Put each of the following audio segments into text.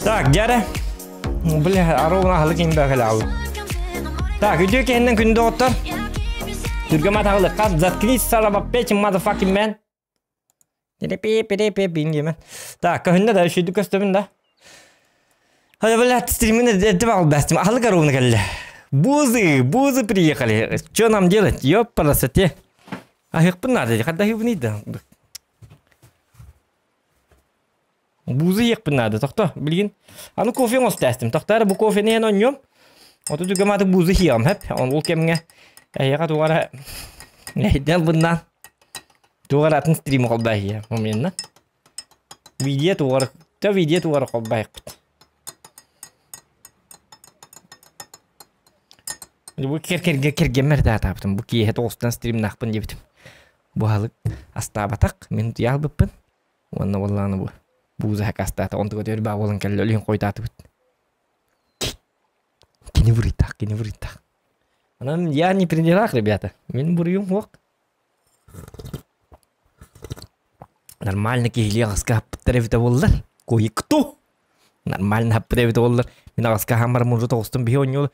Так, дьэ Бля, аруна аһылык иҥбэ кэлэҕин. Так, үтүө киһиннэн күндү оттор. Түргэн атаҕылыкка заткнись, son of a bitch, motherfucking man. Так, көһүннэ да, үчүйдүк көстөбүн да. Ай, блядь, стримин эрдэ баҕалбастым. Аһылык аруна кэллэ. Бузы, бузы приехали. Что нам делать? Ёппарасоте. Аһыахпын наада, хадда аһыыбыный да. Буузу иһиэхпин наада, тохто, билигин. Аны кофе оҥостоостум. Тохтоо бу кофены иһэн оонньуом. Оту түгэмаатык буузу иһиэҕим, хэп. Ол кэмҥэ эһиэхэ туох эрэ эһидэн быннаан туох эрэ атын стрим холбоо иһиэ моментно. Видео туох эрэ, то видео туох эрэ холбоохпут. Бу кэр-кэргэ кэргэммэр даатаабытым. Бу киэһэ тоҕустан стримнаахпын диэбитим. Бу аһылык астаабатах, мин утуйа албыппын. Уонна буоллаҕына бу бууза хакастаата, онтуга түөр баа буолан кэллэ, өлүһүн хойутаатыбыт. Кини буруйдаах, кини буруйдаах. Онон я не при делах, ребята. Мин буруйум суох. Нормально киһилии аҕаска хаппыттар эбитэ буоллар. Кое-кто. Нормально хаппыт эбитэ буоллар. Мин аҕаска хаамар мужу тоҕустум биһи оонньуу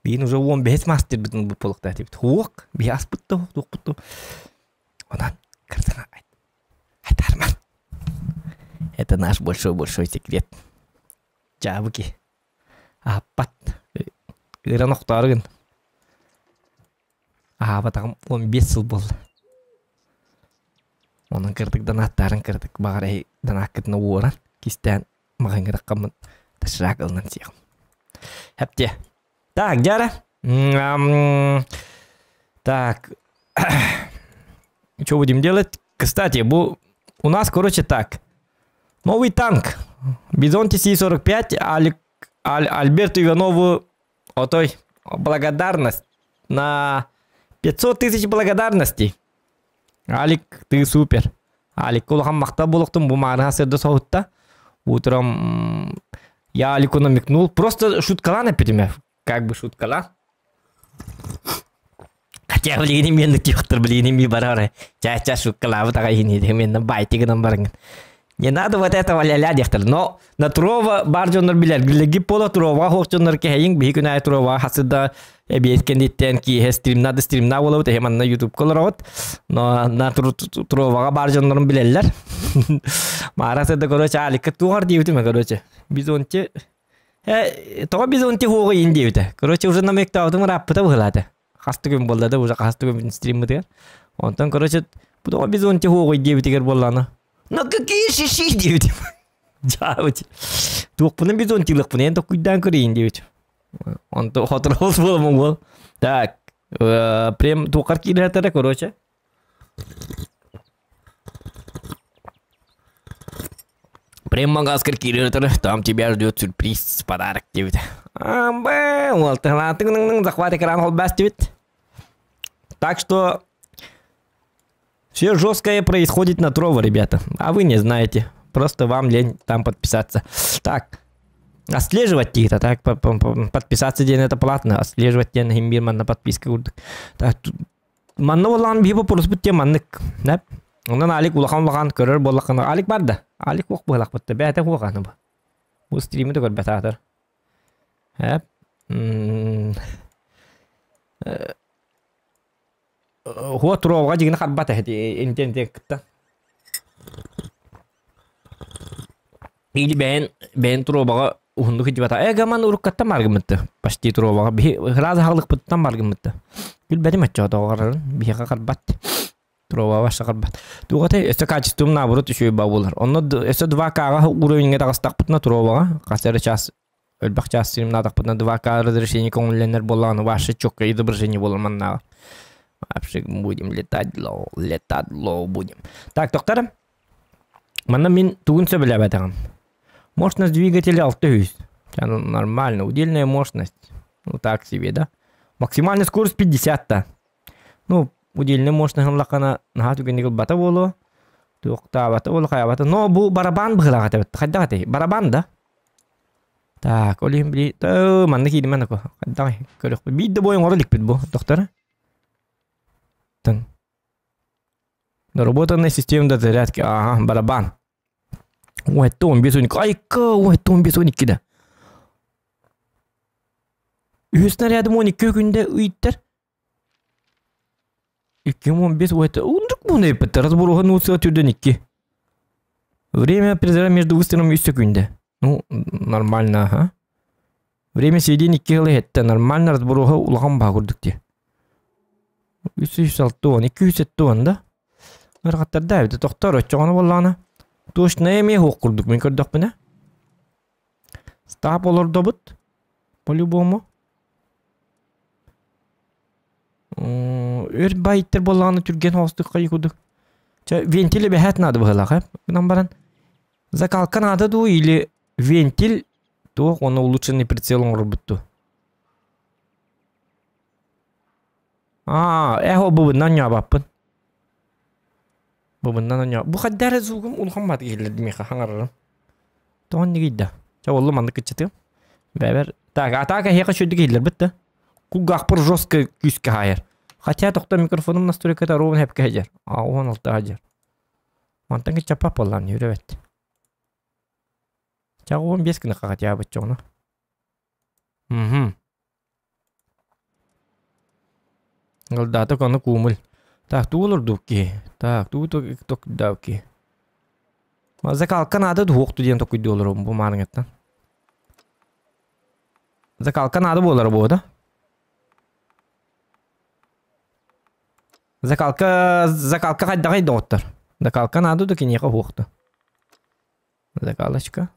биһин уже 15 мастербытын булуктаа этибит. Хуок, биһи аспыт да, туохпут да. Онон кырдана Айтарман. Это наш большой-большой секрет. Дьаабыки. Аһаппат. Ыран охтоору гын. Аһаабатаҕым 15 сыл буолла. Онон кырдык донаттаарын кырдык баҕар эһи донааккытына уоран кистээн маҕаҥҥа таххаммын доширак ылынан сиэҕим. Хэптиэ. Так, дьара. Так. Что будем делать? Кстати, бу у нас, короче, так. Новый танк. Бизон ТС-45 Алик, Аль, Альберту Иванову отой благодарность на 500 тысяч благодарностей. Алик, ты супер. Алик улахан махтал буолуохтун бу маарыһа сырда соһутта. Утром я Алику намекнул. Просто шуткалаан эппитим Как бы шуткалаан. Хотя билигин мен тиэхтэр билигин ми барар. Ча-ча шуткалаабыт аҕай иһини мен байтигынан гынан барыҥ. Не надо вот этого ля-ля диэхтэр. Но на Трова бар дьоннор билэр. Билиги пола Трова хоох дьоннор кэһэйиҥ биһи күн аайы Трова хасыда эбиэт кэнниттэн киэһэ стримна да стримна буолабыт эһи манна ютубка олороҕут. Но на Троваҕа бар дьоннорун билэллэр. Маара сыда короче Алика туохар диэбитим короче. Бизонти э тоҕо бизонти хуоҕу иин диэбитэ. Короче уже намектаабытым ырааппыта быһылаата. Хас да күн буолла да уже хас да күн стриммытыгар. Онтон короче бу тоҕо бизонти хуоҕуй диэбитигэр буоллаҕына на какие шиши диэбитим. Дьаабыт. Туохпунан бизонтилыахпын эн токуйдаан көрейин диэбит. Онто хотороос буоламын буол. Так, прям туоххар киирэтэрэ короче. Прям магаскар киирэтэрэ, там тебя ждет сюрприз, подарок диэбит. Амбэ, захват экран холбас диэбит. Так что все жесткое происходит на Трово, ребята. А вы не знаете. Просто вам лень там подписаться. Так, отслеживать тихо, так, подписаться день это платно, отслеживать день химбир манна подписка курдук. Так, манна болан биһи боппуруспут тем маннык. Да? Онон Алик улахан улахан көрөр буоллаххына Алик бар да. Алик уох быһалахпытта бэйэтэ уох бу. Бу стримы да көрбөт аатар. Эп. Хуа туруоҕа дьигини харбат эһити интен кытта. Или бэйэн бэйэн туруобаҕа уһуннук идибата. Э гаман уруккаттан баргыммытты. Почти туруобаҕа биһи ыраас аһылыкпыттан баргыммытты. Билбэтим оччоотоҕорарын биһиэхэ харбат. Туруоба баша харбат. Тугата өссө качеством наоборот үчүгэй баа буолар. Онно өссө 2К-га уровеньҥа таҕыстахпытына туруобаҕа хас эрэ час Элбэх чаас стримнаатахпытына 2К разрешение көҥүллэнэр буоллаҕына вообще четкое изображение буолар маннааҕа. Вообще будем летать лоу, летать лоу будем. Так, доктор, манна мин тугун сөбүлээбэтэҕим. Мощность двигателя 600. Нормально, удельная мощность. Ну так себе, да? Максимальная скорость 50-та. Ну, удельная мощность ыллаххына наһаа түгэнник ылбата буолуо. Туохтаабата буолуо, хайаабата. Но бу барабан быһыылаах этэ. Хайдах этэй? Барабан да? Так, ол иһин били манна кииримэн аку. Хайдах көрүөхпүт. Биир да бой оҥоро иликпит бу, доктор. Тын. Доработанная система дозарядки. Ага, барабан. 17, 15, 12. Айка, 17, 15, 12 да. Үһүс снарядым 12 күндэ ыйттар. 215 это ундук буну эппит. Разборуха нуция түрден 2. Время призыва между выстрелом 3 секунды. Ну, нормально, ага. Время сведения 2 хылы хетте. Нормально разборуха улахан баа курдук дии. 360, 270 да. Ыргаттарда эбит. Тохтор оччоҕону боллаана. Точно эмиэ хуох курдук мин көрдөхпүнэ. Стаб олордобут. По-любому. Өр байттар боллааны түрген хоостук хайы курдук. Чэ, вентиль бэһэт надо быһылаах, э? Гынан баран. Закалка надо дуу или вентиль туох оны улучшенный прицел оҥорбутту. Аа, эхо бубуннан ньообаппын. Бубуннан онньоо. Бу хайдара звугум улахан баат киһилэрди миэхэ хаҥарарым. Тоҕон нигийда. Чэ оллу маннык кыччатыам. Бэбэр. Так, атака эһиэхэ үчүгдүк иһиллэрбит да. Кулгаахпар жестко күүскэ хаайар. Хотя тохто микрофонум настройката ровно хэпкэ сылдьар. А 16 сылдьар. Мантан кыччаппат буоллаан үөрэ Ча 15 гына хотя бы чоҕуна. Мгм. Ылдаатык ону куумул. Так, тугу олордук киһи? Так, тугу токуйдаабыт киһи? Закалка наада дуһуохту диэн токуйдуу олоробун бу маарыҥаттан. Закалка наада буолара буо да? Закалка, закалка хайдаҕый доҕоттор? Закалка наада да киниэхэ уһуохту. Закалочка.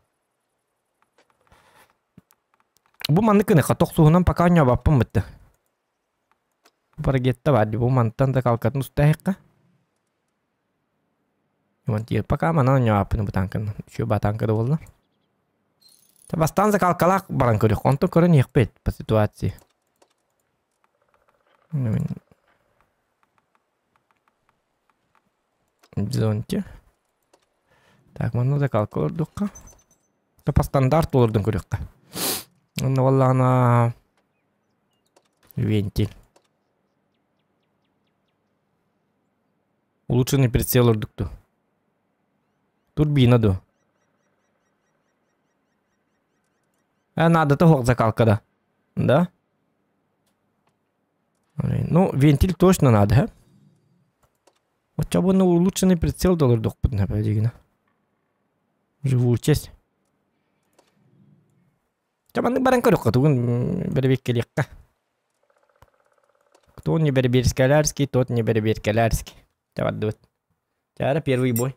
Бу маннык гыныхха тохсуһунан пока ньообаппын бытты. Парагетта бар бу мантан закалкатын устаһыкка. Пока манан ньообаппын бу танкын. Үчү ба танка да буолла. Бастаан закалкалаах баран көрүөх. Онтон көрөн иһиэхпит по ситуации. Зонти. Так, манна закалка олордухха. По стандарт олордун көрүөххэ. Онно буоллаҕына вентиль. Улучшенный прицел ордукту. Турбина ду. А надо того закалка да. Да? Ну, вентиль точно надо, а? Вот чабы улучшенный прицел доллар дигина. Живучесть. Чабаннык баран көрөккө тугун бербеккелиэккэ. Кто не берберскалярский, тот не берберкалярский. Чабардыбыт. Чара первый бой.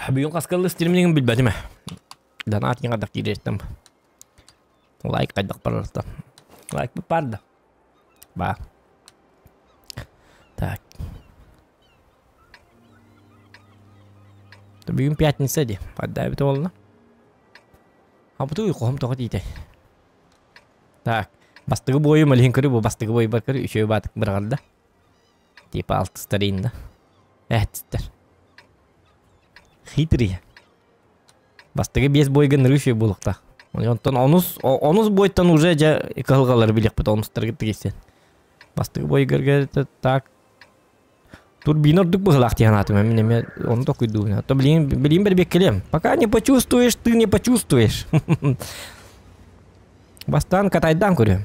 Бүгүн хаскаллы стримлигин билбэтим. Донат кадак кииреттем. Лайк кайдак барарта. Лайк барды. Ба. Так. Бүгүн пятница ди. Паддабит олна. А буту уйкуһум тоҕо диите. Так. Бастыгы бойу малин көрү бу бастыгы бой бар көрү үчөө батык быргалда. Типа алтыстарында. Эттер. Хитрый. Бастыгы бес бойга нырышы булукта. Онтон онус онус бойтан уже жа кылгалар билек бит онустар кеттигесен. Бастыгы бойгерге так Турбина ордук быһылаах тиһанаатым мен эме ону токуйдуuna. То блин, блин бербеккелем. Пока не почувствуешь, ты не почувствуешь. Бастан катайдан көрөм.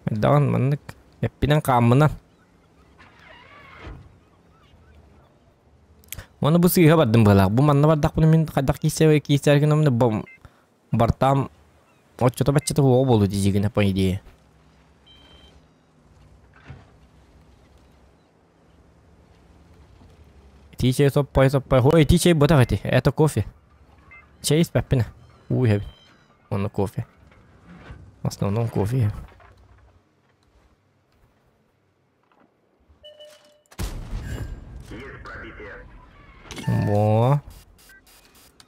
Даан маннык эппинен хааммына. Оны бу сыыһа бардым быһылаах. Бу манна бардахпына мин хайдах киисэ киисэргин бом бартам оччото баччата хуоҕа буолу дижигина по идее. Ити чэй соппай соппай. Ой, ити чэй ботах эти. Это кофе. Чэй испэппинэ. Уу иһэбин. Онно кофе. В основном кофе. Во.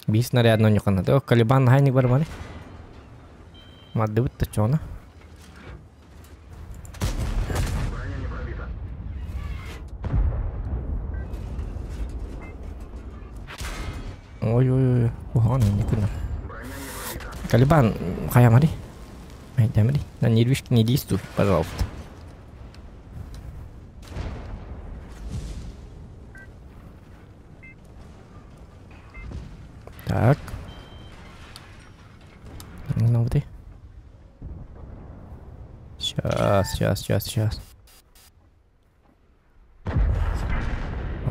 Биир снарядно ньуканады. Калибан хайник бар маны. Маддыбыт та чона. Броня не пробита. Ой-ой-ой. Ухан не күнә. Броня не пробита. Калибан хаямари. Айдамри, на нервишки не действуй, пожалуйста. Так. Ну вот и. Сейчас, сейчас, сейчас, сейчас.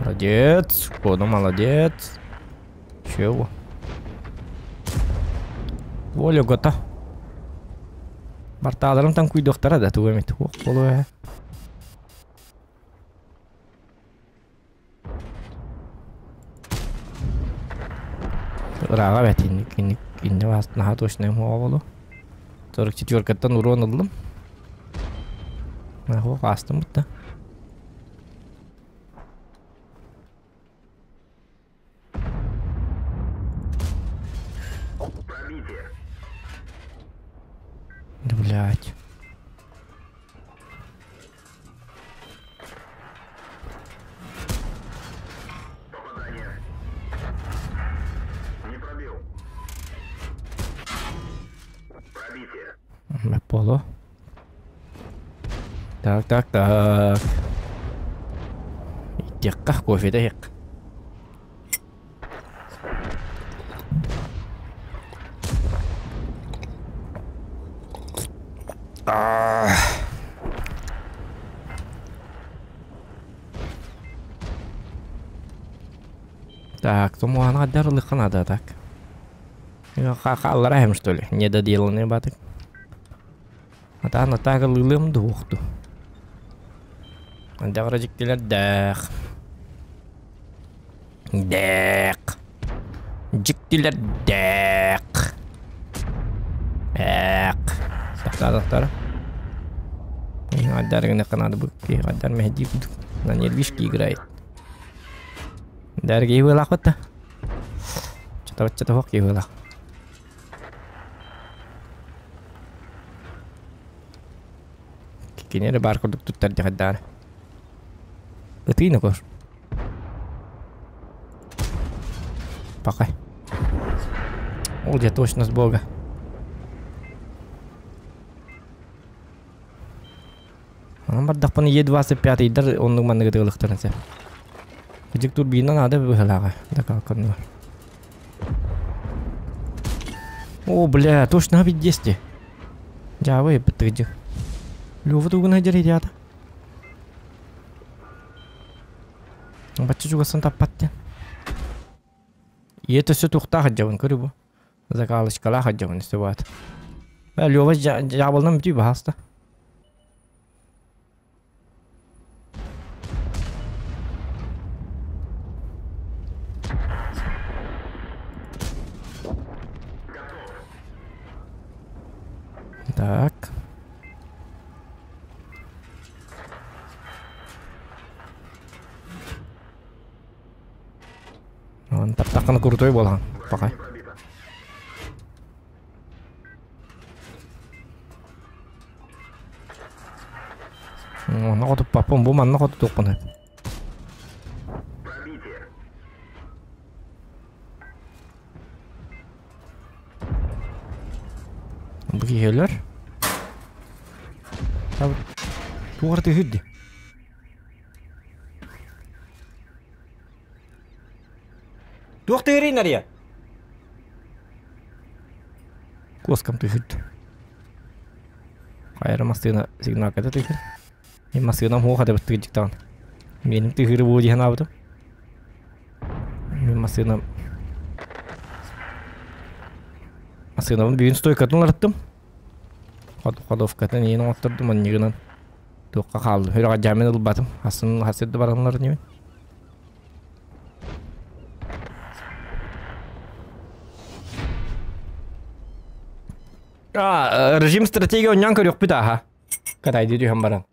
Молодец. Кода молодец. Чего? Воля гота. Бартааларым таҥкуйдуохтара да тугу эмит туох буолуо ээ. Ырааҕа эбээт инник инник иннэ наһаа точно уһуоҕа буолуо. 44-каттан урон ыллым. Уһуох аастым бутта. Пробитие. Да блядь. Попадание. Не пробил. Пробитие. Поло. Так, так, так. Иттиэххэ кофе да иһиэххэ. Так, тумуһанаҕа ылыахха наада так. Хааллара что ли? Недоделанный батык. Атаан атаак ылыылыам дуохту. Андагара дьиктилэрдээх. Дээх. Дьиктилэрдээх. Ээх. Тохтоо, тохтоо. Адаргына надо бы адар мехди на нервишки играет. Дарги выла хота. Что-то хок выла. Кини эрэ баар курдук туттар дьаһайдаары. Ытыйна кор. Пока. Ол дьэ точно с бога. Онон бардахпына Е25 ыйдар оннук манныгы тыылыктарын сөп. Кыдьык турбина наада быһалааҕа. Да О, бля, точно ведь Дьаабы ыппыттыгыдьык. Лёва тугун сылдьар идеята. Бачча чугастан таппат диэн. Ийэ өссө туохтаах сылдьабын көрү бу. Закалочкалаах сылдьабын өссө баат. Лёва дьаабылынан бүтүй баһааста. Так. Он таптаққаны крутой болған. Пока. Онно хотуппаппын, бу манна хотутуохпун Пробитие. Бу киһилэр. Туох тыһырди. Туох тыһырый нария? Куоскам тыһырды. Хайра массыына сигналката тыһыр. Мен массыынам хуох хата быттыгы Меним тыһыры бу диэн аабытым. Мен массыынам Массыынабын бүгүн стойкатын уларыттым. Ходовкатын иин оҥоттордум манньыгынан. Туохха хааллым. Үрэҕэ дьаамын ылбатым. Хасын хасырды баранлар ньүмэн. А, режим стратегия онньоон көрүөхпүт ааха. Катайды түһэн баран.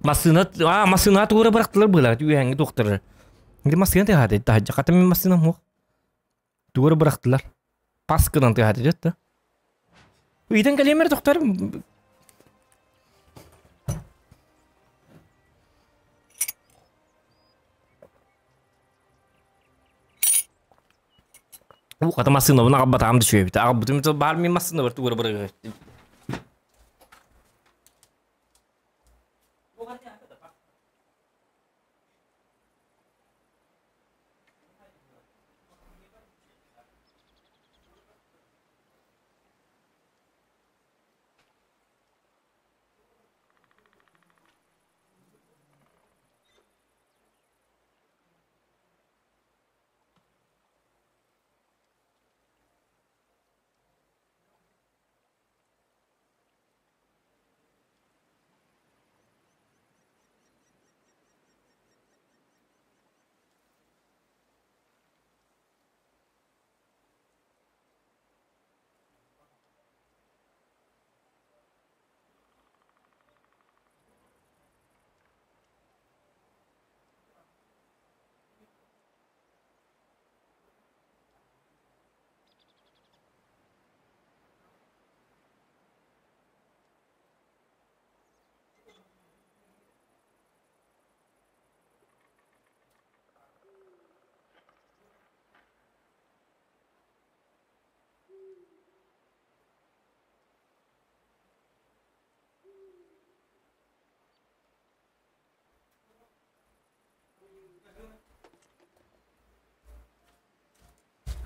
Массыына, а, массыына туора бырахтылар быылар, үөһэҥҥи туохтары. Ити массыына тыаһаата, таһырдьа хата мин массыынам суох. Туора бырахтылар. Пас гынан тыаһаата дьэ да. Ыйтан кэлиэм эрэ тохтор. Уу хата массыынабын аҕалбатаҕым да үчүгэй эбит. Аҕалбытым баар мин массыынабар тугу эрэ бырыгы.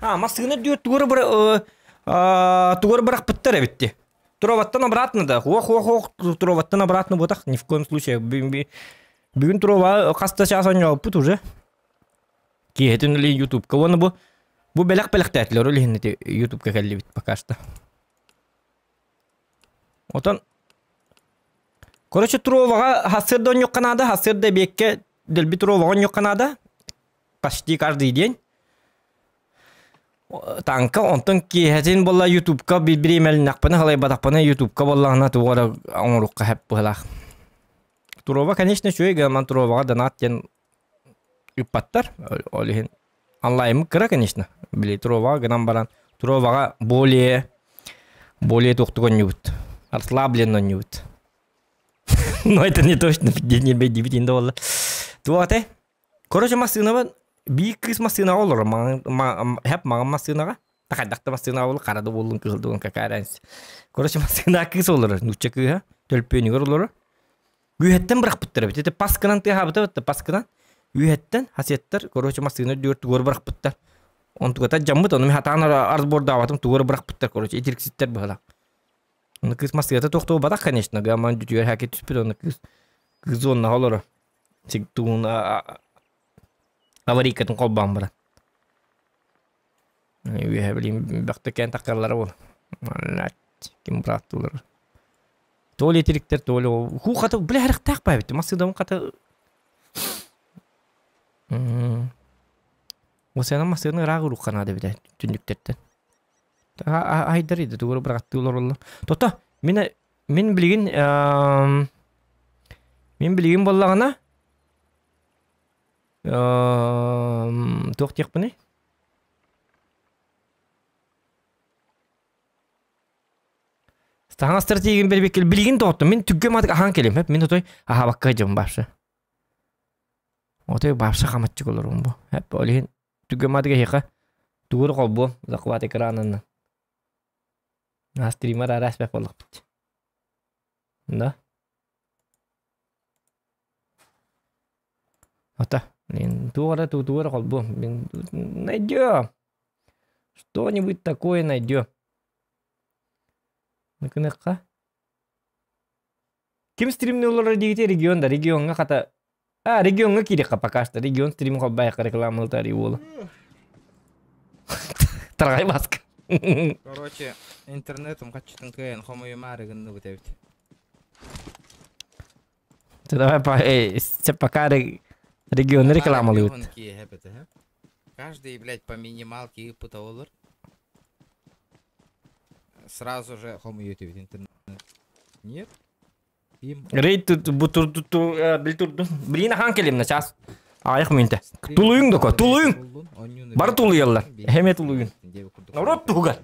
А, массыына дүө тугары быра тугары бырахпыттар эбит дии. Туроваттан обратно да. Ох, ох, ох, Туроваттан обратно буотах ни в коем случае. Бүгүн Турова хас да чаас оонньообуппут уже. Киэһэтин или Ютубка уонна бу бу бэлэх бэлэхтээтилэр ол иһин ити Ютубка кэллибит пока что. Отон короче Туроваҕа хассыарда оонньуохха наада, хассыарда эбиэккэ дэлби Туроваҕа оонньуохха наада. Почти каждый день. Таҥка онтон киэһэтин буолла Ютубка бириэмэлиннэхпинэ халайбатахпына Ютубка буоллаҕына тугу эрэ оҥоруохха сөп быһыылаах. Турова, конечно, үчүгэй гынан Туроваҕа донат диэн ыппаттар. Ол иһин онлайнмыт кыра, конечно. Били Туроваҕа гынан баран Туроваҕа более более туохтук оонньуубут. Расслабленно оонньуубут. Но это не точно диэбит инде буолла. Туох этэй? Короче, массыынабын биир кыыс массыынаҕа олорор. Хэп маҕан массыынаҕа. Хайдах да массыынаҕа буолла, хара да буоллун, кыһыл да буоллун, какая разница. Короче, массыынаҕа кыыс олорор, нуучча кыыһа, төлпүөнүгэр олорор. Үөһэттэн бырахпыттар эбит. Ити паскынан тыаһаабыта эбит паскынан. Үөһэттэн хасеттар, короче, массыына үрдүгэр тугу бырахпыттар. Онтугата дьаммыт, ону мин хатаан разбордаабатым, тугу бырахпыттар, короче, итирикситтэр быһалаах. Оны кыыс массыыната тохтуубатах, конечно, гаман бүтүгэр хаки түспүт, оны кыыс кыыс зоннаҕа олорор. Тугун аварийкатын холбоон баран. Үөһэ билим бөхтөкөөн таххаллара буол. Ким бырааттылар. Толи итириктэр толи хуу хата бля харахтаах баайбыт массыынабын хата Осена массыына ыраах урук наада эбит түннүктэртэн. Айдар иде тугу бырахтыы олороллор. Тото мин мин билигин мин билигин буоллаҕына туох диэхпиний? Саҥа стратегияны бэрбиккэ билигин тоҕоттум. Мин түггөм атык аһаан кэлим. Мин отой аһаабакка дьон баапшы. Отой баапшы хамаччык олорум бу. Ол иһин түггөм атык эһиэхэ тугур холбуом захват экранынан. Стример араас бэп буоллахпыт. Да? Ата, туох эрэ тугу эрэ холбуом. Найдем. Что-нибудь такое найдем. Накыныхха. Ким стримни олорор диигити регион да региоҥҥа хата а региоҥҥа киириэххэ пока что регион стрим холбайахха рекламалытари уолу Тарҕай маска. Короче, интернетым хаччытын кыайан хомуйумаары гынныбыт эбит. Давай по, пока регионы рекламалыыбыт. Каждый, блядь, по минималке ыппыта олор. Сразу же хомуйут эбит интернет. Нет? Им. Рейд бу тур бил турдун. Блин, ахан келим на час. Аяқ минте. Тулуйуң доко, тулуйуң. Бары тулуйаллар. Эме тулуйун. Народ тугар.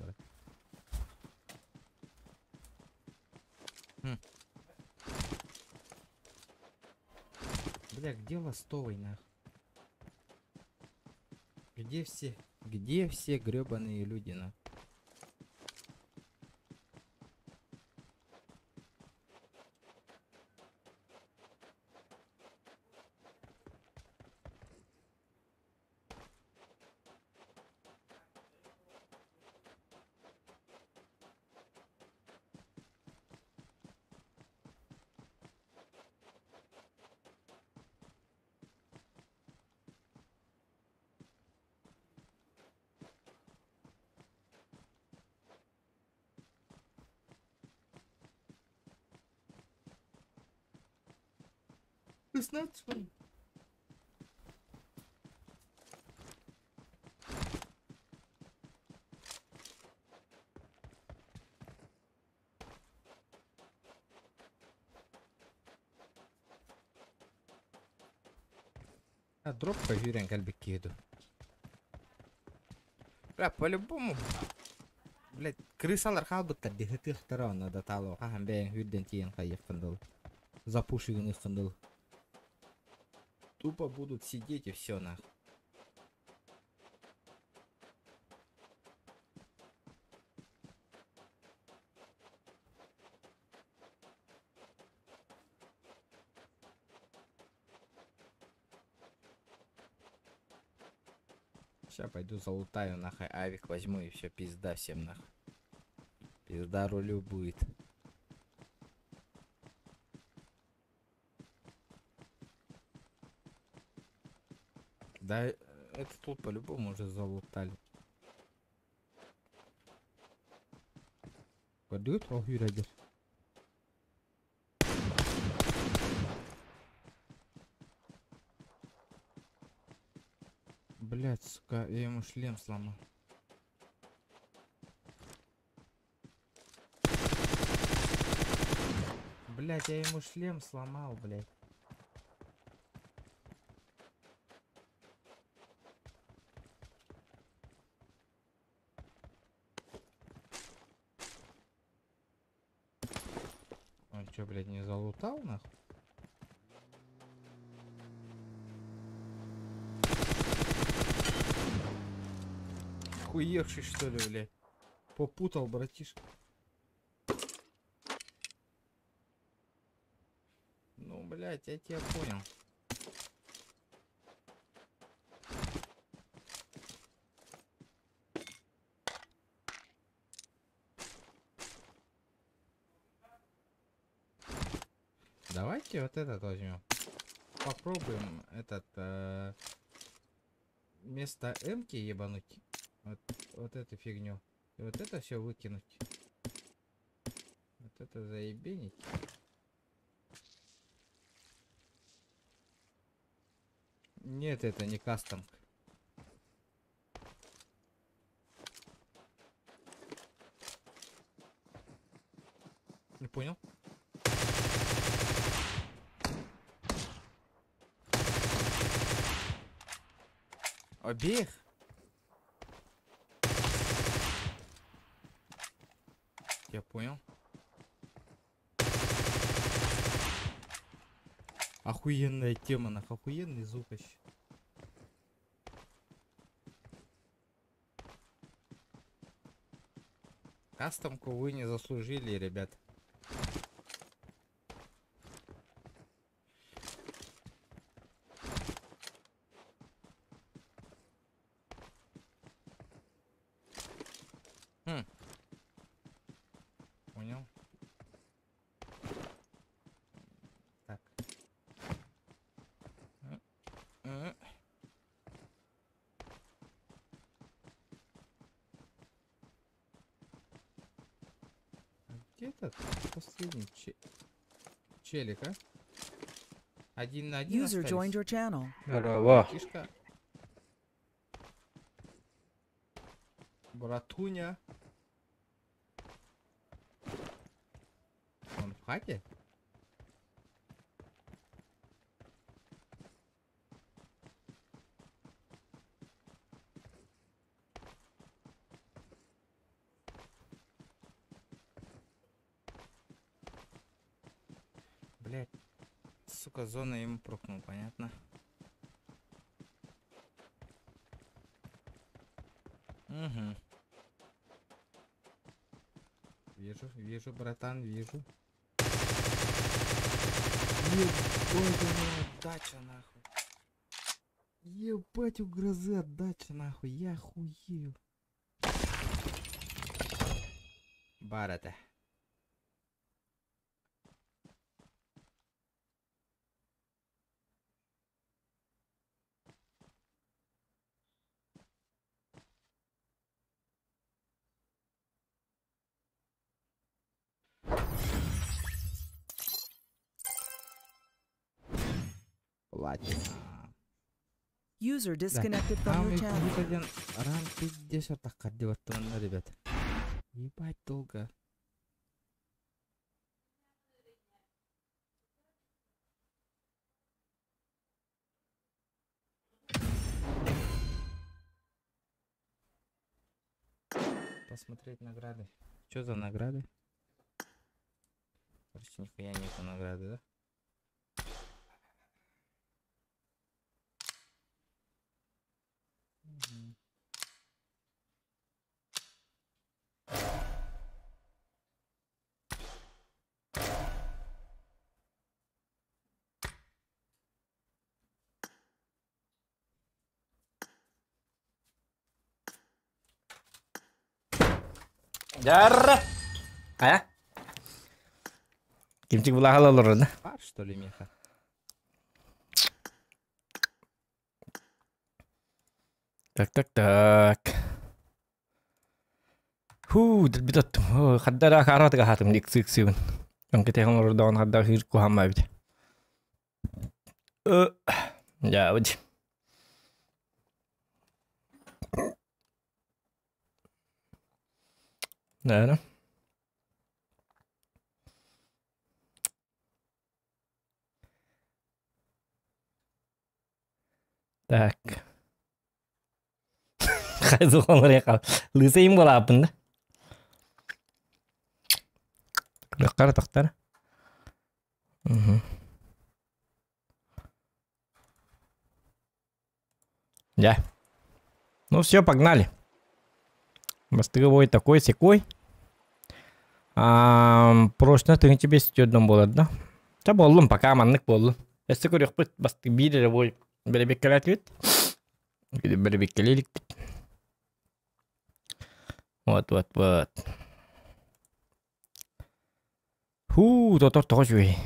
Бля, где ластовый нах? Где все? Где все гребаные люди на? 16. А дропка жүрен кэлбит киһи дуу. Бля, по-любому, блядь, крысалар хаалбыттар дии ытыахтара онно да таалоо хаһан бэйэҥ сүүрдэн тиийэн хайыаххын дылы. Запушигыныаххын дылы. Тупо будут сидеть и все нах. Сейчас пойду залутаю нахуй авик возьму и все, пизда всем нахуй. Пизда рулю будет. Да, это тут по-любому уже залутали. Пойдет Алгюрядер. Блять, сука, я ему шлем сломал. Блять, я ему шлем сломал, блять. Он чё, блядь, не залутал, нахуй? Охуевший, что ли, блядь? Попутал, братишка. Ну, блядь, я тебя понял. Давайте вот этот возьмем. Попробуем этот вместо М-ки ебануть. Вот эту фигню. И вот это все выкинуть. Вот это заебенить. Нет, это не кастомка. Не понял. Обеих? Я понял. Охуенная тема, нах, охуенный звук вообще. Кастомку вы не заслужили, ребят. Хм. Понял. Так. А где этот последний челик, а? Один на один User остались. joined your channel. Здорово. Тишка. Братуня. Он в хате? Блять, сука, зона ему прокнул, понятно? Угу. Вижу, вижу, братан, вижу. Ебать, у него отдача, нахуй. Ебать, у грозы отдача, нахуй. Я хуею. Бар это. Платина. User disconnected from Там your channel. один ран 50 так ребят. Ебать долго. Посмотреть награды. Что за награды? Короче, нихуя нету награды, да? Мгм. Дьарра! Хайа? Кимчик булаһал олорор да? Пар, что ли, меха? Так, так, так. Ху, дэлби тоттум. Хаддара харатыга хатым дик сык сыбын. Онки техан олордоҕун хадда хыр кухамма бит. Я вот. Да. Так. Хайзы олор яка. Лысыйм болапын да. Лөккара тохтар. Угу. Я. Ну все, погнали. Бастыгы такой секой. Прочно ты тебе стюдном было, да? Та боллум, пока маннык боллум. Эссе көрөкпүт басты бир эле бой. Беребеккелетибит. Беребеккелелик. Вот, вот, вот. Ху, тотор тоҕо үчүгэй.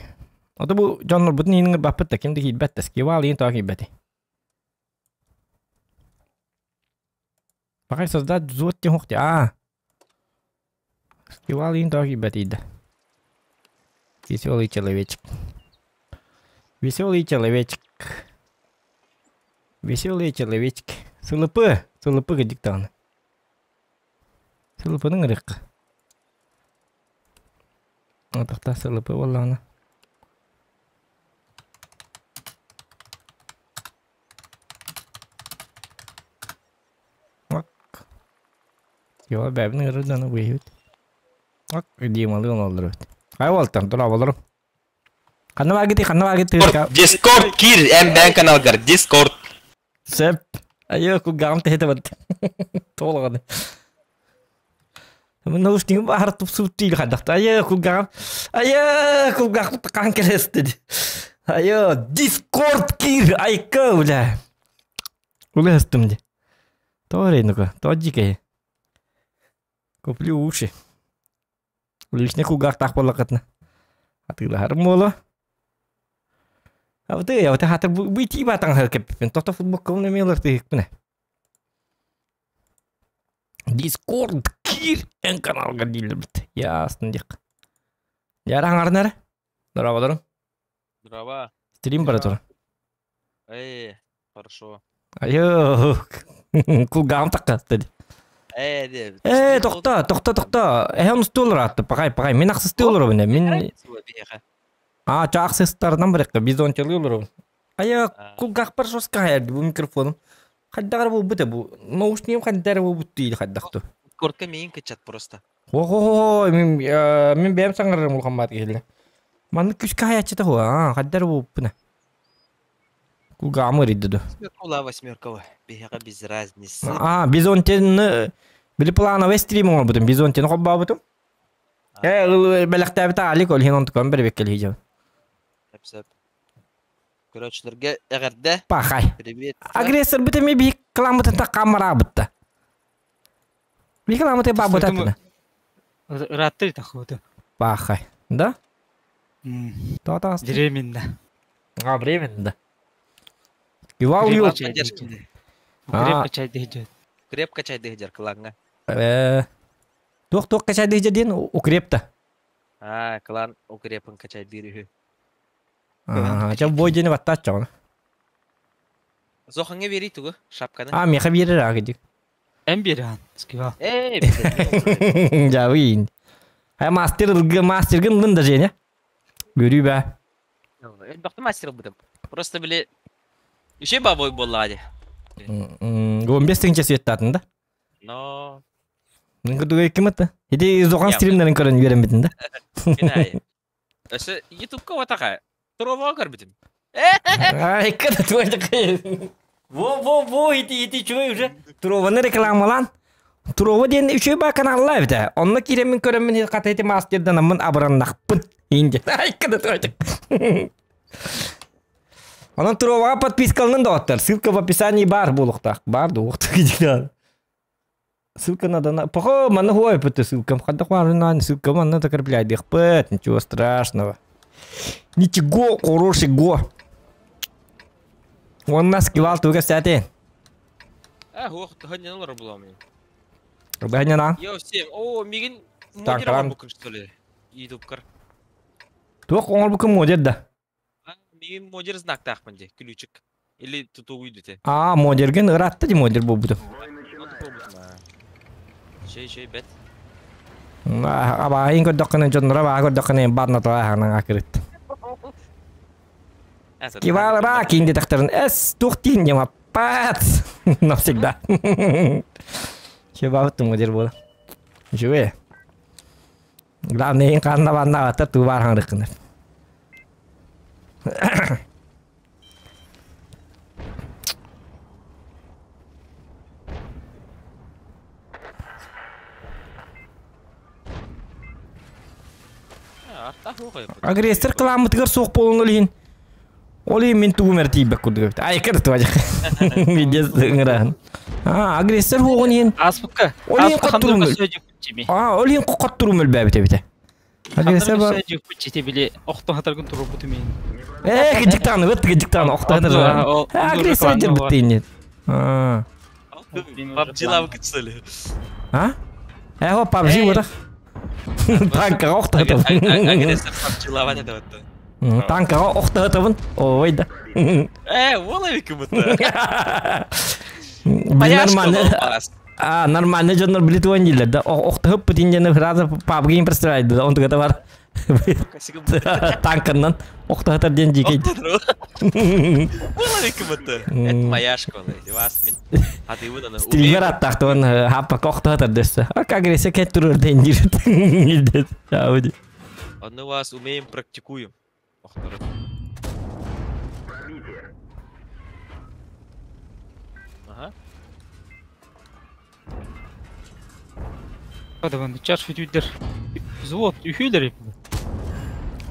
Ото бу дьоннор бутун инингер баппыт да ким да киирбэт да скивал иин тоҕо киирбэти. Пока создать взвод тем хохти. А. Скивал иин тоҕо киирбэти да. Веселый человечек. Веселый человечек. Веселый человечек. Сылыпы. Сылыпы гыдик даҕаны. Сылыпының ырык. Атахта сылыпы боллаҕына. Ак. Йо, бэбин ырыданы быйыт. Ак, Дималы олдырбыт. Ай болтан, тура болорум. Ханна багыты, ханна багыты. Дискорд кир, эн каналгар, Дискорд. Сеп. Айы, кулгам тehete бат. Толғаны. Наушнигым баар тупсубут тиил хадахта. Айы, кулгам. Айы, кулгам кан келести. Айы, Дискорд кир, айка, бля. Улестым ди. Торей, ну-ка, то дикая. Куплю уши. Лишний кулгах так болақытна. Атыларым боло. А вот я вот хатыр быйти батаң хәкеппин. Тота футбол мелер тыйыкпын. Дискорд кир эн каналга дилбит. Ясно дик. Яран арнар. Здорово, здорово. Здорово. Стрим бара тур. Эй, хорошо. Айо. Кулгам такка деди. Э, де. Э, тохта, тохта, тохта. Эм стол ратты. Пагай, пагай. Мен аксы стол робын. Мен А, чаксыстардан бирекке бизон чылы Ая, кулгах бар жестко бу микрофоном. Хаддагар бу бите бу. Наушнигим хаддар бу бутты хаддахту. Дискордка мейин кычат просто. Ого, мен мен бэм саңарым улхан бат келди. Маны күскә хаячы та хуа, хаддар бу пына. Кулгамы ридди. Ула восьмеркова. Биһиэхэ без разницы. А, Бизонтен били плановый стрим оҥорбутум. Бизонтен хоббаабытым. Э, бэлэхтээбит Алик ол иһин онтукан бэрбеккэ лиһиджабын. Сөп. Көрөөччүлэргэ эҕэрдэ. Пахай. Привет. Агрессор бит эми биһик кыламмытын таккаммараабытта. Биһик кыламмыты баабытатына. Ырааттыр тахыбыты. Пахай. Да? То-то. Временно. А, временно, да. Ивал ю. Крепко чай дежет. Крепко чай дежер кланга. Туох туох качай дежер диэн укрепта. А, клан укрепын качай дир үһү. Аа, ча бой диэни баттааччаҕына. Зоханга бери тугу шапканы. А, меха биэрэр аа кидик. Эн биэрээн, скива. Э, Жабыйын. Ай мастер мастергын лын да Женя. Көрүү бә. Элбэхтэ мастер бутым. Просто били Үчей бабой буоллаҕа дии. 15 тыһыынча светтаатын да. Но Кудуга ким это? Иди Зохан стримнерин көрөн үөрэммитин да. Кинай. Өссө Ютубка ватаха. Туроваға көрбүтүм. Ай, када твой такой. Во, во, во, ити, ити, чуй уже. Турованы рекламалан. Турова диэн үчүгэй баа каналлаа эбитэ. Онно киирэммин көрөммүн хата ити мастерданаммын абыраннахпын. Инде. Ай, када твой Онон Туроваҕа подпискаланын доҕоттор. Ссылка в описании баар буолуохтаах. Баар дуоҕуттар кидиктаан. Ссылка надо на... Похо, манна хуай пыты ссылкам. Хадда хуарынан ссылка манна закрепляйдыхпыт. Ничего страшного. Ничего хорошего. Он нас кивал туга сәтен. А, хуох, ханьян олар була мен. Ханьяна. Йо, всем. О, мигин модер оҥорбуккун, что ли? Ютубкар. Туох оҥорбуккун модер да. Мигин модер знактаахпын де, ключик. Или туту уйдуте. А, модерген ыратта ди модер буолбутум. Шей, шей, бет. Абааһын көрдөххүнэ дьонноро баа көрдөххүнэ барнатала хаанан акырыт. Кивал рак инди тахтарын эс тух тиин дема пац навсегда. Чебабыт модер буола. Үчүгэй. Главное, ханна банна баттар тубар хаңрыккынар. Агрессор кыламмытыгар суох буолун ол иһин. Ол иһин мин тугум эрэ тиийбэт курдук эбит. Ай, кыр туажах. Видес ыҥыраһын. А, агрессор хуоҕун иһин. Аспыкка. Ол иһин хоттурум. А, ол иһин хоттурум өлбөөбүт эбитэ. Агрессор бар. Били охто хатаргын турбуту мин. Э, кыдьыктааны, быт кыдьыктааны, охто хатар. Агрессор дьэрбит инни. А. PUBG лавка что ли? А? Э, хо PUBG бура. Танкаҕа охтоһутабын. Агрессор PUBG лава не даватта. Танкаҕа охтоһутабын. Ой да. Э, уола викимытта. Нормально. А, нормально дьоннор били туон дииллэр да. Охтоһуппут инньэни сразу PUBG представляет да. Он тугата бар. Танканнан охтоһутар диэн дьиикэй. Уола викимытта. Это моя школа. Вас мин. Стример аттаахтыбын хаппака охтоһутар дэссе. А как агрессия кэт турар дэн диир. Ауди. Одну вас умеем, практикуем. Охтору. Ага. Падаван, чаш фитюдер. Взвод, үхүлер.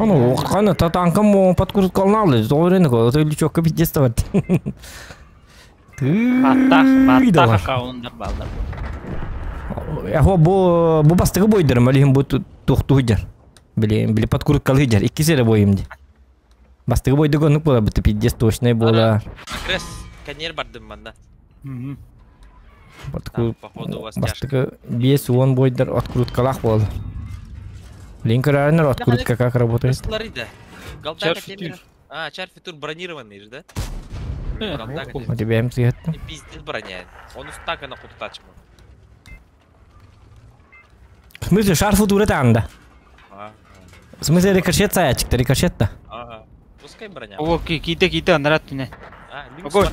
Аны оққаны та танкам подкрутка алды. Зорын го, то лючок пиздец тават. Баттах, баттах аккаундар балдар. Яхо бу бу бастыгы бойдырым, алихим бу тухтуйдыр. Били били подкрутка алыдыр. Икки сере бойым ди. Бастыгы бойдыгы онук була бу пиздец точный була. Агресс, каньер бардым манна. Походу у вас Бастыгы бес он бойдыр откруткалах бол. Линкер открутка как работает? А, чар фитур бронированный же, да? У тебя МЦ это? Пиздец броня. Он устака на худтачку. В смысле, шар футур это анда? В смысле, рикошет саячик-то, рикошет-то? Ага. Пускай броня. О, кита кита, нарад меня. А, люкс,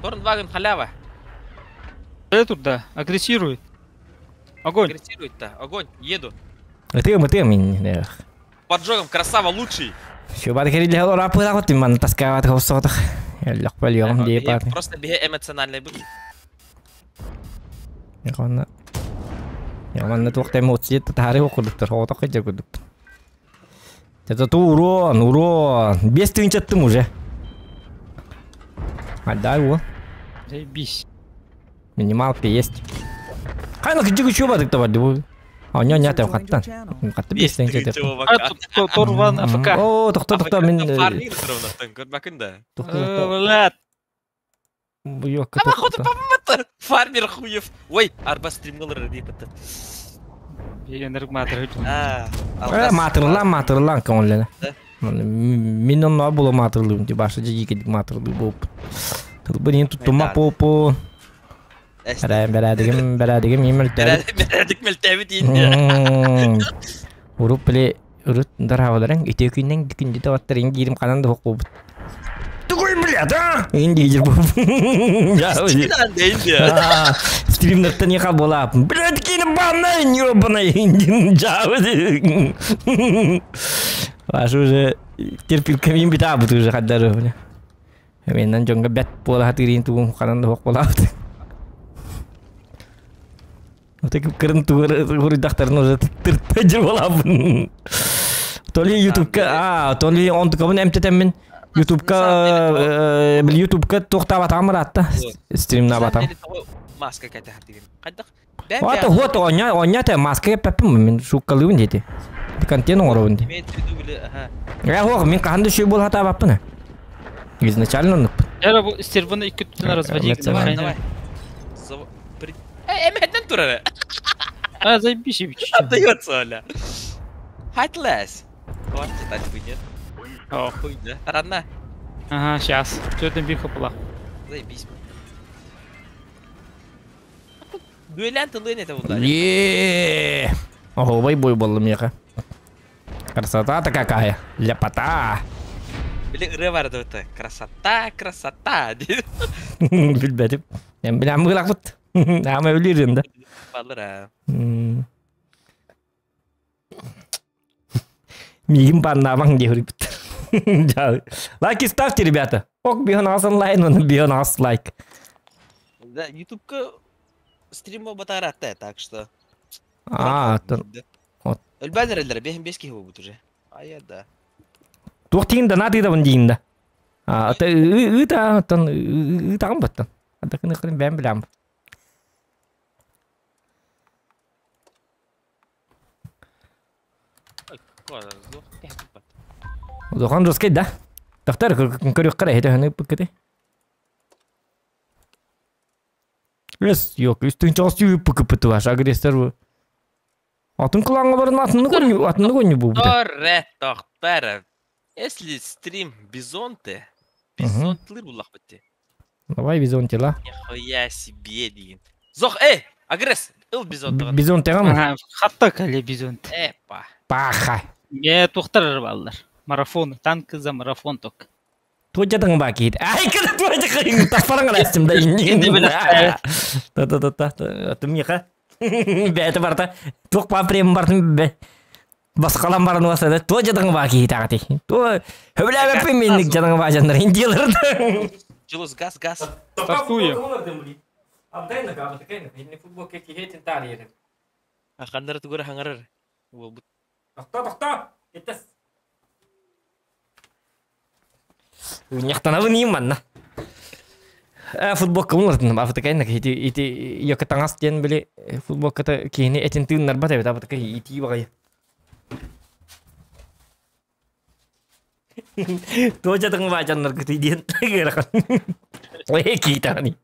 Торнваген халява. Это да, агрессирует. Огонь. Агрессирует-то, огонь, еду. Это мы, Поджогом, красава, лучший. Все, бады херили, рапы, рапы, ман таскават, хавсотах. Эллэх бэлиэҕим дии пааты. Просто биһи эмоциональный бут. Яғанна Яғанна туох эмоция таһары окудуктар, оҕотох кыдьа курдук. Это ту урон, урон. 5000 аттым уже. Отдай его. Заебись. Минималка есть. Хайна кыдьыгы чуба бадык табарды бу. А не не User там joined your хаттан. channel. Хатты 5000 аттым. А, тут Торван АФК. О, тохто тохто мин Фармир ровно, көрбәкін да. тохто тохто. Блядь. Бу yok. Ама ходы папаматы. Фармер хуев. Ой, арба стримгалар деп бітті. Бейенер матыр. А, Э, матырлан, матырлан көңүллene. Мин онно була матырлыым ди башы жиги матырлыы болуп. Тылбы нин туттума попу. Бәрәдигим, бәрәдигим имел Бәрәдик мелтәбит инде. Уруп биле урут дараваларың ите күннен күндү таваттар ин киирим канан да хокку. Тугой блядь, а? Инди жир бу. Стримнерттен яха бола. Блядь, кини банна, ёбаный, жабы. Аш уже терпилка мин бит абыт уже хаддары, бля. Менен жонга бет бола хатырин тугум канан да хок бола. Вот кырын тугур уже тыртпе болабын. То ли ютубка, а, то ли он такого эмтетеммин. Ютубка, ютубка тоқтап атам ратта. Стримна батам. Маска кәтә хатырин. Кайдак. Ата вот оня оня те маска пеппим мин шуккалыын дети. Контент оңоробун ди. Я хох мин каханды шүй бол хата баппын. Изначально нып. Я бу стерваны ике түтен разводить. Давай. Давай. Э, эмәдән турары. А, заебись, ебич. Отдается, оля. Хайтлес. Вот читать нет. О, Хуй, да. Рано. Ага, сейчас. Төрден бир хапыла. Заебись. Дуэлянт тылын это вот. Е. Ого, бой бой болдум яка. Красота-то какая. Ляпота. Били ыры бар да это. Красота, красота. Билбедим. Мен билем бу. Ама өлүрүм да. Балыр а. Мигим баннабаң деп бит. Лайки ставьте, ребята. Ок, бион асан лайн, он бион ас лайк. Да, ютубка стрима батаратта, так что. А, вот. Өлбәнер бехин бес кихи будет уже. А я да. Туох тиин да нады да дейін да. А, та ыта тон ытагын баттан. Ата кыны кырын бәм билем. Зохан жескей да. Тахтар көрүк кара хете ханы пыкыты. Лес yok, үстүн чоос үй пыкы пыты ваш агрессор. Атын кылаңга барын атыны көрү, атыны көрү бу. Торре, тохтар. Если стрим бизонты, бизонтлыр буллах битти. Давай бизон тела. Нихуя себе деген. Зох, эй, агресс, ыл бизон тыгын. Бизон тегам. Ага, хатта кале бизон. Эпа. Паха. Не тухтар баллар. Марафон, танк за марафон ток. Туожадың ба кейт. Ай, кыды туожадың. Таппарың астым да. Та та та та. Тым яха. Бәті барта. Туқ па прем бартым бе. Басқалан барын болса да туожадың ба кейт ағати. Ту хөбләбе пемендик жаның ба жандар индияларды. Жылус, газ, газ. Стартуем. Хандар тугура хангарар. Тоқта, тоқта. Кеттес. Уняқтанабын иим манна. Футболка улардын, афтакайна ити ити йока таңас диэн били футболката киһини этин тыыннарбат эбит афтака ити багай. Туожадың ба жаннар күтүй диэн гырахан. Ой киитани.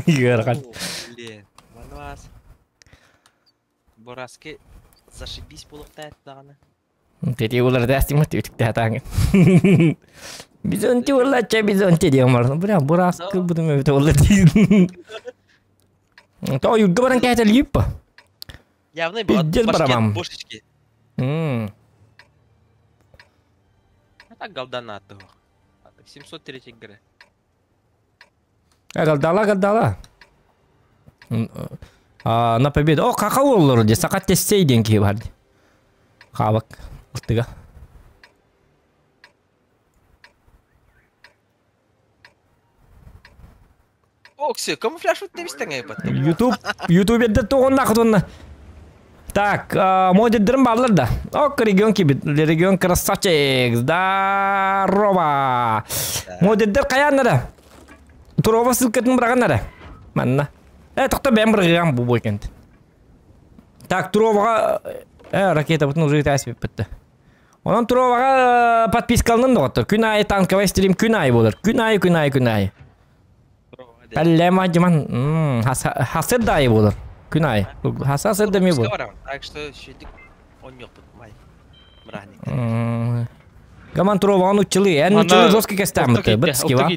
Гырахан. Блин, манвас. Бораски зашибись булыктайт даганы. Тети улар дастимат үтүктэ тааңы. Бизонти уллача бизонти диэн бар. Бля, бураскы будум эбит улла диэн. То югга баран кәтел юппа. Явно Пиздец барабан. бошечки. А так голдана того. 703 игры. Галдала, галдала. А, на победу. О, кака оллор де, сакат тестей ден ки бар. Хабак. Ылтыга. Окси, камуфляж вот тебистең айпат. Ютуб, ютубердер тоғынна қытынна. Так, модердерім барлар да. Ок, регион кибит, регион красавчик. Здорово. Модердер қаяннара? Турова ссылкатын бұрағаннара. Манна. Тоқта бәм бұрғыған бұл бойкент. Так, Туроваға... Ракета бұтын уже тәсіп бітті. Онан Туроваға подписка алынын доғытты. Күн айы танковый стрим күн айы болыр. Күн айы, күн айы, күн айы. Пәлләм ажыман. Хасыр да айы болыр. Күн айы. Хасыр да ме болыр. Так что шедик он yok май. Мрахник. Гаман Турованы учылы. Ән учылы жестко кестәмді. Бітскі ва.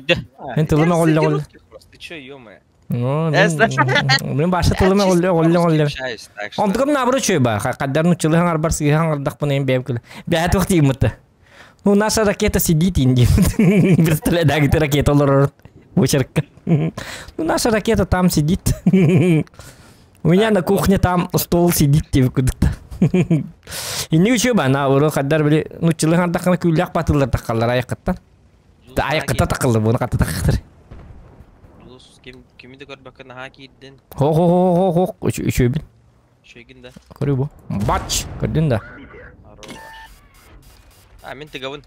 Мен тылыма олле олле. Ты чё, ё-моё? Мен башы тылыма олле олле олле. Онтугум набры чөй ба. Каддар учылы хаңар бар сиги хаңар дақпын эм бәм күлі. Бәт вақт имытты. Ну, наша ракета сидит инди. Представляю, да, где ракета олар. Вычерка. Ну, наша ракета там сидит. У меня на кухне там стол сидит деп кудукта. Инни үчү ба на уру каддар били нуччылы хандакына күлләк батылар таккалар аяққаттан. Аяққатта таккалар буну катта таккатыр. Ким кими де көрбөккө наха киирдин. Хо хо хо хо хо үчүбүн. Шегин да. Көрү бу. Бач көрдүн да. А мен тыгабын.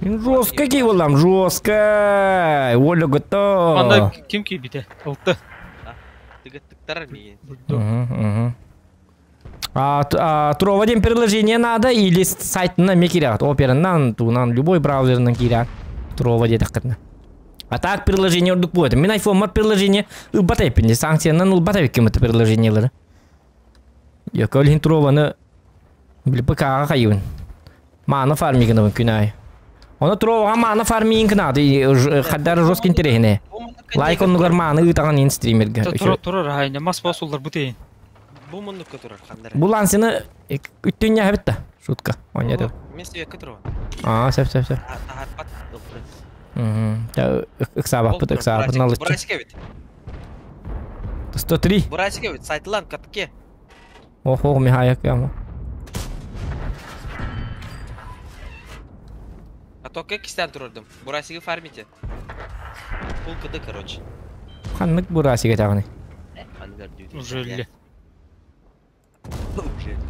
Мен жестко кий болам, жестко. Оля готов. Анда ким кийбите? Алты. Тыгыттыктар миин. А, Турова ден приложение надо или сайтына ме кирят? Операннан, тунан, любой браузерынан кирят. Турова дедик кытна. А так приложение ордук будет. Мен iPhone мар приложение ылбат эпинде. Санкциянан ылбат эпикем это приложениелери. Yok өлін Турованы билип ПК-га кайыбын. Маны фармигін күн ай. Оны Туроваға маны фармигін кынады. Хаддар жестко интересне. Лайк оннугар маны ытаган ин стримерге. Тура тура райна мас басулар бутейин. Бу муннукка турар хандар. Бу лансины үттүн я битта. Шутка. Ойнады. Мен себе турар. А, сеп сеп сеп. Тахарпат. Та ыксабаппыт, ыксабаппыт налыччы. Бурасика бит. 103. Бурасика бит. Сайтлан катке. Ох, ох, Михаяк яма. А то как кистен турардым. Бурасиги фармите. Пул кд, короче. Ханнык бурасига тагыны. Уже ли. Уже ли.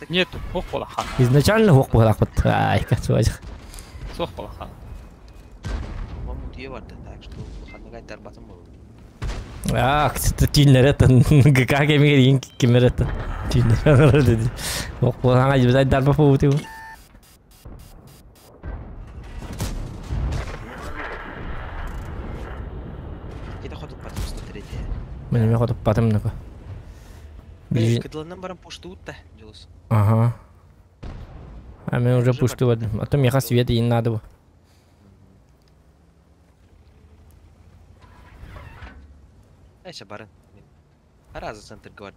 Нет, ох балахан. Изначально ох балахпыт. Ай, катсуажык. Сох балахан. Мамутие барды, так что ханнык айтар батым болду. А, түйнер это, ГК кемигер ең кемер это. Түйнер dedi. Ох, балахан ажыбыз айдар бапа бу. Кете ходуп батым 103. Мен эме ходуп батым нако. Кыдылынан барам пушту утта, Жулус. Ага. А мен уже пушту бардым. А то меха свет и надо было. Айша барын. Аразы центр гвард.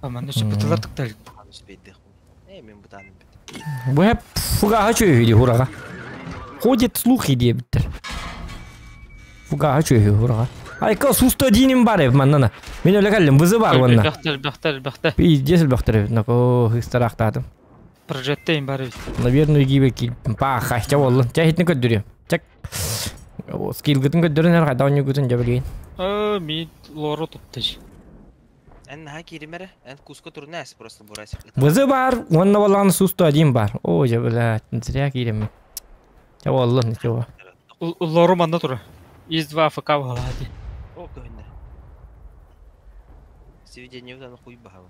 Аман өчө бутылар тыктал. Э, мен бутаным бит. Бу хеп фуга чөйү хурага. Ходит слухи диэбиттер. Фуга чөйү хурага. Айка суста диним бар эб маннана. Мен өлө каллым вызы бар онна. Бахтар, бахтар, бахтар. Пиздец бахтар нако хыстарахтадым. Прожеттейм бар бит. Наверное, гибе ки па хача болду. Ча хитни көддүрү. Чак. Скилгытын көддүрүн эр кайда ойну күтүн жабылген. Э, ми лору туптыш. Эн наха киримере, эн куско турнас просто бурасик. Вызы бар, онна болған суста один бар. О, жабыла, зря кирем. Ча болду, ничего. Лору манда тура. Из 2 АФК валади. О, көһүннэ. Сведение удан хуй бахава.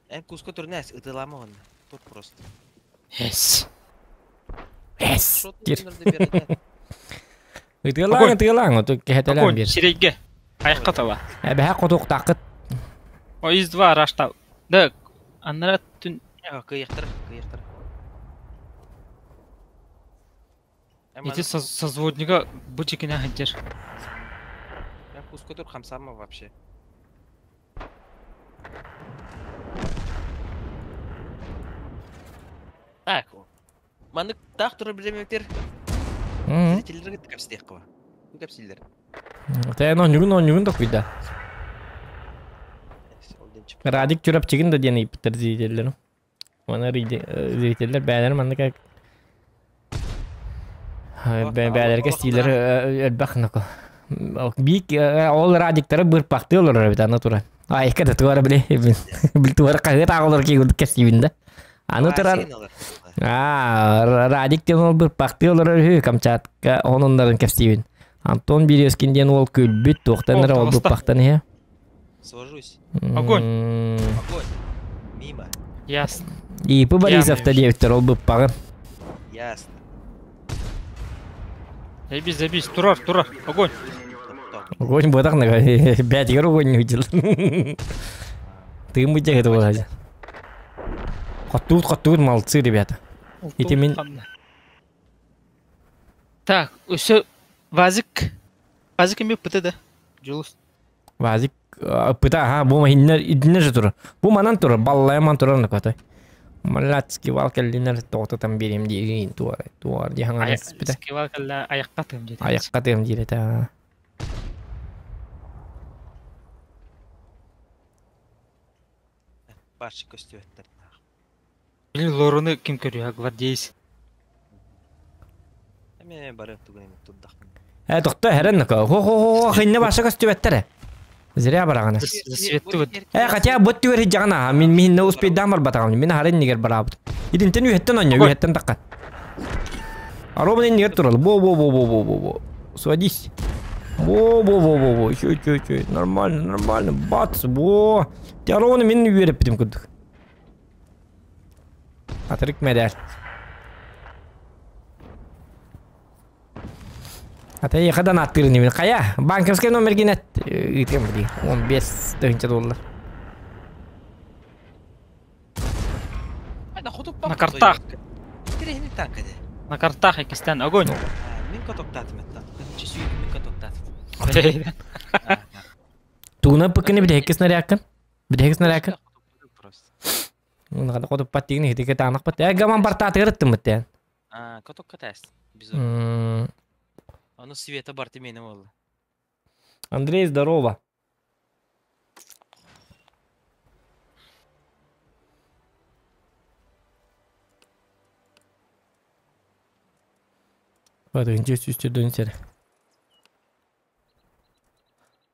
Эн куско турнас ытылама онна. Тут просто. Yes. Yes. Кир. Ытылаң, ытылаң, оту кехетелен бир. Сирейге. Аяққа тала. Әбәһә котуктакыт. О, из 2 рашта. Да, аннара түн Кыйыктыр, кыйыктыр. Эти созводника бучикина ханчер. Я куско тур хамсама вообще. Так. Маны так тура билемектер. Зрительдерге капсидек кыба. Капсилдер. Тэ но нюгун токуйда. Радик чурапчыгын да диэн ыйпыттар зрительдер. Мана зрительдер бээлер манна как. Бээлэргэ стилер элбэх нако. Бик ол радиктары бырпахты олорор эбит аны туран. Айка да туара биле бил туара хаһыат аҕалар ки курдук кэстибин да. Аны туран аа радик диэн ол бырпахты олорор үһү Камчатка онуннарын кэстибин. Антон Березкин диэн уол күлбүт туохтан эрэ ол бырпахтан иһэ. Свожусь. Огонь. Огонь. Мимо. Ясно. Ипы Борисов-то диэбиттэр ол быппаҕын. Ясно. Забись, забись, турар, турар, огонь. Огонь буотах бээтигэр огонь не Тыым быдьа это буолаачы. Хоттуут, хоттуут, молодцы, ребята. Ити мин... Так, өссө Вазик. Вазик эмиэ ыппыта да. Дьулус. Вазик ыппыта, аха, бу иһиннэр, идиннэр же турар. Бу манан турар, баллайаман турар накотой. Малацкий вал кэллинэр тоҕотутан биэриэм диир туар, туар дии хаҥан испитэ. Скивал кэллэ айахха тыам диэтэ. Айахха тыам диир этэ. Барчы көстүбэттэр. Блин, Лоруну ким көрүө, гвардеец. Эме бары тугун эме турдахпын. Э, тохто хэрэн нака. Хо-хо-хо, хинне баша көстүбэттэр. Зря бараҕана. Засветты Э, хотя бот түгэр хиджаҕана, мин мин успейдаан барбатаҕым. Мин харын нигер бараабыт. Итинтэн үһэттэн онньо, үһэттэн тахха. Аробан иннигер турал. Бо-бо-бо-бо-бо-бо-бо. Садись. Бо-бо-бо-бо-бо. Чё, чё, чё. Нормально, нормально. Бац, бо. Ти аробаны мин үөрэппитим курдук. Атырык медаль. Ата ехадан аттырын имин. Кая, банковский номер гинет. Ыытым дии. 15 тыһынча доллар. На картах. На картах иккистэн огонь. Мин котоктаатым этта. Чесүйүк мин котоктаатым. Тугунан пыккыны бидэһикки снарядкын? Бидэһик снарядкын? Нада хотуппат тигин хитике таанахпат. Э, гаман бартаатыгар ыттыммыт диэн. А, котокка таас. Бизон. Ону света барты мене болла. Андрей, здорово.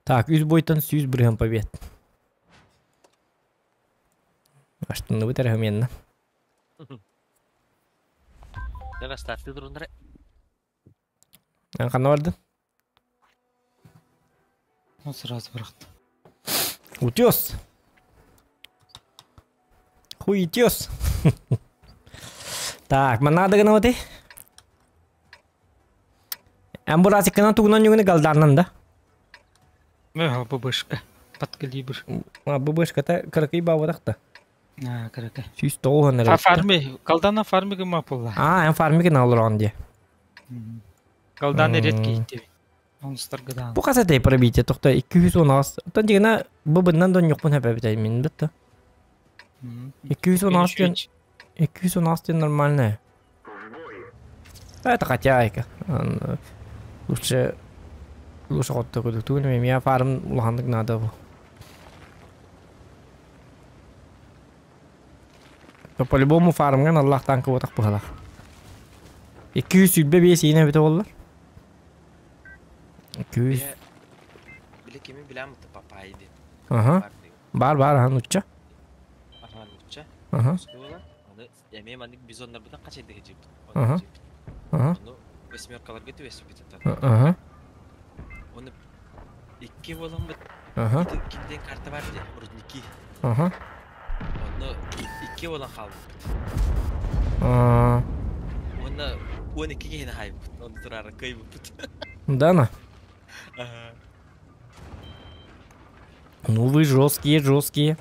Так, үс бойтан сүүс бырыһан побед. Аштынныбыт эрэ хомиэнна. Давай старты дуруннары. Эн ханна бардын? Он сразу бырахты. Утес! Хуитес! Так, манна гына оты. Эн бурасиккынан тугунан югуны галдарнан да? Мэ, ББшка. Под калибр. А, ББшката кыракый бабадахта. А, кыракый. Сүүс тоҕуһан эрэ. Фарми, Калдана фарми гыма пулла. А, эн фарми гына олорон дии. Калданы редкий иттеби. Онустаргыдан. Бу хас этэй пробитие тохто 216. Оттон дигена бу быннан дон юкпун хэпэбит мин битта. 216 диэн 216 диэн нормальная. Это хотя лучше лучше хотто кудук тугун меня фарм улаханнык надо бу. То по-любому фармган Аллах танкы отак быһалах. 225 ине бите боллар. 200. Биле кими билем папай ди. Ага. Бар бар аха нучча. Аха нучча. Ага. Аны эме маннык бизоннар бутан качайды хежип. Ага. Ага. Ону восьмеркаларга түбэспит. Ага. Оны икки болон бит. Ага. Кимден карта бар ди, рудники. Ага. Оны икки болон халбыт. А. Оны 12 кихини хайбыт. Оны турары кыйбыт. Да на. Ага. Ну вы жесткие, жесткие.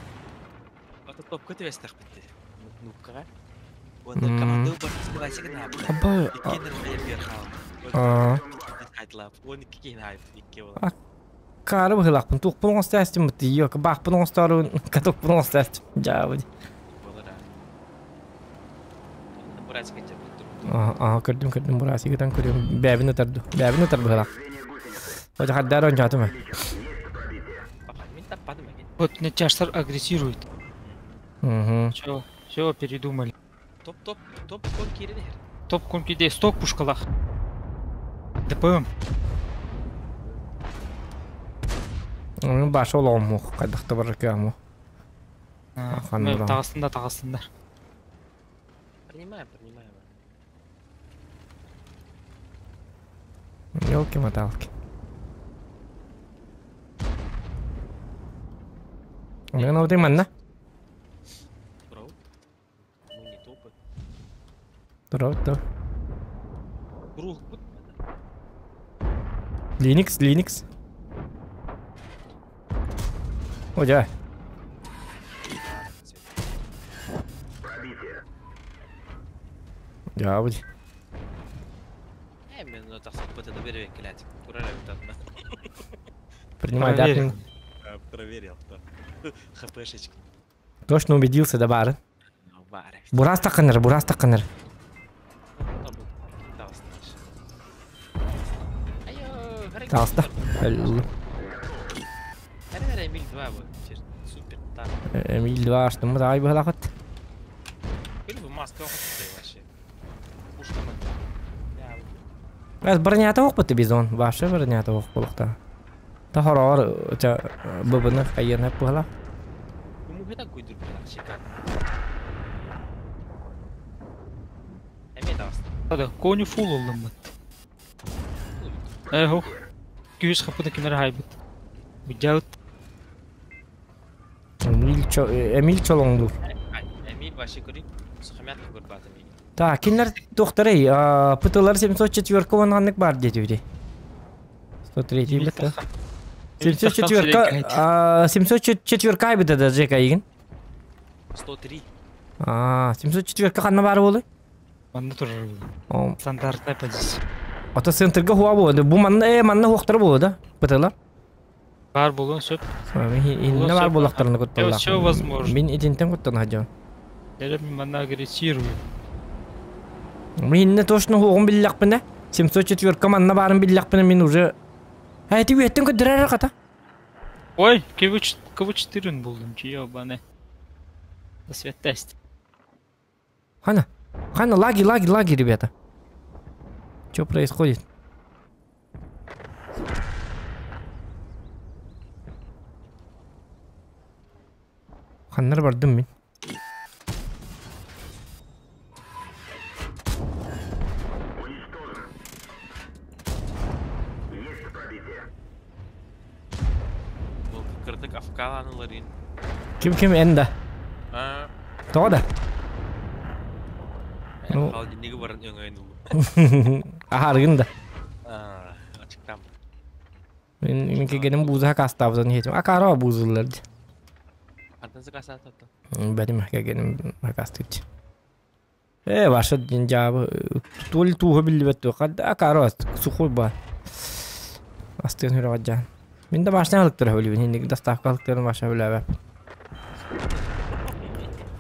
Ата топка түбэстэх битти. Нуккага. Оны команда бар Васик на. Аба. Иккенер бер хал. А. Хайтлап. 12 кихини хайбыт. Икки болон. Кары быһылахпын туохпун оҥостаастым быт йок баахпын оҥосторун катокпун оҥостаастым дьаабыт. Болар. Бурасик Ага, көрдүм көрдүм бурасигытан көрүм бэбин ытарду бэбин ытар быһылах. Ожа хаддар ончаатым. Папа, мин таппадым эген. Вот Нечаштар агрессирует. Угу. Все, все передумали. Топ топ топ кон кирин Топ конкиде сток пушкалах. ДПМ. Onun başı olağım o. Kaydıqta бар кыамы. Ханна. Тағысында тағысындар. Принимаем, принимаем. Елки-моталки. Мен аудың манна. Бро. Мы не топы. Тура то. Круг бут. Linux, Linux. О, дя. Пробитие. Дя, буди. Э, мен ну так ПТ доверие клять. Курара вот Принимай Проверил. дату. Проверил, да. ХПшечка. Точно убедился, да бары. Ну, бары. Бурас тақыныр, бурас тақыныр. Таста. Эмиль 2 вот, супер танк. Эмиль 2 аштым, дай бахалақат. Были бы маска вообще. Пушка Аз бронята оқпыты бизон. Башы бронята оқпылықта. Та хорор быбыны қайын бұғала. Кому это куйдур шикарно. Эми таста. Hadi коню фул олдым бит. Эхо. Күйіс қапыда кімдер хайбыт. Бұджаут. Эмиль чолоңдур. Эмиль вообще көрейік. Сухомятка көрбаты мені. Та, кинлер докторы, ПТЛар 704 онғаннык бар дети 103 бит. 704 704 айбыта да Жека егин. 103. А, 704 қанна бар болы? Манна тұрар бұл. Стандартная позиция. Ата центрга хуа болды. Бу манна манна хуактар болды да? ПТЛар. Бар болуын сөп. Инне бар болақтарını көтталла. Все возможно. Мен итинтен көттан хажан. Дәрі мен манна агрессирую. Мен инне точно хуғын биллақпын 704 манна барын биллақпын мен уже. Әйти үеттен көддірер қата. Ой, КВ-4 булдым, ёбаны. Святость. Хана, хана, лаги, лаги, лаги, ребята. Что происходит? Ханнар бардым мен. Уничтожен. Есть пробитие. Бұл кырдык афкаланыларын. Ким ким энда? А, Тоға да. Ну. Холодильнигі барын өңөйін улу. Ахаргын да. А, ачыктам. Мен кегеним буза кастабызан хетим. Акара бузулар. Антан закаса атты. Бәрим кегеним кастыч. Ваша динжабы тол туха билбет кад акара сухой ба. Астын хүрәҗан. Мин дә башны алып тора билбин. Инде доставка алып тора баша биләбә.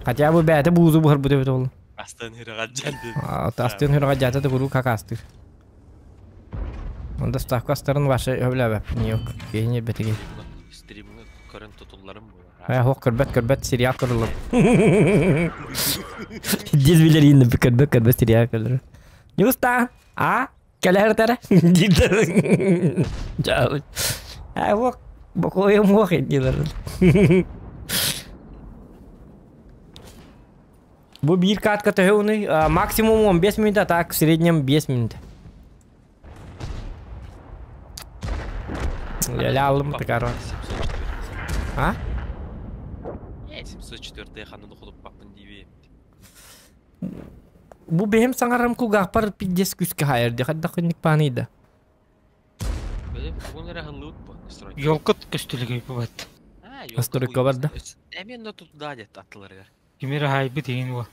Хотя бы бәте бузу бу хәрбү дип ул. Астын хүрәҗан дип. Астын хүрәҗата да гуру какастыр. Онда доставка астарын баша биләбә. Юк, кене бетеге. Стримны көрін тутулларым бу. Ә, хоқ көрбәт көрбәт сериал көріліп. Дез билер инде көрбәт көрбәт сериал көріліп. Не уста? А? Кәләр тәрә? Дилер. Жау. Ә, хоқ бокойым хоқ дилер. Бу бир катка төһө максимум 15 минут, а так в среднем 5 минут. Я алдым тыкар. А? 704 ханны худуп баппын диби. Бу бэм саңарам кулгаахпар пиздец күскэ хайырды, хадда хынник паныйда. Бөле бүгүн эрэ хыллыбыт бу. Стройка. Ёлка көстүлүгөй бабат. А, ёлка Стройка бар да. Эми онда тутуда дет аттыларыгар. Кимери хайбы деген бу.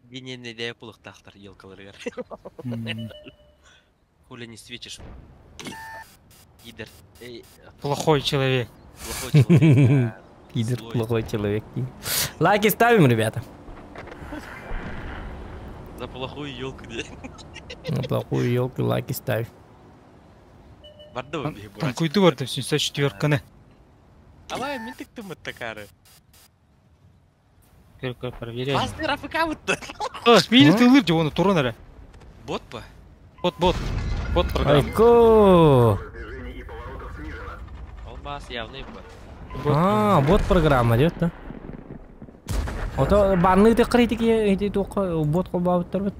Бинен де пулыктахтар ёлкаларыгар. Хули не светишь. Идер. Эй, Плохой человек. плохой человек. Пидор, Злой. плохой человек. Лайки ставим, ребята. За плохую елку, да. На плохую елку лайки ставим. Барды бы бе, Там куйду барды 704-каны. Давай, мен тыктым такары. Көр-көр проверяем. Базды рафыка бутты. Мени тылыр же оны турун эре. Бот па? Бот бот. Бот программа. Айко! Движений и поворотов снижено. Ол баас явный бот. Бот. А, бот программа диэт да. Ото банны тыккыр ити ити туохха бот холбообуттар бит.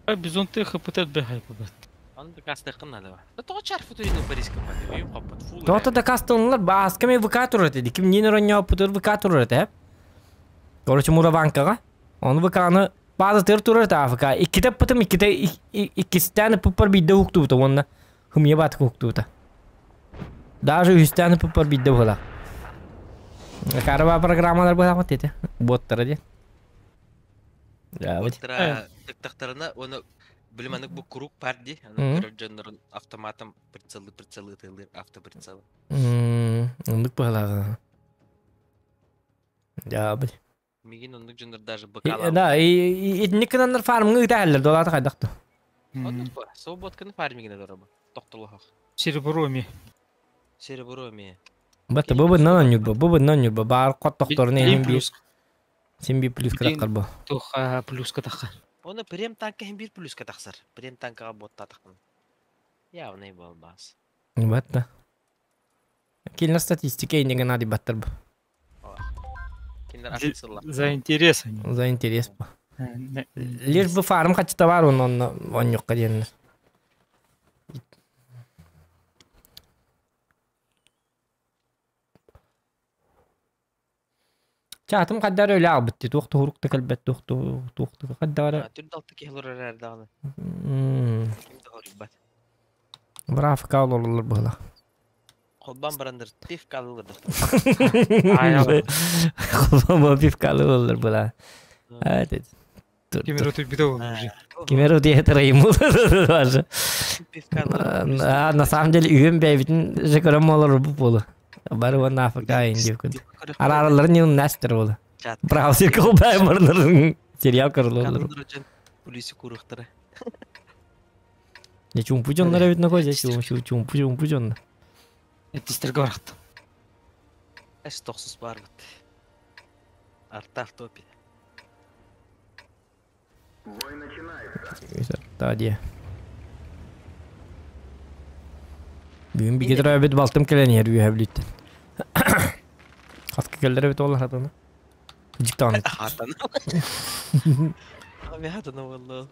Ай бизон ты хпт бэхай бат. Оны дакастыаххын наада ба. Да тоҕо чарфы турину Парижка бат. Өйүм хоппот. Фул Тоҕо эрэ. дакастылыннар бааска ме ВК турар этэ. Ким нин оронньооппутур ВК турар этэ. Короче, Мураванкаҕа. Ону ВК-ны бааза тыр турар этэ АФК. Иккитэ ыппытым, иккитэ иккистээн ыппыппар биирдэ уһуктубута уонна хымыйа баатык уһуктубута. Даже үһүстээн ыппыппар биирдэ быһыылаах. Караба программалар быһаахпыт этэ. Боттара диэн. Боттара тыктахтарына уонна били маннык бу круг пар дии. Аны көрөр дьоннорун автоматом прицелы прицелы ытыалыыр автоприцелы. Оннук быһалааҕа. Дьаабы. Мигин оннук дьоннор даже быкалаабыт. Да, итинник гынаннар фармҥа ыыта иһэллэр, долаата хайдах да. Оннук бу. Свободканы фармигина дороба. Тохтолоһох. Серебро ми. Серебро ми. Бата бу быннан онньурба, бу быннан онньурба. Баар хоттохторун Билим эһин биир плюс. син биир плюс Билим кыраккар бу. туха плюска таха. Оны прем танка хим бир плюска тахсар. Прем танкаға боттатақпын. Явный болбас. Батта. Килнер статистика иннеге нади баттар бу. Киндер атын сылла. За интерес они. За интерес бу. Лишь бы фарм хачта бар он онно онньукка диэннэр. Чаатым хайдары өлө аалбыт дии туох туһурук да кэлбэт туох туох хайдары Түрд алты киһи олорор эрдэҕинэ. Ким да хоруйбат. Брафка олороллор быһыылаах. Холбоон бараннар пивка алылар Холбоон пивка алылар быһыылаах. Кемеро тут уже. Кемеро диэтер даже. На самом деле үйüm бэйбитин же көрөм олор бу болу. Бары уонна Африка индия күн. Арараларын не настер болу. Браузер колбай барнарын сериал көрөлөр. Полиция курухтара. Не чумпу дьоннор эбит нокой, же чумпу чумпу дьоннор. Эттистерге барахты. Эс тохсус бар бит. Арта автопи. Бой начинается. Та дии. Бүгүн бигэ төрөөбүт балтым кэлэн иһэр үөһэ бүлүүттэн. Хаска кэллэр эбит ол хатана. Дьиктаан. Хатана. Ами хатана болло.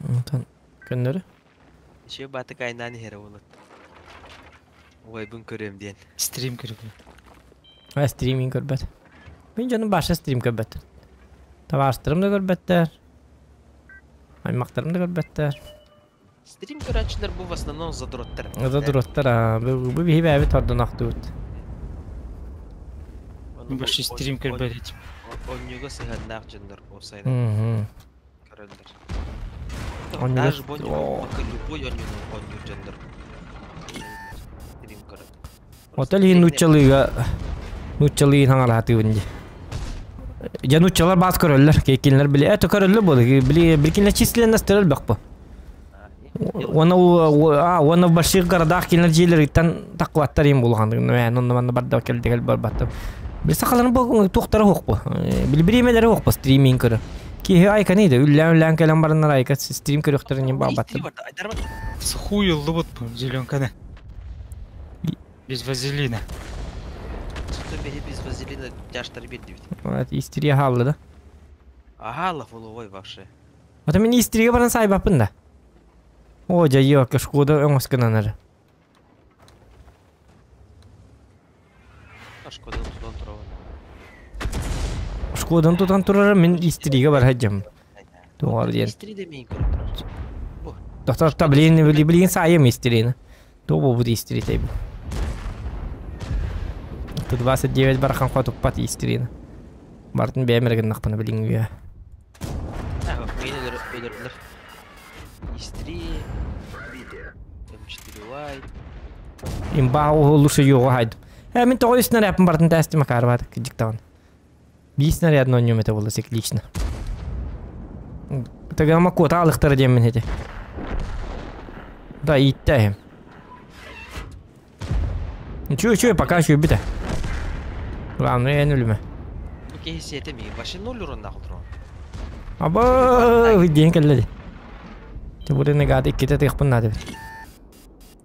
Онтон көннөрү. Еще баты кайнан иһэр болот. Ой, бун көрөм диэн. Стрим көрөм. А стриминг көрбөт. Мин дьонум баша стрим көрбөттөр. Табаарыстарым да көрбөттөр. Аймактарым да көрбөттөр. Стрим көрөөччүлэр бу в основном задроттар. Задроттар, а, бу биһи бэйэбит ордон ахтыбыт. Больше стрим көрбөт. Онньуга сыһыаннаах дьоннор уопсайынан көрөллөр. Даже бу любой онньуну онньуур дьоннор стрим көрөр. Отел иһин нууччалыыга нууччалыы хаҥалаһатыыбын дии. Дьэ нууччалар баас көрөллөр, кинилэр били это көрөллөр буолла, били биликинлэр численностара элбэх бу. Уонна а уонна в больших городах кинилэр дьиэлэриттэн таххыбаттар иһин буолуоханнык онно манна барда кэлдигэл барбаттар. Били сахаларын бу туохтара суох бу. Били бириэмэлэрэ суох бу стриминг көрөр. Киһи айканы да үллээн-үллээн кэлэн бараннар айка стрим көрүөхтэрин иһин баҕарбаттар. Схуй лыбыт бу зеленканы. Без вазелина. Без вазелина тяжтар биэрдибит. Истерия хаалла да. Аха, фоловой вообще. Ата мин истерия баран сайбаппын да. О, дьайыа, Шкода өҥөс гынан эрэ. Шкодан тутан турабын. Шкодан тутан турара мин истериге бар сылдьам. Туоҕар диэн. Истери да миин көрөн турар. Бу. Доктор, та блин, блин, сайым истерини. Туох буолбут истеритэй бу. 29 барахан хотуппат истерини. Бартын бэйэм эрэ гыннахпына билиҥ үө. Миин өлөрдүлэр. Истри. М4 White. Имба лучше його хайдым. Э, мин тоҕо снарядпын бартын тээстим акаарбаатык дьиктаҕын. Биир снарядын онньуом этэ буолла лично. Тагама куота алыхтара диэммин этэ. Да, ииттээһим. Үчүгэй, үчүгэй, пока үчүгэйбит ээ. Главное, эн өлүмэ. Бу киһи сиэтэ миигин вообще ноль уроннаах олорон. Аба диэн кэллэ ди. Чебурины гады иккитэ тыахпын наада эбит.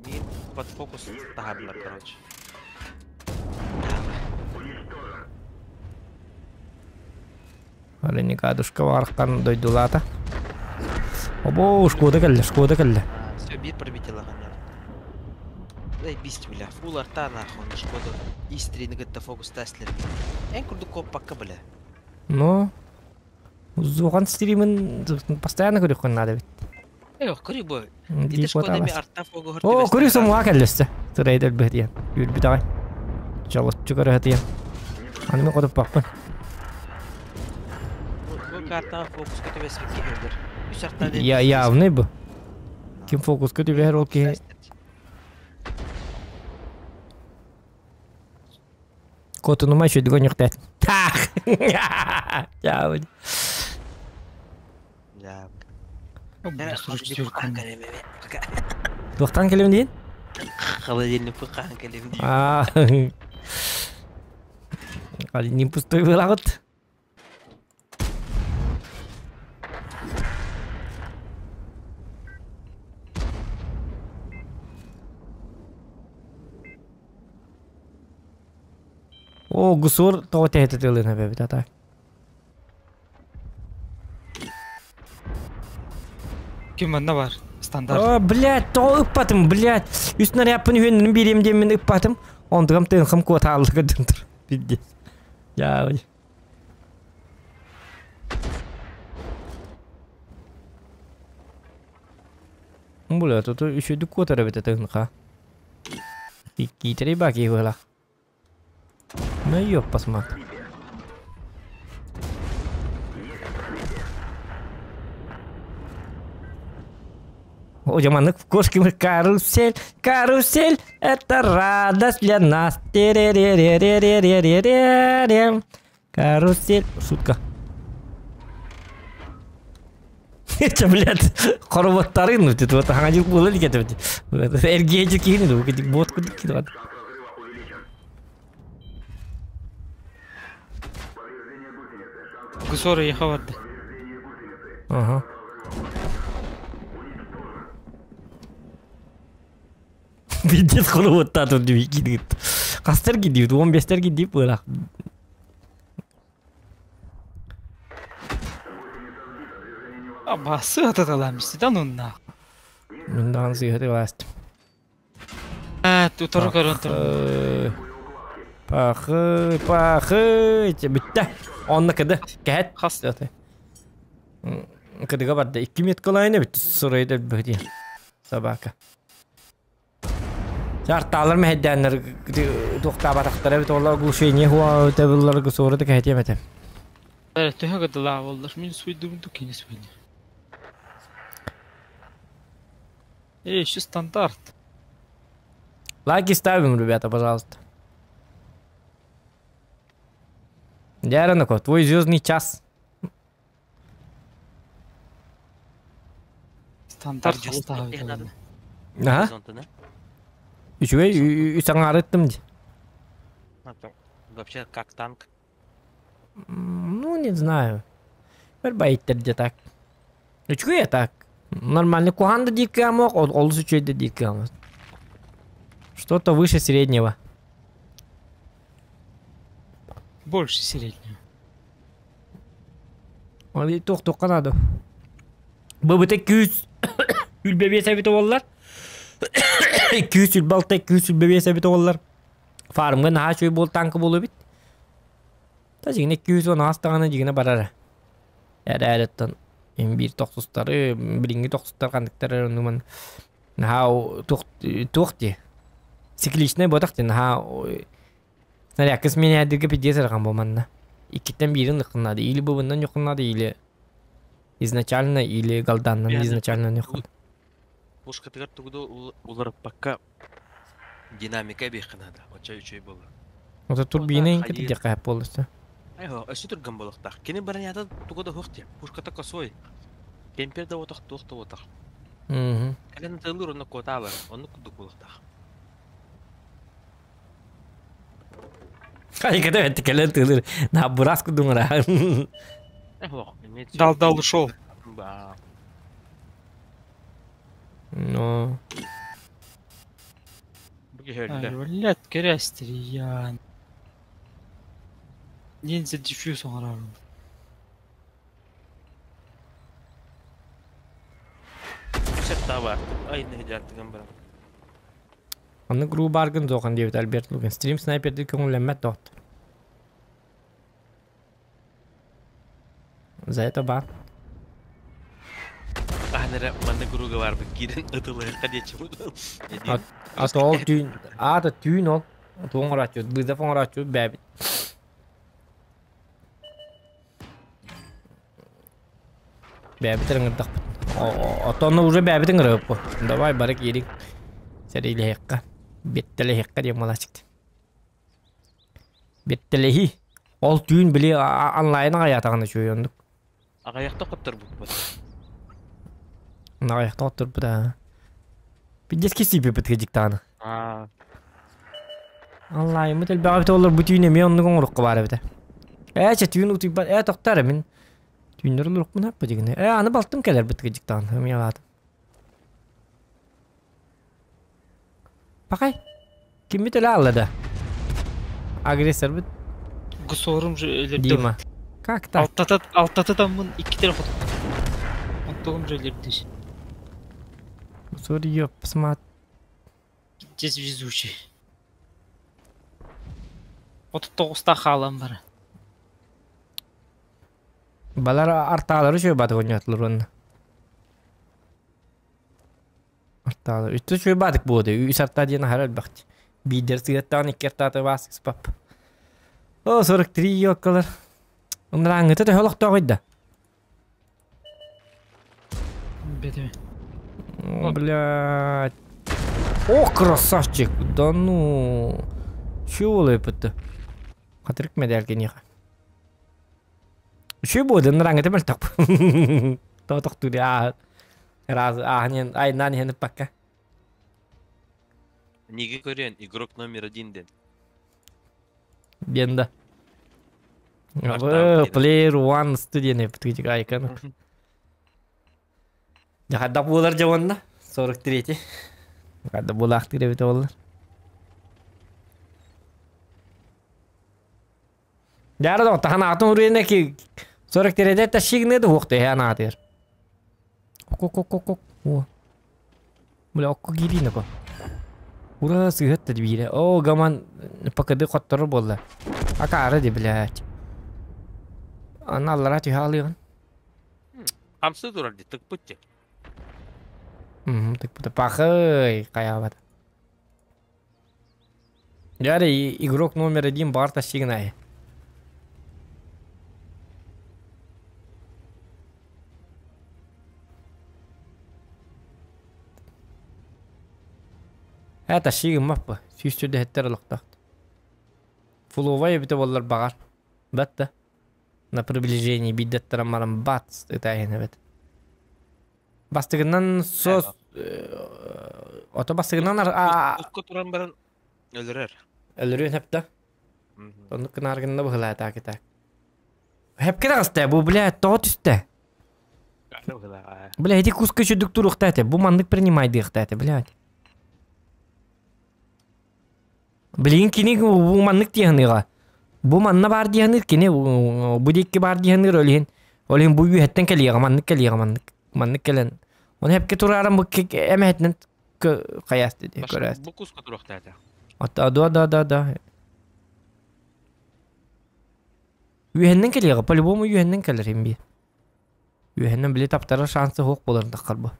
Мин под фокус таһардылар, короче. Ренегадушка барахтан дойдулаата. Обо, Шкода кэллэ, Шкода кэллэ. Все, биир пробитие лаҕаннар. Эй, бист бля, фул арта нахуй, на Шкоду истрини кытта фокустаслер. Эн курдук коппакка бля. Ну, Зухан стримин постоянно көрүөххүн наада эбит. Э, көрүй бу. Ити Шкода ми арта фогу О, көрүй сомуға кэллэстэ. Сырайдар быһытыйан. Үүрбүт аҕай. Чолоччу көрөһөтүйэн. Аны мен хотуппаппын. Бу картаҕа фокуска түбэспит киһи өлөр. Үс арта Я явный бу. Ким фокуска түбэһэр ол киһи Котунума үчүгэй өнүөхтээт. Таах! Чаабын. Туохтан кэлим диин? Холодильникпын хаһан кэлим диин. Аа. Холодильник пустой буолаҕыт. О, гусур тоҕо тэһитэ тыалыын эбэбит ата. Ким манна бар? Стандарт. О, блядь, тоҕо ыппатым, блядь. Үс наряппын үһүннүн бирием диэммин ыппатым. Онтугам тыынхам куотааллык өдүнтүр. Пиздец. Я Бля, тут үчүдүк куотар эбит тыынха. Киитэрий баа киһи быһалаах. Ну ёп посмат. О, маннык кошки карусель, карусель, это радость для нас. Тере-ре-ре-ре-ре-ре-ре. Карусель. Шутка. Это, блядь, хоруботтарын, вот это вот хаҥадьыл буола илик этэ Эргиэдьи киһини дуу, бот курдук киһи Гусора ехал барда. Ага. Пиздец хоруботтаатым дии кииргит. Хастар киирдибит, 15 киирдибит быылаах. Абасы ататалаамиститан онна. Мин даҕаны сыыһа тылаастым. Аа, тутору көрөн турар. Пахы, пахы, бүттэ. Онно кыды, кэһэт. Хас. Кыдыга барда. Икки меткалайны бүттү сурайда бөтү. Собака. Чартаалар мэһэйдээннэр туохтаабатахтара эбит олор оглушение хуа табылларга суора да кэһэтиэм этэ. Э, төһө гыдылаа боллар? Мин суйдум ду кини суйду. Эй, еще стандарт. Лайки ставим, ребята, пожалуйста. Дяранако, твой звездный час. Стандарт поставить. Ага. Үчүгэй үс аҥаарыттым дии. Вообще как танк? Ну, не знаю. Бір байыттар де так. Үчүгэй так. Нормальный куһаҕан да диир кыамок, олус үчүгэй да диир кыамок. Что-то выше среднего. Больше среднего. Ол туох-туохха наада. Быбыта күүс үлбэбиэс эбит буоллар. Күүс үлбалта күүс үлбэбиэс эбит буоллар. Фармга наһаа үчүгэй буол танка буолуо эбит. Та дьиҥинэ 210 даҕаны дьиҥинэ барара. Эрээриттэн биир тохсустары, билиҥҥи тохсустар ханныктар эрэ оннуман наһаа туох туох дии. Цикличнай буотах дии наһаа снарядка сменяйдырга пиздец ырахан бу манна. Иккиттэн биирин ыккыннаады. Или быбыннан ньухуннаады, или изначально, или галданнан изначально ньухун. Пушкатыгар тугу да уларыппакка динамика эбиэххэ наада. Оччо үчүгэй буолар. Ото турбина иҥкэ диэххэ буоллуста. Айho, өссө түргэн буолуохтаах. Кини бронята тугу да суох диэ. Пушката косой. Кемпер да уотах, туох да уотах. Кэлэн тыллыыр онно куотаалар. Оннук курдук буолуохтаах. Айгата бэтти кэлэн тыылыр. На бурас кудуҥара. Ох, имеется Дал дал ушел. Ба. Но. Бу киһи Блядь, кэрээстериян. Ниндзя диффьюз оҥорорум. Сеттаба. Ай, нехидяттыган баран. Аны гру баргын зохан диэбит Альберт Лугин. Стрим снайперди көҥүллэммэт доҕоттор. За это бан. Хаһан эрэ манна груга барбыт киирэн ытылыахха диэччи буолуом. А то ол түүн, аата түүн ол. Туох оҥорооччубут, вызов оҥорооччубут бээбит. Бээбит ыҥырдахпыт. Оттон уже бээбит ыҥырыппыт. Давай бары киириҥ. Сэриилэһиэххэ. Биттэлэһиэххэ диэн малааччык. Биттэлэһии. Ол түүн били онлайн аҕайаатаҕына үчүгэй оннук. Аҕыйахта хотторбуппут. Аҕыйахта хотторбут аа. Пиздец кисийбиппит кыдьыктаҕына. Аа. Онлайнмыт элбэҕи эбитэ буоллар бу түүн эмиэ оннук оҥоруохха баар эбитэ. Ээ чэ түүн утуйбат ээ тохтоо эрэ мин түүннэр олоруохпун хаппа дигинэ. Ээ аны балтым кэлэр бит кыдьыктаҕына эмиэ аҕаатым. Пахай киммит өлө аалла да? Агрессорбыт Гусорум же өлөрдө. Дима. Как так? Алтата алтата таммын иккитер хоту. Онтугум же өлөрдү. Сори, ёп, смат. Пиздец везучий. 39-та хаалан бара. Балар артаалары үчүгэй баатык оонньоотулар уонна. Артаалар. Үстэ үчүгэй баатык буолуо Үс артаа диэн аһара элбэх. Биирдэр сыһыаттаҕын икки артаата баас спап. О, 43 ёлкалар. Ынырааҥҥыта төһө олохтооҕуй да? Бетеме. О, блядь. О, красавчик! Да ну... Чего это? Хатырык медаль киниэхэ. Үчүгэй буолла, ынырааҥҥыта мөлтөх. Тоҕо тохтуур аа раз ааһан иһэн айнаан иһэн ыппакка. Ниги көрүөн, игрок номер один ден. Диэн да. Артаабыт Player One студияны эппит айканы. Дьэ буолар дьэ уонна 43 Хадда буолаахтыыр эбитэ буоллар. Дьаара да тахан аатын уруйна ки 43 ташигны да хуохты һэ аатыр. Ок ок ок ок. О. Бля окко киириин око. Ура сыһыт да биирэ. О гаман ПКД хотторор буолла. Акаары ди блядь. Аны аллара түһэ алыгын. Хамсы турар ди тыкпыт ди. Тыкпыта пахай каябат. Дьэ игрок номер один бар тащигнай. Ээ тащигын маппы. Сүүс түрдэһиттэр олохтоох. Фуловай эбитэ буоллар баҕар. Бат да. На приближении биирдэттэрэн баран бац ытааһын эбит. Бастыгынан сос ото бастыгынан Укка туран баран өлөрөр. өлөрүөн хэпта. Оннук кынааргынна быһылаа так. Хэпке таҕыста бу бля тоҕо түстэ. Бля эти куска чүдүк туруохта этэ. Бу маннык принимайдыахта этэ, блядь. Билигин кини бу маннык диэхыныга. Бу манна бар диэхыныыр кини бу диэкки бар диэхыныыр ол иһин ол иһин бу үөһэттэн кэлиэҕэ маннык кэлиэҕэ маннык маннык кэлэн. Оны хэпке турааран бу эмэһэтинэн хайаас диэ көрөөс. Бу куска туруохта этэ. Ата да да да да. Үөһэннэн кэлиэҕэ по-любому үөһэннэн кэлэр им би. Үөһэннэн били таптарар шансы суох буоларын таххар бу.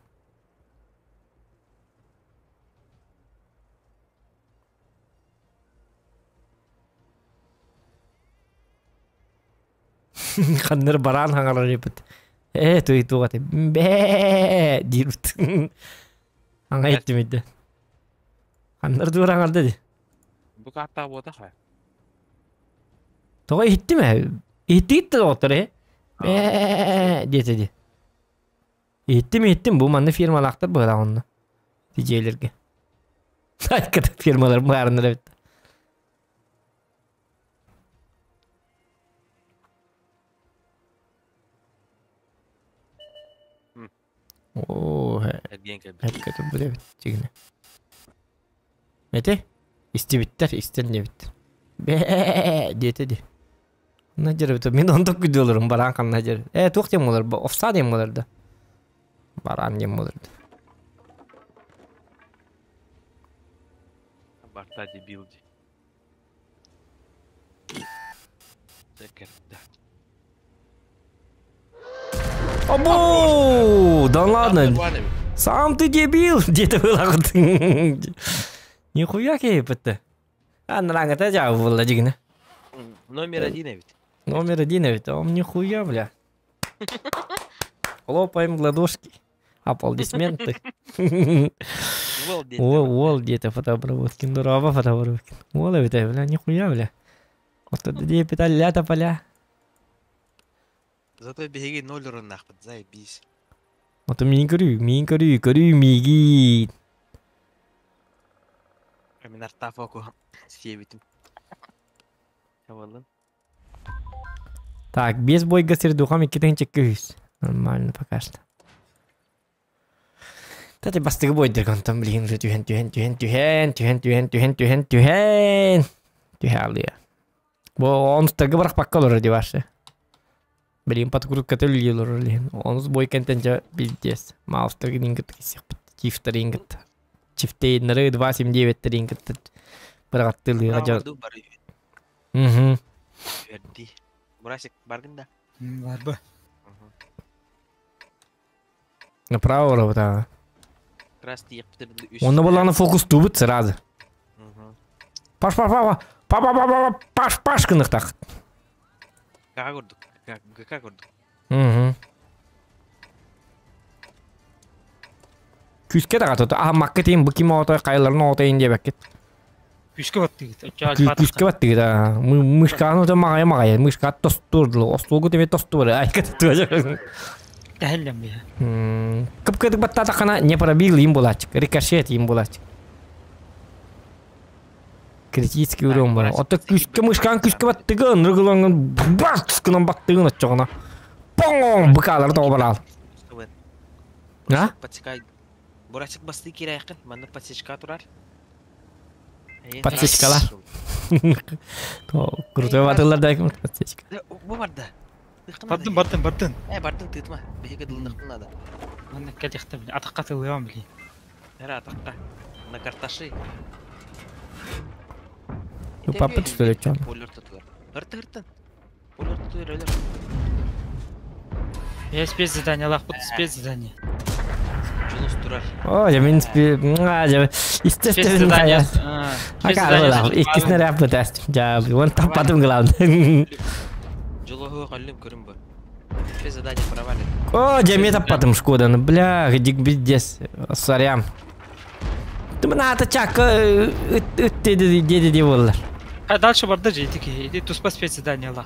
Ханныр бараан хаҥарар эбит. Ээ туй туох этэ бээ диирбит. Аҥа иттимидде. Ханнар дуор аҥарда ди. Бу кааттаах буотах ээ. Тоҕо иһиттим ээ? Иһиттигит да доҕоттор ээ? Бээ диэтэ ди. Иһиттим иһиттим бу манна фирмалаахтар быһалаах онно. Дьиэлэргэ. Айката фирмалар баарынар эбит. Эргийэн кэлбит. Эпкэ турбут эбит дьигинэ. Эти истибиттэр, истэн диэбит. Бээ диэтэ ди. Онно дьэрбит мин онтук күдүөлөрүм бараан ханна дьэр. Э туох диэн буолар овса диэн буолар да. Бараан диэн буолар да. Барта дебил ди. Закерда. Або! Да ладно. Сам ты дебил, диэтэ былаҕыт. Нихуя кейпетте. Анраҥата жаа буолла дьигинэ. Номер один эбит. Номер один эбит. Он нихуя, бля. Хлопаем в ладошки. Аплодисменты. Уол диэтэ. Уол диэтэ фотообработкин. Дороба фотообработкин. Уол эбит, бля, нихуя, бля. Вот диэпит алля поля. Зато биһиги ноль уруннаахпыт, заебись. Ото миин көрүү, миин көрүү, көрүү миигин. Мин артафоку сиэбитим. Чабалын. Так, без бойга сердухам 2 200. Нормально пока что. Тати бастыгы бойдыр контон билигин уже түһэн түһэн түһэн түһэн түһэн түһэн түһэн түһэн түһэн түһэ алыя. Бу онустарга барахпакка олорор ди башы. Билигин подкрутка төлүлүү олорор лиһин. Онус бой кентен жа пиздец. Маустарга дин кытта кисиэхпит. Чифтарин кытта. Чифтейннары 279-терин кытта бырагаттылыга жа. Бары Мгм. Верди. Бурасик баргын да. Барбы. Направо работа. Раз тиэхпитин үс. Онно боллаҕына фокус тубут сразу. Паш паш па па па па па паш паш гыныхтах. Га курдук. ГК курдук. Мгм. Күскэ даҕата аха макка тиин бу ким оҕото хайаларын оҕото диэбэккит. Күскэ баттыгыт. Күскэ баттыгыт аа. Мышканы то маҕайа маҕайа мышка тостур остуолгу теме тостур айка туожа. Тэһэллэм бия. Кып-кытык баттаатаххына не пробил им булаачык, рикошет им булаачык. Критический урон бар. Ото күскэ мышкан күскэ баттыгын, рыгылаңын бат гынан баттыгын оччоҕуна. Поң быкаалар тоҕо бараал. А? Подсекай. Бурасик басты кирайкын, манна подсечка турар. Подсечкалар. То крутой батылар да подсечка. Бу барда. Бардын, бардын, бардын. Э, бардын тытма. Биһиги дылныхтын надо. Манна кэлиэхтэ били. Атахха тылыам били. Эра атакка. На карташи. Ну, папа что ли, чё? Полер татуар. Ырты ыртын. Полер татуар өлөр. Я спецзадание лах, вот спецзадание. Жулус турар. О, я мин спи... А, я... Естественно, я... Спецзадание. Иккисine рэп бытаст. Я, вон там потом главное. Жулуһу каллым көрүм бу. Спецзадание провален. О, я мета потом шкода, ну бля, дик пиздец. Сорян. Ты мына ата чакка деді деді болар. А дальше барда же ити ити туспа спецзадание лах.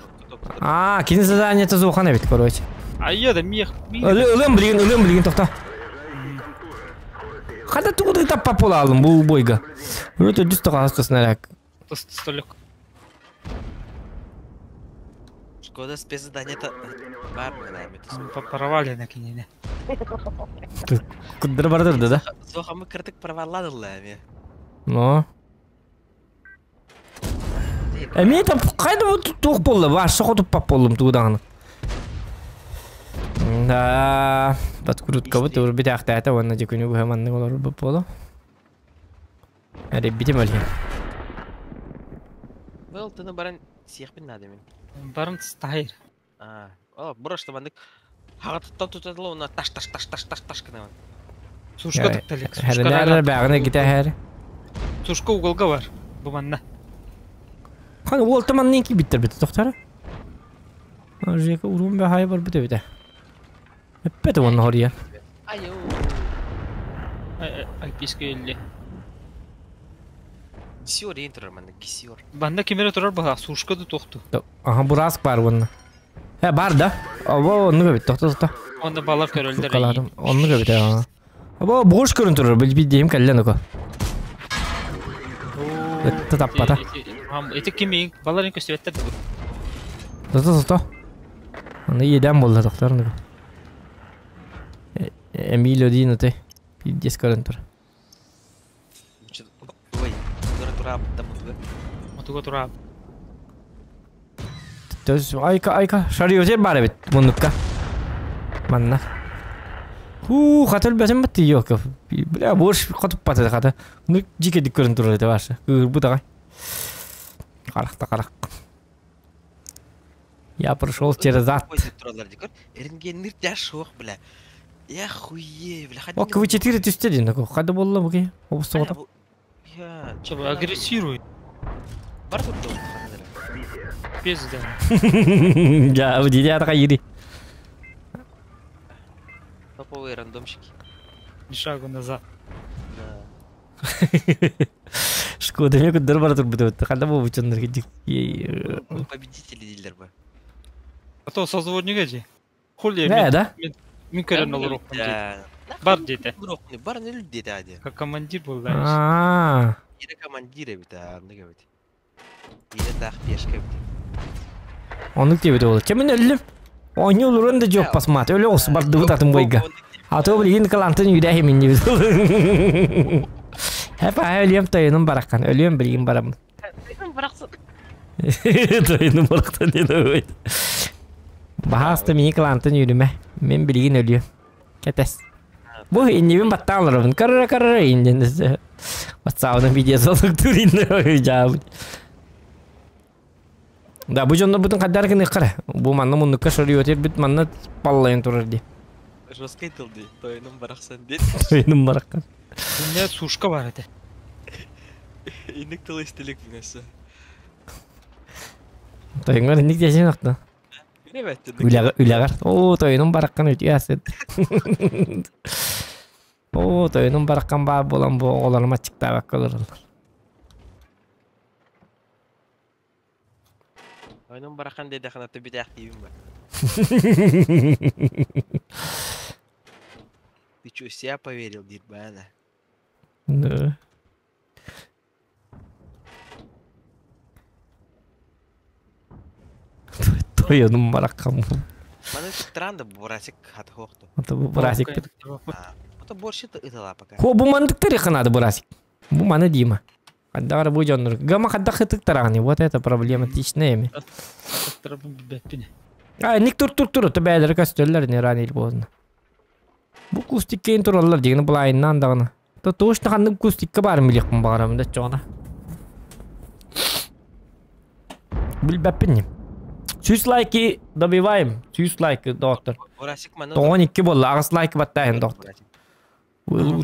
А, кини задание то зухан эбит, короче. А я да мех мех. Ылым билген, ылым билген тохта. Хада тугуды таппа болалым бу бойга. Өтө дүз тоға снаряд. Столик. Шкода спецзадание та бар мына Провалено кинине. Кудыр бардыр да? Зохамы кыртык провалладылар эми. Но. Эми там кайда бу тух болду? Башы хотуп пап болдум тугудаганы. Да, подкрутка вот уже битахта это вон на дикуню гаманны олар бу болу. Әре битем әле. Был тыны баран сиэхпин надо мен. Барым тахир. А, о, бұрышты бандык. Хагаттан тутадылы уна таш таш таш таш таш таш кына. Сушка такталык. Хәрнәр бәгъне китә хәр. Сушка уголга бар. Бу манна. Хан ул таман нинки биттер бит тохтара. Ажыка урун бә хай бар бите бите. Эппет онны хория. Айо. Альпийский элли. Гисиор дейін тұрар манда, гисиор. Банда кемере турар баха, сушка да тохту. Аха бураск бар онны. Хә бар да. Або онны бит тохта тохта. Онда балар көрөлдөр. Каладым. Онны бит. Або буш көрүн турар бил бит дейм каллен око. Это таппата. Эти кимин баларын көстөбөттөр бу. Тохта тохта. Аны едән булды тохтар. Эмилио Дино те. Пиздец көрөн тур. Ой, тура мутуга. Мутуга тура. Төс айка айка шариотер бар эбит муннукка. Манна. Хуу, хатыл бәсем битти yok. Бля, бош катып баты хата. Ну жике дик көрүн турар эте башы. Кыр бу дагай. Каракта карак. Я прошел через ад. Эрнгеннир тяж ох, бля. Я хуе, бля. О, КВ-4 түстө дин. Када болла буги. Обус соғыта. Я, Че, агрессируй. Бар тут дом. Пизда. Я, дидя така ири. Топовые рандомщики. Ни шагу назад. Да. Шкода мен күндер бара тур бит. Када бу бучоннор кидик. Мы победители дилер бы. А то созводник эти. Хули, Не, да? Мин көрөн олорук. Да. Бар дети. Бар не люди дети. Как командир был, да. А. Ире командир бит, анда бит. Ире тах пешка бит. Оны тебе ол. Чемен өллүм. Ойны олорун да жоқ басмат. Өлө ос барды бутатын бойга. А то билген калантын үйдә хемин дип. Хәп өлөм тойынын бараккан. Өлөм билген барам. Бараксы. Тойынын барактан диде ой. Бахасты мини калантын үйрүмө. Мен билген өлөм. Кетес. Бу иннибин баттааларыбын. Карара карара инден. WhatsApp'ын видеосы олук турин жабы. Да, бу жоннор бутун каддар кыны кара. Бу манна муннукка шору бит манна паллайын турар ди. Жесткий тылды. Тойынын бараксан дед. Тойынын бараккан. У меня сушка бар это. Иник тыл истелек бинесе. Тойынгар инник десен акта. Билебет. Үләгәр үләгәр. О, тойынын бараккан үтү ясыт. О, тойынын бараккан бар болан бу оголарыма чыктабак колор. Тойынын баракан деди хана төбү тах дейм ба. Ты чё, себя поверил, дирбана? Да. Тойынын бараккан. Мана транда бурасик хат хохту. Ата бу бурасик. Ата борщи ытала пока. Хо бу мандык тарихынады бурасик. Бу маны дима. Каддагар бу жоннор. Гама кадда хытык тараганы. Вот это проблематичное эми. А, ник тур тур тур төбәләр көстөлләр не ран ил болны. Бу кустик кейин тураллар дигәне булайыннан дагына. То точно ханны кустикка бар милек барам да чона. Билбәппин. Сүз лайки добиваем. Сүз лайки доктор. Бурасик мана. 92 болла, агыс лайк баттайын доктор. Бу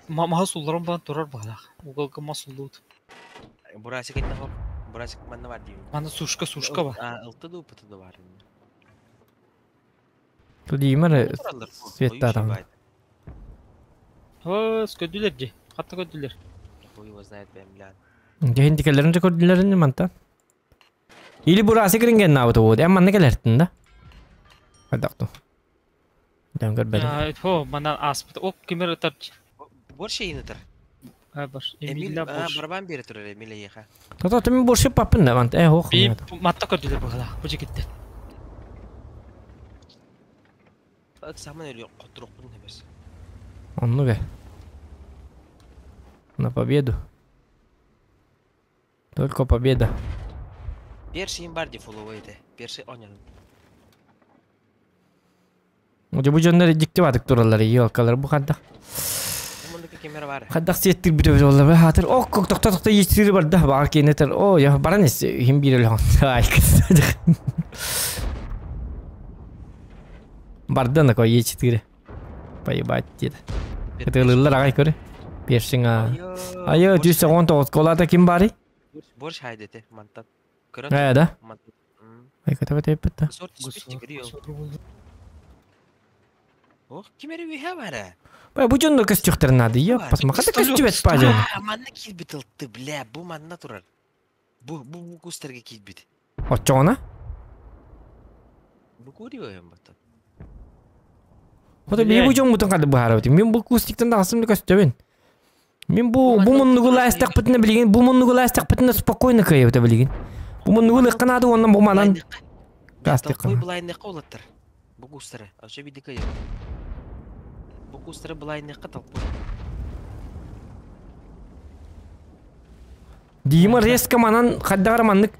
Маха сулларым бан турар балах. Уголка масуллут. Бурасик инна хоп. Бурасик манна бар дейм. Мана сушка сушка бар. А, ылты ду пыты да бар. Тудимер светта там. О, скөдүлер же. Хатта көдүлер. Хуй его знает, бэм, бля. Дехин тикелерин көрдүлерин манта. Или бурасик ринген набыты болды. Әм манна келерттин да. Кадакту. Дән көрбәдем. Хо, мана аспыт. Оп, кемер ытар. Борщи инытыр. А, бар. Эмиль, Эмилля а, борщ. барабан бере турар Эмиля еха. Тата төмен боршы папын да манта. Э, ох. Би матта көдүлер багала. Бу жигитте. Саман өлі қотырықпын емес. Онну бе. На победу. Только победа. Перший им бар дефоловый еді. Перший онyan. Уже бу жоннор дикти бадык тураллар, елкалар бу кадда. Мындыки кемер бар. Каддак сеттир бир болlar хатыр. Ок, кок токто токто естири бар да бар кенетер. О, я баран эс хим бир эле. Ай. Барда на кой Е4. Поебать деді. Это лыллар агай көрі. Першин а. Айо, 119 колата ким бари? Борщ хайдете, мантан. Көрөн. Э, да. Мантан. Ай, ката теппет. Сорт спички кирио. Ох, кемери виха бара. Бай, бу жоннор костюктер надо. Ёп, посма. Ката костюм пажан. Манна килбит ылтты, бля, бу манна турар. Бу бу бу кустерге килбит. Очоона? Бу курио эм бата. Хота би бу жон бутун кады бу харабыт. Мен бу кустиктен да асымды костюмин. Мен бу бу муннугу ластак битне билген, бу муннугу ластак битне спокойно кайып билген. Бу муннугу лыкканады оннан бу манан. Кастик. Кой булайны колаттыр. Бу кустере. Ача бидик айы. Бу кустары былайныахха талпы. Дима резко манан хайдах эрэ маннык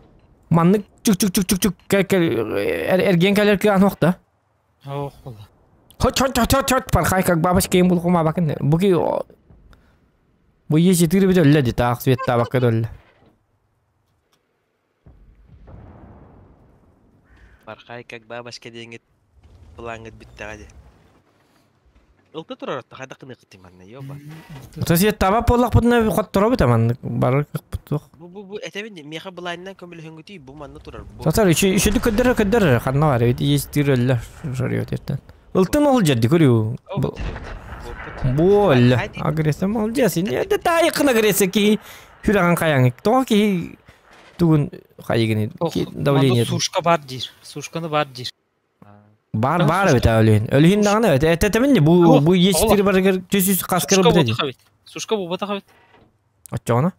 маннык чук чук чук чук чук эргиэн кэлэр кыаан охта. Ох, була. Хоть хоть хоть хоть хоть порхай как бабочка им булкума бакын. Буки бу Е4 бит өллө ди таах светтаабакка да өллө. Порхай как бабочка диэҥҥит былааҥҥыт бүттэҕэ дии. Ылта турар отто хайдах гыныаххытый манна ёба. Светтаабат буоллахпытына хотторобут маннык барар кыахпыт суох. Бу бу бу этэбин дии миэхэ былаанынан көмөлөһүҥҥүтүй бу манна турар бу. Сатар үчү көрдөрөр көрдөрөр ханна бар эбит Е4 өллө шарыйот эртэн. Ылтын ол жерди көрүү. Бу өллө. Агрессия молодец. Не таайыккын агрессия киһи сүрэҕин хайаҥ. Тоҕо киһи тугун хайыгын давление. Сушка бар диир. Сушканы бар диир. Бар бар эбит өлүһүн. Өлүһүн даҕаны эбит. Этэтэмин не бу бу Е4 барыгар түс хаскар Сушка буолбатах эбит. Сушка буолбатах эбит. Оччоҕуна?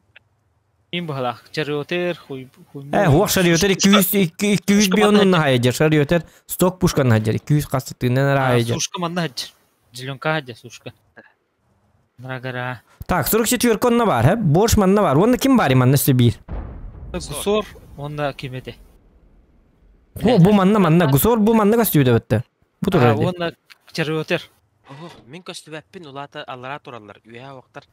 Мин быһалаах. Чарыотер хуй хуй. Хуох шариотер 200 200 бионун хайдер. Шариотер сток пушкан хайдер. 200 хасты тыынан хайдер. Сушка манна хайдер. Зеленка хайдер сушка. Нрагара. Так, 44 конна бар, хэ? Борш манна бар. Онна ким бар манна өссө биир? Гусор онна ким эте? Бу бу манна манна гусор бу манна көстүбүтэ бытта. Бу турар. Онна чарыотер. Ох, мин көстүбэппин улаата аллараа тураллар. Үөһэ уохтар.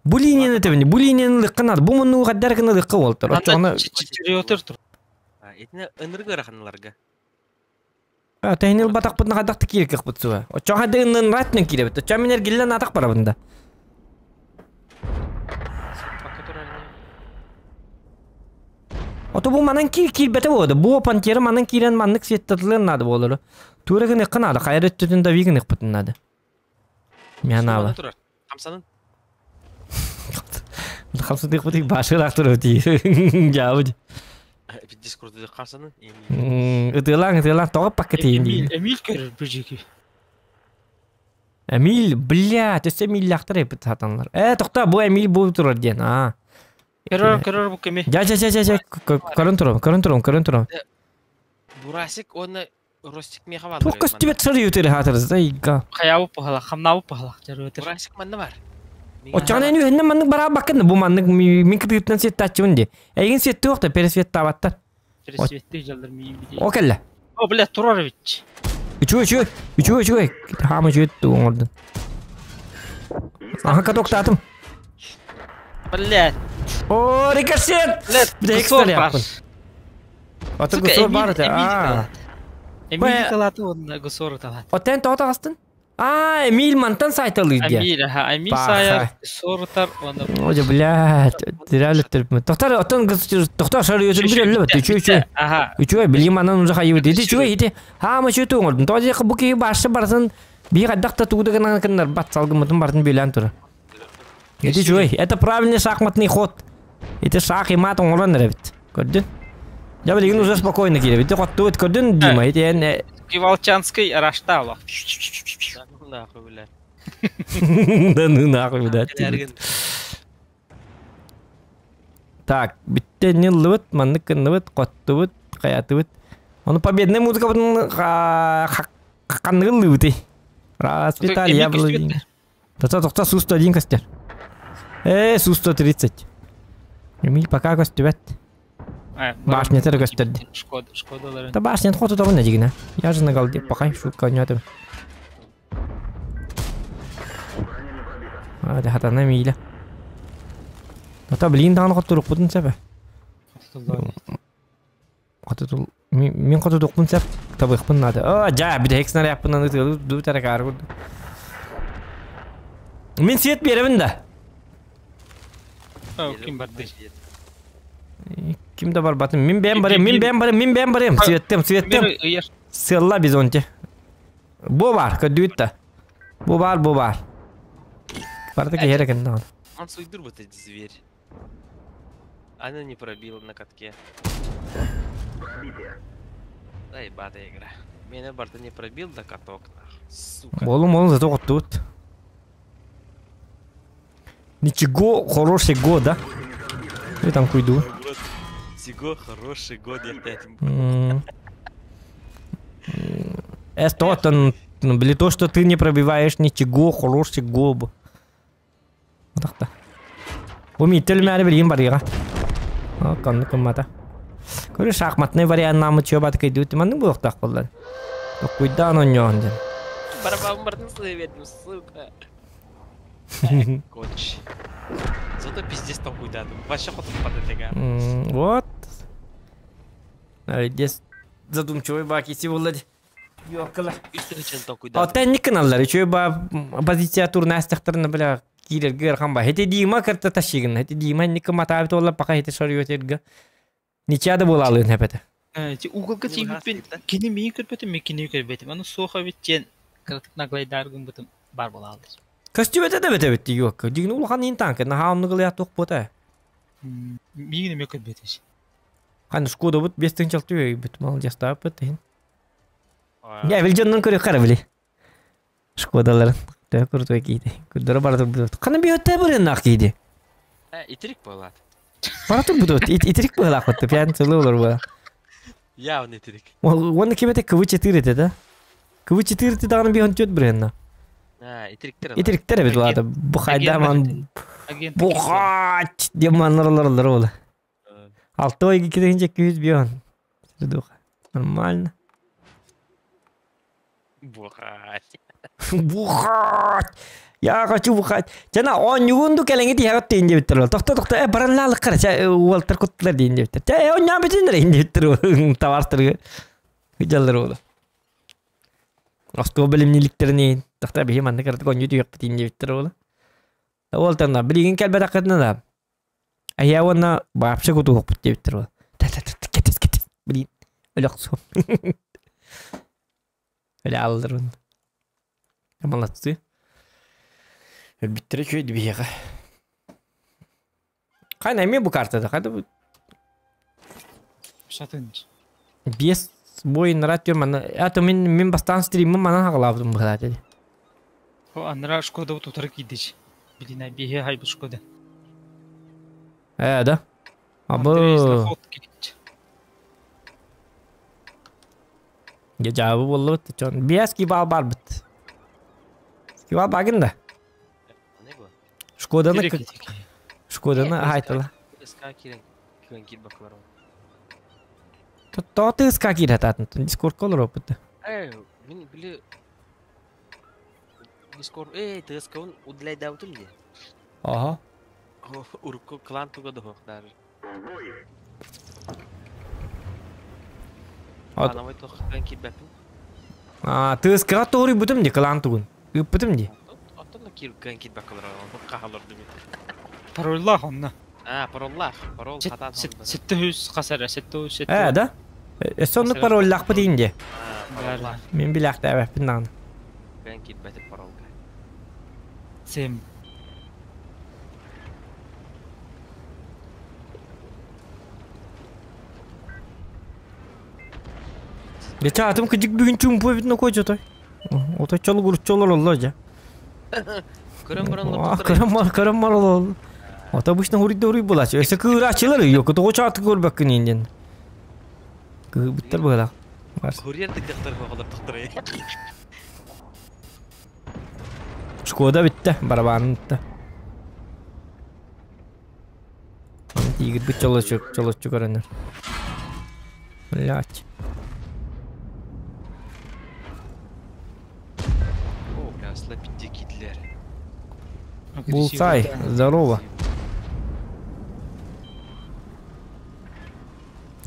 Бу линияны тэбини, бу линияны лыкка надо. Бу мунну хаддар гына лыкка болтор. Оччоҕуна Чарыотер тур. Итини ынырык ыараханыларга. Тэһинил батахпытына хайдах кииркэхпит суа. Оччоҕо хайда ыннын ратнын киирэбит. Оччоҕо мин эргиллэн атах барабын да. Ото бу манан киир киирбэтэ буолда. Бу пантера манан киирэн маннык светтатылыан наада буолары. Тура гыныахха наада. Хайа өттүтүн да гыныахпытын наада. Мянаала. Хамсанын. Хамсадыахпытыг башыраах турар тии. Жаабыт. Дискурду хамсанын. Ытыалаан ытыалаан тоҕо пакка тиийин диин. Эмиль көрөр бу жеки. Эмиль, блядь, өссө Эмильлээхтэр эпит сатанлар. Тохтоо, бу Эмиль бу турар диэн. Аа. Көрөр көрөр бу кими. Жа жа жа жа жа көрөн турам, көрөн турам, көрөн турам. Бурасик уонна Ростик миэхэ бааллар. Туох көстүбэт сарыы өтөрү хаатырыз да ига. Хайабы пахала, хамнабы пахала, чарыотер. Бурасик манна бар. Оччоҕуна эн үһүннэн маннык бараабаккын бу маннык мин кытыытынан светтааччыбын дии. Эйигин светтүү охто пересветтаабаттар. Пересветтүү жаллар миин бити. О кэллэ. О, бля, турар эбит. Үчүгэй үчүгэй үчүгэй үчүгэй. Хаама үчүгэй оҥордун. Аха катоктаатым. Блядь. О, рикошет! Блядь, Бля, гусор бар. Ото гусор бар это. Аа. Эмиль талаты онна гусор талат. Отен тоҕо таҕыстын? Аа, Эмиль мантан сайталыыр диye. Эмиль, аха, Эмиль сайар, гусор онна. Ой, блядь, терялі Тоқтар, оттон тоқтар шар өтір бір өлі бітті. Үчү, үчү. Аха. Үчү, билим анан уже хайы бит. Ити үчү, ити. Ха, ма үчү туңырдын. Тоғы бу киһи башы барсын, би қаддақта тугуда гынан кыннар бат салгымытын бартын бөлән турар. Ити үчү, это правильный шахматный ход. Ити шах и мат оңорон бит. Көрдүн? Я билигин уже спокойно кире. Ити котту көрдүн Дима. Ити эн Волчанский раштала. Да ну нахуй, бля. Да ну нахуй, бля. Так, битте не лыбыт, маннык кынныбыт, коттубут, каятыбыт. Оны победная музыка бутун хакканныгын лыбыты. Расцветали яблони. Тоқта, тоқта, Су-101 костер. Су-130. Эмиль пока көстүбэт. Башня тер көстөрдү. Шкода, Шкодалары. Та башня хоту табын дигина. Я же на голде пока шутка не это. А, да хатана миля. Ата блин даҕаны хотторукпутун сөп. Хоту мин хотудукпун сөп табыхпын надо. О, жа, бит хекснар яппынан ытылы ду таракар курду. Мин свет беребин да. Ким барды? Ким да бар батым. Мин бэм барым, мин бэм барым, мин бэм барым. Светтем, светтем. Сылла бизонте. Бу бар, көдүт да. Бу бар, бу бар. Барды керек энди. Он суйдур вот этот зверь. Она не пробила на катке. Пробитие. Да ебатая игра. Меня барда не пробил до каток, нах. Сука. Болум, болум, зато вот тут. Ничего, хороший год, да? И там куйду. Всего хороший год, я опять. Эс тотон Ну, били то, что ты не пробиваешь ничего хорошего бу. Атахта. Бу миттел мәре билигин барыга. Канны кыммата. Көрө шахматный вариант намы чөп аты кайды манны буохтаах боллар. Токкуйдаан онньоон ден. Барабан бардын сыйбедим, сука. Коч. Зато пиздец там хуйдадым. Вообще хотун падатыга. Вот. Здесь задумчивый баки болла. Йоккала. Үстүнүчен токуйдадым. Оттан никканаллар. Үчү ба позиция турнастахтарына била киирергер хан ба. Хете дима карта ташигин. Хете дима никка матаабит олла пака хете шарыйотерга. Ничада болалын хепете. Ти уголга тиибиппин кини миин көрбөтүм, мен кини көрбөтүм. Аны суоха бит кыратык наглайдаргын бытым бар болалдыр. Костюм это да бит йокка. Дигин улахан ин танк. На хаамны гылыя тух бота. Миин эме көрбөтүш. Хан Шкода бут бестен чалты бит мал жастап бит. Я бил жоннон көрө кара били. Шкодаларын. Тө куртой кийди. Күдөрө бара тур. Каны биотте бүрен нак кийди. Итерик болат. Бара тур бутут. Итерик була котты. Пян сылы олор була. Явно итерик. Оны кемете КВ-4 это да? КВ-4 те дагы бион төт бүрен. Итериктер. Итериктер бит булады. Бу хайда ман бухать деманларлар ола. Алты ой киденче 200 бион. Средуха. Нормально. Бухать. Бухать. Я хочу бухать. Жана он югунду келеңи тиягат дейин деп тур. Токто токто баран лалык кара. Уолтер куттулар дейин деп тур. Он я битин дейин деп тур. Тавартыр. Жаллар ола. Оско билимниликтерини токто бихи манны карат конью түйөк битин деп тур ола. Уолтерна билигин келбет акытына да. Ая онна бапшы куту хопут деп тур. Та та та кетес кетес. Блин. Өлөксу. Өлө алдырын. Молодцы. Биттире чөйдү бияга. Кайна эме бу картада? Кайда бу? Шатынч. Бес бойын радио мана. Ато мен бастан стримим мана хагалабдым бу деди. О, анра Шкода тутар кидич. Билина бихе хайбы Шкода. Да. Абы. Я жабы болду бит. Чон. Бес кибал бар бит. Кибал багын да. Шкоданы Шкоданы айтыла. СК кирен кирен кир баклар. Тоты СК кирет атын. Дискорд колор опыты. Мен биле Дискорд, ТСК он удаляй даутым де. Ага. Урку клан туга дохох даже. Анавай тох клан кир бәпин. ТСК торы бутым де клан тугун. Үптүм де. Оттон кир клан кир баклар. Кахалар дими. Пароллах онна. Пароллах. Парол хата. Сетте хүс касара, сетте хүс. Да? Сонны пароллах бу дейинде. Мен билакта әбәппин дагы. Клан кир бәтип паролга. Сем. Geçen atım kıcık bir gün çumpu bitne koy jotoy. Ото чол гур чолор олло жа. Көрөм бар ол. Ото обычно хури дури булач. Эсе кыр ачылар yok. Того чаты көрбөк кининден. Кы биттер була. Хурьер тыктыр хоголор тыктыр. Шкода битте, барабан битте. Тигир бит чолочук, чолочук көрөнөр. Блять. Булсай, здорово.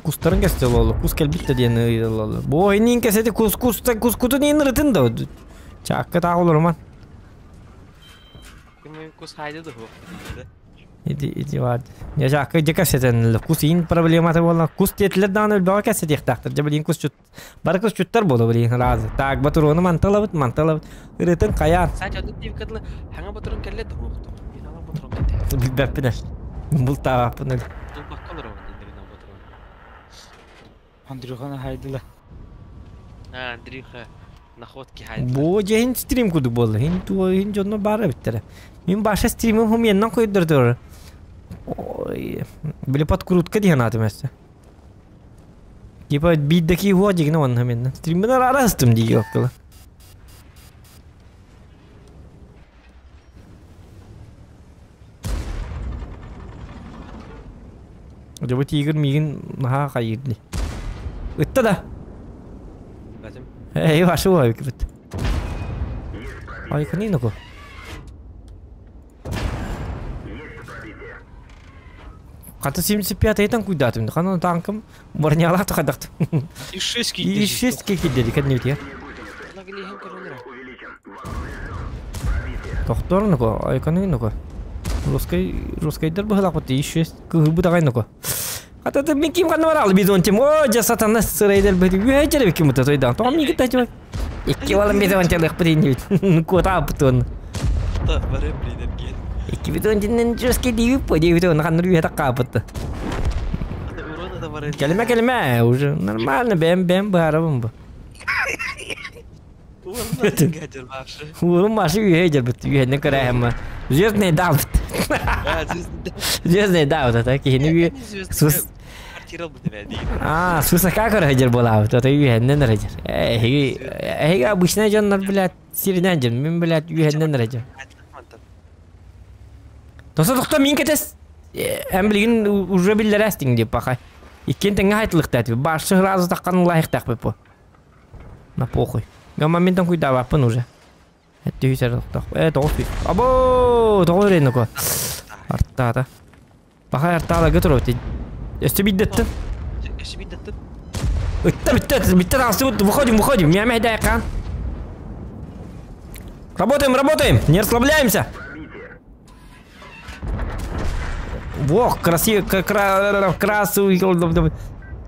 Кустарын кесте олы, кус келбитте диэн ыйылалы. Бу инин кесети кус кус кус кутун ин рытын да. Чакка таа олор ман. Кус хайды да хо. Иди иди вад. Я чакка жека сетен кус ин проблематы болла. Кус тетлер дан өлбага кесети ихтактыр. Жабылин кус чут. Бар кус чуттар боло билин разы. Так батурону манталабыт, манталабыт. Рытын каян. Сать одну тивкадлы хаңа батурун келле да хо. Ин ала батурун кетте. Билбеппин. Бул тааппын. Бул баккалар ол. Андрюханы хайдыла. Андрюха находки хайдыла. Бу жехин стрим куду болду. Хин ту хин жонно бары биттере. Мин баша стримим хум яннан койдурдур. Ой, били подкрутка диэн аты мәссе. Типа биддаки хуа жигин онна мен. Стриммен арастым дии октыла. Дьэ бу тигр миигин наһаа хайыыр дии. Ытта да. Бэтим. Эй, вашу бит. Ай, каниноко. Хата 75-йтан куйдаатым. Ханан танкым бронялаах тахадахтым. И 6 киирдэ. И 6 киирдэ кэннибитигэр. Наглиһин көрөнөрө. Тохтор нуко, айканы нуко. Русский, русскайдар быһылаах и 6 кыһылбыт аҕай нуко. Хата мен ким ханна барал бизон тим. О, жа сатана сырайдар бит. Үһэ жере ким мута тойдан. Тоҕом миги тачма. Икки балам бизон телек бит иннибит. Куота аптын. Та бары блин ген. Икки бизон тиннен жеске дип, дип он ханныр үһэ таккаапыт. Урона да бары. Келме келме, уже нормально, бэм бэм баарабын бу. Урона гадер вообще. Уурум машы үһэ жербит, үһэнне көрәһәм. Звездный даут. А, звезды. Звездный даут, это кихини үһэ. Сус. Квартира бу дебе дейт. А, сусака көрө жер болабыт, это үһэннен эрэ жер. Эһиги, эһиги обычный дьоннор, блядь, сиринен жер, мин, блядь, үһэннен эрэ жер. Тоса тохто мин кетес. Эм билигин уже биллерестиң деп бакай. Иккен теңге хайтылык дәтип. Башы разы таккан лайык такпы по. На похуй. Мен моментом куйда баппын уже. Этти хүсер тохто. Э, тоғыз бит. Або, тоғыз рейн ко. Артта да. Бакай артта да көтөрөп. Өстө биддеттин. Эши биддеттин. Битте, битте, битте алсы выходим, выходим. Меня мehday кан. Работаем, работаем, не расслабляемся. Во, красиво, красу.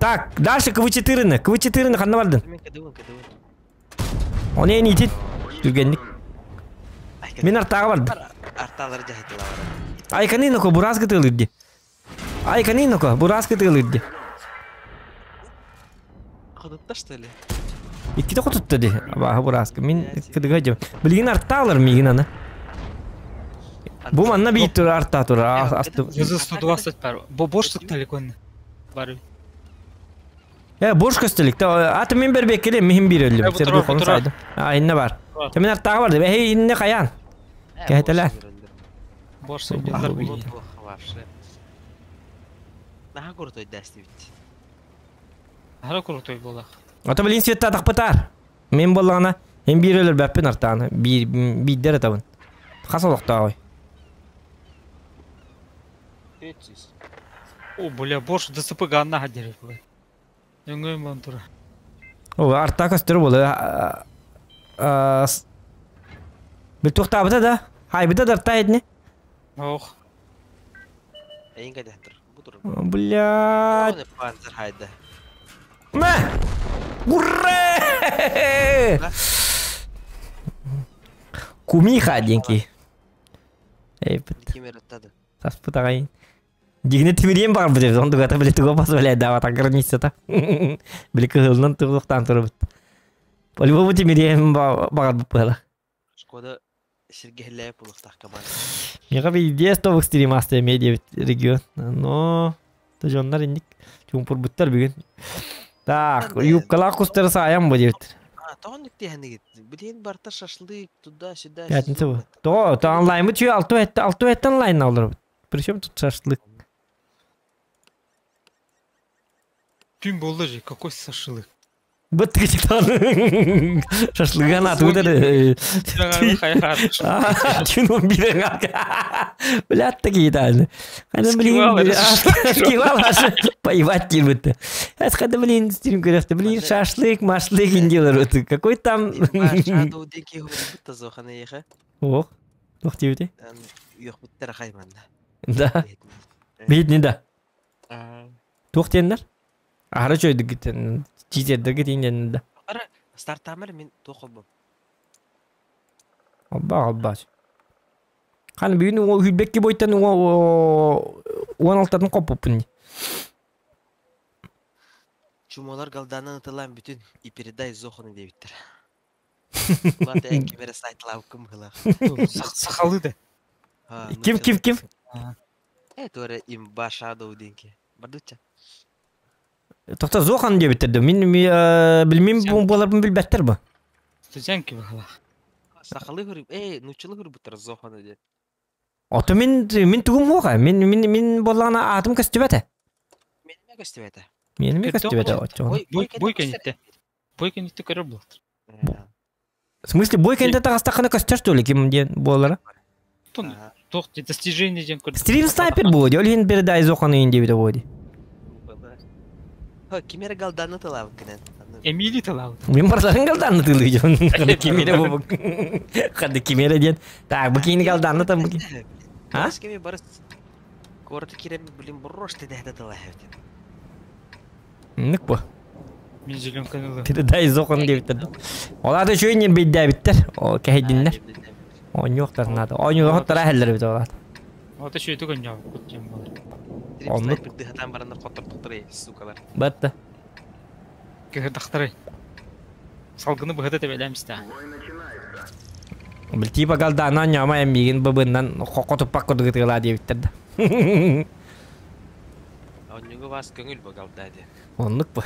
Так, дальше КВ-4, КВ-4 ханна бардын. Мен кедewin кедewin. Оны не итит? Түргенник. Мен артаға бардым. Арталар жахайтылар. Айканыноко, бурас кытылырды. Айканыноко, бурас кытылырды. Кодутта что ли? Икките хотутта ди. Абаха бураска. Мин кыдыга жем. Билигин арталар мигин ана. Бу манна бит тур арта тур. Асты. За 120 пар. Бо бош далеко. Бар. Э, бош көстөлүк. Аты мен бербек келем, мехим бир өлүм. Э, бу тура, бу тура. А, инне бар. Мен артага бар деп. Эй, инне каян? Кәйтелә. Бош сылдыр бу. Вообще. Наха крутой дасти бит. Хара крутой була. Ата билин светта тақпытар. Мен боллағына, мен бир өлөр бәппен артағына. Бир, биддер атабын. Қас олықта ой. О, бля, бош ДЦП ганна хадер бу. Өңөм бан тура. О, арта көстөр болы. Бил тоқтабыта да. Хайбыта да арта едіне. Ох. Эйин кадахтыр. Бу тур. Бля. Оны панцер хайда. Мә! Ура! Кумиха денки. Эй, бит. Кимер аттады. Таспытағайын. Дигне тимирен бар бит. Онды гата биле туга позволяет давать ограничиться. Биле кыһылынан тугуктан турып. По-любому тимирен бар было. Шкода Сергей Ляп улахтах команда. Мега би идея стовых стримасты медиа регион. Но тожоннар индик чумпур буттар бүгүн. Так, юбкалар кустары саям бу деп. А, тоғын нүкте хәнігет. Білген барта шашлык, туда-сюда. Пятница бу. То, то онлайн бу чүй алты этте, алты этте онлайн алыр. Причем тут шашлык? Түн болды же, какой шашлык. Быт кычытан. Шашлыган атыдыр. Түн 11 Блядь, такие тайны. Хада, блин, скивал аж поебать не будто. Хада, блин, стрим көрөктө, блин, шашлык, машлык инделер өтү. Какой там? Шадоу деки будто зохана еха. Ох, тох тибите. Yok буттар хайманда. Да. Бит не да. Тох теннер? Ара чөйдү гитен. Читердер гитин да. Стартамер мен тоқылбым. Алба, алба. Каны бүгүн о хүлбекки бойтан о 16-тан копуппун. Чумалар галданын атылан бүтүн и передай зоханы дебиттер. Латы ән кемере сайтлау кым хылах. Сахалы да. Ким ким ким? Э, торе имба Shadow денки. Бардуча. Тохта Зохан дебиттер. Мин билмейм боларбын билбеттер бу. Студентки бахала. Сахалы хөрүп, э, нучылы хөрүп Зоханы деп. Ото мин тугум хоға. Мин боллана атым көстүбәтә. Көстүбэтэ. Миэнэ көстүбэтэ оччоҕуна. Бой бой кэнниттэн. Бой кэнниттэн көрөр буолтар. В смысле, бой кэнниттэн таҕыстаххына көстөр что ли, ким диэн буолара? Туох достижение диэн көрдüm. Стрим снайпер буо ди, ол иһин передай зоханы диэбитэ буо ди. Ким эрэ галдааны тылаабыт гынан. Эмили тылаабыт. Мин барыларын галдааны тылыы дьон. Хады ким эрэ бу. Хады ким эрэ диэн. Так, бу киини галдааны там бу. А? Кими барыс Куораты киирэн блин брошь дэһэ тылаабыт. Ник бу. Мин зеленканы ылым. Передай зохан диэбиттэр. Олаата үчүгэй ньирбэйдээбиттэр. О, кэһэйдиннэр. Оонньуохтар наада. Оонньуохтара эһэллэр эбит олаата. Ота үчүгэйдик оонньообуккут диэн буолар. Оннук. Снайпердыһатаан бараннар хоттортохторой, сукалар. Батта. Кыһырдахтарай. Салгыны быһыта тэбэлээн истэ. Бил типа галдаана оонньоомо эн миигин быбыннан хокко туппак курдук ытыалаа диэбиттэр да. Оонньууга вас көҥүл бу галда диэн. Оннук бу.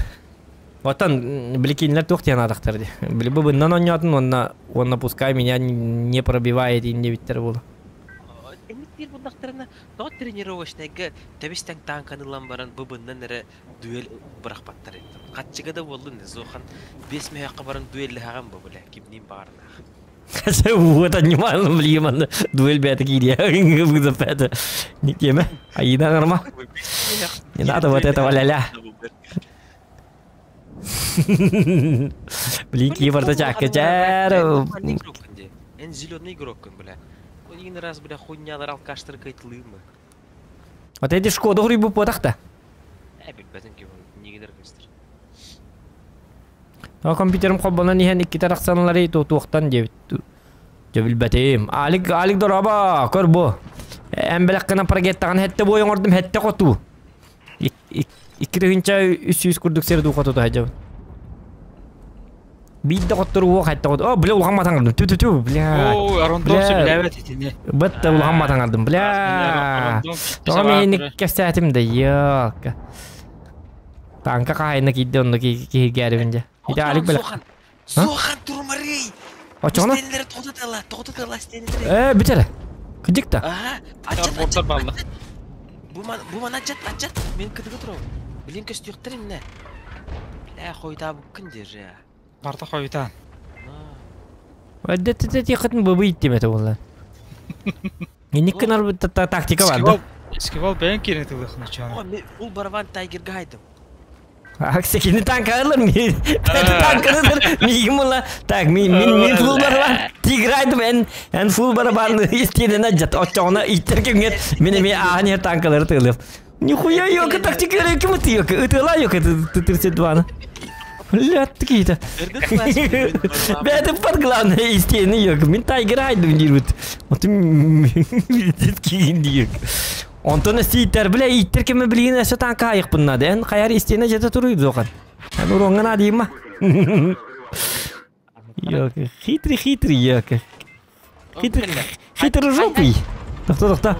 Оттон били кинилэр туох диэн аатахтар дии. Били быбыннан оонньоотун уонна уонна пускай меня не пробивает диэбиттэр буолу. Эмит биир буллахтарына тоҕо тренировочнайга тэбис-тэҥ тааҥканы ылан баран быбыннан эрэ дуэль бырахпаттар эбит. Хаччыга да буоллун Зохан биэс мөһөөххө баран дуэллэһэҕин бу бля кимниин баҕарнаах. Вот анимал блин дуэль бэйэтэ киириэ вызов бэйэтэ не тема Аида норма не надо вот этого ля-ля Блин, киборда чакка чээр. Эн зеленый игроккун, бля. Один раз, бля, хуйнялар алкаштар кайтылыымы. Вот эти Шкода хуруйбут буотахта. Э, билбэтин ким нигидер көстөр. О компьютерым холбонон иһэн иккитэ тахсанлары туохтан диэбит. Дьэ билбэтим. Алик, Алик дороба, көр бу. Эн бэлэххинэн прогеттаҕын хэттэ буой оҥордум, хэттэ хотуу. Икки тыһыынча үс сүүс курдук сир дуу хоту сылдьабын. Биир да хоттору уох хэттэ хоту. О, бля, улахан матаҥардым. Тю тю тю, бля. Оо, Арондон сөбүлээбэт итини. Бытта улахан матаҥардым, бля. Тоҕо миһини кэпсээтим да, ёлка. Танка хаһайына киирдэ онно киһиргээрибин дьэ. Ити Алик бэлэх. Сухан! Сухан турмарый! Оччоҕуна? Стенлери тоҕото тоҕото тыла стенлери. Ээ, бүтэрэ. Кыдьык да. Аха, ачат, Бордор ачат, балла. ачат. Бу ман, бу ман ачат, ачат. Мен кытыгы турабын. Билин көстүөхтэр инне. Бля, хойутаабыккын дир. Барта хойутаан. Өддөттө тиэххитин быбы иттим этэ буолла. Инниккин тактика бар да. Скивал бэйэн киирэн тылыахына чаана. О, мен ул барабан тайгерга хайдым. Аксе кини танкалар ми танкалар миигин була. Так, мин мин мин фул барабан тигр мен эн фул барабан истиэнэ жат оччоҕуна иттер кэмҥэ мин эмиэ ааһан иһэр танкалары тыылыам. Нихуя ёка тактика ким ыты ёка ытыала ёка тридцать два Бля, такие-то. Бля, под главное истиэни ёка. Мин тайгер айдым диирбит. Отun диир. Онтон иттер, бля, иттер кеме билигин өссө танка айыкпыннады. Эн хайар истиэне жете туруй зохан. Эн уроңҥа наадыйма. Ёка, хитрый, хитрый, ёка. Хитрый, хитрый жопый. Тохто, тохто.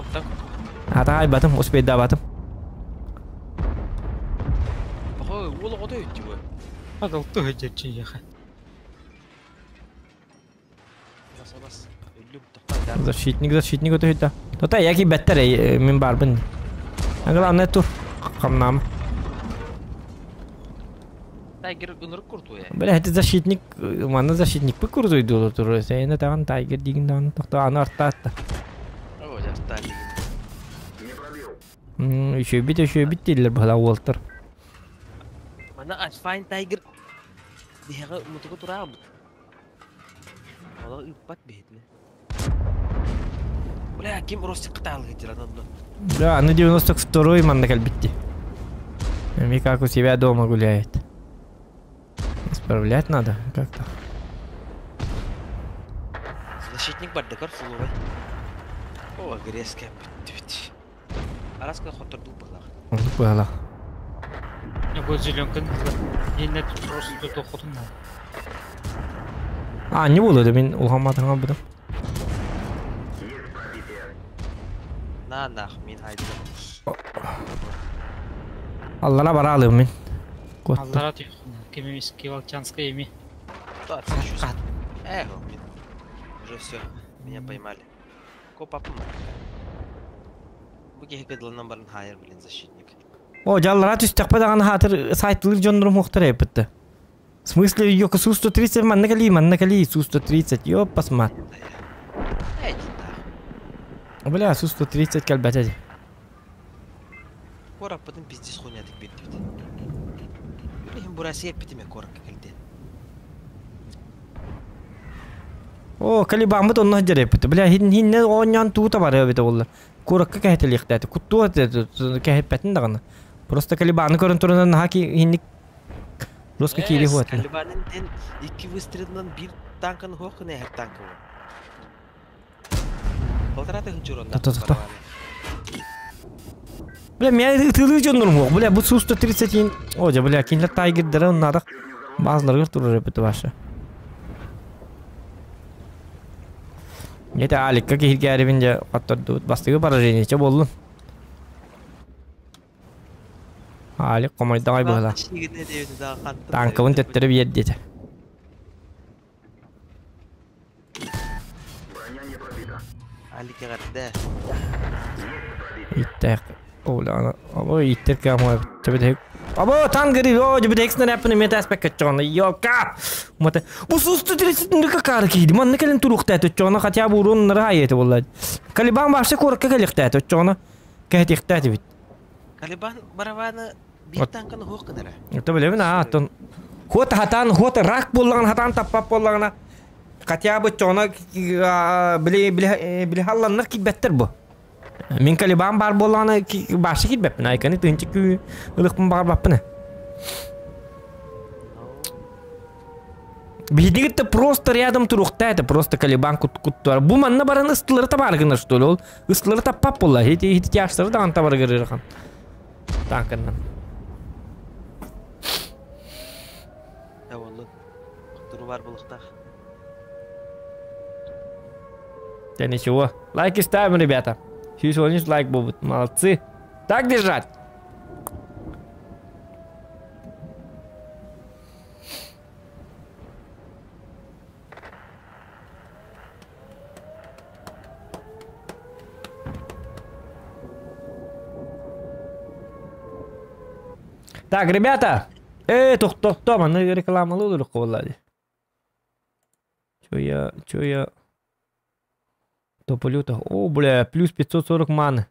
Ата айбатым, успейдабатым. Уол оҕото өттү бу. Адалты хөдьөрчү яха. Бас бас. Өллүм тоқта. Защитник, защитник өтө хүтэ. Тота яки беттер мин барбын. А главное тур. Хамнам. Тайгер ынырык куртуя. Бля, это защитник, манна защитник бы курдуй дулу тур. Сен таган тайгер дигин дан тохто аны артатта. О, жастан. Еще бит дииллер бала уолтар. Мана Альфайн Тайгер биһиэхэ мутугу тураабыт. Ола ыыппат биһитинэ. Бля, ким Ростик кытаалыгы дир ананна. Да, аны 92-й манна кэлбитти. Эми как у себя дома гуляет. Исправлять надо как-то. Защитник бардакар фуловай. О, грезка бүттүбүт. Араска хоттордук быһылаах. Оннук быһалах. Бу зеленканы Инне просто тохотун. А, не буолуо да мин улахан матаҥа бутум. На нах, мин хайдым. Аллара бара алыым мин. Куоттум. Аллара түйхүн. Кими Скивалчанская еми. Эх, мин. Уже все, меня поймали. Ко папа Бу киһи кыдылынан баран хайыр, блин, защитник. О, дьаллара түстэхпэ даҕаны хаатыр сайтылыыр дьоннорум уохтар эппитте. В смысле, ёка Су-130 манна кэлии, манна кэлии, Су-130, ёппас мат. Бля, Су-130 кэлбэтэ дии. Куораппытын пиздец хуйнятык биэрдибит. Билигин бурасия эппитим куоракка кэлдиэн. О, Калибаммыт онно сылдьар эппит. Бля, хиннэ оонньоон туута барыа эбитэ буолла. Куоракка кэһэтэлиэхтээтэ. Куттуо кэһэппэтин даҕаны. Просто Калибаны көрөн туран наһаа хинник жестко киири хуатна. Калибанын диэн икки выстрелынан биир танканы хуох гына эһэр танка бу. Полтора тыһынча уроннаах Та-та-та. Бля, меня ытыылыы дьоннорум суох. Бля, бу Су-131... О, дьэ, бля, кинилэр тайгердара оннаадах баазаларыгар турар эбит ваша. Это Аликка киһиргээрибин дьэ хоттордубут. Бастакы поражение чэ буоллун. Алик хомойдоҕой быһыылаах. Танкабын төттөрү биэр диэтэ. Броня не пробита. Алик эҕэрдэ. Иттээх. Оля, ой, иттер кама төбөтө. Або тан гыри, о, дебет экснер аппын эмиэ таспак көччөҕөнө. Йока. Мата. Бу сусту тридцать какары кииди. Манна кэлин туруктаат өччөҕөнө хотя бы урон нара айыты болла. Калибан вообще куоракка кэлихтаат өччөҕөнө кэһэтиэхтаат эбит. Калибан барабаны биир танканы хуох гынара. Это билэбин аа, оттон хуот хатаан хуот рак буоллаҕына хатаан таппап буоллаҕына хотя бы чоҕуна били били били халланнар киирбэттэр бу. Мин Калибан баар буоллаҕына башы киирбэппин айканы тыынча күү ылыхпын баҕарбаппын. Биһиги просто рядом туруохта это просто Калибан кут куттуар. Бу манна баран ыстылары табаар гынар что ли ол? Ыстылары таппап буолла. Хити хити тяжтары даҕан табар гырырхан. Танканнан. Да боллун. Туру бар булуктах. Да ничего. Лайки ставим, ребята. 180 лайк будут. Молодцы. Так держать. Так, ребята. Э, тохто, маны рекламалыы олоруохха буолла дии. Чё я, чё я... Тополюта. О, бля, плюс 540 маны.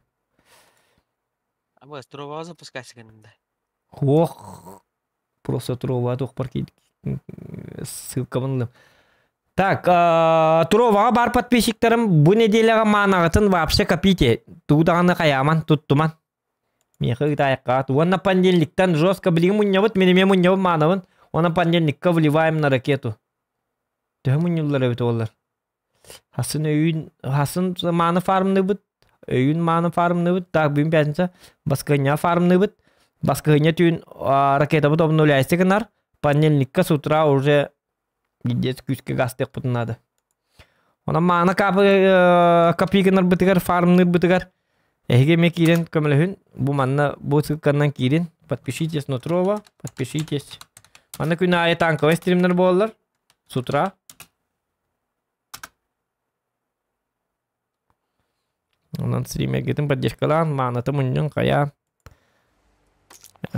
А бу Островаҕа запускайся гынным да. Ох, просто Трова туох ссылкабын ылым. Так, Троваҕа бар подписчиктарым бу неделяҕа манаҕытын вообще копите. Тугу даҕаны хайааман туттуман. Миэхэ ыытаайахха. Уонна понедельниктан жестко билигин мунньабыт, мин эмиэ мунньабын маанабын. Уонна понедельникка вливаем на ракету. Төһө мунньуллар эбит олар? Хасын өйүн, хасын мааны фармныбыт, өйүн мааны фармныбыт, так бүгүн пятница, баскыһынньа фармныбыт, баскыһынньа түүн ракетабыт обнуляйся гынар, понедельникка с утра уже пиздец күүскэ гастыахпытын надо. Онон мааны капы копи гынарбытыгар, фармныырбытыгар эһиги эмиэ киирэн көмөлөһүн, бу манна бу ссылканан киирин, подпишитесь на Трова, подпишитесь. Манна күн аайы танковый стримнер буолалар с утра. Онон стримергитин поддержкалаан, маанаты мунньун хайаан.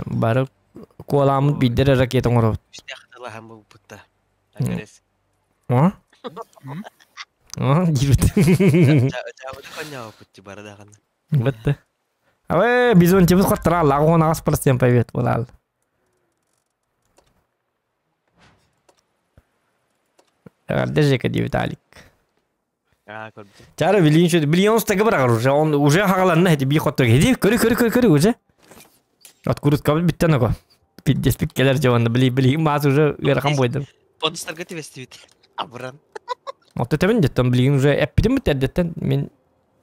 Бары куолааммыт биирдэр ракета оҥоробут. Үстээх тылаһан булбутта. Агресс. А? А, диэбит. Чаабыты конньооппут бары даҕаны. Бытты. Абы, бизончибыт хоттара 68% побед буолаал. Эҕэрдэ Жека диэбит Алик. Аа, көрбүтүм. Чара билигин şu билигин устага быраҕар уже он уже хагаланна эти би хоттор хеди көрү көрү көрү көрү уже откурут биттен ого пиздец кэлэр дьонна били билигин маас уже ыарахан бойдум Бонустарга тибестибит. Абыран. Отто тебин деттен билигин уже эппитим бит мен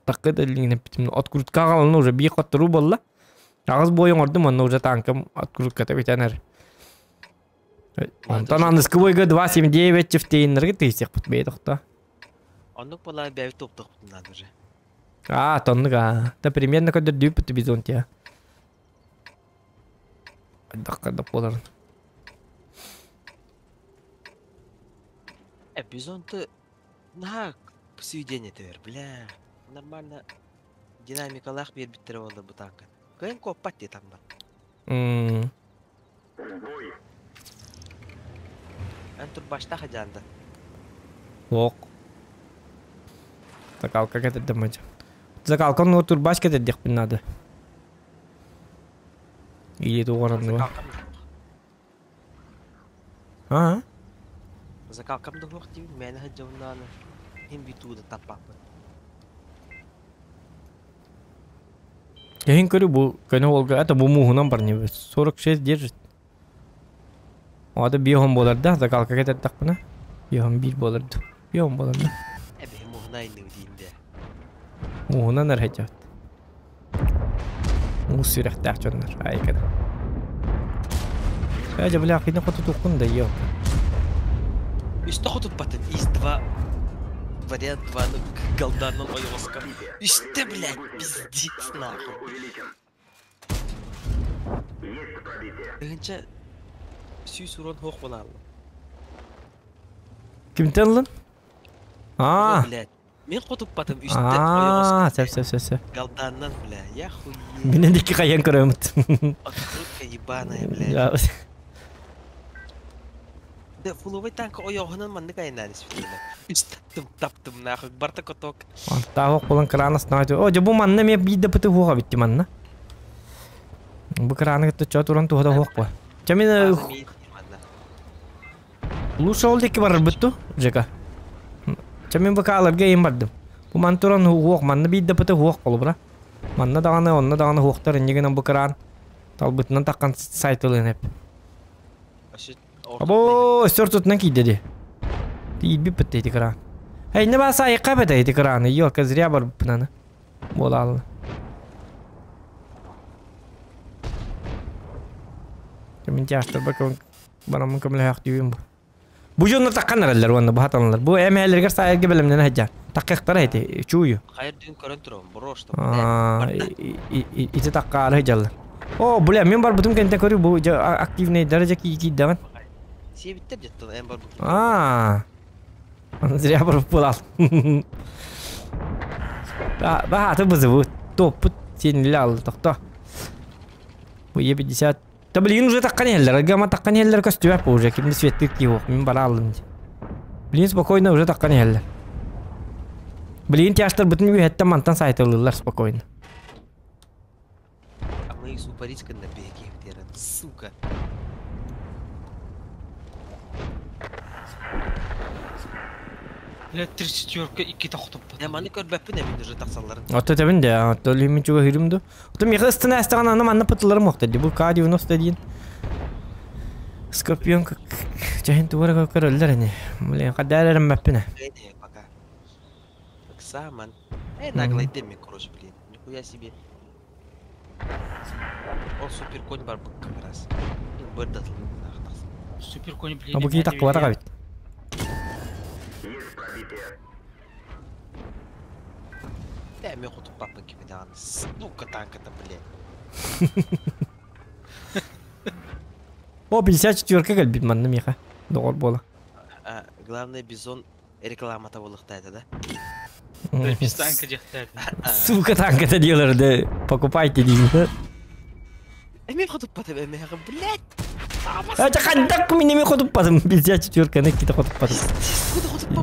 такка да билигин эппитим открутка хагаланна уже би хоттору болла аҕыс бойун ордум онно уже танкым открутката битенер онтон аныскы бойга 2.79 чифтейиннерге тыйсыахпыт бэйэ тохто. Оннук буолаа бэйэбит туоптуохпутун наада уже. А, тоннук аа. Та примерно көрдөрдүүппүт бизонтия. Дакка буоларын. Э, бизонты наһаа сведение тевер, бля. Нормально динамикалаах биэрбиттэрэ буолла бу танкан. Кыайан куоппат дии таммат. М. В бой. Эн турбаштаах дьаанда. Ок. Закалка кэтэрдем мадьа. Закалка ну турбаш кэтэрдиэхпин наада. Или тугу Закалкам да суох. А? Закалкам да суох диибин, мээнэ сылдьабын даҕаны иһин биир тугу да таппаппын. Кэһин көрү бу көнө уолга это бу мууһунан барныбыт. 46 держит. Ода биоһон буолар да, закалка кэтэрдэхпинэ. Биоһон биир буолар да. Биоһон буолар да. Эбиһи муһуна айныы диин дэ. Мууһунан эрһэдьэт. Муус сүрэхтээх дьоннор айкада. Э, дьэ, бля, хина хотутуоххун да, ёлка. Үстэ хотуппатын, из два вариант два ну голданнан ойоҕоско. Үстэ, блядь, пиздец нахуй. Увеличен. Есть пробитие. Тыһынча сүүс урон хуох буолаалла. Кимтэн ылын? О, А, блядь. Мин хотуппатым үстэ ойоҕоско. а, сөп, сөп, сөп, сөп. Голданнан, бля, я хуею. Минен дикки хайан көрөмүт. Открутка ебаная, блядь. Да, фуловый танк ойоҕунан маннык айнаан испитилэр. Үстэ таптым нахуй, барта каток. Таах болан крана снайт. О, дьэ бу манна мен биир да пыты хуоха битти манна. Бу краны кытта чо туран туһада хуох бу. Чэ мин База миит манна. лучше ол дикки барар бутту, Жека. Чэ мин бу кааларга им бардым. Бу ман туран хуох, манна биир да пыты хуох болубура. Манна даҕаны, онно даҕаны хуохтар иннигинэн бу кран талбытынан таххан сайтылыын эп. Вообще ортотунан Або, өссө ортотунан киирдэ дии. Тиийбит бытты ити кран. Эй, не баса айыкка бэдэ ити краны. Ёлка, зря барбыппын аны. Буолаалла. Мин тяжтарба бараммын көмөлөһөөхтүүбүн бу. Бу дьоннор таххан эрэллэр уонна бу хатаналар. Бу эмээлэригэр саайарга бэлэмнэнэ сылдьар. Таккыахтара ити, чую. Хайыр дүн көрөн турабын, бро, что, блядь, барда. Ити таккаары сылдьаллар. О, бля, мин барбытым кэнтэ көрүү бу активный дәрәҗә киирдэҕин. Сиэбиттэр дьэттэн эн барбытым. Аа. Зря барып буолал. Баһааты бызыбыт. Топпут сениле алды тохто. Бу Е50. Да блин, уже таккан иһэллэр. Гама таккан иһэллэр көстүбэт бу уже. Кимни светтик киһи мин бара аллым. Блин, спокойно уже таккан иһэллэр. Блин, тяжтар бытын үһэттэн мантан сайтылыылар спокойно. А мы их супарить на беге, сука. Бля, 34 иккитэ хотуппат. Я маны көрбөппүн эмин уже тахсалларын. Отто тэбин де, отто лимин чуга хирим ду. Отто миха ыстына астаган аны манна пытыларым охта. Бу К-91. Скорпион как чаһын туара көрөллөр эни. Блин, кадәрәрем мәппине. Э, пока. Саман. Э, наглый деми, короче, блин. Нихуя себе. Ол супер конь бар как раз. Бырдатыл. Супер конь, блин. А бу кии таккыбата кабит. Есть пробитие. Да, мен хотуп папын кими даҕаны. Сука, танката, блядь. О, 54 кэлбит манна миха. Доҕор буола. А, главное, бизон рекламата буолуохтаах да? Без танка дьахтар. Сука, танк это делали, да покупайте деймин. Эмиэ хотуппатым, эмиэ, блядь. Это хандак минеме хотуппатым. 54-ны ките хотуппатым.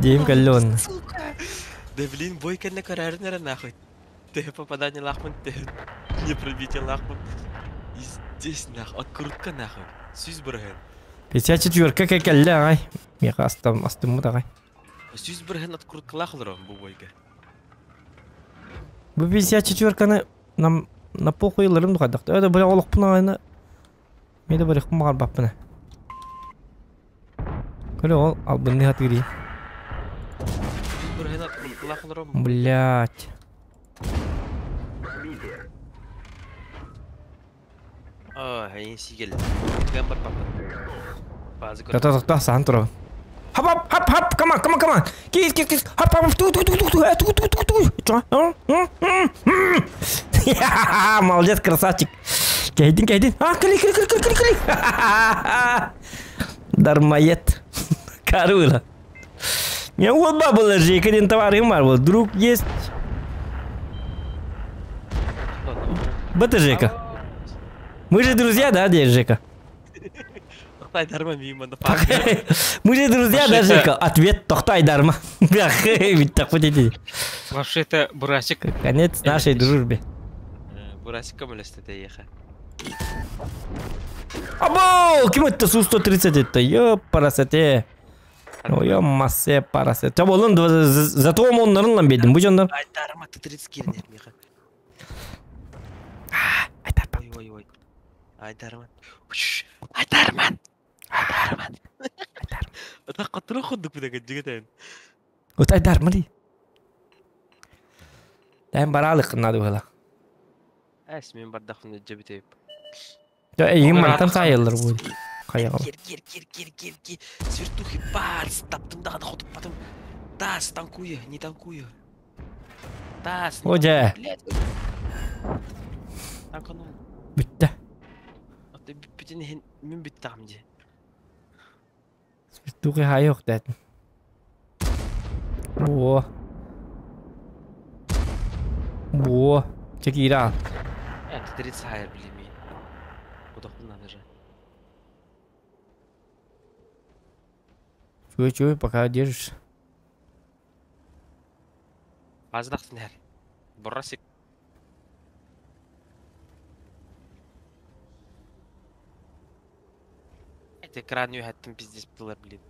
Дейм каллон. Сука. Да блин, бой кэннэ көрөөрүн эрэ нахуй. Ты попадание лахман, ты не пробитие лахман. И здесь нахуй, открутка нахуй. Сүүс бырыһыан. 54 кэллэ аҕай. Миха астам астыммыт аҕай. 100 бырыһыан откруткалаах олорон бу бойга. Бу 54-ны нам на похуй ыларым духадах. Это бля олохпун аҕайна. Мен де барыхпын баҕарбаппын. Көрө ол албынны хатыгри. 100 бырыһыан откруткалаах олорон. Блять. Пробитие. А, я сигел. Гамбар папа. Базы Та та та сахан турабын. Хап хап хап хап, come on, come on, come on. Кис кис кис. Хап хап ту ту ту ту ту ту ту ту ту. Чо? Молодец, красавчик. Кэйдин, кэйдин. А, кали, кали, кали, кали, кали. Дармоед. Карула. Меня вот баба же, один товар бар был. Друг есть. БТЖ-ка. Мы же друзья, да, дядя Жека? Айдарма мимо на Мы же друзья, да, Жека? Ответ тохто Айдарма. Ведь так вот эти. Вообще-то Бурасик. Конец нашей дружбе. Бурасик көмөлөстө тееха. Або, ким это Су-130 это? Ёпарасоте. Ой, массе парасе. Таба олun зато onların lan bedin. Bu canlar. Айдарма Т-30 кирнер миха. Айдарма. Ой, ой, ой. Айдарман. Айдарман. Айдарман. Айдарма. Ата катыра ходук бу деген жигит. Вот Айдарма ди. Дайым баралык надо было. Эс мен бардахын жебитеп. Я эгин мантан сайылыр бу. Каяга. Кир кир кир кир кир кир. Свертухи барс таптым дагы хотуп потом. Тас танкую, не танкую. Тас. Оже. Танкану. Бүтті. Аты бүтүн мен бүттам же. Свертухи хайок дәтин. Во. Во. Чекира. Т-30 хайыр билемей. Кудахтын надо же. Чуй, чуй, пока держишь. Аздахтын хэр. Бурасик. Это экран юхаттым пиздец было, блин.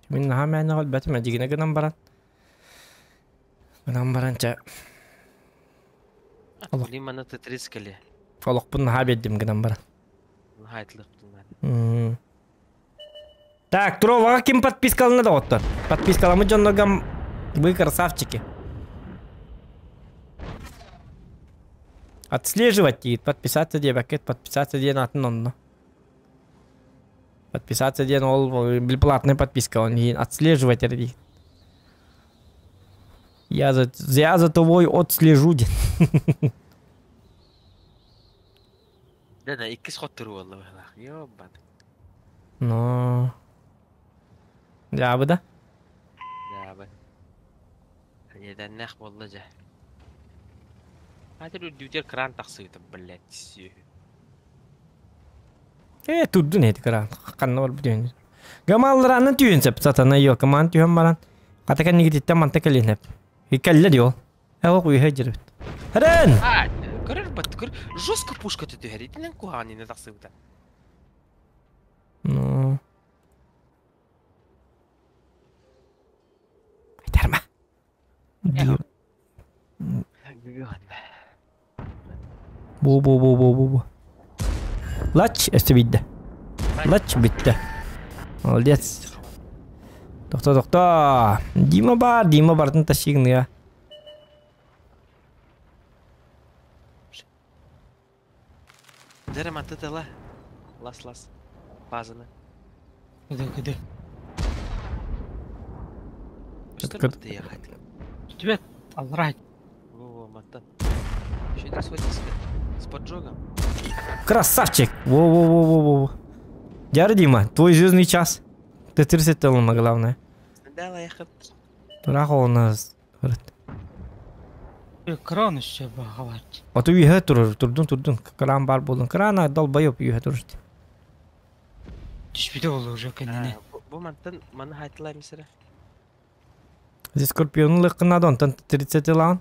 Мин наха мээнэ холбэтим эдигинэ гынан баран. Гынан баран ча. Аллах. Блин, мана Т-30 кэле. Олохпун наха бердим гынан баран. Хайтлык Так, Троваға ким подпискалына да оттар. Подпискаламы дьонноргам вы красавчики. Отслеживать дейді, подписаться диэбэккит, подписаться диэн атын онно. Подписаться диэн ол платная подписка, он дейін отслеживать дейді. Я за тобой отслежу диэн. Да, да, иккис хоттуру болла. Ёбан. Но. Дьаабы да? Дьаабы. Неденнэх болла жа. Хатыр үрдүүтер кран тахсыыта, блядь, сүү. Турдун эти кран. Канна бар бүтүн. Гамалларанын түйін сеп сатана йо команд түйін баран. Катака нигититтен манта келин хеп. Иккелле дио. Эво куйха жирбит. Херен! А, көрөр бат, көр. Жестко пушка түтү Итинен куханины тахсыыта. Ну. Айтарма. Бу бу бу бу бу бу. Лач өстө бидде. Лач битте. Молодец. Тохто тохто. Дима бар, Дима бардын ташигын я. Дәрем аты тала. Лас лас. Базаны. Кыды кыды. Тебя алрайт. Во, маттан. Еще схватился с поджогом. Красавчик! Во-во-во-во-во. Дяра Дима, твой звездный час. Ты 30 талона, главное. Да, лайхат. Турах у нас. Кран еще багавать. А то үйе турur, турдун турдун. Кран бар болдун. Крана долбоеб үйе турur. Түшпүтө болду уже кенене. Бу мантан маны хайтылар мисere. Здесь Скорпион лыккынады, онтон 30 лаан.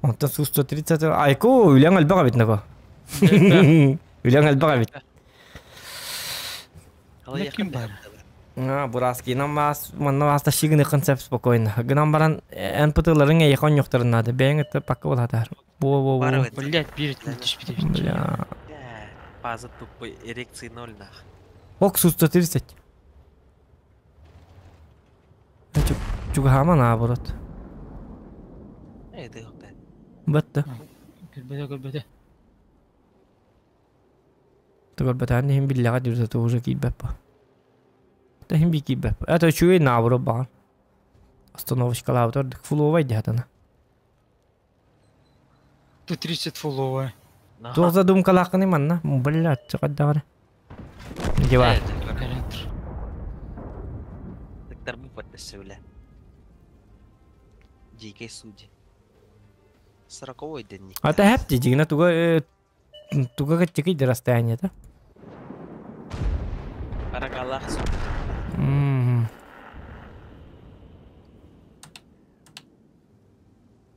Онтон су 130 Айко, үләң албага бит наго. Үләң албага бит. Ким бар? А, Бураски намаз, манна аста шигини концепт спокойно. Гынан баран НПТларын эйхон ёктарынады. Бәң это пока болатар. Во во во. Блять, бир түшпүтө бит. Бля. База тупой эрекции ноль нах. Ок, су 130. Чугахама наоборот. Это ёпта. Бетте. Көрбөтө көрбөтө. Тугар бетән хим билләгә дирзә тоже кибәп. Та хим би кибәп. Это чуй наоборот бар. Остановочка лаутор фуловай дятана. Т-30 фуловая. Туох задумка лакны манна. Блядь, чыгаддагы. Дива. Доктор бу подтасывля. Дикой судьи. Сороковой дэнник. А это хэпти, дигина туга туга каччыки да расстояние да? Арагалах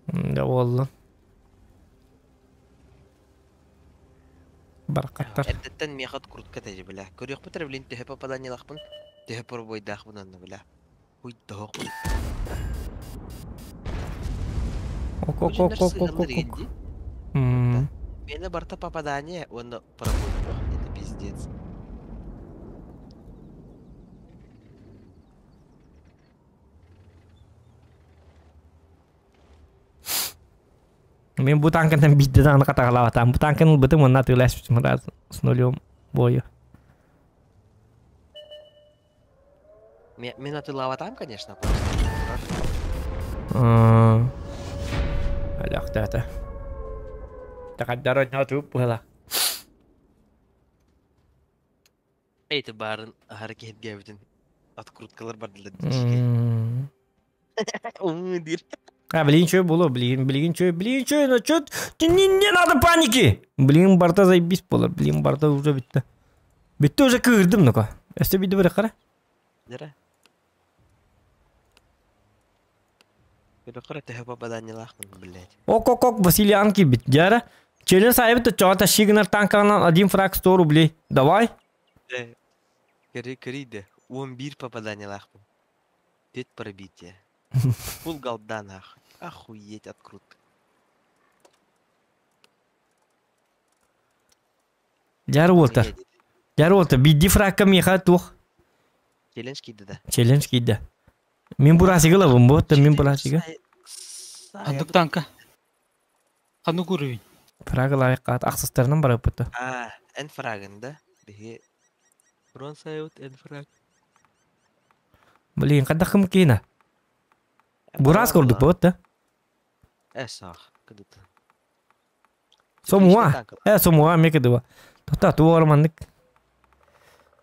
Да буолла. Баракаттар. Эрдэттэн миэхэ крутка тэжи бля. Көрүөхпүт эрэ билин төһө попаданиелахпын, төһө пробойдаахпын онно бля. Хуй доһох. Ок ок ок ок ок ок ок. Миэнэ барыта попадание уонна пробой. Это пиздец. Мин бу танкантан биирдэ даҕаны хатаҕалаабатаҕым. Бу танканы ылбытым уонна атыыласпытым раз с нулем бою. Мин атыылаабатаҕым, конечно, просто. Алахтаата. Тахаддар ойноотуп быһала. Эти баарын аһары киһиргээбитин откруткалар бардылар диир. А, блин, что было, блин, блин, что, блин, что, ну что, не, не надо паники! Блин, барта заебись было, блин, барта уже битті. Битті уже кырдым, ну-ка. Өстө битті бір қара. Дера. Көрө төһө попаданиелаахпын, блядь. Ок, ок, ок, Василий Анки бит. Дяра. Челлендж сайбыт чота шигнер танканан один фраг 100 рублей. Давай. Көрі көрейді. 11 попаданиелаахпын. 5 пробитие. Фул голда нахуй. Охуеть открутка. Дяра Уолтер. Дяра Уолтер. Бидди фрагка миха тух. Челлендж кийди да. Челлендж кийди. Мин бурасига лабым бу, мин бурасига. Ханнык танка. Ханнык уровень. Фрага лайық қат, ақсыстарынан барып бұтты. А, эн фрагын да. Биһи Рон сайут эн фраг. Блин, қадақ кім кейіна? Бурас көрдік бұт, да? Э, сах, кыдыт. Сомуа. Э, сомуа мекеди Тота, ту ормандык.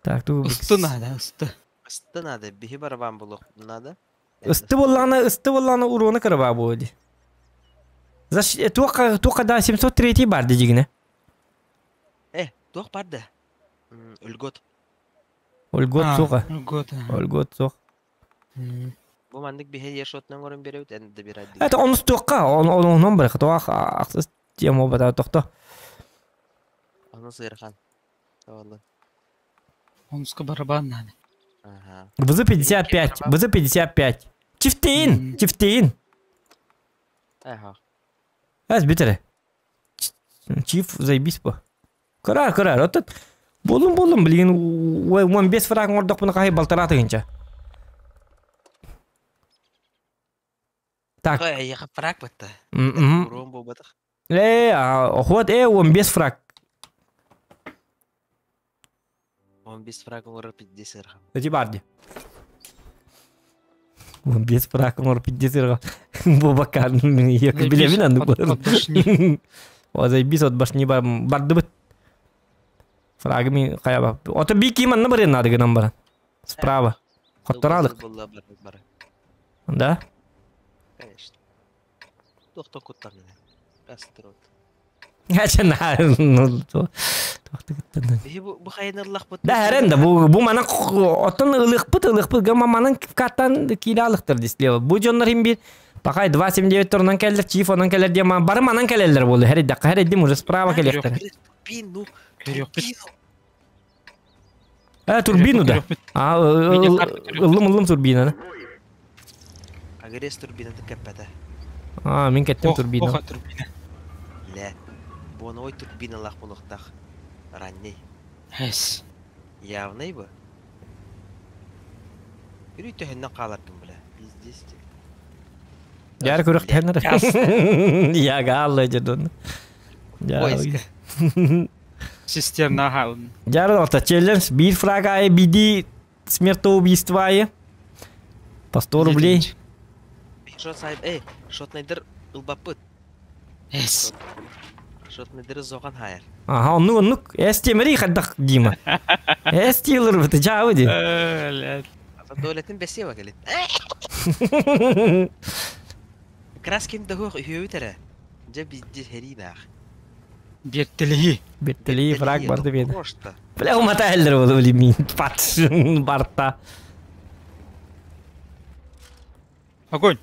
Так, ту... Ысты надо, ысты. Ысты надо, биһи барабан булук надо. Ысты болланы, ысты болланы уроны кырба буди. За туqa туqa да 703 бар дигине. Э, туох бар да. Өлгот. Ольгот суға. Ольгот. Ольгот суқ. Бу маннык биһи ешотнан көрөн беребит, эн да бир Это он туqa, он он он бар, туақ ақсыз тема бата тохто. Оны сыйырхан. Тавалла. Онуска барабан надо. Ага. ВЗ-55, ВЗ-55. Чифтейн, чифтейн. Ага. Әз битере. Чиф заебись по. Кырар, кырар. Отот болум болум блин, 15 фраг ордок буну кай балтараты гынча. Так. Ой, я фраг батта. Урон болбатах. Э, охот, 15 фраг. 15 фраг оңорор 50 ырхам. Эти барди. 15 фраг оңорор 50 ырхам. Бу бакан, я билемин анды От башни. О, заебись от башни бар, барды бит. Фрагы ми кая бар. Ото би ким анны бар надо гынан бар. Справа. Хотторалык. Да? Конечно. Тохто куттан. Кастрот. Ачана, ну то. Тохто куттан. Бу хайнарлах бут. Да, хәрен бу бу манан оттон ылык бут, ылык бут, гама манан каттан килалыктыр дислева. Бу жоннор хим бир Пакай 2.79 турунан келлер, чиф онан келлер диye бары манан келелер болду. Хәр дакка хәр дим уже справа келектер. Турбину. Э, турбину да. А, ыллым ыллым турбина. Агрес турбина кеппете. А, мин кеттим турбина. Оха турбина. Ле. Боной турбина лах булуктах. Ранний. Эс. Явный бу. Үрүй төһөннөн калардым бля. Пиздец. Яр көрөх тәнер. Я галла жедон. Поиска. Системна хаун. Яр орта челлендж бир фраг ай биди смертоубийство ай. По 100 рублей. Шот сайт, эй, шотнайдер ылбаппыт. Эс. Шотнайдер зоған хайыр. Ага, оннук оннук. Эс темери хаддах Дима. Эс тилер бит жабы ди. Долетин бесева келет. Краскин да хох үһүөтэрэ. Дьэ биирдэ сэриин аах. Биэртэлэһии. Биэртэлии фраг барда биэрдэ. Просто. Бля, умата эллер болу били мин пат барта. Огонь.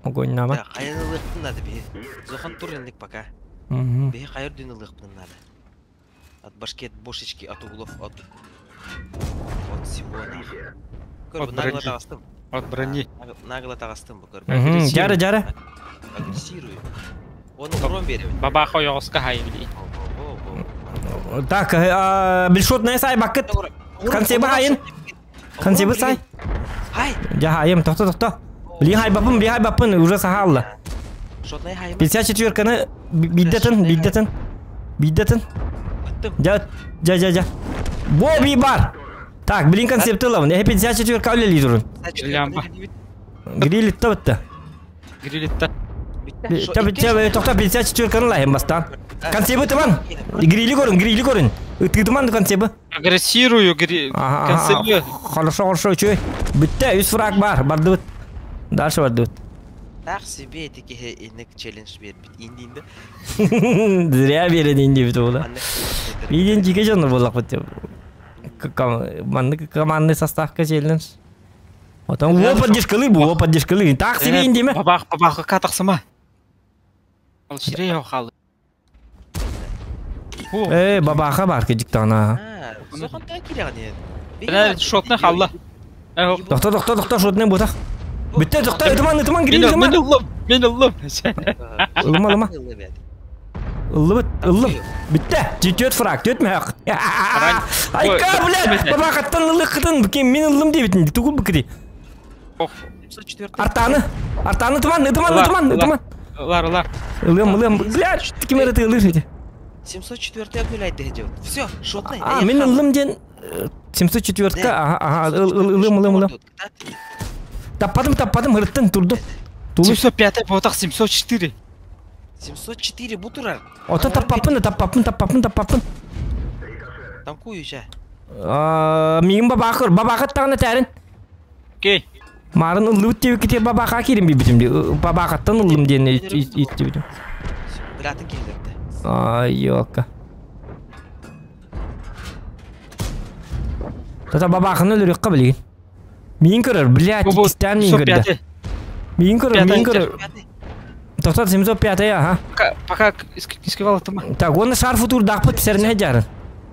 Огонь нама. Хайан ылыахпын надо биһи. Зохан тур инник пока. Биһи хайыр дүн ылыахпын надо. От башки, от бошечки, от углов, от... От всего нах. Көр, От нагло брони. таҕыстым. От брони. Нагло таҕыстым бу көр. Жара, жара. Агрессирую. Оны урон беребин. Бабаха ойоҕоско хай били. Так, билшотная сай бакыт. Консеба хайын. Консеба сай. Хай. Жа хайым, тохто, тохто. Били хай бапын, били хай бапын, уже сахалла. Шотнай хайым. 54-каны биддетин, биддетин. Биддетин. Жа, жа, жа, жа. Боби бар. Так, блин концепты лавын. Э 54-ка үлели турун. Лямба. Грилит бітті. Грилитта. Таб, тохто 54-каны лайым бастан. Концепты тыман. Грили көрін, грили көрін. Ытытыман концепты. Агрессирую, гри... Концепт. Хорошо, хорошо, үчүй. Бітті, үс фраг бар, барды бит. Дальше барды бит. Так себе эти инник челлендж бербит. Индинде. Зря берен инди бит ола. Биден жике жону болак бит. Манны командный составка челлендж. Отон во поддержкалы бу, во поддержкалы. Так себе индиме. Бабах, бабах, катақсыма. Ол шире халы. Э, бабаха бар кежиктана. Сохан та киряне. Бля, шотны халла. Тохто, тохто, тохто, шотны бутах. Битте, тохто, ытыман, ытыман, гриль, ытыман. Мен ыллым, мен ыллым. Ылыма, ылыма. Ыллыбыт, ыллым. Битте, төт фраг, төт мәк. Айка, блядь, бабахаттан ыллыкытын, кем мен ыллым дебитин, тугул бикри. Артаны, артаны ытыман, ытыман, ытыман, ытыман. Лар, лар. Ылым, ылым, блядь, кем это ылыр эти? 704 обнулять делать. Все, шотный. А, мен ыллым ден 704 ага, ага, ылым, ылым, ылым. Таппадым, таппадым, ырыттын, турду. 705 ботақ 704. 704 бутурар. Ото таппапын, таппапын, таппапын, таппапын. Танкую же. Мигин бабақыр, бабақыр тағына тәрін. Окей. Марын ыллыбыт деп кете бабақа керім бибитим. Бабақаттан ыллым ден итти битим. Билатын келдерді. Ай, ёлка. Тата бабақын өлірік білген. Миин көрөр, блядь, икстен миин көрді. Миин көрөр, миин көрөр. Тоқтат 705 ага. Пока искивал это. Так, оны шарфы тур дақпыт пісеріне жарын.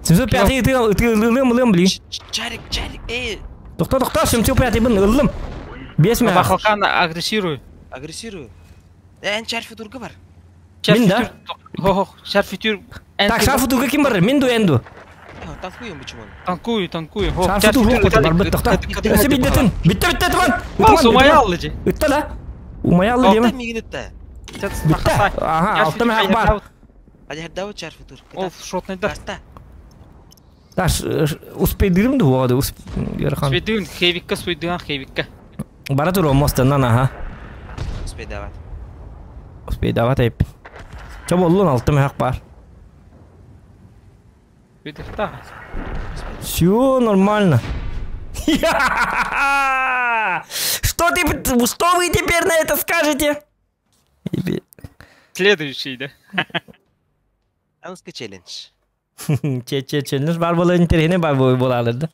705 ылым, ылым, блин. Чарик, чарик, эй. Тоқта, тоқта, 705 бін, ылым. Бес мә. Бабахалкан агрессирую. Агрессирую. Эн чарфы турга бар. Мен да? Хо-хо, шарфы тур. Так, шарфы турга ким бар? Мен ду, энду. Танкую почему? Танкую, танкую. Шарфы тур жоқ бар, бит, тоқта. Өсе биттетін. Битті, битті, тыман. Умаялы же. Үтті да. Умаялы деме. Мигин үтті. Битті. Ага, алты мәк бар. Хадя чарфы тур. Ол шотный да. Таш, успейдырым да оғады, успейдырым. Успейдырым, хевикка, успейдырым, хевикка. Бара тур мостаннан, ага. Успейдават. Успейдават айып. Чо боллун алты мәк бар. Все нормально. Что ты, что вы теперь на это скажете? Следующий, да? Анска челлендж. Челлендж бар бола интерене бар бой болалар да.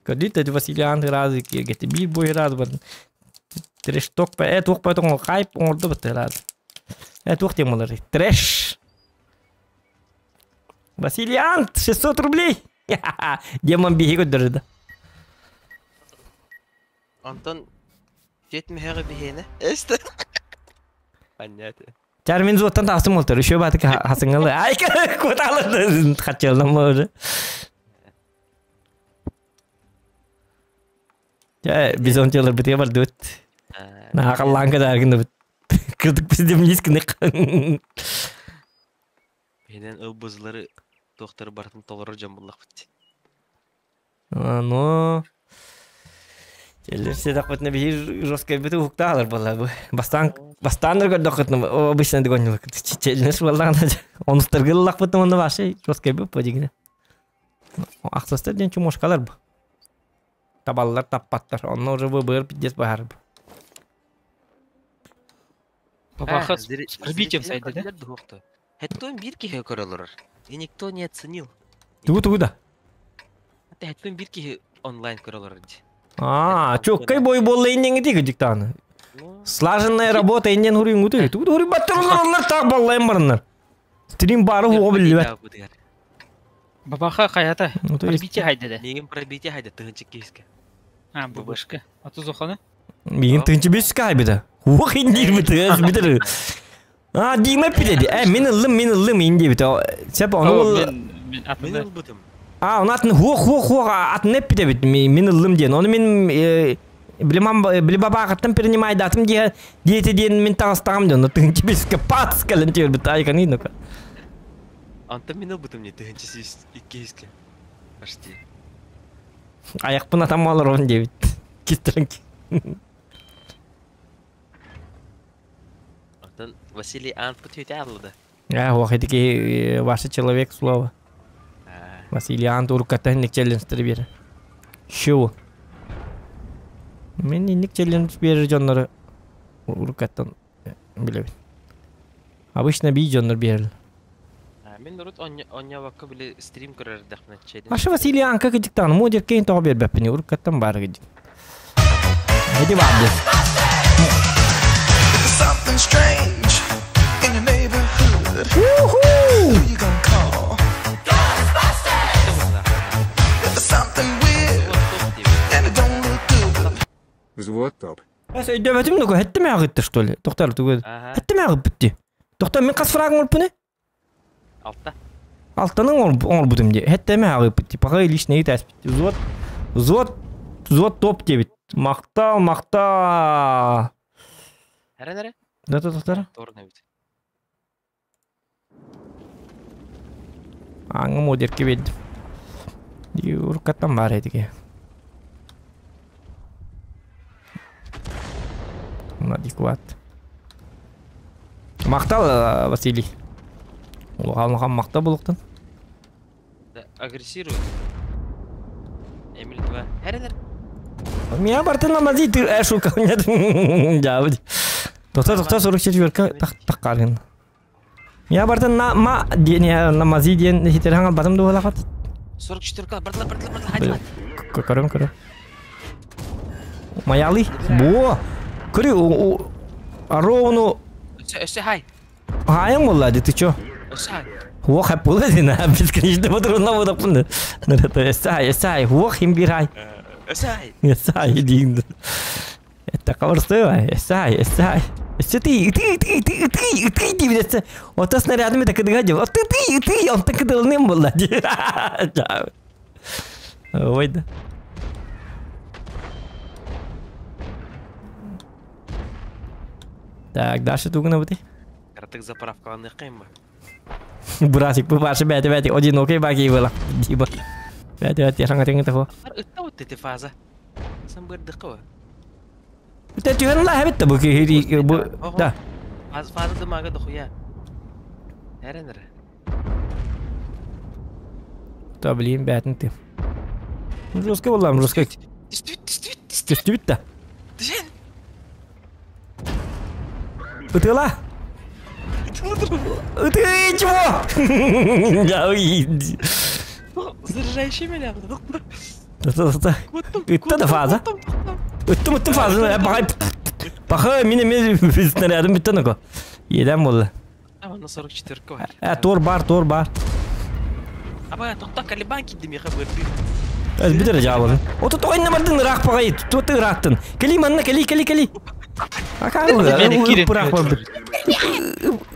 Көдүт Василиан разы киргете бир бой раз бар. Трэш ток па эт ук па тоң кайп оңорду бит раз. Эт ук темалар. Трэш. Василиан 600 рублей. Демон биһи көдөрдө. Антон жетмеһәгы биһине. Эсте. Понятно. Чар мен зуоттан тахсым олтор. Үшө батык хасыңалы. Ай, куталы хачылдым уже. Я бизонтелер битге бар дүт. На акалланка даргын бит. Кырдык биздем нискинек. Менен ылбызлары доктор бартын толору жамбыллак бит. Но Келерсе дақпытны бир жесткой биту хукталар была бы. Бастан бастан көрдөхөтнө обычно дегон челлендж боллаган. Онустар гыллак бытны онда башы жесткой бу подигне. Аксастар ден чумошкалар бу. Табаллар таппаттар. Онно уже выбор пиздец бахар. Бабаха с пробитием сайда, да? Хэттон бир киһи көрөлөр. И никто не оценил. Тугу тугу да? Хэттон бир киһи онлайн көрөлөр ди. А, чоккай бой болла иннен ити гыдыктаны. Слаженная работа иннен хуруйун гуты. Тугу хуруй баттырылар так баллайын барыннар. Стрим бары хуга билбет. Бабаха хаята. Пробитие хайда да. Мигин пробитие хайда тыгынчы киһиске. А, бабашка. А то зоханы? Мигин тыгынчы беске хайбыта. Хуга индир бит. Битер. А, Дима пидеди. Э, мен ыллым, мен ыллым инди бит. Сеп оны Мен Мен ылбытым. А, оны атын хуа хуа хуа атын эп бит. Мен ыллым диэн. Оны мен билимам билибабаакаттан принимайдатым дие диэти диэн мен тагыстагам диэн. Тыгынчы беске пац кэлэн тиэр бит. Айканы нука. Антон мен ылбытым не тыгынчы иккиске. Почти. Аяқпын атам алыр он дебит. Кистерин. Антон Василий Ант путете алды. А, вахитики ваше человек слово. Василий Ант уруккаттан ник челлендж бер. Шу. Мен ник челлендж бер жоннору уруккаттан билебин. Обычно би жоннор берил. Мен урут оння вакка биле стрим көрөр дахна чедин. Аша Василий Анка кыжыктан мо деп кейин тоҕо бербеппин уруккаттан бары кыжык. Эди барды. Something strange in your neighborhood. Who you gonna call? If it's something weird and it don't look good. Взвод топ. Эс өйдөбөтүм нуку хеттим агытты что ли? Токтор тугу. Хеттим агып битти. Токтор мен кас фрагым олпуны? Алта. Алтаның оңор бутум ди. Хеттеме агып битти. Пага личный тәс битти. Взвод взвод взвод топ дебит. Мактал, мактал. Әре әре. Да, да, токтор. Торна бит. Аңы модерке бердим. Уруккаттан бар эдиге. Адекват. Мактал, Василий. Улахан макта булуктан. Да, агрессирует. Эмиль 2. Әре әре. Меня бартын намази ты эшука нет. Жабы. Тоқта тоқта 44 так таккарын. Меня бартын на ма диен намази диен хитер хангал батым дуалакат. 44 бартла бартла бартла хайда. Көрөм көрөм. Маяли. Бо. Көрү арону Өсө хай. Хайың болла ты чё? Өсө хай. Хуа хап болла дина бесконечно патронна бодаппын. Нөрөтө эсай эсай хуа хим бир хай. Өсө хай. Эсай дейин. Это кабырсты эсай эсай. Эссе ты ты ты ты ты ты дибдесе. Ота снарядами так кыдыга деп. Ты ты ты он так кыдылным болла. Ой да. Так, дальше тугуна бути. Картык заправкаланы кыймба. Братик, бу башы бәте бәте одинокий баки была. Диба. Бәте бәте яшаңа теңе тахо. Бар ытта вот эти фаза. Сам бырдыкы. Бите түгөн ла хабит бу ки бу да. Фаза фаза дымага дохуя. Әре әре. Та блин бәтин ти. Жестко болам, жестко. Түстүт түстүт Түстү бит да. Түшен. Ытыла. Ты чего? Да уйди. Заряжающий меня. Да-да-да. Ытта да фаза. Ыттым ыттым фаза. Бахай. Бахай мине мен снарядым битте нуко. Едем болду. А, на 44 бар. Э, тор бар, тор бар. Аба, токта Калибан кидди меха бырды. Өз битер жабылын. Ото тойна бардын ыраак багай. Туты ыраактын. Кели манна кели кели кели. Мени кирин. Ыпыраак бар бит.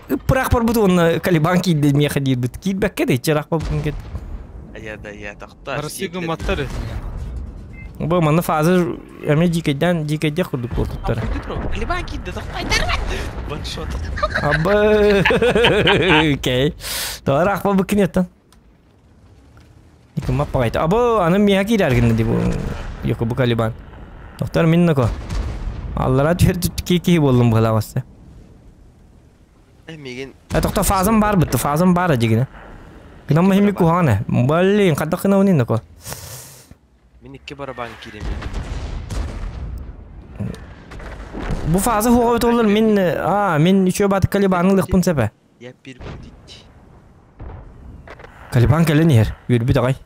Ыпыраак бар бит оны Калибан кийди меха дейт бит. Кийбекке де чыраак бар бит. Я да я токта. Россияга маттар. Бу манна фаза эме дикейден дикейде курдук болуптар. Калибан кидди токта. Ваншот. Абы. Окей. Ыраак бар бит кинеттен. Иким маппагайт. Абы аны меха кийдергин ди бу. Йоко бу Калибан. Доктор мин нако. Аллара түр ки ки болдум була Меген Э, тохто фазам бар бит, фазам бар дигине. Гынам махими кухана. Блин, кадда кына унин нако. Мен икки барабан кирем. Бу фаза хуоҕа бит олор мин а мин үчүө бат Калибаны ылыахпын сөп. Я перебудить. Калибан кэлэн иһэр. Үөрбүт аҕай.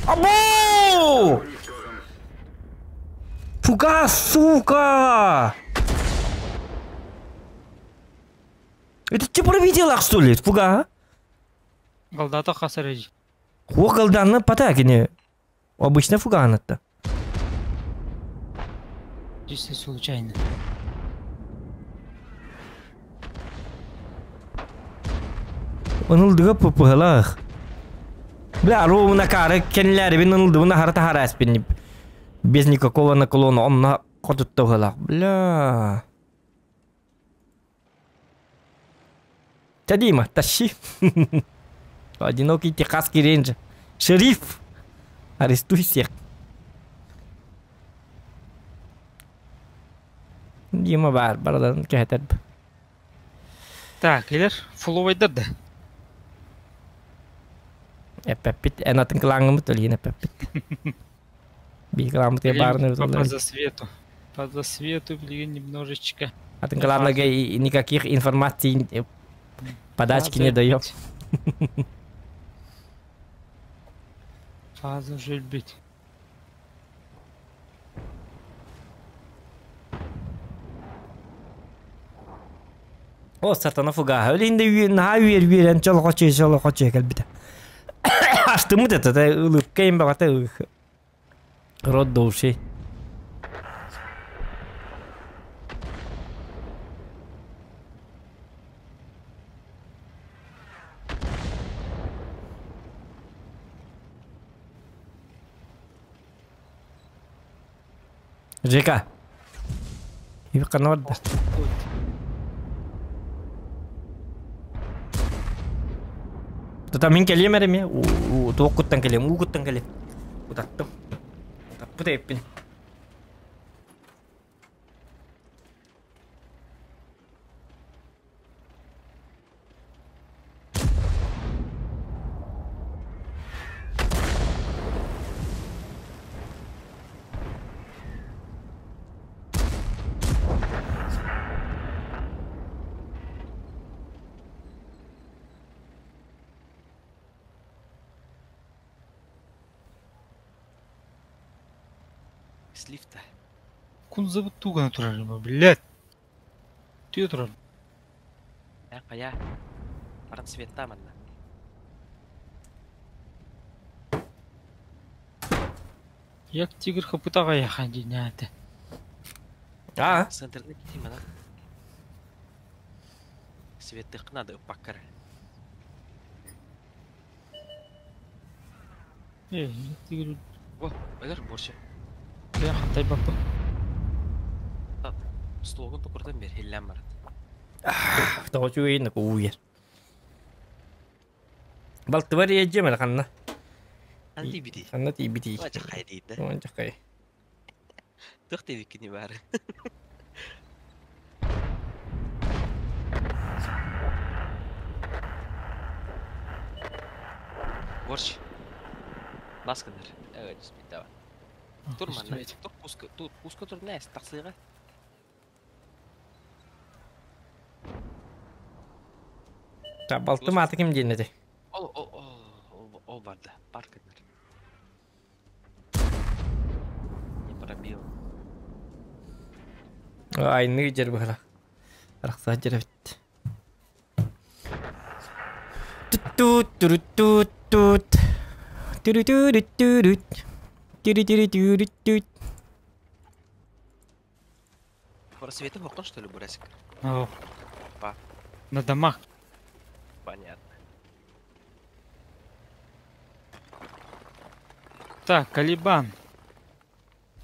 Або! Фугас, сука! Это ты провидел, что ли? Фуга? Голдата хасарыж. Хуа голданны пата кини. Обычно фуганатта. Чисто случайно. Ынылдыга пыпыһалаах. Бля, ровно кары кенләре бин ынылдыбына харата харас бин. Без никакого наклона онна хотуттаһалаах. Бля. Та Дима, тащи. Одинокий техасский рейнджер. Шериф! Арестуй всех. Дима бар, бардан кәһәтәр. Так, илер фуловайдар да. Эппеппит, эн атын кылаңымыт өлген эппеппит. Би кылаамыт барны По засвету. По засвету, блин, немножечко. Атын кылаамага никаких информаций подачки не даем. Фаза уже любить. О, сатана фуга. Өлінде үйен, наха үйер үйерен чол хоче, чол хоче кәлбіті. Аштымыт это, улыбка им бағата рот до ушей. Жека. يبقى نودع. Тута мин кэлиэм эрэ эмиэ туох куттан кэлиэм, уу куттан кэлиэм. Утаттым. Утаппыт эппин. Слив-то. Кунзабыт туга натурально, блядь. Ты турар. Я кая. Баран светта манна. Як тигр хапытага яхан динята. А? Центрны китим ана. Светты надо упаккар. Э, тигр. О, өлөр борча. Я хантай бапа. Столгун токурдан бер хиллән барат. Тоҕо үчүгэйин уйар. Балтыбар иэдьиэм эрэ ханна. Ханна тиийбитий? Ханна тиийбитий? Уонча хай дийтэ. Уонча хай. Туох диэбиккиний баары. Борщ. Ласканар. Э, түспүт Тур манна. Тур пуска, тур пуска тур нәс тахсыга. Та балтым аты ким диэн этэй? Ол ол ол ол барда. Бар кынар. Не пробил. Айны жер быһыла. Арахса жер эбит. Тут тут тут тут. Түрү-түрү-түрү. Түрү-түрү-түрү-түт. Просветы окон, что ли, Бурасик? О. Па. На домах. Понятно. Так, Калибан.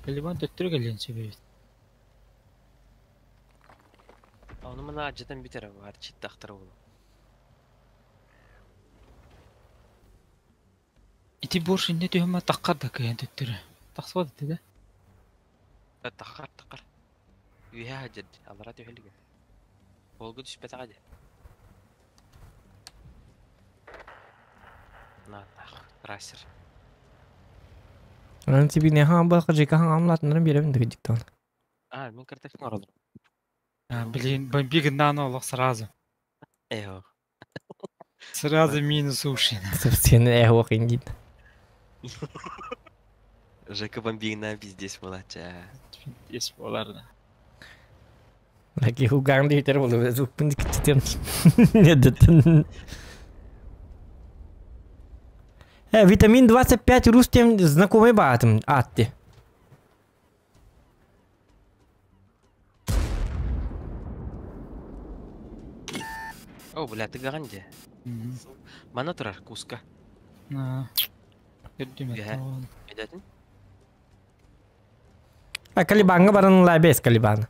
Калибан тут трюгален себе ведь. А он мына ажытан битер бар, читтахтар болу. Ити борш инде түйөмө таққар да кыйын төттөрү. Тақсыбады да? Таққар, таққар. Үйе хажад, алара түйелген. Болгу түшпет ағады. На, нах, трассер. Ан сибине хан ба хажика хан амлатыннарын беребин дыгы диктан. А, мин карточка оҥороллор. А, блин, бомби гнано олох сразу. Эһо. Сразу минус уши. Сен эхо киндит. Жека бомбигна пиздец была, ча. Есть боларда. Лаки хуган дийтер болу зуппын китем. Недетен. Витамин 25 рустем знакомый баатым атты. О, бля, ты гаганде. Мана турар куска. Көрдүм. Эдетин? А Калибанга баран лабес Калибан.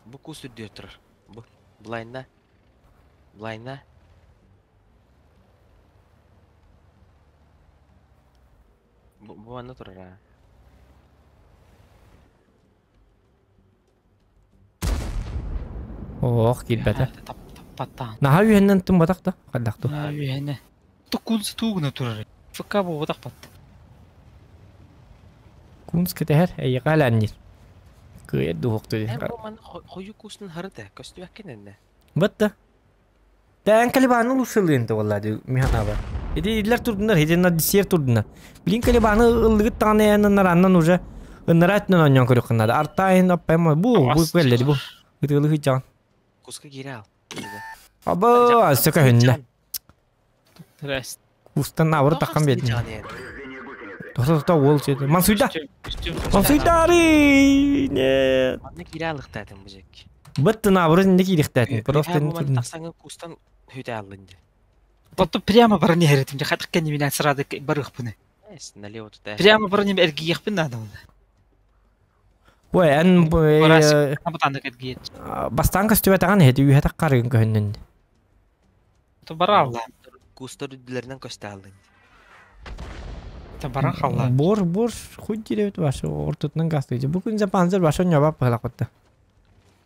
Бу кус үрдүөр турар. Бу. Блайна. Блайна. Бу бу ана турар а. Ох, килбете. Таппаттан. Наха үйеннен тым батак да. Кадакту. Үйене. Тукунс тугна турар. ФК бу батак бат. Кунс кетер, эй галаннир. Кыйы духукту. Эн бу мана хою куснун харыта. Көстүбэккен энне. Бытты. Тән Калибаны улушылыын валла михана бар. Иди идлер турдунар, хиден десерт турдунар. Блин Калибаны ыллыгыт таганы яннар аннан уже ыннарат нан оньон көрөккыннар. Артайын аппайма бу бу келлери бу. Ытылы хыджан. Куска кире ал. Аба, сөкө хөннө. Рест. Кустан авыр таккан бедин. Тоқта тоқта ол сөйді. Мансуйда. Мансуйдари! Нет. Манна кире алыктаатын бу жек. Бытты наоборот не кирихтәтин. Просто не бу тахсаңы кустан хүтә аллын. Потом прямо барны херетим. Хатык кенни минен сразу барых буны. Эс налево туда. Прямо барны эргиях бин надо. Ой, эн Бастан Бастан көстүбә таган хети үйә таккар көннен. То бара алла. Кустар үдүләреннән көстә аллын. То бара халла. Бор бор хуй диребит башы ортотунан гасты. Бу күн панзер башы нябап пылак бытты.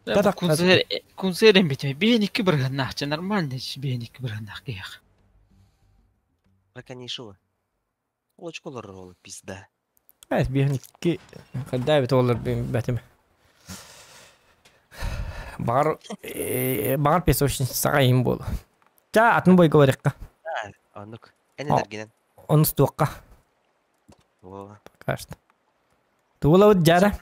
Кунзер кунзерен битме. Бен iki биргәннәхче нормально бен iki биргәннәх кыях. Раканишова. Очколор ролы пизда. Evet bir iki kadar бит олар бәтем. Бар бар песочница сагайым бол. Ча атын бой говорикка. Анук. Энергинен. Онус туаққа. Во. Кажется. Тула вот жара.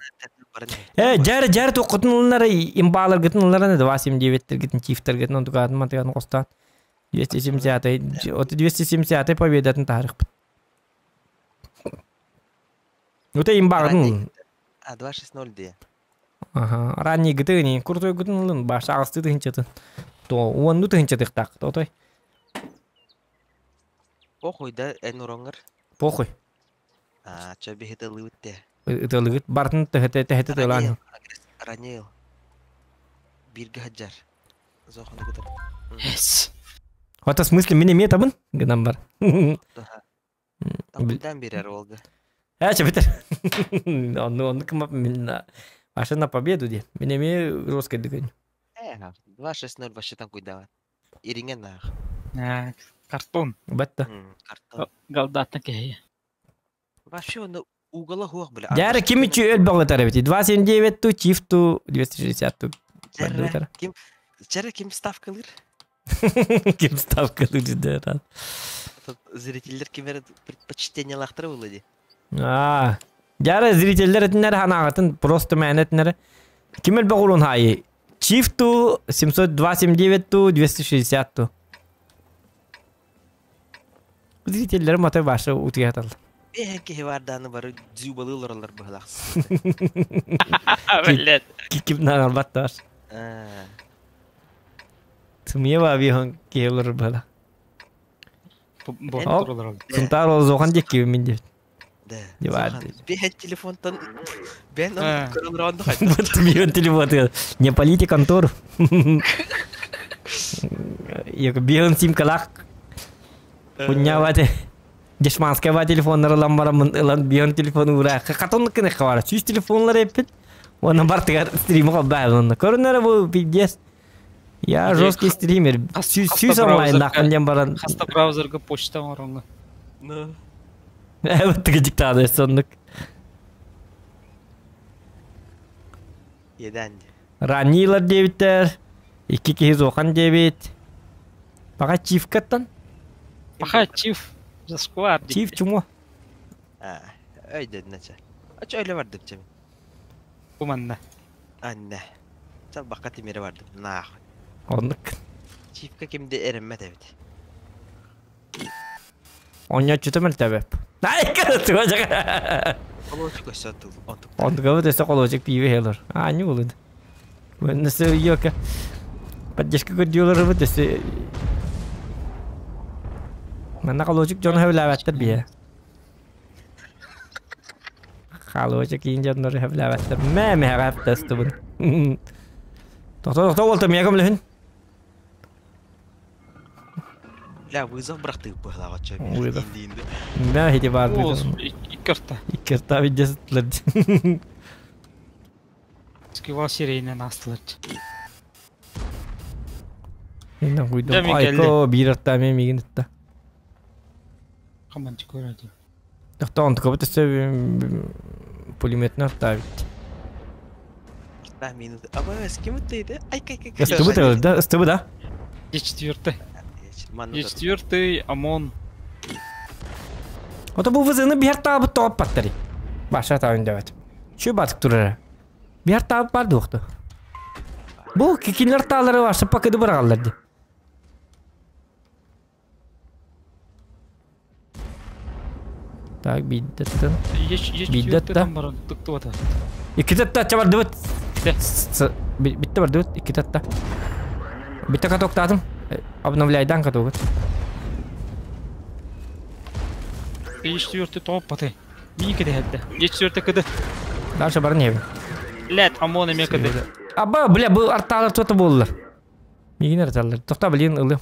Жара жара тоқытын улнары имбалар гытын улнары 279 гытын чифтер гытын онтугатын матыган костан. 270 от 270 победатын тарих. Ута имбагын. А 260 де. Ага, ранний гытыни, крутой гытын улын баш агысты тыгынчатын. То уонну тыгынчатык так, тотой. Похуй да эн уроңор. Похуй. А, чо бихете лыбытте. Ытылыгыт бартын тэхете тэхете тылан. Ранил. Бирге хаджар. Зоханы гытыр. Yes. Вот в смысле мине метабын гынан бар. Там берер олды. А, че битер. Онну онну кым мин Аша на победу де. Мине ме русский дыгын. 2-6-0 вообще там куйдава. Иринген нах. Картон. Батта. Картон. Галдатна кеhe. Вообще он угола хуах бля. Жара ким үчү өл багытар бит. 279 ту чиф ту 260 ту. Жара ким Жара ким ставкалыр? Ким ставкалыр да. Зрительдер ким предпочтение лахтыры булды. А, Жара зрительдер этинер ханагатын просто мәнетинер. Ким өл багурун хайы? Чиф ту 729 ту 260 ту. Зрительдер мата башы утыятал. Бэхэнки хеварданы бары дзюбалылар быһылахс. Блядь. Ким нагал баттар. Сумьева бихон келер бала. Сунтар ол зохан дек кибин деп. Да. Дебат. Бэхэн телефонтан бэн көрөн раунд хайт. Бихон телефон. Не полите контору. Як бихон симкалак. Куньявате. Дешманская ба телефоннары лан барамын ылан бион телефону ура. Катонлык кene кабара. Сүз телефонлар эппит. Оны бар тыгар стрим калбай оны. Көрүнөр бу пиздец. Я жесткий стример. Сүз онлайн нахуй баран. Хаста браузерга почта оронга. Ну. Эбэттиги диктаады соннук. Иэдээн дии. Ранилар диэбиттэр. Икки киһи Зохан диэбит. Пока Чивкаттан. Пока Чив за сквад. Чив чумо. Аа, өйдөдүн ача. Ача өлө бардым чэ. Бу манна. Анне. Чал бакка тимире бардым. Наах. Оннук. Чивка кимде эрэммэт эбит. Онньоччута мөлтөбөп. Ай, туга жака. Холочук өссө тыл онтук. Онтугабыт өссө холочук пиибэ хелор. А, не болуд. Өннөсө йока. Поддержка көрдүөлөр бут өссө. Манна холочук дьон хөблээбэттэр бие. Холочук киин дьоннору хөблээбэттэр. Мэ мэҕэ тестубун. Тохто тохто уолта миэхэ көмөлөһүн. Бля, вызов бырахтык быһылаах оччо. Вызов. Диин Мэ хити бар. О, икки орта. Икки орта видео Скивал сирейинен астылар. Инна Дьэ, куйдум. мин Айко биир орта мен мигин ытта. Хаманчы көрөдү. Тохто онтукабыт өссө пулеметин орта бит. Да, минут. Аба, с кем это иди? Ай, кай, кай, кай. Ыстыбы да, ыстыбы да. Е четвертый. Манна Е четвертый, ОМОН. Ото бу вызыны биһэр таабыт тоҕоп паттари. Баша таабын дебет. Чү батык турара. Биһэр таабыт бар дуохту. Бу кикинлер таалары баша пакыды бырагаллар ди. Так, биддеттен. Е Биддет четвертый да. там баран тыктыбата. Икки татта чабардыбыт. Де. Битте бардыбыт, икки татта. Битте катоктадым. Обновляйдан катогут. Е четвертый топ паты. Мини кеде хәдде. Е четвертый кыды. Дальше бар не. Лет, ОМОН эме кыды. Аба, бля, бу арталар тута болдулар. Мигин арталар. Тохта блин ылы.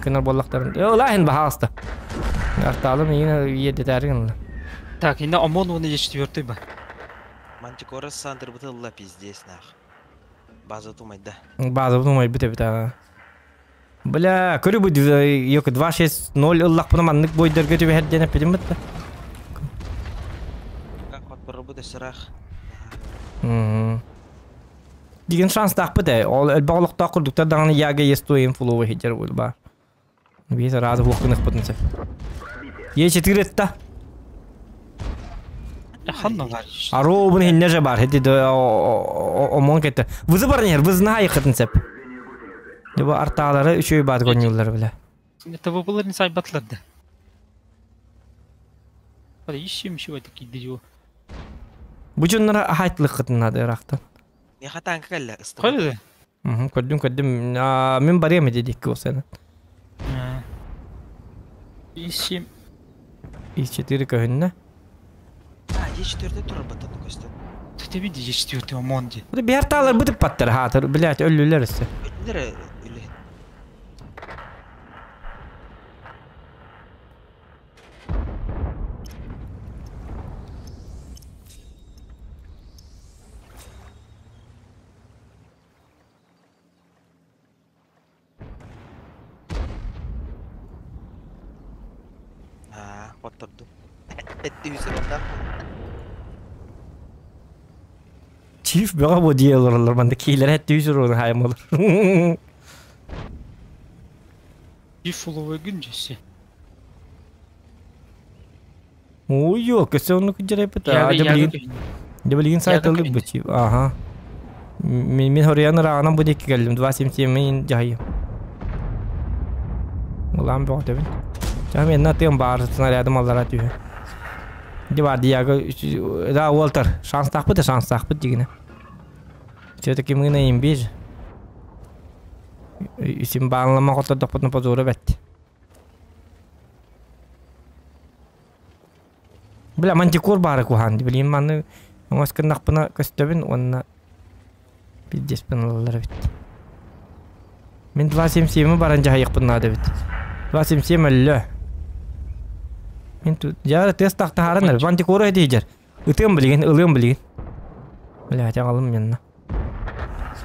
Кынар боллактарын. Э, лахин бахаста. Арталы мигин едетәрин. Так, инде ОМОН оны е четвертый ба. Мантикора Сандер бутылла пиздец нах. База тумайда. База думай бите бите. Бля, көрү бу yok 2-6-0 ыллак буна маннык бойдерге түбе хердене пидим битте. Как вот поработать сырах. Деген шанс тақпы да. Ол элбағылықта құрдықтар дағаны яга естоен фуловы хеджер бол бар. Бес разы хуққынық бұтын сеп. Е четір етті. Ханна бар. Аро бұны хинне же бар. Хеди омон кетті. Вызы бар нер, вызына айқытын сеп. Деба арталары үшөй бады гонюлар біле. Это булар не сайбатлар да. Hadi ищем еще такие дела. Бу жоннора ахайтлық қытын ады ырақтан. Не хатан кәллә ыстыбы. Қойды? Көрдім, көрдім. Мен барем дедік осыны. Ищем. И 4 көһүннэ. А, Е четвертый тур баттан көстө. Ты видишь, Е четвертый ОМОН ди. Bu bir tağlar bıtıp patlar hatır. Блять, ölüler üstü. Өлүлөр үле. Аа, которду. Этти үсөрөндө. Çift bravo diye olurlar. Ben de keyler hep düz olur hayım olur. Bir фуловой күнжесі. Ой, yok, köse onu kıcır hep de. Debilgin saytıldık bu çift. Aha. Мен хориян рағынан bu dikki geldim. 277 мен жайым. Улан бог дебин. Жа мен на тем бар снарядым аллара түйе. Дебар дияга да Уолтер шанс тақпы да шанс тақпы дегені. Все-таки мы на имбеж. Үсім бағынлама қотыр дақпытны позоры бәтті. Бля, мантикор бары кухан, билейм маны оңас кыннақпына көстөбін, онна пиздеспін алалар бит. Мен 277 баран жайықпын нады бит. 277 әлі. Мен тут жара тест тақта харанар, мантикор өйді жер. Үтім білген, ылым білген. Бля, жағалым менна.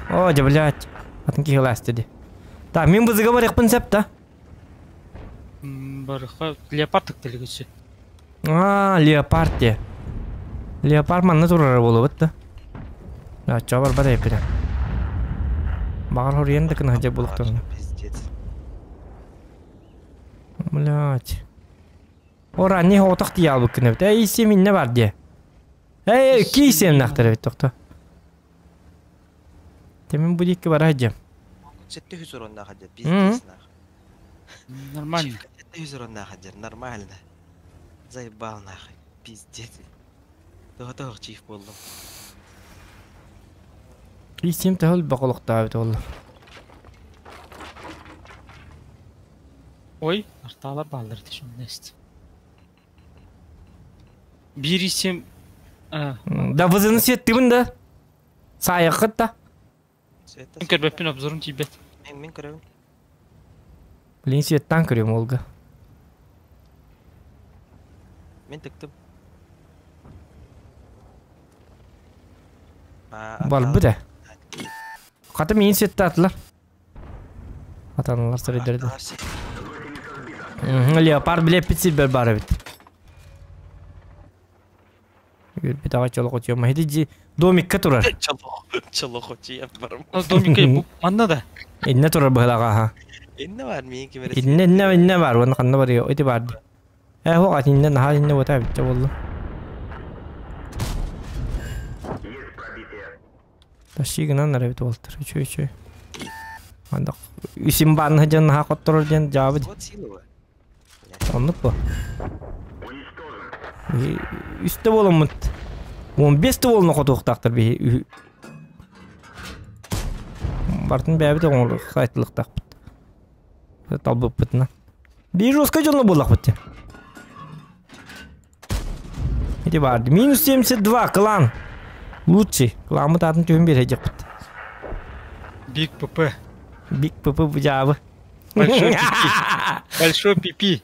О, жа, блядь. Атын кихилас деді. Так, мен бұзыға бар яқпын сәп та. Барыха леопард тыктылыгыччы. А, леопард де. Леопард манна турара буолубут да. Оччо барбат эппитэ. Баҕар хоруйан да кына дьэ булуктарына. Пиздец. Блять. Ора не отох тиялбыккын эбит. Эй, сем инне бар де. Эй, ки сем нахтар эбит тохто. Темин бу дикки бара дьэ. Сетте хүс уронна хадьар, пиздец нах. Нормально. Сетте хүс уронна хадьар, нормально. Заебал нахуй, пиздец. Тоҕо чиф буоллум. Исим тахыл бақолықтаа бит олла. Ой, арталар балдыр түшүннест. Бир исем Да вызыны сеттибин да. Саяқыт да. Мен көрбөппүн обзорун тиийбэт. Мен мен көрөбүн. Блин, светтан көрөм Олга. Мен тыктым. Бар да. Қаты мен сетті атылар. Атаналар сырыдырды. Леопард биле пит силбер бар бит. Бит аға чолық отıyor. Махиди домикка турар. Чолох отия барым. Домикка бу манна да. Инне турар быһылаға ха. Инне бар миин кимере. Инне инне инне бар. Оны қанна бар Өте бар. Ә хоға инне наха инне ота битте болду. Ташигынан нара бит болтыр. Үчү үчү. Анда үсим барын жан наха коттырор ден жабы. Вот силова. Оннук бу. Үстө боломут. 15 болуну котуктактыр би. Бартын бәбит оңор хайтылыктакпыт. Талбыппытына. Бир жестко жолно боллакпыт. Эти барды. Минус 72 клан. Лучший. Кламы татын төбін бережекпіт. Биг ПП. Биг ПП жабы. Большой пипи. Большой пипи.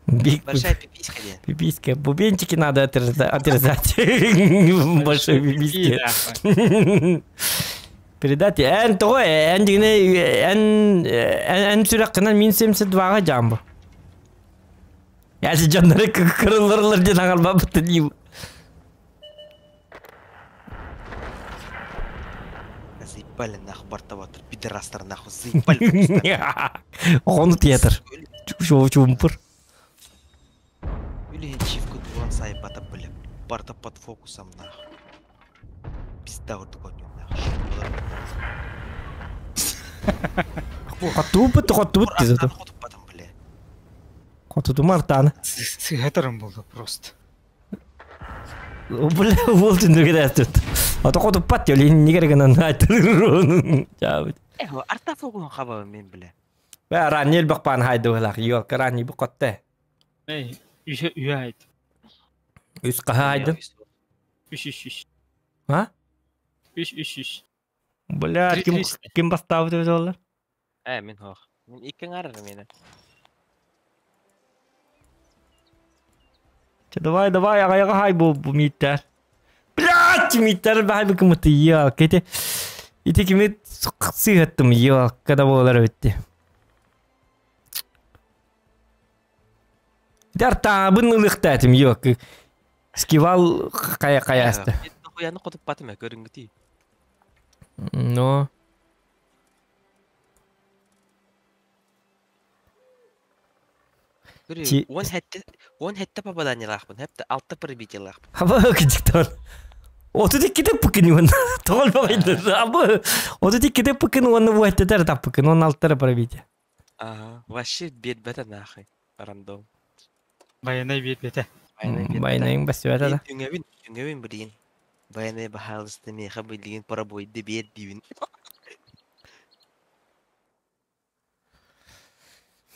Биг Большая пиписька де. Пиписька. Бубенчики надо отрезать. Большой пиписьки. Передать. Эн того, эн дегене, эн эн сүрәк кынан минус 72-га жамбы. Ясы жаннары кырылырлар ден аңалба бытты дейм. Заебали нахуй бартоватыр, пидорастар нахуй, заебали. Ону театр. Шоу чумпур. Или чивку дуран сайбата, бля. Барта под фокусом нахуй. Пизда вот такой нахуй. Котубут, котубут дезото. Котуту мартаны. Сыгатарым болды просто. Бля, бол түндүгө да тут. Ото котуппат жол не керек анан айтыр. Жабыт. Э, арта фокусын хаба мен бля. Бә ранел бакпан хайды булак. Йок, рани бу котте. Эй, үйе үйе айт. Үс каха хайдын. Үш үш үш. А? Үш үш үш. Бля, ким ким бастабы деп олар? Э, мен хох. Мен иккен арар мени. Давай, давай, ага, хай бу бу миттер. Блядь, миттер бай бу кымыты я, кете. Ити кими сыгаттым я, когда болар битти. Дар табын ылыктатым yok. Скивал кая каясты. Хуяны котуп батым көрүнгү Но. Он хәтте, он хәтте попадание лахпын, хәтте алты пробитие лахпын. Аба кидиктор. Оту дикките пыкын он. Тогол багайды. Аба оту дикките пыкын он бу хәтте тар тапыкын он алттары пробитие. Ага, вообще бет бета нахуй. Рандом. Баянай бет бете. Баянайың басып да. Түңәбин, түңәбин билин. Баянай бахалысты меха билин пробойды бет дибин.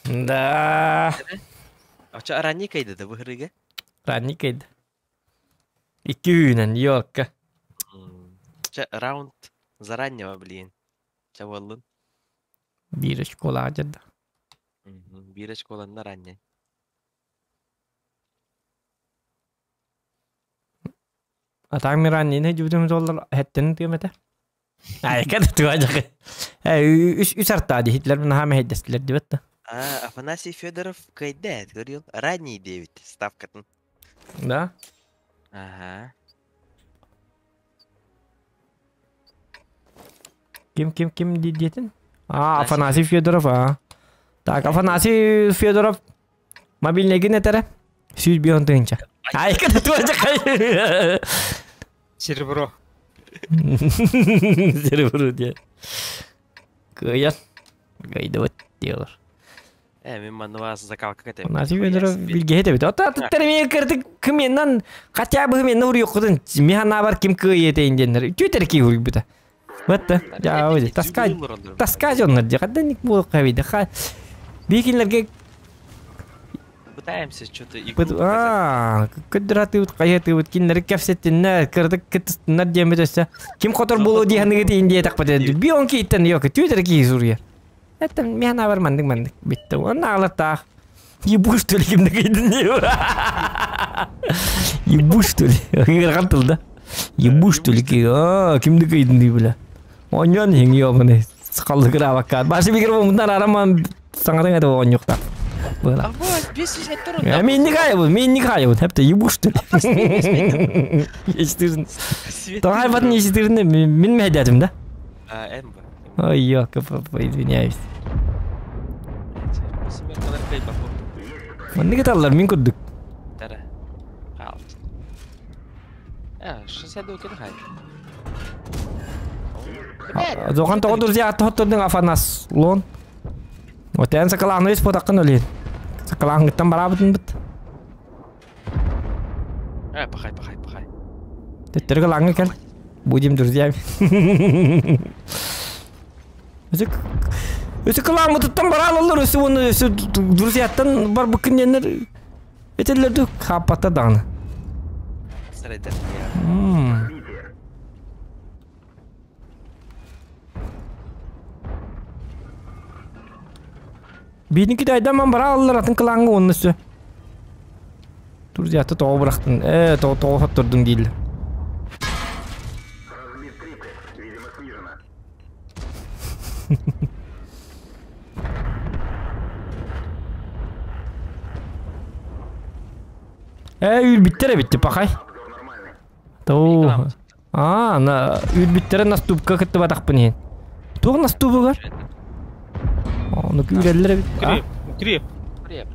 Да. Ача ранний кайда да быһырыга? Ранний кайда. Икки үйүнен ёлка. Ча раунд зараннего, блин. Ча боллун. Бир школа жада. Бир школанна ранний. Атаң мен ранний не жүдүм доллар хеттен тиемете. Ай, кәдә туа жакы. Э, үс үс арта ди Хитлер менә хәмә хәдәсләр дип әйтте. А, Афанасий Федоров кыайда эт, көрүөл. Ранний диэбит ставкатын. Да? Ага. Ким ким ким диэтин? А, Афанасий Федоров, а. Так, Афанасий Федоров мобильнигин этэрэ. 105 тыһыынча. Айка да туоча кай. Серебро. Серебро диэ. Кыайан. Гайдыбыт диэлэр. Э, мин манна закалка кэтем. Афанасий Федоров билгэһит эбит. Ота аттар эмиэ кырдык кымменнан хотя бы кымменна уруйуккутун миханабар ким кыайетейин диэннэр. Үтүөтэр ки уруйбута. Вот да. Тоска тоска дьоннор дии. Хаддан буолук хабида. Бикинлерге Пытаемся что-то игру показать. А, көддүратыбыт хайатыбыт кинилэри кэпсэттиннэр, кырдык кыттыстыннар диэммит өссө. Ким хотор буолуо диэханыгыт иин диэтэх бата. Бион кииттен yok. Түүтэр кии суруйар. Это миана бар мандык мандык. Битте. Онна алаттаах. Ебу что ли кимде кыйдын Ебу что ли. Ыгырган тыл да. Ебу что ли ки. А, кимде кыйдын дии бля. Оньон хин ёбаны. Скалды кыра Башы микрофонунан араман саңадан это оньюкта. Было. А вот, 562 Я мен не кайбын, мен не кайбын. Хепте ебу что ли. Естирин. Тоғай батын естирин мен мәдәдім да. А, МБ. Ой, ёкапа, извиняюсь. Манны кеталлар мен көрдік. Тара. Қалды. А, 62 хай. Зохан тоғы друзья атты хоттордың Афанас лон. Отен сакаланы өс потаққын өлен. Сакалаңыттан барабытын бит. А, пахай, пахай, пахай. Теттерге лаңы кел. Будем друзьями. Өсі кыламытыттан баралалар, өсі оны өсі друзьяттан бар бүкінненер. Этелерді хаппатта дағны. Сарайдар. Бейники де айдаман баралалар атын кылаңы оны өсі. Друзьятты тоғы бұрақтын. Э, тоғы тоғы хоттырдың дейді. Размер 30. Видимо, снижена. Э, үрбиттер битти пахай. Обзор нормальный. Тоо. А, на үрбиттере наступка кытты батақпын ен. Туғы наступы бар? Оны күреллер бит. Укреп, укреп. Укреп.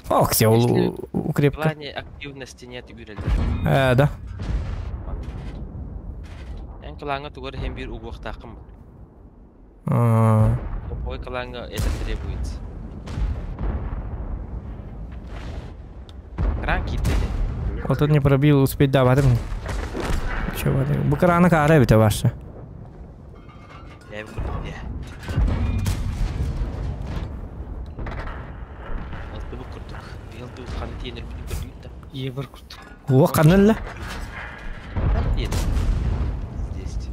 Ок, ол Если В укрепка. плане активности нет үрелдер. Э, да. Эн кылаңа тугар хем бир угуактакым. А, Ой кылаңа это требуется. Кран китте. Вот тут не пробил, успеть да, батым. Чё батым? Бу краны кара бите башы. Я курдук я. Алты бу курдук. Быйыл ду ханы тиенер бүтүн көрдүк да. Ебір курдук. О, канылла. Нет. Здесь.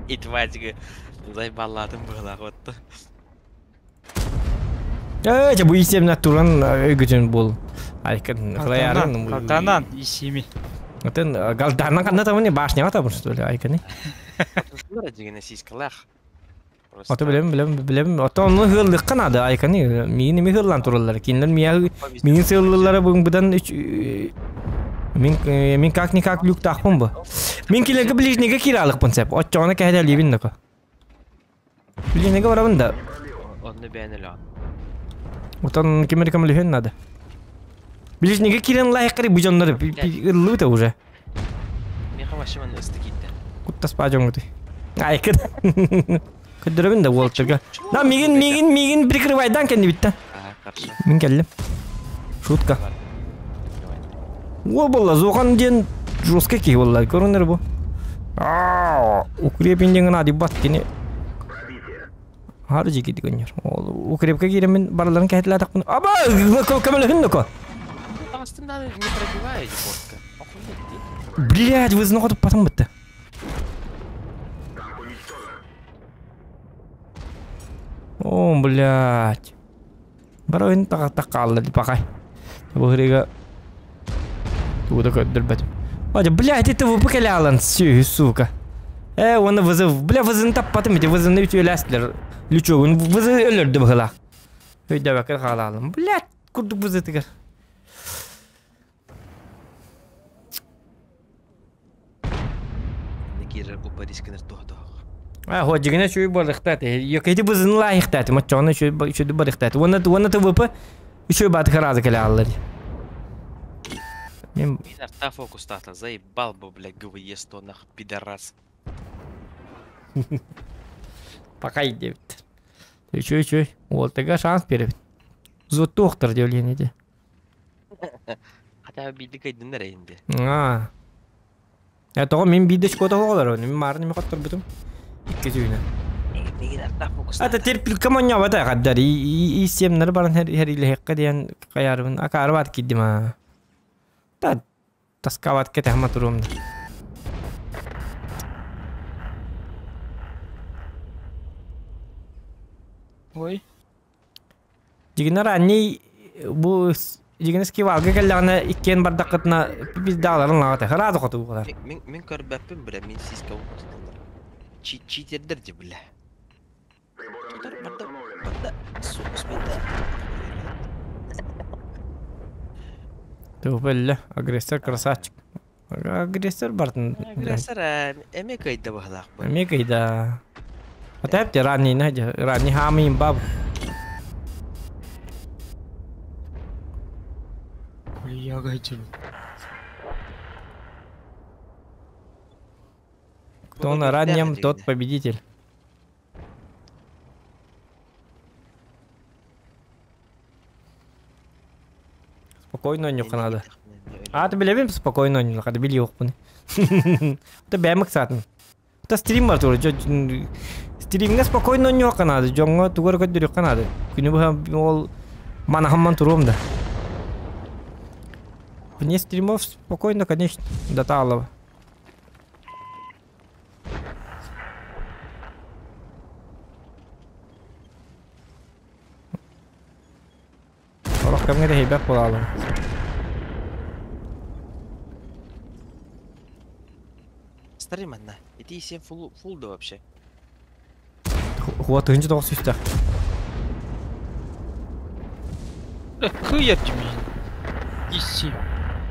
Итватига зайбалладым была вот. Э, бу исемне туран өгөтөн бол. Айкын, Калтанан, калтанан, исими. Отен галданан канда табыны башня табын что ли, айкын. Деген сискалах. Ото билем, билем, билем. Ото оны хыллык канады айкын. Мини ми хыллан тураллар. Кинлер мия мин сыллары бүгүн будан үч Мин мин как никак люк тахпын бу. Мин киленге ближнеге киралыкпын сеп. Отчоны кәһәдә либин нако. Ближнеге барабын да. Онны бәнеле. Отон кемер кем лүһен надо. Ближнеге кирен лайык кери бу жоннор ыллы да уже. Меха вообще ман ысты китте. Куттас па жоңгу. Айкын. Көдөрөбүн да Уолтерга. Да мигин мигин мигин прикрывайдан кенди битте. А, хорошо. Мин келдим. Шутка. О болла зохан ден жестко ки болла көрүнөр бу. Аа, укрепин деген ади бат кени. Хары жеки дигенер. Ол укрепке киремен барларын кәһәтлә тақпын. Аба, көмөлөһүн ноко. Астында не пробивает бортка. Охуеть. Блядь, вы знакомы потом битте. О, блядь. Бароин тага такалды пакай. Бу хрига Тугу да көрдөрбөтүм. Ладя, блядь, это ВП кэлэ сүөһү, сука. Э, уонна вызов, бля, вызын таппатым ити, вызыны үтүөлээстилэр. Лючогун вызы өлөрдү быһылаах. Өйдөбөккө хаалаалым. Блядь, курдук вызытыгар. Киирэр купа рискинер туһа-туһах. А, хо, дьигинэ үчүгэй барыхтаат. Йокети вызын лаайыхтаат, моччоҕуна үчүгэй барыхтаат. Уонна уонна ТВП үчүгэй бааты хараазы кэлэ хааллар. Мен Мин арта фокустаата, заебал бы, бля, ГВЕ 100 нах, пидорас. Пакай диэбит. Үчүгэй үчүгэй. Уолтага шанс биэрэбит. Зуттуохтар диэбилиэн ити. Хотя бы биирдик өйдөнөр эйинди. Аа. Э, тоҕо мин биирдэ шкода оҕолор, мин маарын эми хотторбутум. Икки сүүнэ. Мигин арта Ата фокустаата. терпилка монньообата хаддар и семнары баран хэрилэһэккэ диэн хайаарбын акаарыбаат киирдим аа. Та таскабат кэтэхма туруом да. Ой. Дьигинэр анней бу дьигинэ скивалга кэллэҕинэ иккиэн бардаххытына пиздааларын лаҕата хараада хотугулар. Мин мин көрбөппүн бля, мин сиська утуталлар. Читердер же бля. Приборы Тутар наблюдения барда установлены. барда сука бля. Туһбелле агрессор красавчик. Агрессор бартын. Агрессор эме кыйда баһалаах бу. Эме кыйда. Атап те ранний на ранний хамын баб. Кто на раннем, тот победитель. Спокойно нюха надо. А, ты билебим спокойно нюха, били ёкпун. Это бэмик сатын. Это стрим бар тур. Стримге спокойно нюха надо. Жоңго тугар көдүрүк надо. Күнү бу ол манахамман турум да. Вне стримов спокойно, конечно, до талого. Орох кэмҥэ тэһийбэт буолаалым. Старый манна. Ити сен фул фул да вообще. Хуа тыһынча тоҕус сүүстээх. Кыйар дьимин. Исси.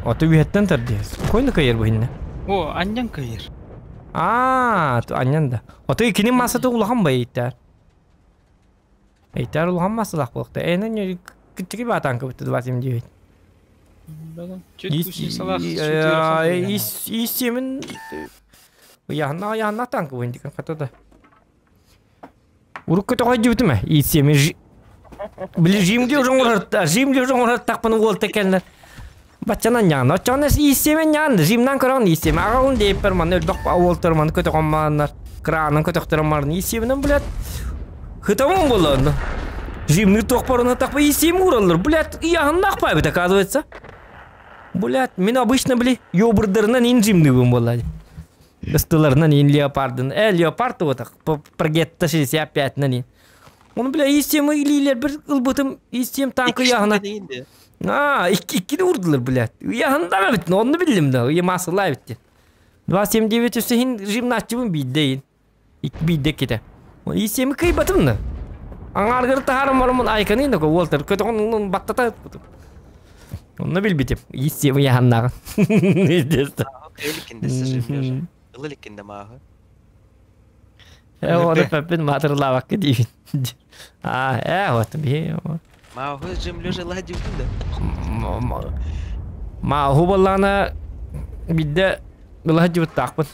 Аты үһэттэн тардиһ. Спокойно кыйар бу иһиннэ. О, анньан кыйар. Аа, анньан да. Аты кини массата улахан байыттар. Эйтар улахан массалаах буолуохта. Энен киччики баатаан кыбытты 29. Чуть кушни салах. Ис семин яхна яхна танк буин дикан хата да. Урукка тоҕой дьибитиме ис семин били жимге жоңор жимге жоңор тақпын уол текеннер. Баччанан ян. Оччон ис семин ян жимнан көрөн ис семин аҕалын дейппер маны өлбөх уолтар маны көтөҕоммааннар кранын көтөхтөрөммарын ис семинен блядь хытамын боллону. Жимны тохпорона тақпа ис семин ураллар. Блядь, яхыннах пабит оказывается. Блядь, мен обычно, бли, ёбырдарынан ин жимныгым болады. Ыстыларынан ин леопардын. Э, леопард вот так, прогетта 65 на нин. Он, бля, истем илилер бір ылбытым, истем танкы яғына. А, иккини урдылар, блядь. Яғында бит, оны билдим да, я масылай бит. 279 өсө хин жимнатчыбын биддейин. Ик бидде кете. Истем кыйбатым да. Аңаргыр тахарым барымын айканын да, Уолтер, көтөгөн баттата. Онно билбитим. Истем яғыннагын. Естественно. Эликинде сожим. Ылыликинде мааһы. Э, оны пәппин матырлабакка дейбин. А, э, вот би. Мааһы жим лежа ладивдин да. Ма хубаллана бидде гылаһы жыбыттаахпын.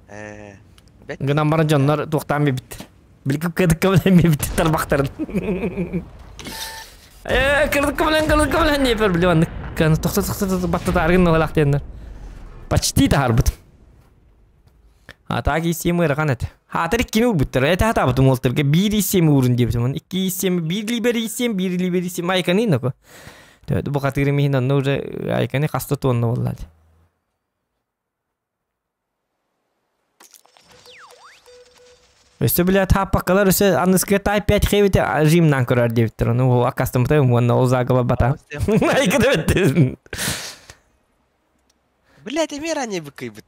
Э. Бет. Гынан баран дьоннор туохтаан бибит. Билкип кыдыкка билэн бибит тарбахтарын. Э, кырдыкка билэн кырдыкка билэн диэпер биле каны тохто тохто баттатааргын налалах диэннэр. Почти тахарбыт. А так исеми ырахан эт. Хатыр иккини урбуттар. Это хатабытым олтырга биир исеми урун диэбитим. Икки исеми биир либер исем, биир либер исем айканы ноко. Төдү бу хатыры михин онно уже айканы хаста туонна боллады. Өссө биле таппаккалар өссө анныскы тай 5 хевите жимнан көрөр диэбиттер. Ну, акастымыта уонна ол загыла бата. Айканы бетти. Блять, эмиэ ранее быкыйбыт.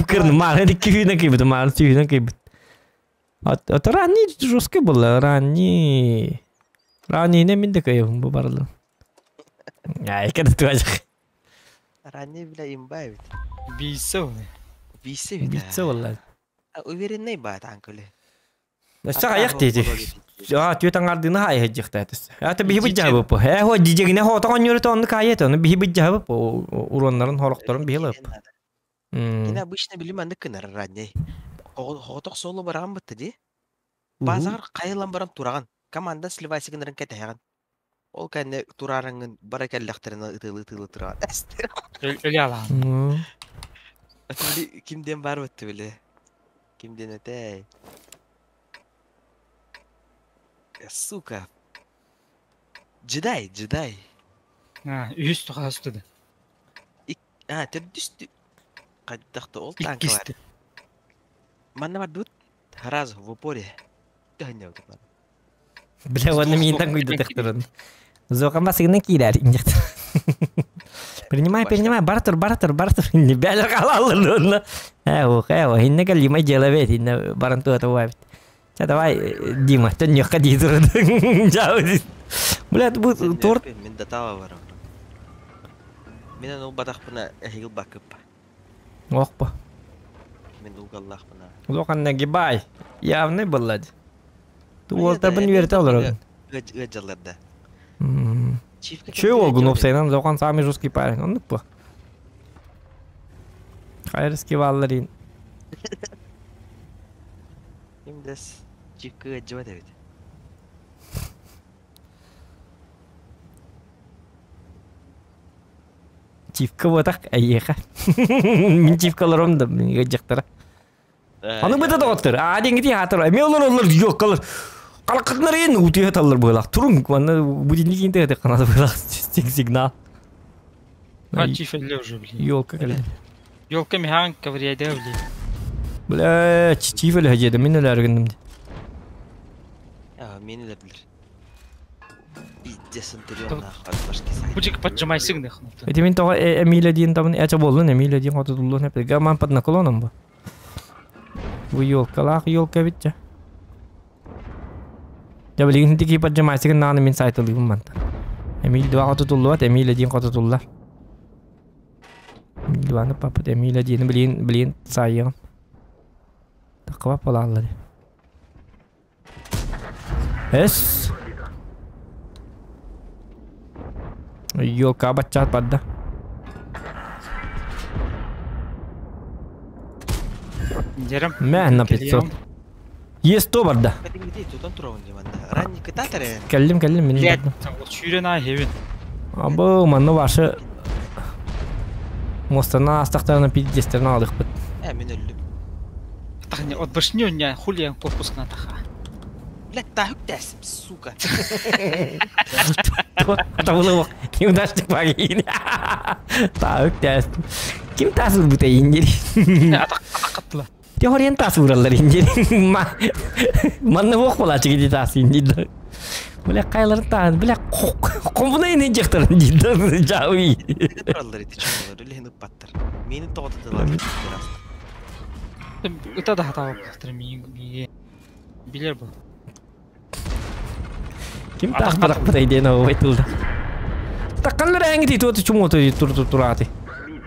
Кырны мааны икки кыйбыт, мааны сүүһүнэн кыйбыт. Это ранний жесткий было, ранний. Ранний не мин де кыйбын бу барлы. Ай, кede туажак. Ранее, бля, имба бит. Бийсэ оны. Бийсэ бит. Битсе болла. Уверенный ба танкылы. Өссө аяк дейди. А, түөт аңардыны хай хеджихтәтис. Ата биһи быджабы бу. Э, хо дижегине хо таган йөрөтө онны кайет, оны биһи быджабы бу. Уроннарын хорокторун биһи лып. Кини обычно билим аны кынар ранее. Хоток соло бараган бытты ди. Базар кайылан баран тураган. Команда сливайсы гынарын кәтәгән. Ол кәнне турарыңын бара кәлләхтерин ытылы-ытылы тураган. Өле алан. Кимден бар бытты биле. Кимден өтәй. Сука. Джедай, джедай. А, үс тухастыды. А, төрдүстү. Кайдакты ол танк бар. Иккисти. Манна бар дут. Сразу в упоре. Төнне бар. Бля, оны минтан куйды тектурун. Зоқан басыгынан кийлер инжект. Принимай, принимай, бартер, бартер, бартер. Не бәлер қалалыр оны. Ә, ох, ә, ох, инне калимай делавет, инне баранту атауа бит. Ча, давай, Дима, төннөккә дей турдың. Жау. Бля, бу торт Мин датава бар. Мен ул батақпына әһигил бакып. Ох, ба. Мин угаллахпына. Зоқан нагибай. Явный буллад. Ту олтабын верте олар. Гыджаларда. Че ол гнопсайнан зоқан самый жесткий парень. Он по. Хайрский валларин. Имдес чифка гыджыба дебит. Чивка вот так, айеха. Мин чивкаларым да, мин гыджактара. Аны быта доктор. А деньги ти хатыр. Эме олар олар yok kalır. Kalakatlar en утуя таллар буйлак. Турун мана будильник инте те канады буйлак сигнал. А чиф эле уже, блин. Ёлка кэлди. Ёлка михан ковыряйда, блин. Бля, чиф эле хажеди мин эле аргындым. А, мени де билер. Пиздец интерьер нахуй башки сай. Бучик поджимайсың нахуй. Эти мин тога Эмилия дин табын эче болдун Эмилия дин хоты туллун хеп. Гаман под наклоном бу. Бу ёлкалах ёлка битче. Я билигин тики поджимайсың наны мин сайтылыйбын манта. Эмиль два хоты туллуат, Эмилия дин хоты туллар. Эмиль дваны папа Эмилия дин билин билин сайыгым. Таква полаллар. Эс. Ёлка бачат падда. Дерем. Мә на 500. Есть то барда. Кәдимгидей тутан турабын диманда. Ранний кытатар э. Кэллим кэллим мин Блядь, бардым. сүүрен а хебин. Абы манны башы мостана астактарына пиздестерин алдык бит. Э, мин өлдүм. Тахне от башни уня хулиан корпус на таха. Блядь, тахык тәсим, сука. Табылы неудачник багин. Так, тәс. Ким тасыл бута индир? Атак атакаттыла. Те хорен тас ураллар индир. Манны бок бола чиги тас индир. Бля кайларын тан, бля комбуна ине жактарын дир. Жауи. Тураллар ити чоңолор, өле хин уппаттар. Мени тогототулар. Ыта да хата бактыр миге. Билер бу. Ким тас барак бута иден ойтылды. Такканлар әңги туты чумото тур тур турати.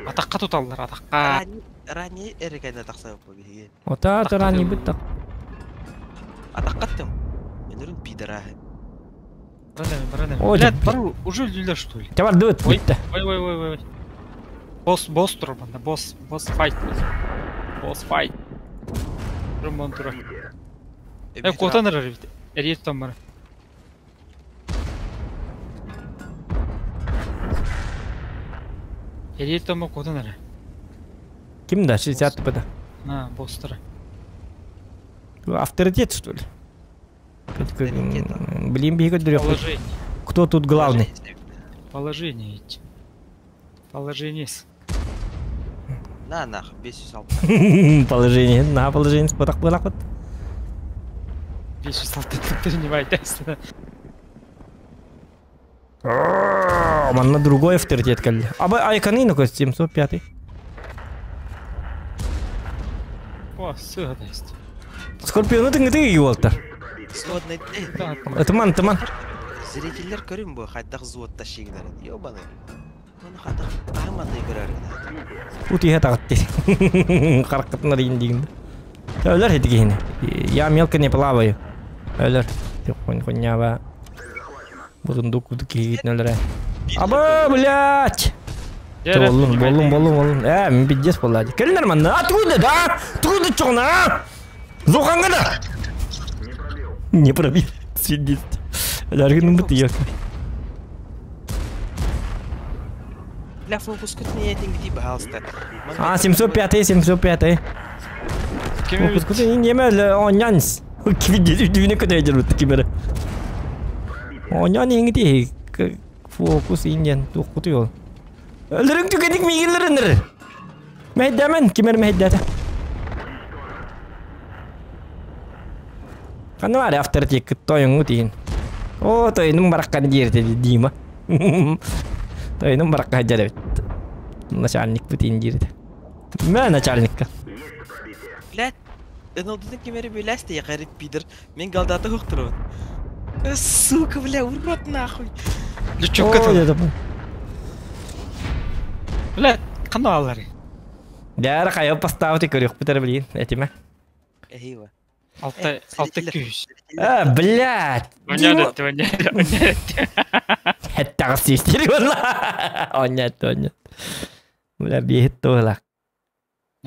Атакка туталлар, атакка. Ранний эрекенде такса бу биге. Ота тарани бит. Атаккаттым. Мен өрүн пидора. Барана, барана. Ой, Блядь, бар уже өлдүлөр что ли? Табар дут. Ой, ой, ой, ой, ой. Босс, босс тур банда, босс, босс файт. Босс файт. Румон тура. Э, котан ырар бит. Эриет там бар. Эриет там котан ырар. Ким да 60 бда. На, босс тура. Авторитет что ли? Блин, бегать Положение. Кто тут главный? Положение идти. Положение. На, нах, 506. Положение, на положение, спотак было вот. 506 принимай, Манна другой авторитет калли. А айканы на 705. О, сыа да есть. Скорпиону тыҥытыы уолтар. Сводный. Ытыман, ытыман. Зрителлер көрүн бу хайдах взводта шигнарын. Ёбаны. Оны хайдах аһыманный көрөр гына. Утуйа таҕытты. Хараккытын арыйын диигин. Өлөр ити киһини. Я мелко не плаваю. Өлөр. Хуйняба. Бурундук кудук киһигитин өлөрө. Аба, блядь! Боллун, боллун, боллун, боллун. Э, мен пиздец болла. Келинер манна. А, тугунда да? Тугунда чоҕуна, а? Зоханга да? Не пробил. Сидит. Өлөргүн бут yok. Бля, фокус күт не этиң пожалуйста. А, 705, 705. Фокус күт неме онянс. Кибидди дүнө көтө жүрүт кибере. Онян иңити фокус инден туккуту yol. Өлөрүң түгедик мигилеринер. Мәйдәмен кимер мәйдәтә. Каны бар авторитет тойоңу тиин. О, тойнум бараккан диерте Дима. Тойнум баракка жарабит. Начальник бутин диерте. Мә начальникка. Бля, НЛД-ның кемери бөләсте, я гарип пидор. Мен голдаты хуктырмын. Сука, бля, урод нахуй. Лючокка О, тыл. деді. Бля, қандай алар? Дәрі қайы поставты көрек бітір білейін, әтеме. Эйва. Алты, алты күйіс. А, блядь. Оняд етті, оняд, оняд етті. Хәттағы сестері болла. Онят, онят. Бля, бейт тоғылақ.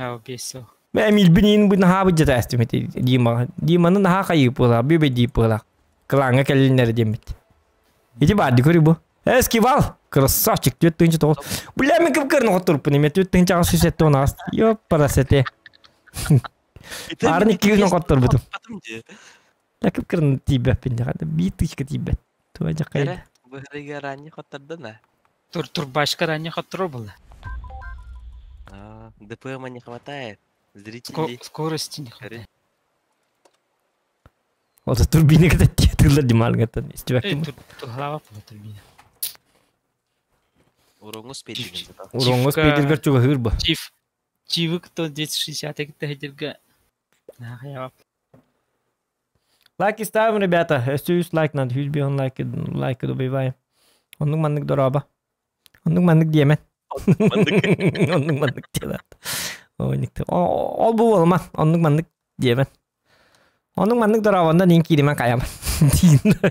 Ау, бес о. Мә, милбинин бұны ха бұд жата әстім еті Дима. Диманы наха қайып болақ, бөбе дейіп болақ. Кланға кәлінер демет. Ити барды көрі бұ. Эскивал. Красавчик, төт тыңчы тоғыз. Бля, мен кім көрін отырып неме төт тыңчы ағыз сүйсетті оны ағыз. Ёп, парасете. Арны күйін отырып бұтым. Бля, кім көрін тибәппін жағады. Би тычка тибәт. Туа жақайды. Быһырыга ранни хоттарда на. Тур, турбашка ранее хоттыру было. А, ДПМа не хватает. Зрители. Скорости не хватает. Ота турбина ката тиетилер дималгаттан. Эй, Истибәккин. тур, тур, голова была турбина. Уроңу спейдеген. Уроңос Чивка. пейдергер чуга хырба. Чив. Чивы кто 260 хедерга. Нахуя. Лайки ставим, ребята. Өстүс лайк надо. Хүз би он лайк лайк добиваем. Оннук маннык дораба. Оннук маннык диемен. Оннук маннык диелат. Ойникте. Ол бу болма. Оннук маннык диемен. Оннук маннык дорабанда нин киримен каям.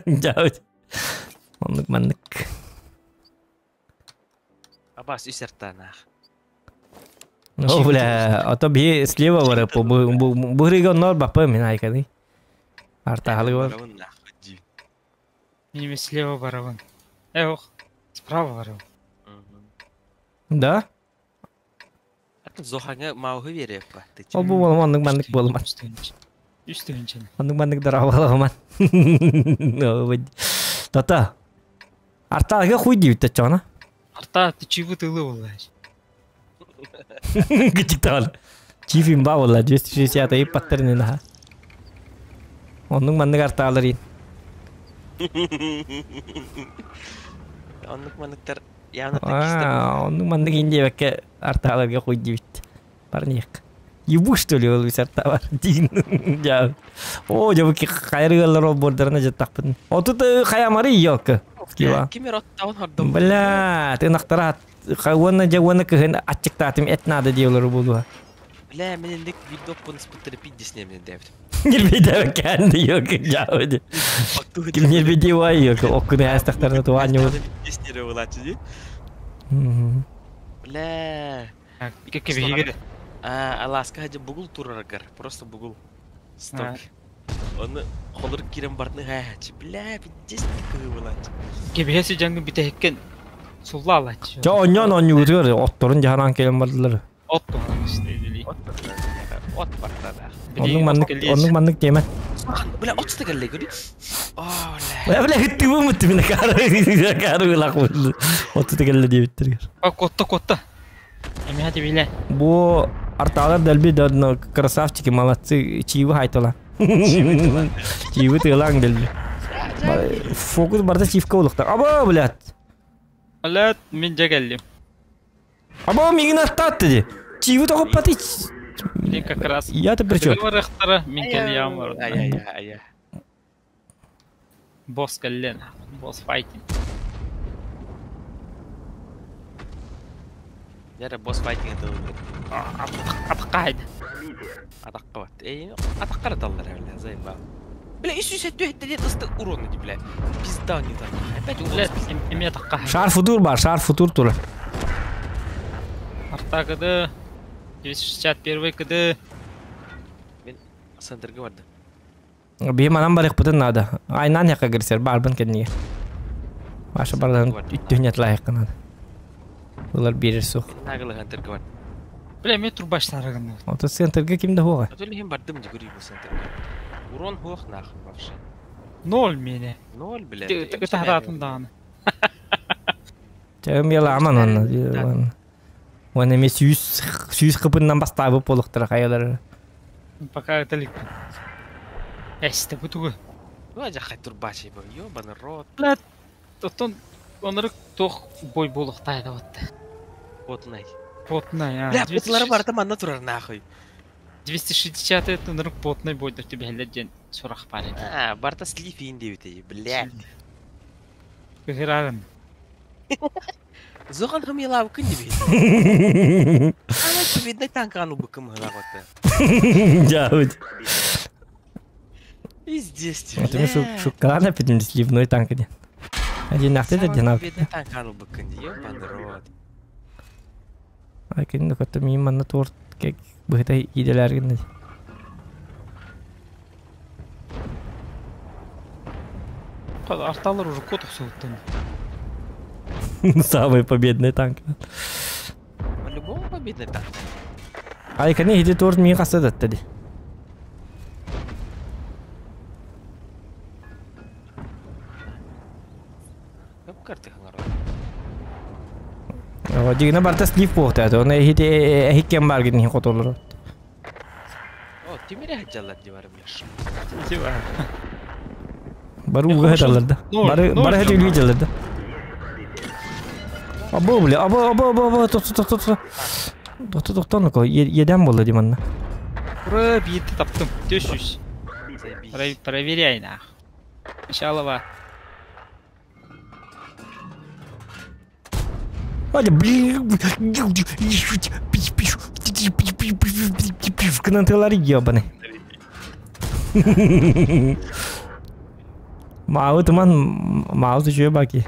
Жабыт. Оннук маннык. Абас үсертанах. О, бля, а то би слева вара по бу нор бапы мен айканы. Арта халы бар. Неме слева барабан. Эх, справа барабан. Да? Зохаңа мауһы береп ба. Ол бу болма, оннук маннык болма. Үстүнчен. Оннук маннык дорабаламан. Тата. Арталга хуй дип чона. Арта ты чивы тылы была. Кичиктал. Чиф имба болла 260 и паттерни на. Оннук маннык арталар ин. Оннук манныктар явно такиста. А, оннук маннык инде бәкке арталарга хуй дип. Парник. Ебу что ли ол арта бар. Дин. Я. О, жабы ки кайрыгалар ол бордарына жаттакпын. Отут хаямары ёлка. Скива. Кимер оттаун хордом. Бля, ты нактара уонна жа уонна кыһын аччыктаатым эт надо диэлэр буолуа. Бля, мен эндик видео пун спыттыры пиддесне мен дәбит. Нирбейдэ кэнди ёлка жаабыды. Ким нирбейди уай ёлка оккуну астактарына туаанньу. Пиддесне булачы ди. Бля. Кеке А, Аласка хаҗа бугул тураргар, просто бугул. Стоп. Оны холор кирен бартны хачы. Бля, пиддес кыгы булачы. Кебеси жаңы битеккен сулла алач. Жа онньон онньугутугар отторун жаһанан келен бардылар. Отто işte. От от бартада. Оннук маннык оннук маннык диэмэн. Бля, от стагалле көрү. О, бля. Бля, бля, хыттыбы мытты мин кары кары лак болду. Оту тегелле диэбиттер. А котта котта. Эми хати биле. Бу арталар дэлби да красавчики молодцы чиви хайтала. Чиви тылаң дэлби. Фокус барда чивка улукта. Аба, блядь. Бля, мен жагеллим. Аба, мигин аттатты ди. Чиви тоқып паты. Блин, как раз. Я-то при чем? Барахтара, мин кэлиям бар. Ай-яй-яй. Босс кэллен. Босс файтинг. Яра босс файтинг это Атқайды. Атаққа бат. Эй, атаққа даллар бля, заебал. Бля, еще сәттө хеттен ысты урон ди, бля. Пизда не так. Опять урон. Бля, эме атаққа. Шар футур бар, шар футур тура. Арта КД. 261 КД. Мен центрге барды. Бии манан барык бытын надо. Айнан яка кирсер барбын кенниге. Баша бардан үттүнет лайык надо. Булар бирер сух. Нагылы центрге барды. Бля, мен турбаш сарыгын. Ото центрге кимде хуга? Атөлі хем бардым ди көрей бу центрге. Урон хуох нахуй вообще. Ноль мені. Ноль, бля. Тағатын дағаны. Чагым яла аман онна. Оны эме сүүс сүүс кыпыннан бастабы болуктар хаялар. Пока это Эсте бу тугу. Ну, жахай турбачи бу. Ёбаный рот. Бля, тотон онырык тох бой болуктайды вот. Потнай. Потнай, а. Бля, потлары барды манна турар нахуй. 260 это онырык потнай бойдыр тебе хеллерден сурах бар edi. А, барта слифин дейбит, бля. Кыгырарын. Зохан хам ялав күн дебит. Ана победный танк ану быкым гылаваты. Жабыт. Пиздец, Это мы шуккалана пидим сливной танк де. Один нахты да дена. Победный танк ану быкын, ёбаный рот. Ай кенде котто мин манна торт кек быта иделер гинде. Арталар уже кот суыттан. Самый победный танк. По-любому победный танк. Ай кене хиди торт мин каса датты. Көп карты хаңар. Дигне барта слив похта, оны хиди хиккен бар гинде котолор. О, тимире хаджалар диварым яш. Тиба. Бары уга хаталар да. Бары бары хати үлгү да. Або бля, або або або або тот тот тот. Тот тот тот ко едем болду диманна. Ура, бийти таптым. 400. Заебись. Проверяй нах. Иншалла. Hadi блин. Кынантылары ебаный. Мау туман мау түшө баки.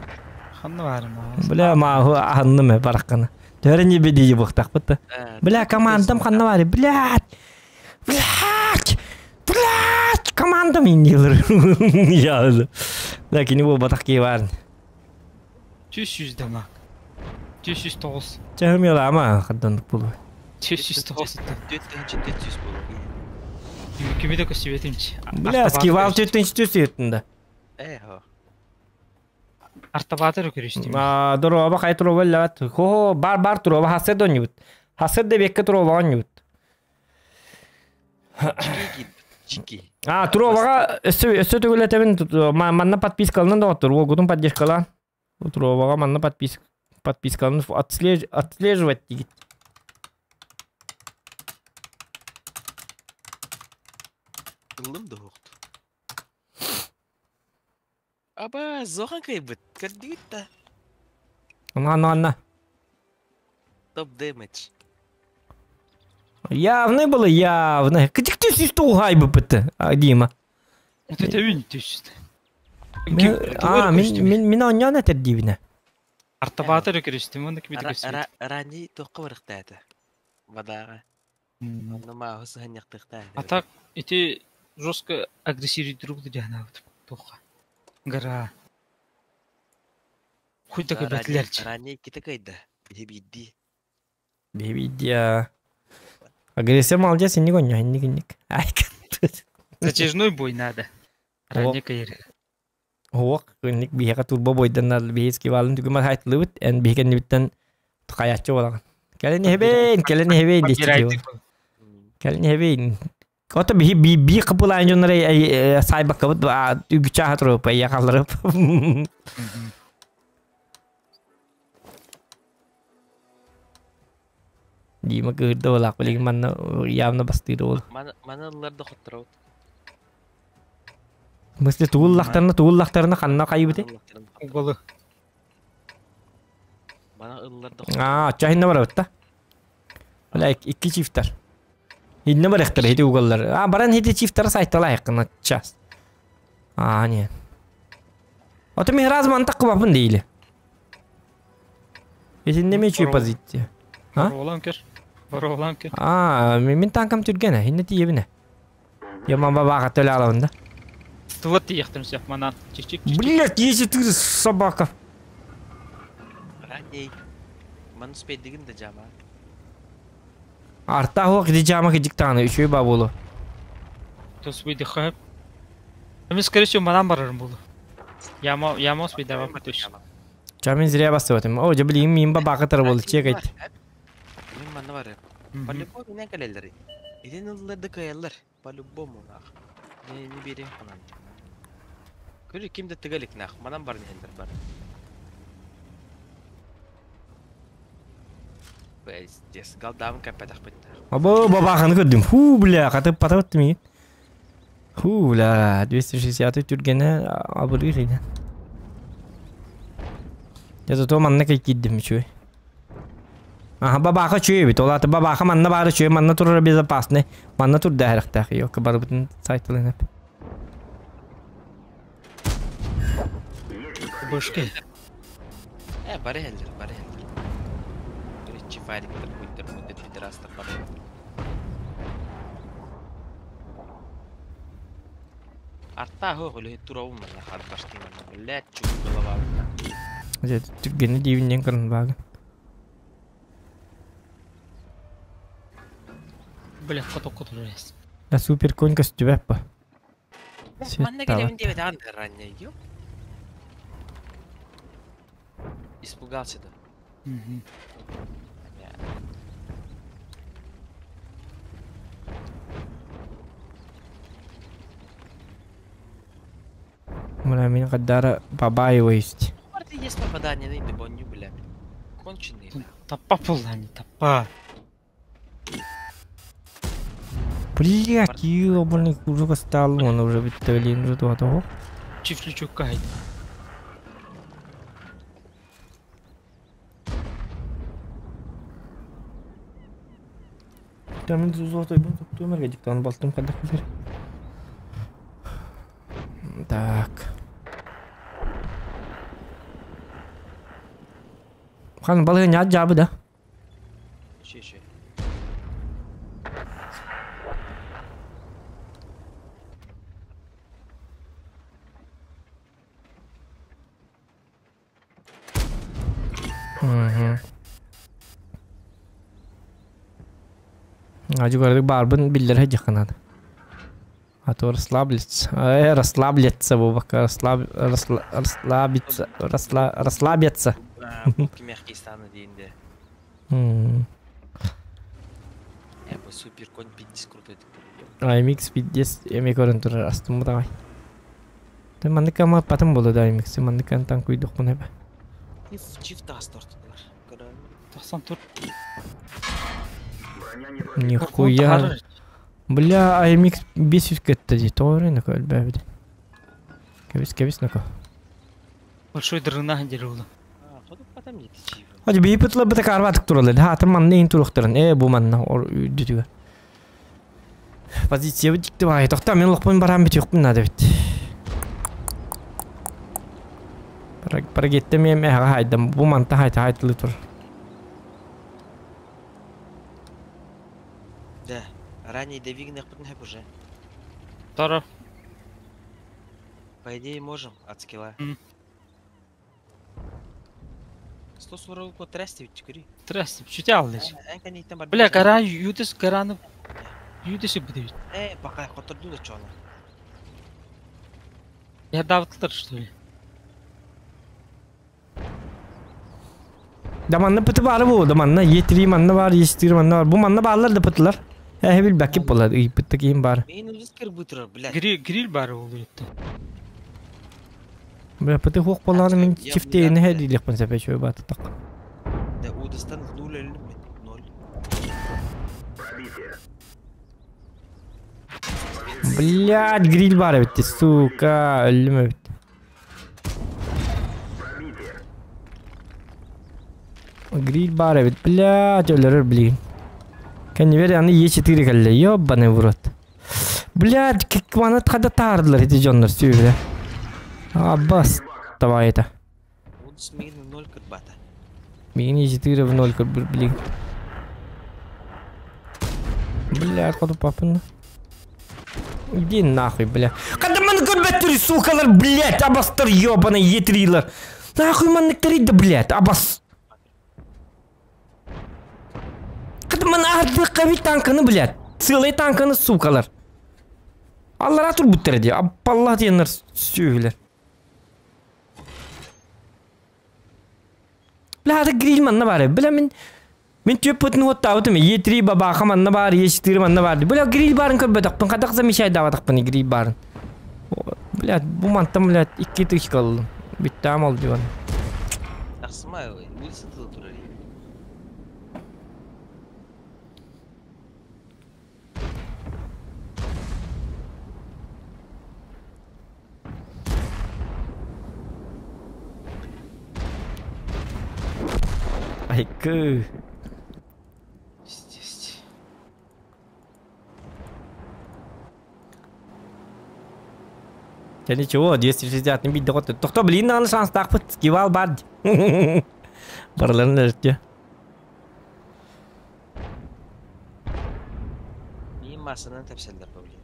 Ханны бар ма? Бля мау анны ме бараккана. Төрө не беди буктак бытты. Бля командам ханна бар. Блядь. Блядь. Блядь, командам инилер. Я. Ләкин бу батак ки бар. 400 дамаг. 409. Чахым яла ама хаддан бул. 409. 400 болу. Кимиде көсүбетимчи. Бля, скивал төттүнчү төсөттүндө. Э, хо. Артабатыр көрүштүм. А, дороба кай туроба лат. Хо, бар бар туроба хасыр донюбут. Хасыр де бекке туроба онюбут. Жики, жики. А, туробага өссө өссө төгөлөтөбүн манна подпискалынан да отур. Гудун поддержкалан. Туробага манна подписк подпискалын отслеж отслеживать дигит. Ылым да хоқты. Аба, зохан кайбыт. Кәрдігіт та. Анна анна. Топ дэмэдж. Явный было, явно. Кытык ты тугай бы пыты, Дима. Это үн 400. А, мен мен мен оньян этер дибине. Артабатыр көрүштүм, оны кимиде көсүбет. Рани тоққа барықты әті. Бадаға. Нама хосы ханьяқтықта. А так эти жестко агрессируют друг друга на вот тоха. Гора. Хуй такой бәтлерчи. Рани ките кайда. Бибидди. Бибидя. Агрессия молодец, не гоню, не гоню. Ай, Затяжной бой надо. Рани кайыр. Хуак, ник биһиэхэ турбо бойдан биһи скивалын түгүмэр хайтылыбыт, эн биһи кэннибиттэн хайаччы буолаҕын. Кэлин иһэбин, кэлин иһэбин диэччи Кэлин иһэбин. Ото биһи би би кыпылаан дьоннор сайбаккабыт үгүчэ туруп эйя халларып. Дима кыырда олақ билигин манна явно бастыыр ол. Маны ыллар да хотторобут. В смысле тугуллахтарына тугуллахтарына ханна хайыбыты? Уголы. Мана ыллар да Аа, чахинна барабыт та. Бля, икки чифтар. Хинне барахтар хити уголлар. А, баран хити чифтар сайтала якына час. А, не. Ото мен раз мантак кыбапын дейли. Итинне ме чүй позиция. А? Баролан кер. Баролан кер. А, мен танкам түргене, хинне тиебине. Я мама баға төле алабын да. Стылат тиехтим всех манан. Чик-чик. Блять, если ты собака. Раней. Маны успейдигин да жама. Арта хуак ди жама кижик таны үшөй ба болу. То выйди хэп. Мен скорее всего манан барарым булу. Яма яма успей давай точно. Чамин зря басып атым. О, жабли им ба баға тар болу чек айт. Мен манна бар. По-любому мен калелери. Иден ыллар да каялар. По-любому нах. Не не берем ханан. Көрі кимде тыгалик нах. Манан бар нехендер бар. Пиздец, галдам капетах бит. Або бабаханы көрдүм. Фу, бля, катып патап мин. Фу, бля, 260 түргене абырыр иде. Я зато манна кай киддим чуй. Аха, бабаха чуй бит. Олаты бабаха манна бары чуй, манна турар безопасный. Манна тур дәрәхтәх. Yok, барыбытын сайтылын хеп. Башки. Бары хеллер, бары хеллер. Короче, фариктер, буйтер, буйтер, пидорастар бары. Арта хо, хөлө тура умман хар баштын. Блядь, чук голова. Түргене дивиннен кырын багы. Бля, коток котор есть. Да супер конь костюбәп ба. Манна келебин дебет ан ранее, ё. Испугался да. Мына мен каддара побаиваюсь. Есть попадание на боню, бля. Конченый. Тапа пулани, тапа. Блять, ёбаный кужука стал, он уже бит уже того. Чифлючок кайт. Там золотой был, тут умер, диктан балтым когда хазыр. Так. Хан балыгы не жабы да. Еще. Угу. Ажы көрдік барбын биллер жақынады. А то расслаблиться. Расслаблиться бу пока расслабиться, расслабиться. Мягкие станы дейінде. Бу супер конь пиздец крутой. AMX пиздец эме көрін тұрар астым давай. Ты мандыка ма потом было да AMX, мандыка танк уйдук мына бе. Чиф тастортылар. 94. Нихуя. Бля, AMX 500 кетті дейді. Тоғыр енді көл бәбіде. Кебіс, кебіс нака. Большой дрына дерулы. Hadi bir pıtla bir tek arvatık туралы. Ha tamam neyin туруктарын. Бу манна ор дүтүгө. Позиция дикти бай. Тохта мен лохпун барам бит юкпун нада бит. Пара кетти мен ага хайдам. Бу манта хайта хайтылы тур. Да, ранее довигнах хеп уже. Тара. По идее можем от скилла. 140 ко трясти ведь чекри. Трясти, чуть аллыч. Бля, гора юдес гораны юдес будет. Пока которду да чона. Я давтлар что ли? Да манна пыты бар бу, да манна Е3 манна бар, Е4 манна бар. Бу манна барлар да пытылар. Бил бәкип болар, ый пытты кийин бар. Мен удис кир бутыр, блядь. Гриль бар ул етті. Бля, пыты хук болар мен чифтейini хәдилек пын сәпә чөй баты так. Да удастан нуль әлі ноль. Блядь, гриль бар эбит, сука, өллүм эбит. Гриль бар эбит, блядь, өлөрөр билигин. Кэннибэр аны Е4 кэллэ, ёбаный в рот. Блядь, маны хада таардылар ити дьоннор сүүрэ. Аббас, давай это. Удус миигин ноль кырбата. Миигин Е4 в ноль кырбыр билигин. Блядь, ходу папын. Иди нахуй, бля. Когда маны көрбөттүр, сукалар, блядь, абастар, ёбаный Е3-лар. Нахуй маннык да, блядь, абас. Когда маны ардык каби танканы, блядь. Целый танканы, сукалар. Аллара тур буттар ди. Аппалла диэннэр сүүһүлэр. Бля, ата гриль манна бар. Бля, мин мин төп пытын хуттаабытым. Е3 бабаха манна бар, Е4 манна бар. Бля, гриль барын көрбөтөкпүн. Кадак замечай даватакпын гриль барын. Бля, бу мантан, блядь, 2 тысяча калдым. Биттам ол диван. Тахсыма, улица турар. Айкы. Пиздец. Я ничего, 260 не бить доход. Тохто, блин, аны шанс тақпыт, скивал бар. Барларын өртте. Миин масанан тэпсэллэр бу блин.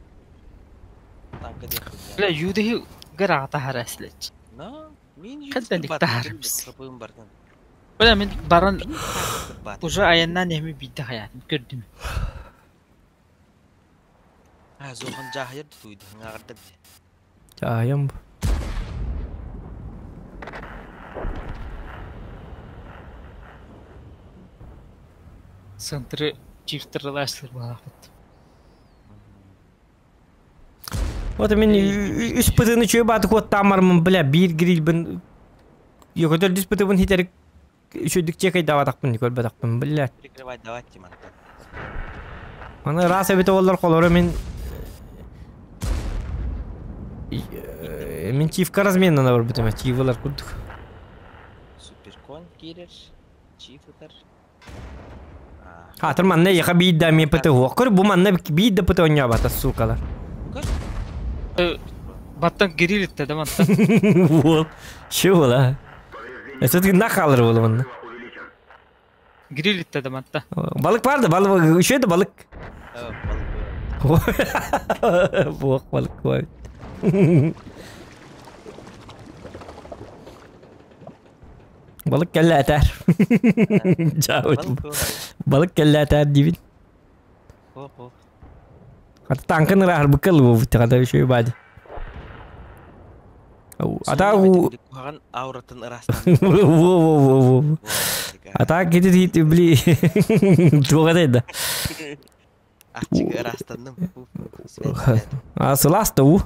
Танка диэх Бля, юдыһы гыраата хараслач. Но, миин Хантан тахарбыс. Хапым бартан. Бля, мин баран Бат. уже аяннан эми бидде хаятым көрдүм. А, зохан жахайыр туйду, ңагырда бит. Чайым. Центры чифтерлашлар балапыт. Вот мен үс пытыны чөй баты кот тамармын, бля, бир гриль бин. Йокотор дүс пытыбын хитерик үшөдүк чекай даватакпын, көрбөтакпын, бля. Прикрывать давать тимантан. Аны рас эбите олар колору мен мен чифка разменнан бар битеме, чивалар курдук. Суперкон кирер, чиф ытар. Хатыр манна яха бидда мен пыты хуак. Бу манна бидда пыты оня бата, сукалар. Баттан гирилитте да мантан. Вот. Чего да? Все-таки нахалыр было манна. Гирилитте да мантан. Балык бар да, балык, еще это балык. Балык. Бог балык бар. Балык кэллэ этэр. Балык кэллэ этэр диибин. Хо-хо. Хата танкын ыраар быкыл бу хата еще бади. Ата у Куһаҕан ауратын ырастан. Во во во во. Ата кетет хит бли. Туга да. Ахчык ырастанным. А сыласта у.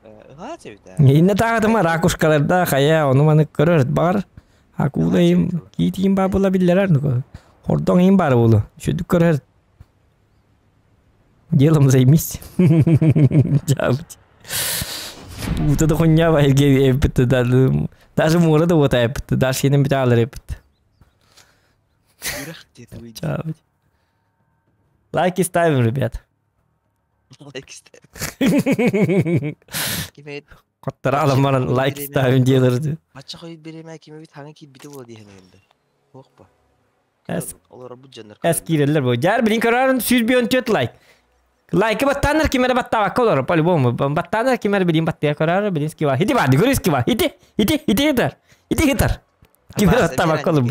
Ыһаа чэбитэ. Инне тагытыма ракушкаларда хая ону маны көрөр бар. Акула им китим бар була биллерер ну. Хордон им бар булу. Шүдүк көрөр. Делом займись. Жабыть. Ута да хуйня байге эпит да. Даже мура да вот эпит. Даже хинем бит алыр эпит. Үрэх диэт Жабыть. Лайки ставим, ребят. Лайк ставим. Кимет Коттара аламаран лайк ставим делерди. Мачча хойут береме кимебит хаҥа киирбите буола диэһэн ыйылды. Хуох ба. Эс Олоро бу дьоннор. Эс кииреллер бу. Жар билин көрөрүн 104 лайк. Лайкы баттанар кимере баттабакка олор по-любому. Баттанар кимере билин баттыя көрөр, билин скива. Хити бар, көрү скива. Хити, хити, хити хитер. Хити хитер. Кимере баттабакка олор.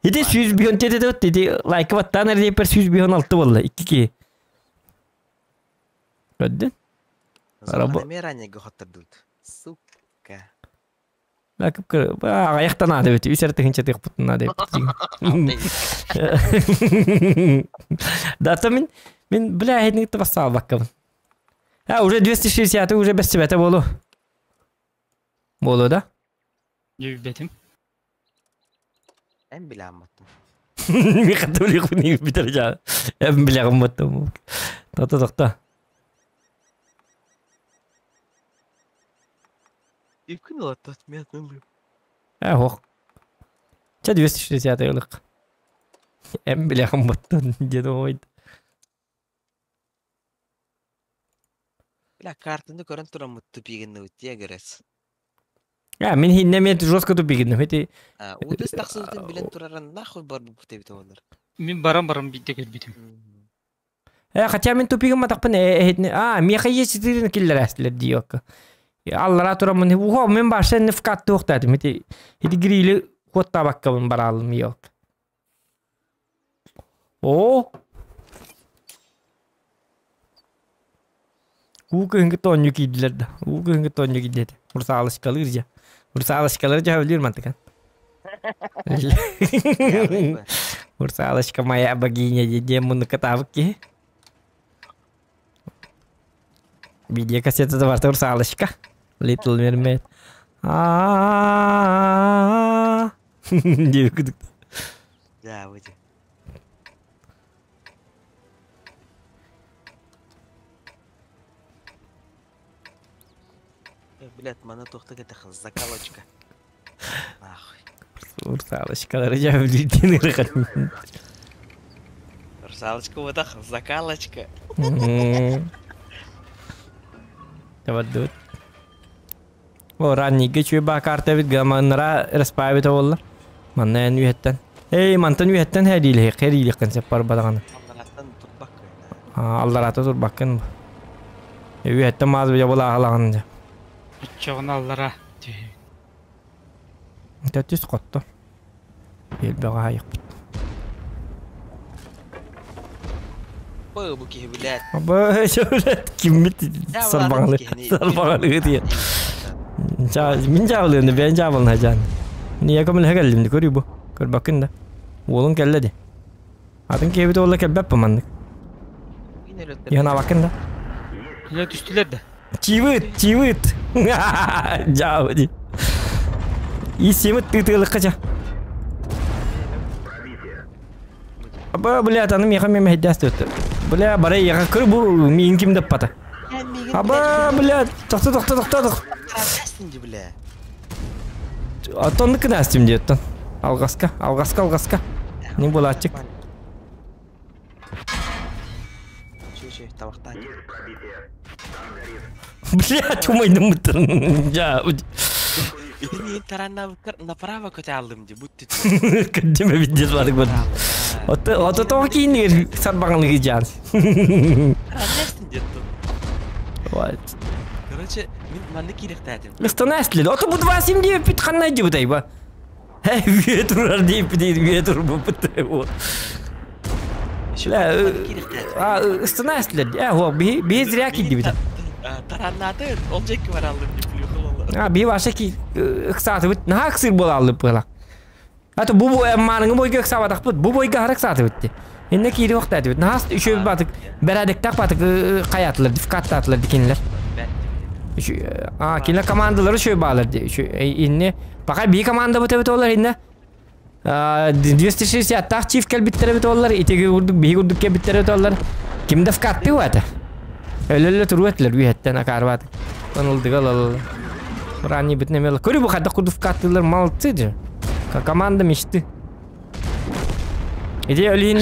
Хити 104 деп хити лайкы баттанар деп 116 болду. 2 Көрдүн? Раба. Меране готтырдут. Сука. Лайкы көр. Аяктан ады бит. Үсер тыгынча тык бутуна деп. Да мен мен бля хетник басса баккабын. А уже 260 уже бес болу. Болу да? Юбетим. Эн биле амматтым. Михатулик битер жа. Эм билегим баттым. Тохто тохто. Үпкүн ылаттат мен ылым. Э хох. Ча 260 ылык. Эм билегим баттым деді ойд. Бля, картаны көрөн тураммыт тупигинни тие герес. А, мин хинне мен жестко тупигинним. Эти Удыс тахсыбытын билен тураран нахуй бар бу тебит олар. Мин баран-баран бийде көрбүтүм. Э, хотя мин тупигим матакпын э а, меха есть тирин киллер әстилер диёк. Аллара турамын. Ухо, мен башы не вкат туктадым. Эти эти грили хотта баккабын баралым yok. О! Уу кыһыҥҥы тоонньу киирдилэр да. Уу кыһыҥҥы тоонньу киирдиэтэ. Русалочкалыыр дьэ. Русалочкалары дьаһабылыыр мантыкан. Русалочка моя богиня диэн муннукка таабыт киһи. Видеокассета барта Русалочка. Little Mermaid. А-а-а. Диэбит кудук. Да, выйди. Блядь, мана тохта кетэх закалочка. Нахуй. Русалочкалары дьаһабылыыр диэн ырыхан. Русалочка вот закалочка. Табаддыбыт. О, раннига үчүгэй баа карта эбит гаманнара респаабит буолла. Манна эн үһэттэн. Эй, мантан үһэттэн хэриилиһи, хэриилиххин сөп бар бадаҕаны. Аллараттан турбаккын. Алларата турбаккын. Үһэттэн маас бия булааһалаҕын дьэ. Оччоҕуна аллара түһү. Төттүс хотто. Элбэҕэ аайыкпыт. Бу бу киһи блядь. Аба, сөбүлэт киммит сарбаҕалы сарбаҕалы диye. Мин жаабылыын бэйэн жаабылын жаан. Ние көмөлөһө кэллим ди көрүү бу. Көрбөккүн да. Уолун кэллэ ди. Атын киэбит уола кэлбэп маннык. Иһэн абаккын да. Илэ түстүлэр да. Чивыт, чивыт. Жаабы ди. Исимит тыытыылыкка ча. Аба, блядь, аны миэхэ миэхэ мэһэйдээс түөттэ. Бля, бара яха көр бу миин ким даппата. Аба, блядь, тохто тохто тохто тохто. Бля. Оттон кынастым диэттэн. Алгаска, алгаска, алгаска. Не булааччык. Блядь, умайдым быттын. Жа. Итини таранна направо көтө алдым ди бутты. Каддеме виддес барык бар. Ото ото тоқ кейиннигер сарбаҕалыгы жаан. Вот. Короче, мин манны киирехтээтим. Ыстана эстилер. Ото бу два сим диэппит ханна дьыбытай ба. Хэ, үе турар диэппит үе турбуппут. Бля, ыстана эстилер. Э, хо, би би зря киирдибит. Тараннаатын, ол жекки бар алдым дип А, би ваша ки ыксаатыбыт, наһаа ыксыр буолааллып быһалаах. Ата бу бу мааныҥы бойга ыксаабатахпыт, бу бойга хара ыксаатыбыт Инне киири вахтаатыбыт. Наһаа үчүгэй баатык, бэрээдэктээх баатык хайаатылар, дифкаттаатылар дикинилэр. А, кинилэр командалары үчүгэй баалар инне пока би команда бут эбит олар инне. 260-таах чиф кэлбиттэр эбит олар, итиги курдук, биһи курдук кэлбиттэр эбит олар. Ким да вкатты уата. Өлөллө туруа этилэр үһэттэн акаарбаат. Ынылдыга ылалала. Ранний битнемел. Көрү бу хайдах курдук вкаттыылар молодцы же. Команда мечты. Иди өлейин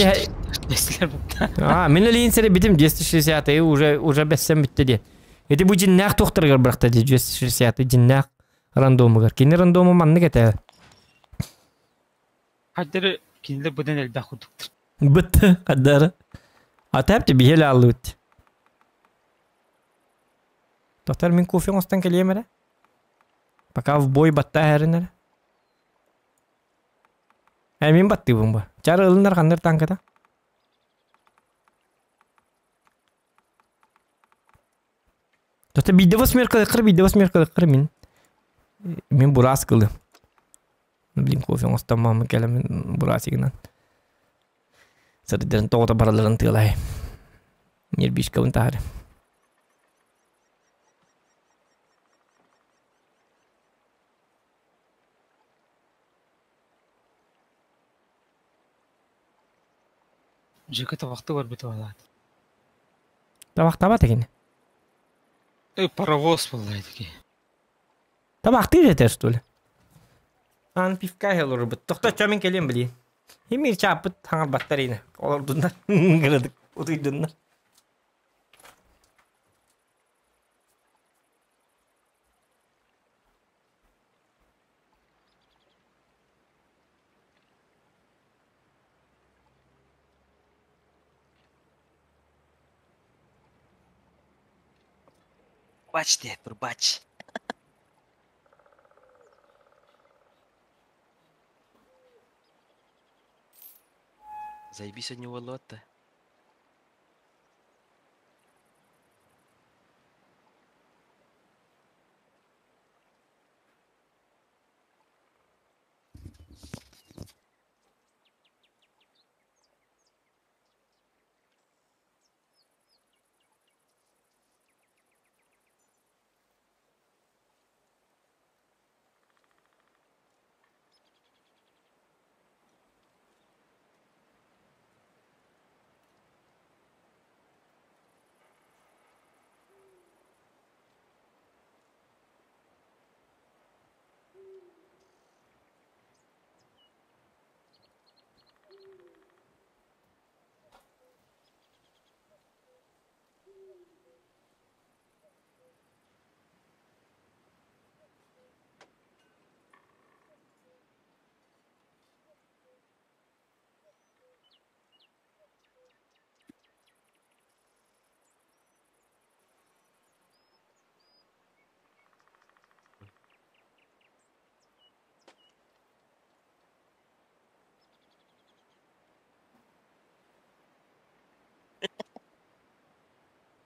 А, мен өлейин сире битим 260 уже уже бессем битте де. Ити бу жиннээх тухтарыгар бырахта ди 260 жиннээх рандомугар. Кини рандому маннык этэ. Хаддары кинилер быдан элбэх курдуктар. Бытты хаддары. Атап биһел аллыбыт. Доктор мин кофе оҥостон кэлиэм эрэ. Пока в бой батта эрин эрэ. Э, мин баттыыбын бу. Чар ылынар ханныр танката. Доктор биирдэ восьмерка кыр, биирдэ восьмерка кыр мин. Мин бурас кылым. Блин, кофе оҥостон маамы кэлэмин бурасигынан. Сырдырын тоҕото бараларын тыалай. Нервишкабын таһары. Жека табахты бар бит алат. Табахтаба тегин. Э, паровоз был таки. Табахты жетер, что ли? Ан пивка хелор бит. Тохто чамин келем били. Химир чапыт хаңар баттарина. Олордундар. Гырдык. Утуйдундар. Бач те, турбач. Заебись от него лота.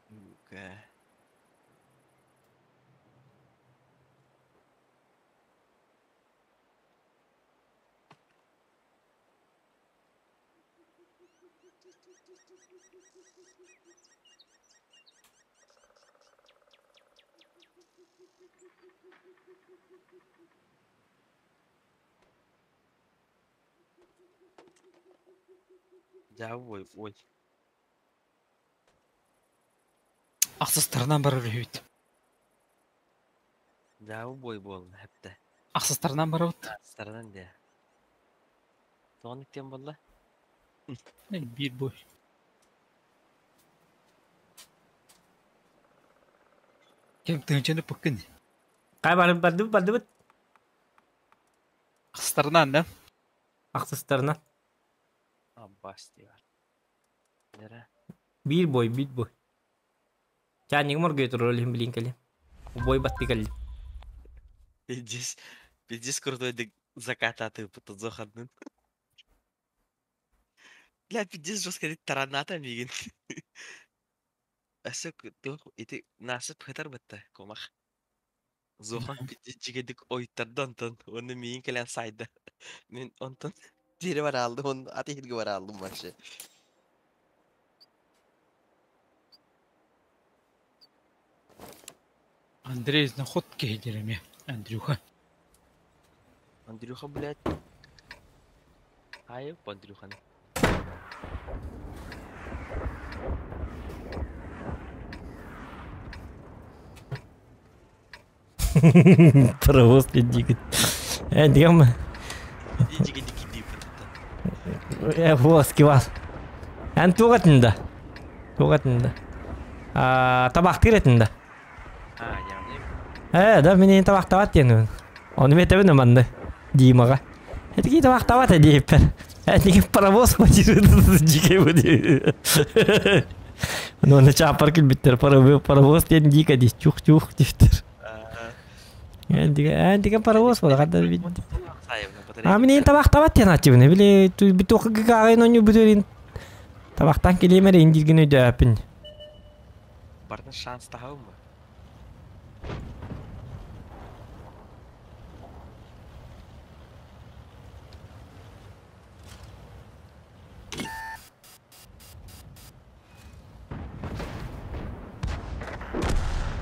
Ну-ка. Да, ой, ой. Ахсыстарынан барар үһүт. Да, бой бол, хәпті. Ахсыстарынан барабыт. Старынан де. Тоған иттен болла? Бир бой. Кем тыгынчаны пыккын. Кай барып барды барды бит. Ахсыстарынан да. Ахсыстарына. Аббас бар. Нера? Бир бой, бир бой. Чаник моргой турар олихин билин кели. Бой батты келли. Пиздец, пиздец крутой дек закат атып зохаднын. Бля, пиздец жестко дит тараната мигин. Әсі тух ити насып хытар бітті комах. Зохан пиздец жигедик ойттарды онтон. Оны миин келен сайды. Мен онтон тири бар алдым, оны аты хилге бар алдым вообще. Андрей находки хедереме. Андрюха. Андрюха, блядь. Айып, Андрюханы. Паровоз дигит. Э, дигем. Жигедик иди Э, вот кивас. Эн тугатында. Тугатында. А, табак тиретинде. А, яғни. Э, да мен табак табат диэн. Оны метебин манды. Димага. Этики табак табат диэппер. Этики паровоз жике бу. Ну, на чапар килбиттер паровоз диэн дика ди чух-чух диптер. Энтиге паровоз бола каддар бит. А мен табак табат диэн ачыбын. Биле бит окуга оню бүтөрин. Табактан келемер индирген өйдөпүн. Бардын шанс тахабы?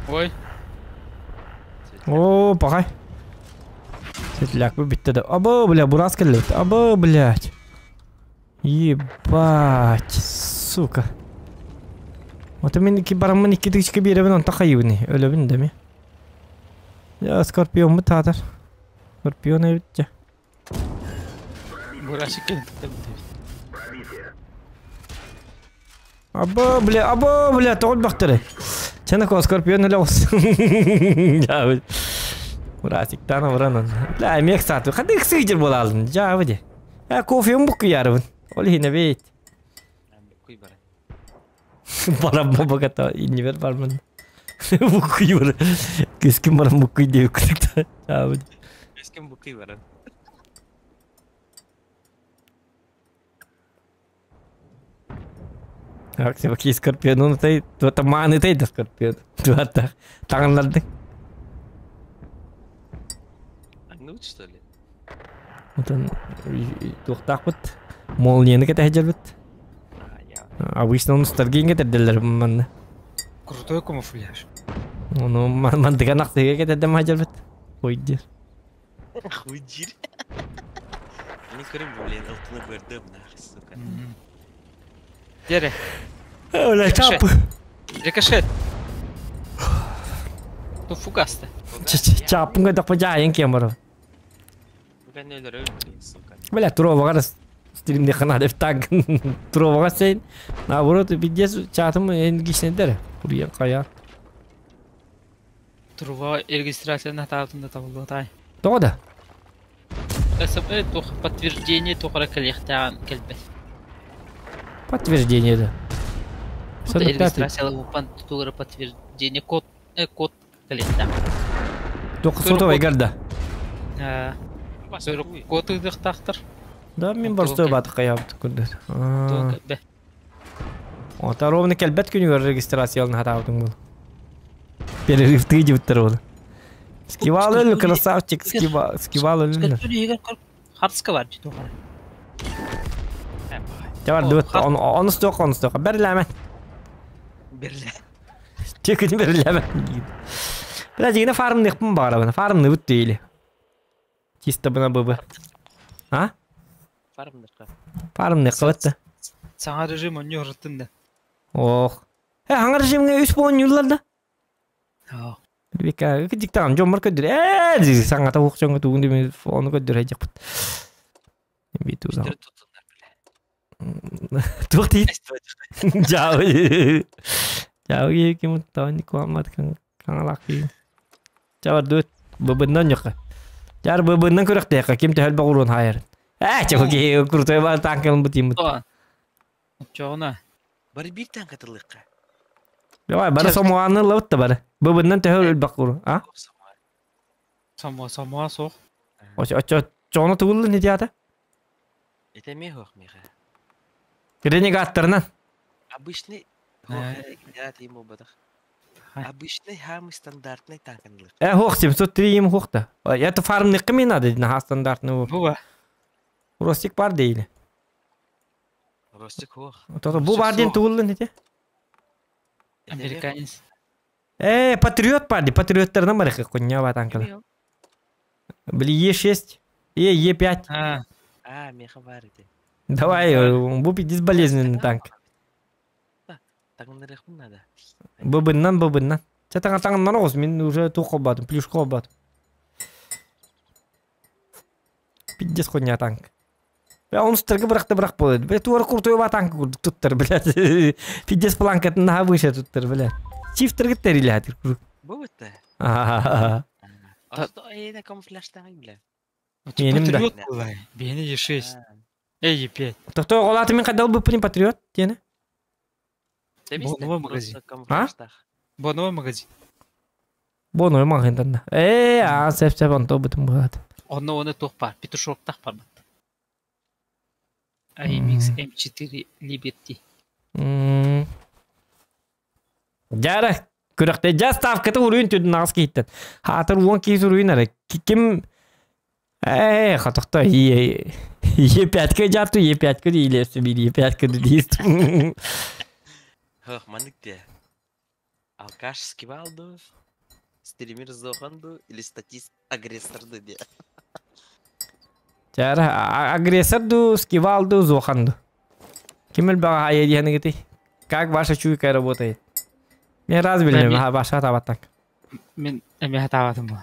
Ой. О, пахай. Светляк бы битте да. Аба, бля, бурас келет. Аба, блядь. Ебать, сука. Ото мин икки бараммын икки тысячка биэрэбин онто хайыбыный? Өлөбүн да ми. Я скорпиоммут таатар. Скорпион эбит дьэ. Бурасик кэлэн тыктабыт. Аба, бля, аба, бля, тоҕо элбэхтэрэй. Чана скорпион өлө оҕус. Дьаабы. Бурасиктаан абыранан. Бля, эмиэ ыксаатым. Ханна ыксыыр буолаалын? Дьаабы дии. Э, кофем буккуйаарыбын. Ол иһин эбит. Куй баран. Баран бабаката иннибер бармын. Буккуй бар. Кескин баран буккуй диэбит курдук. Дьаабы. Кескин буккуй баран. Акси скорпионун тай, туота мааны тай да скорпион. Туота таҥыннардыҥ. Анныбыт что ли? Отон туохтаахпыт молнияны кэтэһэ Обычно ностальгияҥҥа кэтэрдэллэр манна. Крутой камуфляж. Ону мандыган ахсыга кэтэрдэм хадьарбыт. Ой диир. Хуй диир. Мин көрүм блин, ылтыны бырдым нахуй, сука. Дерэ. Оля чап. Рикошет. Ту фугаста. Чаппын көтөхпө жаайын кем барып. Бүгін өлөрөм, блин, сука. Бля, туроваҕа стримде ханаа так. Туроваҕа сен наоборот пиздец чатым энгишнедер. Курьер кая. Труба регистрация таабытында табылды тай. Тоҕо да? СМ тух подтверждение тухара кэлиэхтээҕин кэлбэт. Подтверждение да. Регистрация упан тугара подтверждение код код кэлиэхтээх. Туох сотовай гарда. Код ыдыхтаахтар. Да, мин борстой баатык каябыт күндүр. Ота ровно кэлбэт күнүгэр регистрациялын хатаабытың был. Перерыв тыйдибиттер ол. Скивал өлү красавчик, скивал, скивал өлү. Хартска бар дии тухара. Жабар дүт, оны стоқ, оны стоқ. Берләмә. Берлә. Текін берләмә. Бля, жигіне фармны бара, фармны бут дейли. Чисто бына быбы. А? Фармныкка. Фармны кылытты. Саҥа режим онньу ырыттын да. Ох. Э, аңа режимге үс буон юллар да. Бика, диктан жомор көдүр. Э, саңа та ук жоңго тугун деме оны көдүр хайжакпыт. Биту за. Тух ти. Жау. Жау ким таани куамат кан каналаки. Жабар дүт быбыннан юкка. Жар быбыннан көрөктө ким төһөл багурун хайыр. Э, чого ки крутой бар танкын бутим. Чоҕуна. Бары бир танкатылыкка. Давай, бары сомуаны лабытта бары. Быбыннан төһөл багурун, а? Самуа, самуа соқ. Очо, очо, чоно тугуллу не диата? Это мех меха. Ренегаттарынан. Обычный Обычный хамы стандартный танканлык. Э, хох, 703 им хохта. Это фармныкы мен надо, на стандартный. Буба. Ростик бар дейли. Ростик хох. То бу бар ден тугуллу не те? Американец. Э, патриот бар, патриоттарынан бар хуйня ба танкала. Бли Е6, Е, Е5. А, меха бар эти. Давай, бу пиздец болезненный танк. Таңнырык надо. Быбыннан, быбыннан. Чатаңа таңнан оғыз, мен уже туқ қылбадым, плюшка қылбадым. Пиздец хуйня танк. Бля, он стыргы бырақты бірақ болады. Бля, туар крутой ба танк туттар, блядь. Пиздец планкатын на выше туттар, блядь. Чифтер гиттер или хатыр. Бу бітті. Ага. Асты эйне камуфляжтагы бля. Меним да. Патриот буолай. Бэйни Е6. Э, Е5. Тохто олаты мен қайда алып пырин патриот, тені? Новый магазин. А? Бо новый магазин. Бо новый магазин да. Э, а сеп сеп онто бутун болады. Онно оны туох бар, петушоктах бар. AMX M4 Liberty. Жара күрәктә жа ставкаты уруйын төдін ағыз кейттен. Хатыр уон кейс уруйын әрі. Ким Э, хатықта е Е5-ке жарту, Е5-ке дейлесті, мен Е5-ке дейсті. Хох, манык де. Алкаш скивалду, стример зоханду или статист агрессорду де. Жара агрессорду, скивалду, зоханду. Ким элбэҕи хаайыа диэхиныгытый? Как ваша чуйка работает? Мен раз билим, баша табаттак. Мин эмиэ хатаабатым бу.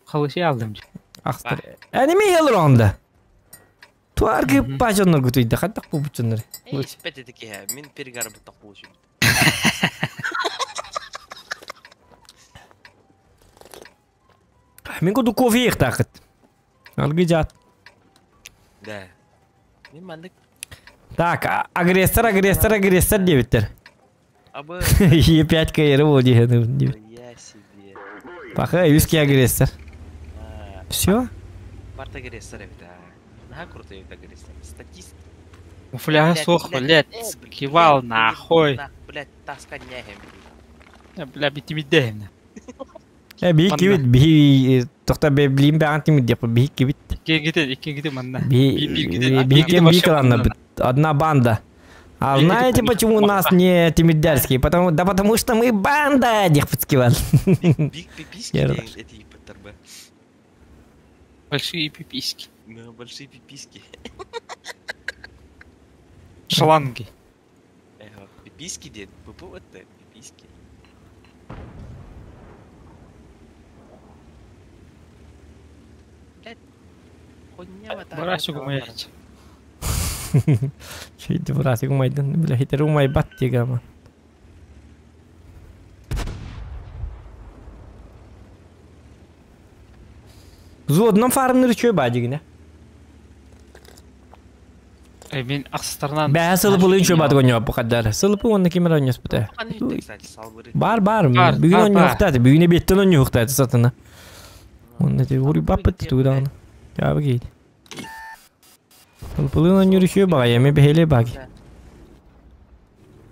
Халышы алдым. Ахтар. Энеми елыр онда. Туаргы пажоннор гутуйда хаттак бу бучуннар. Испет эти киһэ, мин перегар буттак буучум. Мин куду кофе ихтаахыт. Алгы жаат. Да. Мин маннык Так, агрессор, агрессор, агрессор диэбиттэр. Абы. Е5 кайры бол диэн. Я себе. Паха, үс агрессор. Все? Парт агрессор эбит. Наһаа крутой эбит агрессор. Статист. Муфляга суох, блядь, кивал нахуй. Блядь, таска няхем. Бля, битимиддэһин. Э, биһи кибит, биһи тохта блин баҕан тимит деп, биһи кибит. Иккигите, иккигите манна. Биһи кем би одна банда. А знаете, почему у нас не Тимирдярские? Потому, да потому что мы банда, Дехпицкиван. Биг пиписьки эти ПТРБ. Большие пиписьки. Да, большие пиписьки. Шланги. Пиписьки дед, ПП вот пиписьки. Блядь, хуйня Барасик умаять. Şeydi burası umaydın. Бля, хитер умай бат дегама. Зодном фармныр чөй бадигине. Мен ахсыстарынан... Бә сылып чөй бады гонё бу каддар. Сылып онны кемер онёс бите. Бар бар. Бүгүн онё ухтады. Бүгүн беттен онё ухтады сатына. Онны те ури баппыт тугдан. Я бигейд. Сылпылын онё чөй бага, эме бехеле баги.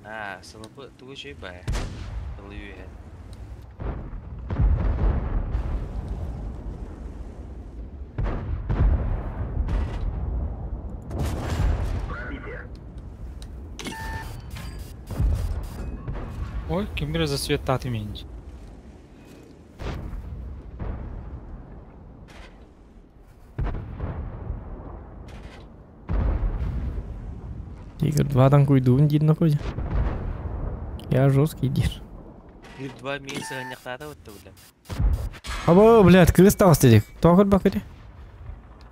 А, сылпы тугу чөй ба. Ылы Ой, кембер за свет таты меньше. Тигр 2-дан куйдуун диир нокуй. Я жесткий дир. Тигр 2 месяца няхтата вот бля. Аба, блядь, кырыс тағыс дедик. Тоғыр бак эди.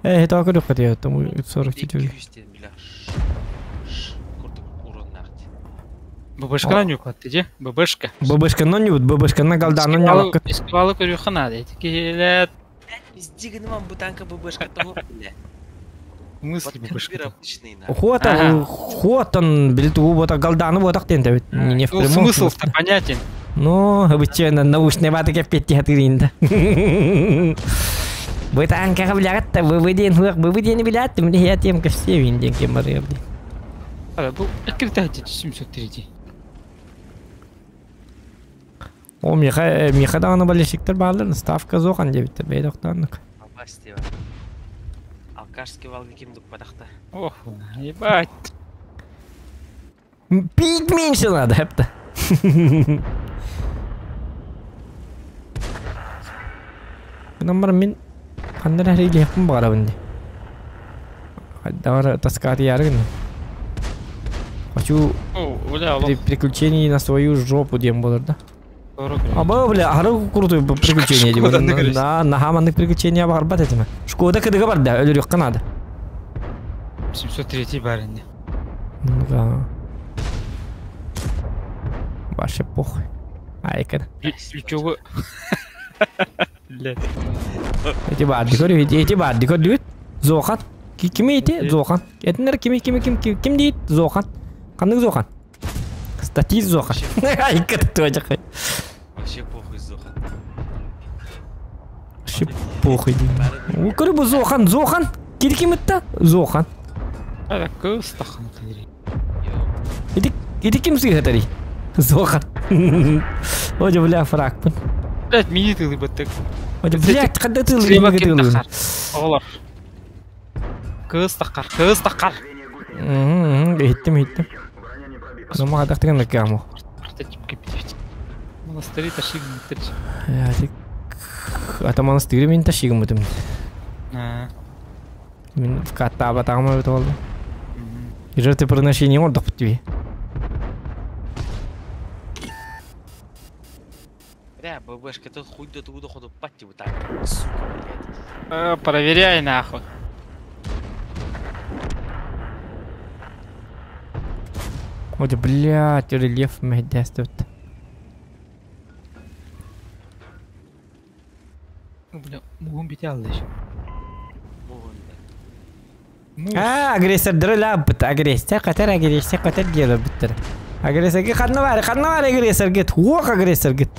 Эй, тоғыр yok эди. Тому 44. ББшка нюк атты же. ББшка. ББшка но нюк, ББшка на галдану нюк. Исквалы көрү хана дейт. Келет. Пиздигин вам бутанка ББшка того, бля. Мысли ББшка. Хот, хот он, билет у вот галдану вот так тен Не в прямом. Смысл-то понятен. Ну, обычно научный ваты кеппетти хатыринда. Вы танка блядь, вы выден вы выден блядь, мне я тем ко все винден кемары, блядь. Бу открыто 703. О, Миха, Миха даҕаны болельщиктер бааллар, ставка зохан диэбиттэр, бэйэ тохтооннук. Албастева. Алкашский валги ким дукпатахта. Ох, ебать. Пить меньше надо, эпта. Гынан мин ханнар әрилиэхпин баҕарабын дии. Хайдавар таскааты ярыгын. Хочу приключений на свою жопу диэн буолар да. Аба, бля, ары крутой приключение диэн. Да, нахаманнык приключения барбат этиме. Шкода кыдыга бар да, өлөрүөххэ надо. 703 барин. Ну да. Вообще похуй. Айка. Ключевой. Блядь. Эти барды көрү, эти барды көрдүбүт. Зохан. Кими эти? Зохан. Этинер кими кими ким ким дейт? Зохан. Кандык Зохан? Статист Зохан. Айка туажак. Вообще похуй Зохан. Вообще похуй. Көрү бу Зохан, Зохан. Кир ким этта? Зохан. Ара кыстахан кыри. Эти эти ким сыгатари? Зохан. Ожо бля фракпын. Блядь, мини тылы баттык. Ожо блядь, канда тылы тылы. Оғлар. Кыз таққар, кыз таққар. Иттим, иттим. Ну мага тактыган камо. Монастырь ташигын битир. Я тик ата монастырь мин ташигын битим. Мин в каттаба тагма бит болду. Жертвоприношение оҥордохпут дии. Бля, ББшка-то хуй да тугу да хотуппат типа так, сука, блядь. Проверяй нахуй. Ой, блядь, рельеф мэһэйдээстибит. Бля, муһун бите алды еще. Муһун да. Муус. Аа, агрессордары лааппыт. Агрессия катар, агрессия катар диэлэрбиттэр. Агрессорга ханна баар, ханна баар агрессоргыт? Уох агрессоргыт.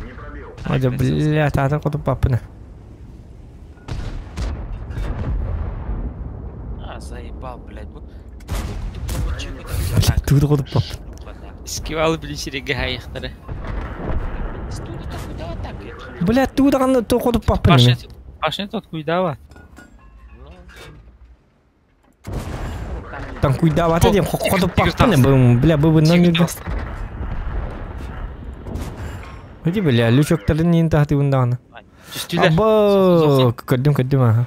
Не пробил. Ой, бля, таатын хотуппаппына. А, заебал, блядь. Бу Тугу хотуппаппын. Скивал билисириге хайыхтары. Бля, тугу даҕаны хотуппаппын. Башня, башня тот куйдава. Танкуйдаабата диэн хотуппаппын. Бля, быбыннан үрдэ. Иди, бля, лючоктарын иин таһатыбын даҕаны. Түстүлэр. Або, көрдүм, көрдүм, аха.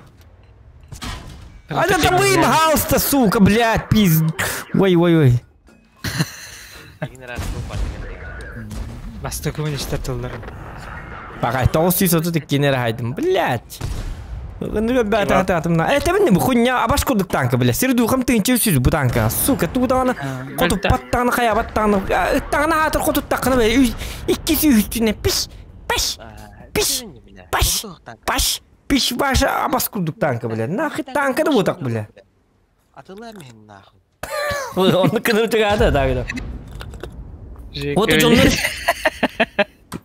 А это выебался, сука, блядь, пиз... Ой, ой, ой. Бастакы иштер тыллары. Пока 932 эрэ хайдым, блядь. Ыныры бәтататымна. Это бу хуйня абаш курдук танка, бля. Сир духам тыынчы сүз бу танка. Сука, туудаганы хотуп паттаганы хаябаттаганы ыттаганы хаатыр хотуттакканы бля. Икки сүүстүнэ пиш, паш, пиш, паш, паш, пиш баша абас курдук танка, бля. Нахуй танка да бутак, бля. Атыла мен нахуй. Оны кыныр чыгаата тагы. Вот дьоннор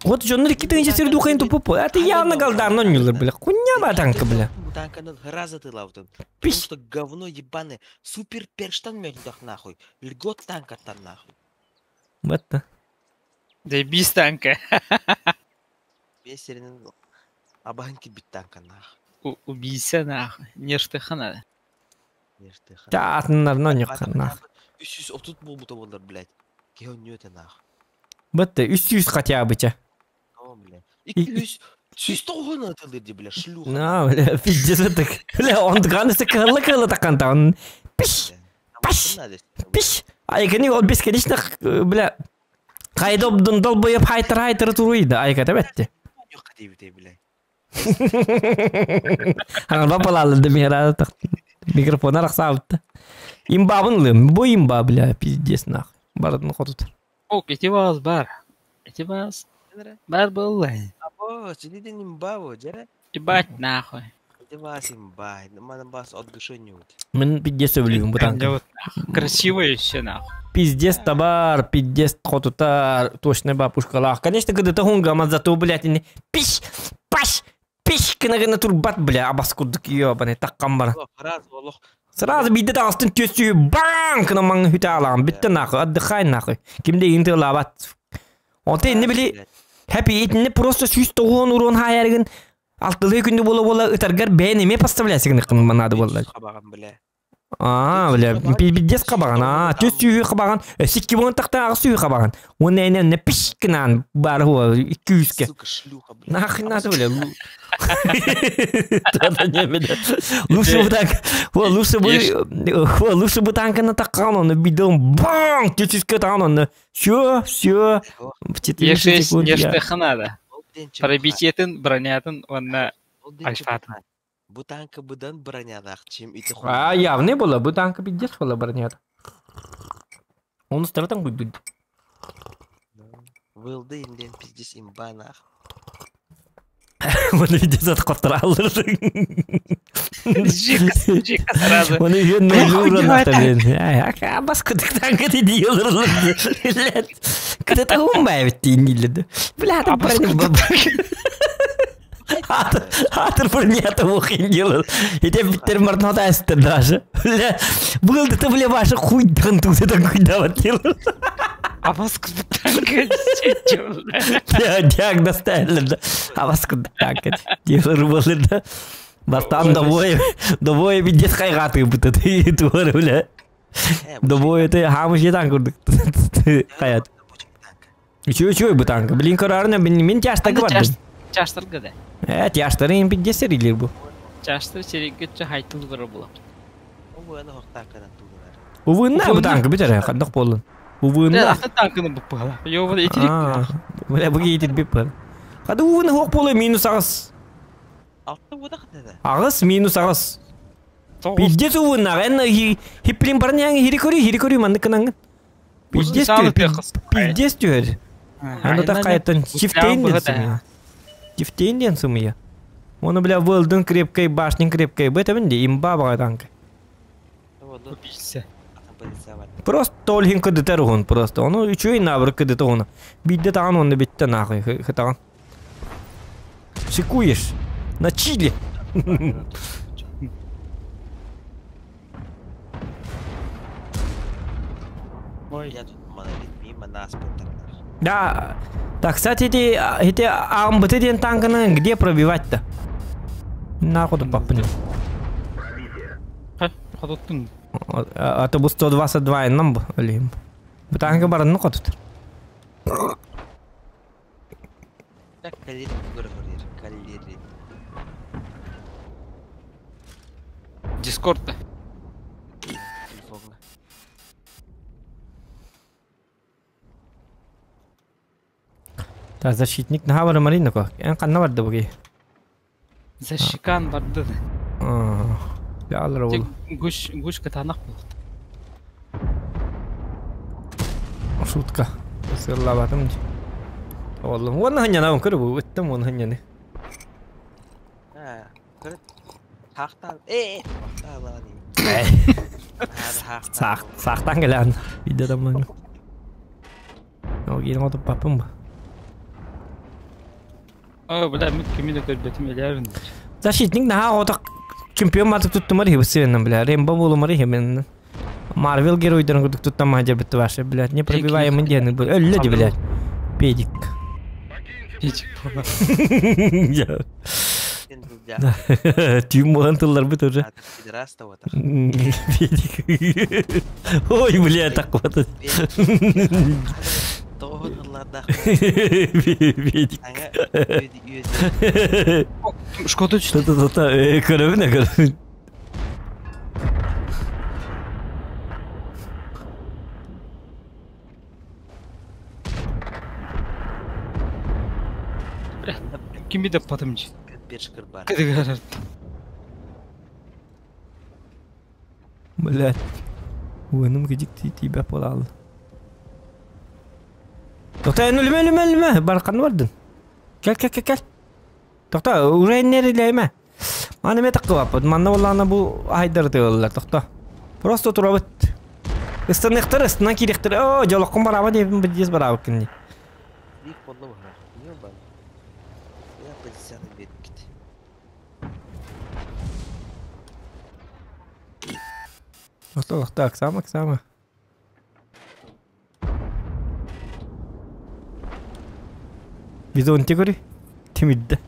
Вот дьоннор икки тыынча сир духайын тупуппу. Это явно галдарнан юлар, бля. Хуйня ба танка, бля. Бу танканы раза тылабытын. Потому Пиш. что говно ебаное. Супер перштан мөлдөх нахуй. Льгот танкаттан нахуй. Вот. Заебись танка. Бесеринин абаһын кирбит танка нахуй. Убийся нахуй. Нештыха надо. Нертыха. Та атыннарынан юккан нахуй. 330 болбута болар, блядь. Кеһ өннүөтэ нахуй. Бытты 300 хотя бы ча. О, блядь. 200 190 атылыр ди, бля, шлюха. На, бля, пиздец это. Бля, он ганысы кылы кылы таккан тагын. Пиш, паш, пиш. Айкани ол бесконечно, бля. Кайда долбоеб хайтыр хайтыр туруйды. Айка бетти. Юкка дейбит, бля. Аңа балалды мира микрофон арақсабытты. Имбабын лым, бу имба, бля, пиздец нах. Бардын хотут. Ок, эти вас бар. Эти вас бар было. Або, сидидин имба, жара. Ебать нахуй. Эти вас имба. Мана бас от души не ут. Мен пиздец өвлүгүм бу танка. Вот, красиво еще нахуй. Пиздец табар, пиздец хотутар, точно бабушкалах. Конечно, когда ты хунгама, зато, блядь, не пиш, паш, пиш, кына турбат, бля, абас курдук ёбаный, таккан бар. Сразу бидде тағыстын төсі бang кына маң хүтә алам, битте нахуй, отдыхай нахуй. Кимде инте лабат. Онта инне били, хэппи итинне просто сүүс тоғуон урон хаярыгын алтылы күндү бола бола ытаргар бәйін эме поставлясыгын кын манады болла. Қабаған, бля. А, бля, пиздец қабаған, а, төс сүйі қабаған, сикки болған тақта ағы сүйі қабаған. Оны әнен не пиш кынан бар хуа, 200-ке. Сука, шлюха, бля. Нахрен надо, бля. Тада не, бля. Лучше бы так, о, лучше бы, о, лучше бы танка на такан, он бидон, бам, төс таган, он, все, все, в 4 Е6 секунд я. нештыха надо. Пробитиетін, бронятын, онна альфатын. Бу танка быдан бронядах, чем ити А, явный было, бу танка пиздец было бронята. Он стратан будет. Вылды инден пиздец имба нах. Оны пиздец атқаптыра алырдың. Жика, жика сразу. Оны үйен нөлі ұрын Басқыдық танка дейді елір. Кіді умбай бітті иниледі. Бля, это Атыр бронята оқин делал. И те биттер мартнота әсті даже. Бля, был ты, бля, ваша хуйдан тут это хуйдават делал. А басқыдық танка Диагноз ставили, А басқыдық танка делал болды да. Бастан довое, довое пиздец хайгаты бутты. Туары, бля. Довое ты хамыш етан көрдік. Хаят. Чё, чё бу танка? Блин, карарны, мен тяжтаг бар. Чаштыргы да. Тяжтары пиздец серилер бу. Чаштыр серигге хайтыл бар була. Ол хохтааканан туулар. Увынна бу танкы битер, хандак болун. Увынна. Атын танкыны буп бала. Йо, бу итирик. Бля, бу гейтит бип бар. Кады увынна хок болы минус агыс. Алты вода катада. Агыс минус агыс. Пиздец увынна, эн хиплин баран яңы хирикори, хирикори мандыкынан. Пиздец түр. Пиздец түр. Анда та кайтан чифтейн ден сымыя. Чифтейн ден сымыя. Оны, бля, вылдын крепкой, башнин крепкой. Бу это бинде имба бага танкы. Просто толхин кыдытар уһун просто. Оны үчүй набыр кыдыты уһуна. Бидде таган онны битте нахуй хытаган. Шикуешь. На чили. Ой. Я тут монолит мимо нас потарнар. Да. Так, кстати, эти АМБТ ден танканы где пробивать-то? Нахуй тут папа. Ходоттун. А то бу 122 нам бу. Олим. Бу танкы барын ну котут. Так, калери көрөр, калери. Дискордта. Телефонга. Так, защитник на хабары марина ко. Эн канна барды буги. Защикан барды. Яллар ол. Гуш гуш катанак болду. Шутка. Сырлабатым. Oğlum, оны ханьяна он көрү бу, өттем оны ханьяны. А, көрө. Хактан, хактан. Сак, сактан келен. Видеодан мын. О, кийин отуп папым. О, бля, мен кимини көрбөтүм элерин. Защитник на отак чемпион матык туттум ари хебсенен, бля. Рембо болум ари хемен. Марвел геройдарын күтүк туттам мажа битти ваше, блядь. Непробиваемый дені был. Өллө ди, блядь. Педик. Педик була. Түйін болған тыллар бит уже. Педик. Ой, бля, так вот. Педик. Шкода түштү. Та-та-та, көрөбүн, көрөбүн. Кими деп батымчы. Бешкір бар. Кыдыгар. Блядь. Уыным гидик тебя подал. Тоқта, өлме, өлме, өлме. Барқан бардын. Кел, кел, кел, кел. Тоқта, уже нерилейме. Маны ме таққы баппыт. Манна болланы бу айдарды олар. Тоқта. Просто турабыт. Ыстынықтыр, ыстынан керектір. О, жолыққын барама деп бідес барабы күнде. Тоқта, тоқта, аксама, аксама. Бизонте көрі. Тимидді.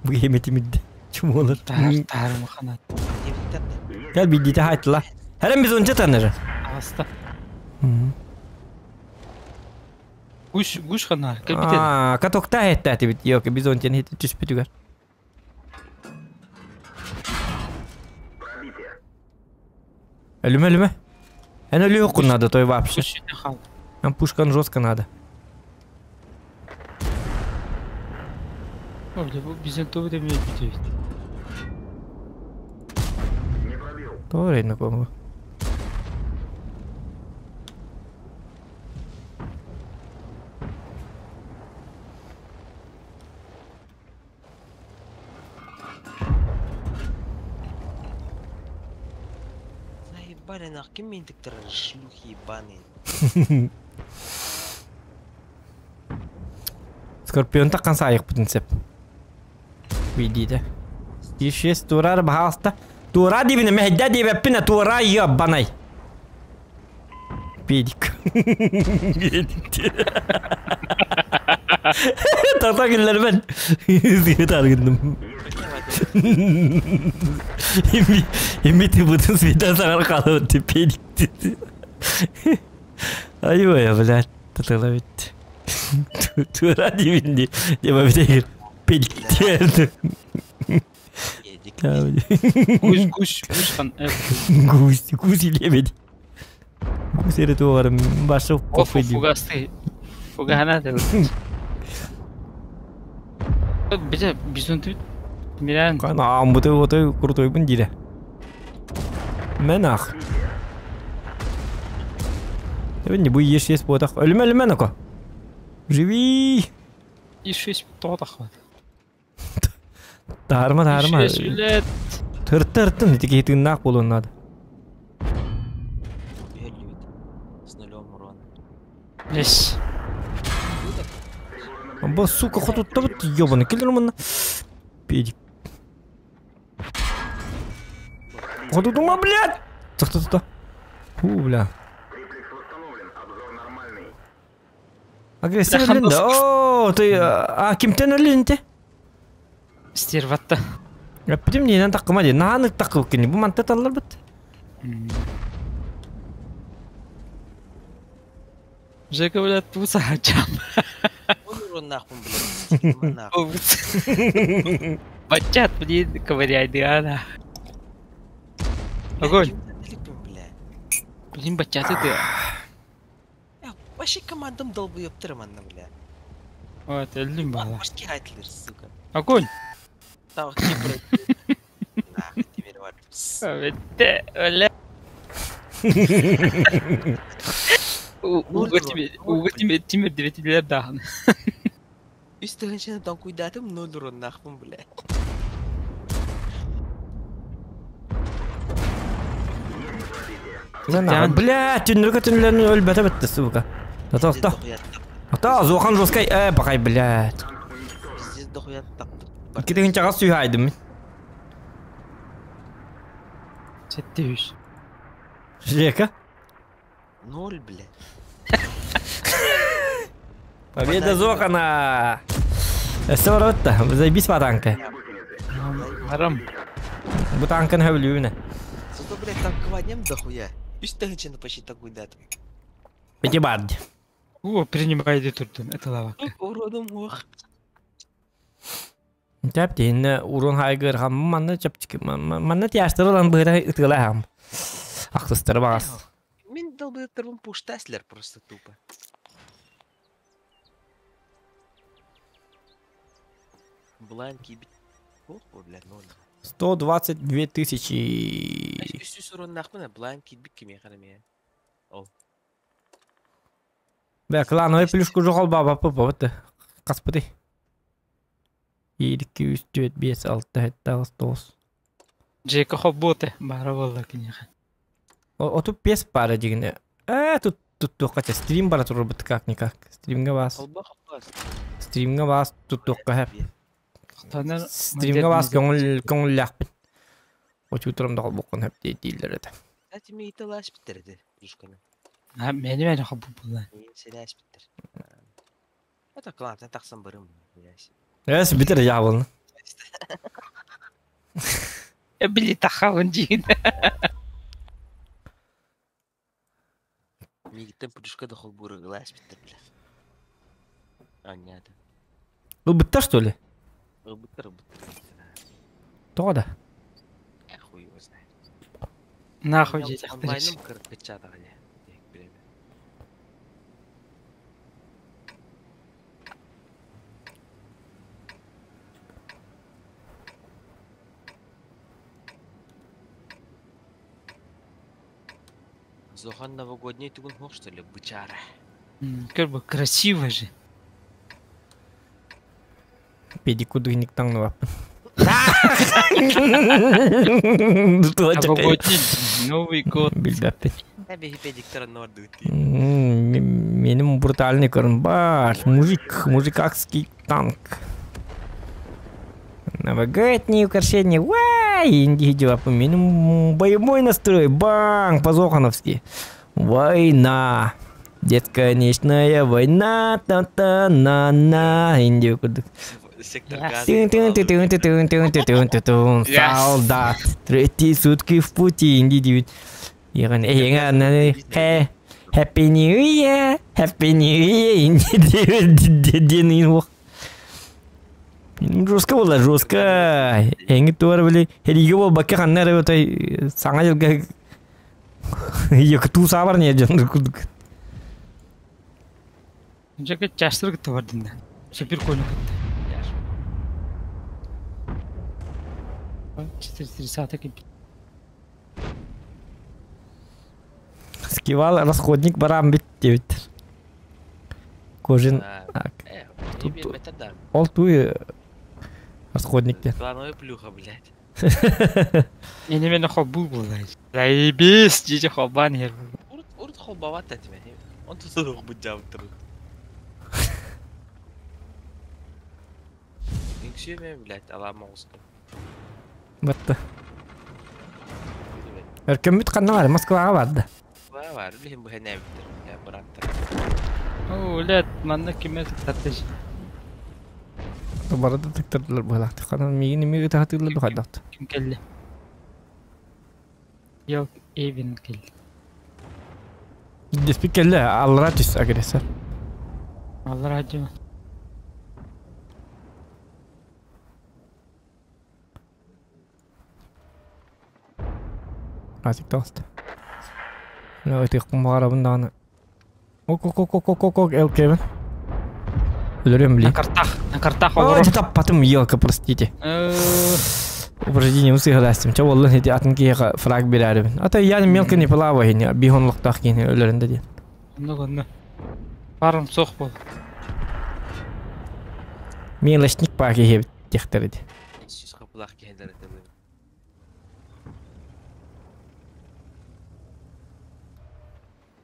Бұл еме тимидді. Чум олар. Тар, тар махана. Gel bir dite haytla. Herem bizonte tanır. Аста. Гуш, гуш хана. Кел битет. Аа, катокта хетта тибит. Yok, bizonten hit түспүтүгөр. Өлүмө, өлүмө. Эн өлү надо, той вообще. Нам пушкан жестко надо. Ой, бу бизден тобу демей битет. Тоже на кого. Заебали нах, ким мен шлюхи ебаные. Скорпион таккан сайык бүтүн сеп. Видите. Ишес турар бахаста. Тура дибине мехда дибеппине тура ебанай. Педик. Педик. Тата күллер мен. Таргындым. Эми бутун свита сагар калып педик. Ай, блядь, татала бит. Тура дибинди. Деба битегир. Педиктер. Гусь, гусь, гусь хан. Гусь, гусь и лебедь. Гусь это туарым башы О, кофе. фугасты. Фугана да. Бите бизон түт. Миран. Кана амбыты отой крутойбун дире. Мен ах. Не бу еш ес ботақ. Өліме өліме нако. Живи. И 6 тоғытақ. Тарма тарма. 6 билет. Тырт тырттым. Тики тыннақ болуын надо. С нулем урона. Лес. Бу сука хотутта бит ёбаный киллер мына. Педик. Хотутума, блядь! Тохто тохто. Фу, бля. Агрессия өлінді. О, ты а кимтен өлінді? Стерватта. Эппитим нинен таккыма ди. Нааны таккы кини. Бу манта таллар бит. Жека, блядь, туса хачам. Он урон нахуй, блядь. Нахуй. Бачат, блин, ковыряй, да. Огонь. Блин, бачат это. Вообще командам долбоёптырым анна, бля. Вот, өлдүм бала. Башки айтлер, сука. Огонь. Тау, кипр. Нахуй, теперь вот. Бетте, өле. Уга тебе, тимер деветилер дахын. Үстігіншені танкуйдатым, ноль урон нахуй, бля. Бля, түннөргө түнлөрүн өлбөтө битти, сука. Тоқта. Ата, Зохан жесткай, бақай, блядь. Пиздец, дохуя таптык. Китеген чага сүйхайдым мен. Сетте үш. Жека. Ноль, бля. Победа Зохана. Эссе барабытта, заебись по танка. Харам. Бу танкын хөвлүүнэ. Зато, блядь, танковать дохуя. Үстігіншені почти танкуйдатым. Пяти барди. О, принимай турдун, это лава. Уродом ох. Тәп дейін урон хайгыр хам манна чапчик манна тяштырылан быра ытыла хам. Ақтыстыры бағас. Мен долбоёптырым пуштаслер просто тупо. Бланки бит. Ох, бля, ноль. 122 тысячи. Үстүс урон нахмына бланки бит кеме қараме. Ол. Бә, клановый плюшку жоғал баба папа бітті. Қаспыды. 1, 2, 3, 4, 5, 6, 7, 8, 9. Жека хобботе, бара болла кинеха. Оту 5 пара дегенде. Тут тут тоққа стрим бара турыр бітті как никак. Стримге бас. Стримге бас тут тоққа хәп. Стримге бас көңіл көңіл ләқпін. Очу тұрым да бұқын хәп дейлер еді. Кстати, мен италаш бітірді плюшканы. Мені мені хоббу була. Мен селяш бітір. Это клан, тақсан барым. Эс бітір жабылны. Били тахавын жигин. Мигиттен плюшка да холбуры глаз бітір, бля. Аня да. Бұл бітті что ли? Бітір, бітір. Тоға да. Хуй его знает. Нахуй жейтек. Онлайным кыркыча да не. Зохан новогодний тугун хох, что ли, бычара. Как бы красиво же. Педикудыник таңнып Новогодний Новый год. Билбәппин. Педиктер Менің брутальный көрін бар. Мужик, мужикакский танк. Новогодние украшения. Вай, инди Менің боевой настрой. Банк по-зохановски. Война. Детская нечная война. Та-та-на-на. Инди кудык. Сектор газа. Солдат. Третьи сутки в пути. Инди девять. Happy New Year, Happy New Year. Жестко буолла, жестко. Эҥит туора били хериге буолбакка ханна эрэ отой саҥа дьылга Якутуу саабар не дьон курдук. Дьэ чаастар кытта бардын да. Супер коину кытта. 430 кэлбит. Скивал расходник бараан бит диэбиттэр. Кожин ол туй расходник диэн. Клановая плюха, блядь. Мени мени холбуу буолла. Заебись, дьиэ холбаан иһэр. Урут урут холбоват этим. Он тут сурук буддябыттыр. Үҥсүөмэ, блядь, алаама оҕустум. Батта. Өркөммүт ханна бар? Москваҕа барда. Москваҕа бар, билиһин бу хэнээбиттэр, быраттар. Оо, блядь, манна кимэ тыктардыж. Бары да тыктардылар быһалаахтык. Ханан миигин эмиэ ытаһатыыллар бухайдахт. Ким кэллэ? Йок, Эвин кэллэ. Диспик кэллэ, аллара түс агрессор. Аллара дьима. Азик таҕыста. Ытыахпын баҕарабын даҕаны. Ок-ок-ок-ок-ок-ок, ЛК-бин. Өлөрүөм блин. На картах, на картах О, олорор. таппатым, елка, простите. Упражнением сыһаластым. Чэ боллун ити атын киһиэхэ фраг берәрибин. Ата я мелко не плаваю, не бихонлохтаах киһини өлөрүн да диэн. Оннук онно. Парым суох буол. Мелочник паа киһи диэхтэр ити. Сүүс хапылаах киһилэр этилэр.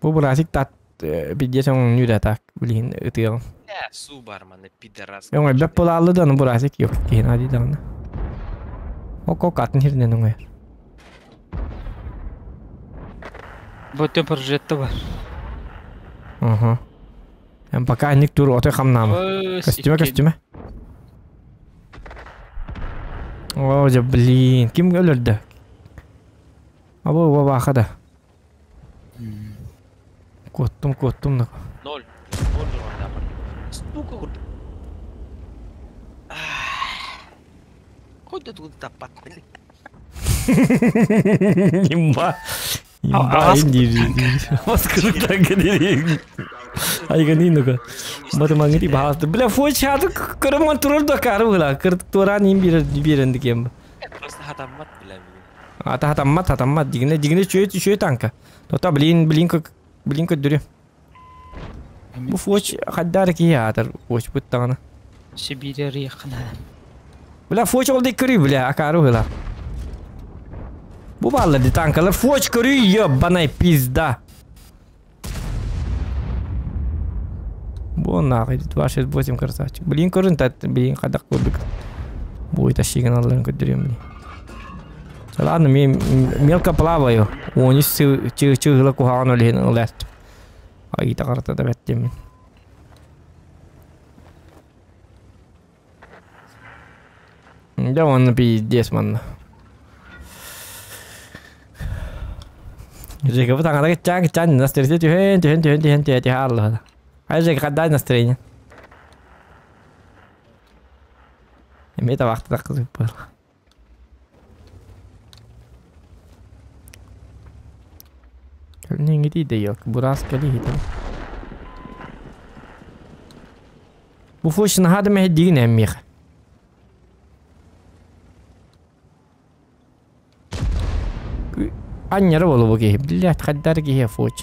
Бу бырасик тат бидде соң нүрэ так билин ытыаҕым. Э, суу бар маны пидорас. Өҥ элбэп буолааллы да, ну бырасик yok киһин ади даҕаны. Ок-ок атын хиринэн оҥойор. Бу өттүн прожетта бар. Ага. Эм пока ник тур отой хамнаама. Көстүмэ көстүмэ. О, дьэ, блин, ким өлөрдө? Абы бабаха да. Куоттум, куоттум да. Ноль. Ноль ноль Сука курдук. Хоть тут таппат. Имба. Имба индири. Маскырык дири. Айгани нука. Матымаңы баасты. Бля, фочады кырыман турар да кары була. Кыр туран им бир биренди кем. Просто хатаммат бля. Ата хатаммат хатаммат дигине дигине чөй чөй танка. Тота блин блин как блин көдүрү. Бу фоч хаддар ки ятар фоч буттагана. Сибири рыйкына. Бля, фоч ол дик көрүй, бля, акары була. Бу баллар ди танкалар фоч көрүй, ебаная пизда. Бу нахуй, 268 красавчик. Блин, көрүн тат, блин, хадак көрдүк. Бу тащиган алларын көдүрүм, блин. Ладно, мен мелко плаваю. Они чыгыла кухаган олехин ылат. Айта карата да беттем. Да он пиздец манна. Жека, вот аңада чаң чаң настроение түһэн түһэн түһэн түһэн түһэн түһэн алла. Ай Жека, қандай настроение? Эме табақты таққызып был. Кэлнеңи дейді yok. Бурас кели хитим. Бу фошын хады мэ дигин эммих. Аннары болу бу киһи. Блядь, хаддар киһи фоч.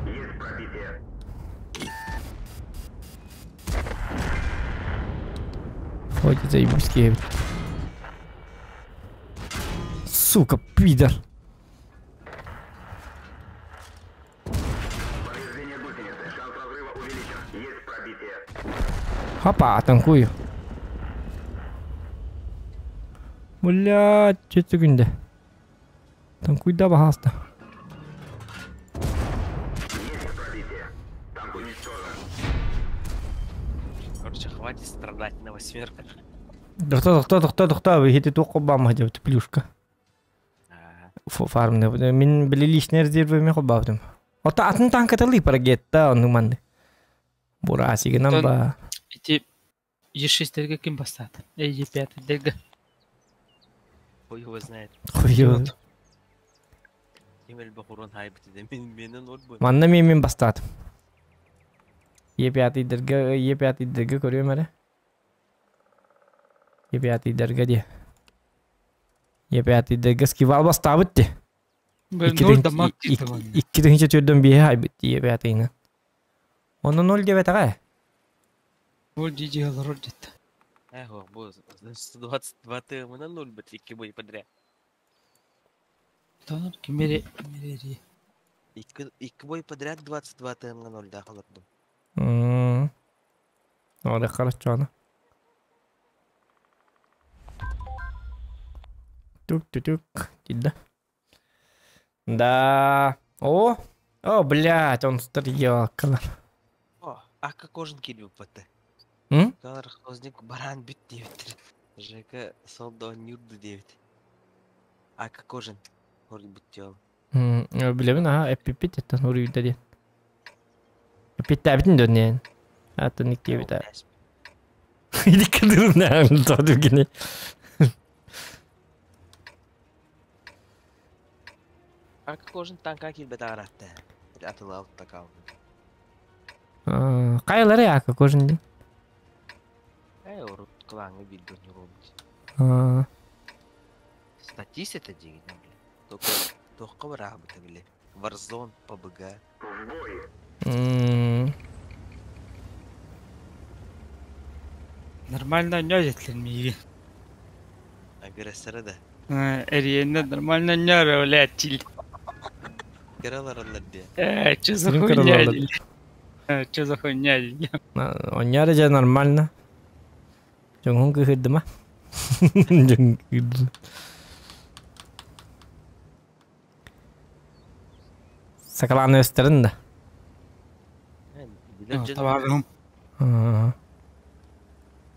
Есть пробитие. Фоч заебись киһи. Сука, пидор. Повреждение гусеницы. Шанс разрыва увеличен. Есть пробитие. Хопа, танкую. Блядь, что күндө. Танкуй да бахаста. Есть пробитие. Танк уничтожен. Короче, хватит страдать на восьмерках. Тохто, тохто, тохто, тохто, хити туох бам хотя бы плюшка. Фармны. Мин били личный резервы мен холбаабытым. Ота атын танкатылыы парагетта оннук манны. Бурасигынан ба. Ити Е6-терге ким бастаата? Е5-терге. Хуй его знает. Хуй его. Ким элбэх урон хайбыт да мен менен ол бу. Манна мен бастаатым. Е5-дерге Е5-дерге көрүөм эрэ. Е5-дерге де. Е5-дерге скивал бастаабыт де. 2 тыһыынча төрдөн биэһи хайбыт Е5-ынан. Онно 0 диэбэтэҕэ. Ол жижи олорор дьет. Эх, бу 122 ТМ на 0 бит икки бой подряд. Тонор кимери кимери. Икки бой подряд 22 ТМ на 0 да холордум. Ora хорошо. Тук-тук-тук. Да. Да. О! О, блядь, он стрелкалар. О, ака кожан килби батты. М? Калар хозник баран бит диэбиттэр. Жека солдо нюрду диэбит. Ака кожан. Хор бит диол. Билэбин, аха, эппиппит эттен уруйда диэн. Эппиттээбитин дөннен. Атын иккиэбит. Иликкадырым тоду гини. Ака кожан танка килбет аратта. Атыла алтта калды. Кайлары ака кожан дин. Эй, урут клаңы видео не робит. Статистика деген, бля. Только тоққа бар абыта, бля. Warzone, PUBG. Нормально нёжетлер миги. Агрессоры да. Эриенне нормально нёрө, блядь, чил. Кыралар де. Чё за хуйня? Чё за хуйня? Оньяр же нормально. Жоңун кыһырдыма. Жоңун кыһырды. Сакаланы өстерин да. Табарым.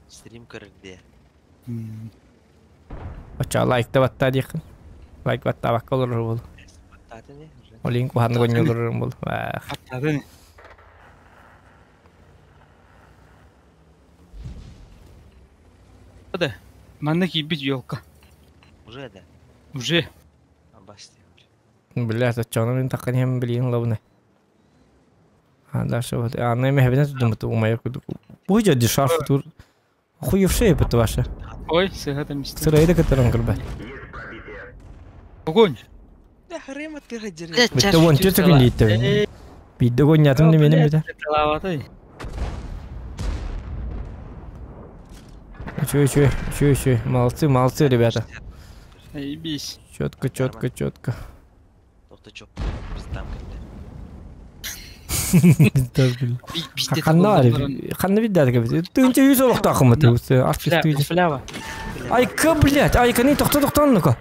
Стрим көрөрдө. Оча лайк да батта диэхин. Лайк батта бакка олорор буолу. Баттаатын Олин куханны гонньолорор буолу. Баттаатын. Да. Манна кийбит елка. Уже да. Уже. Басты. Бля, очону мин таккан хем билиин лабына. А дальше вот. А на имя хебенет думаю, умайыр кудук. Бу же дешарф тур. Хуевшее это ваше. Ой, сыгата мисте. Сырайда которым горбат. Огонь. Да хрема ты хадир. Битте вон чё секунд дейт. Бидде гонятым не менем бите. Чё, чё, чё, чё. Молодцы, молодцы, ребята. Заебись. Четко, четко, четко. Тоқта чоп. Біз там кэллэ. Ханна ханна биддэ кэбит. Тынча юз олохтаахымыт. Артист. Флява. Айка, блядь, айка не тохто тохтон ну-ка.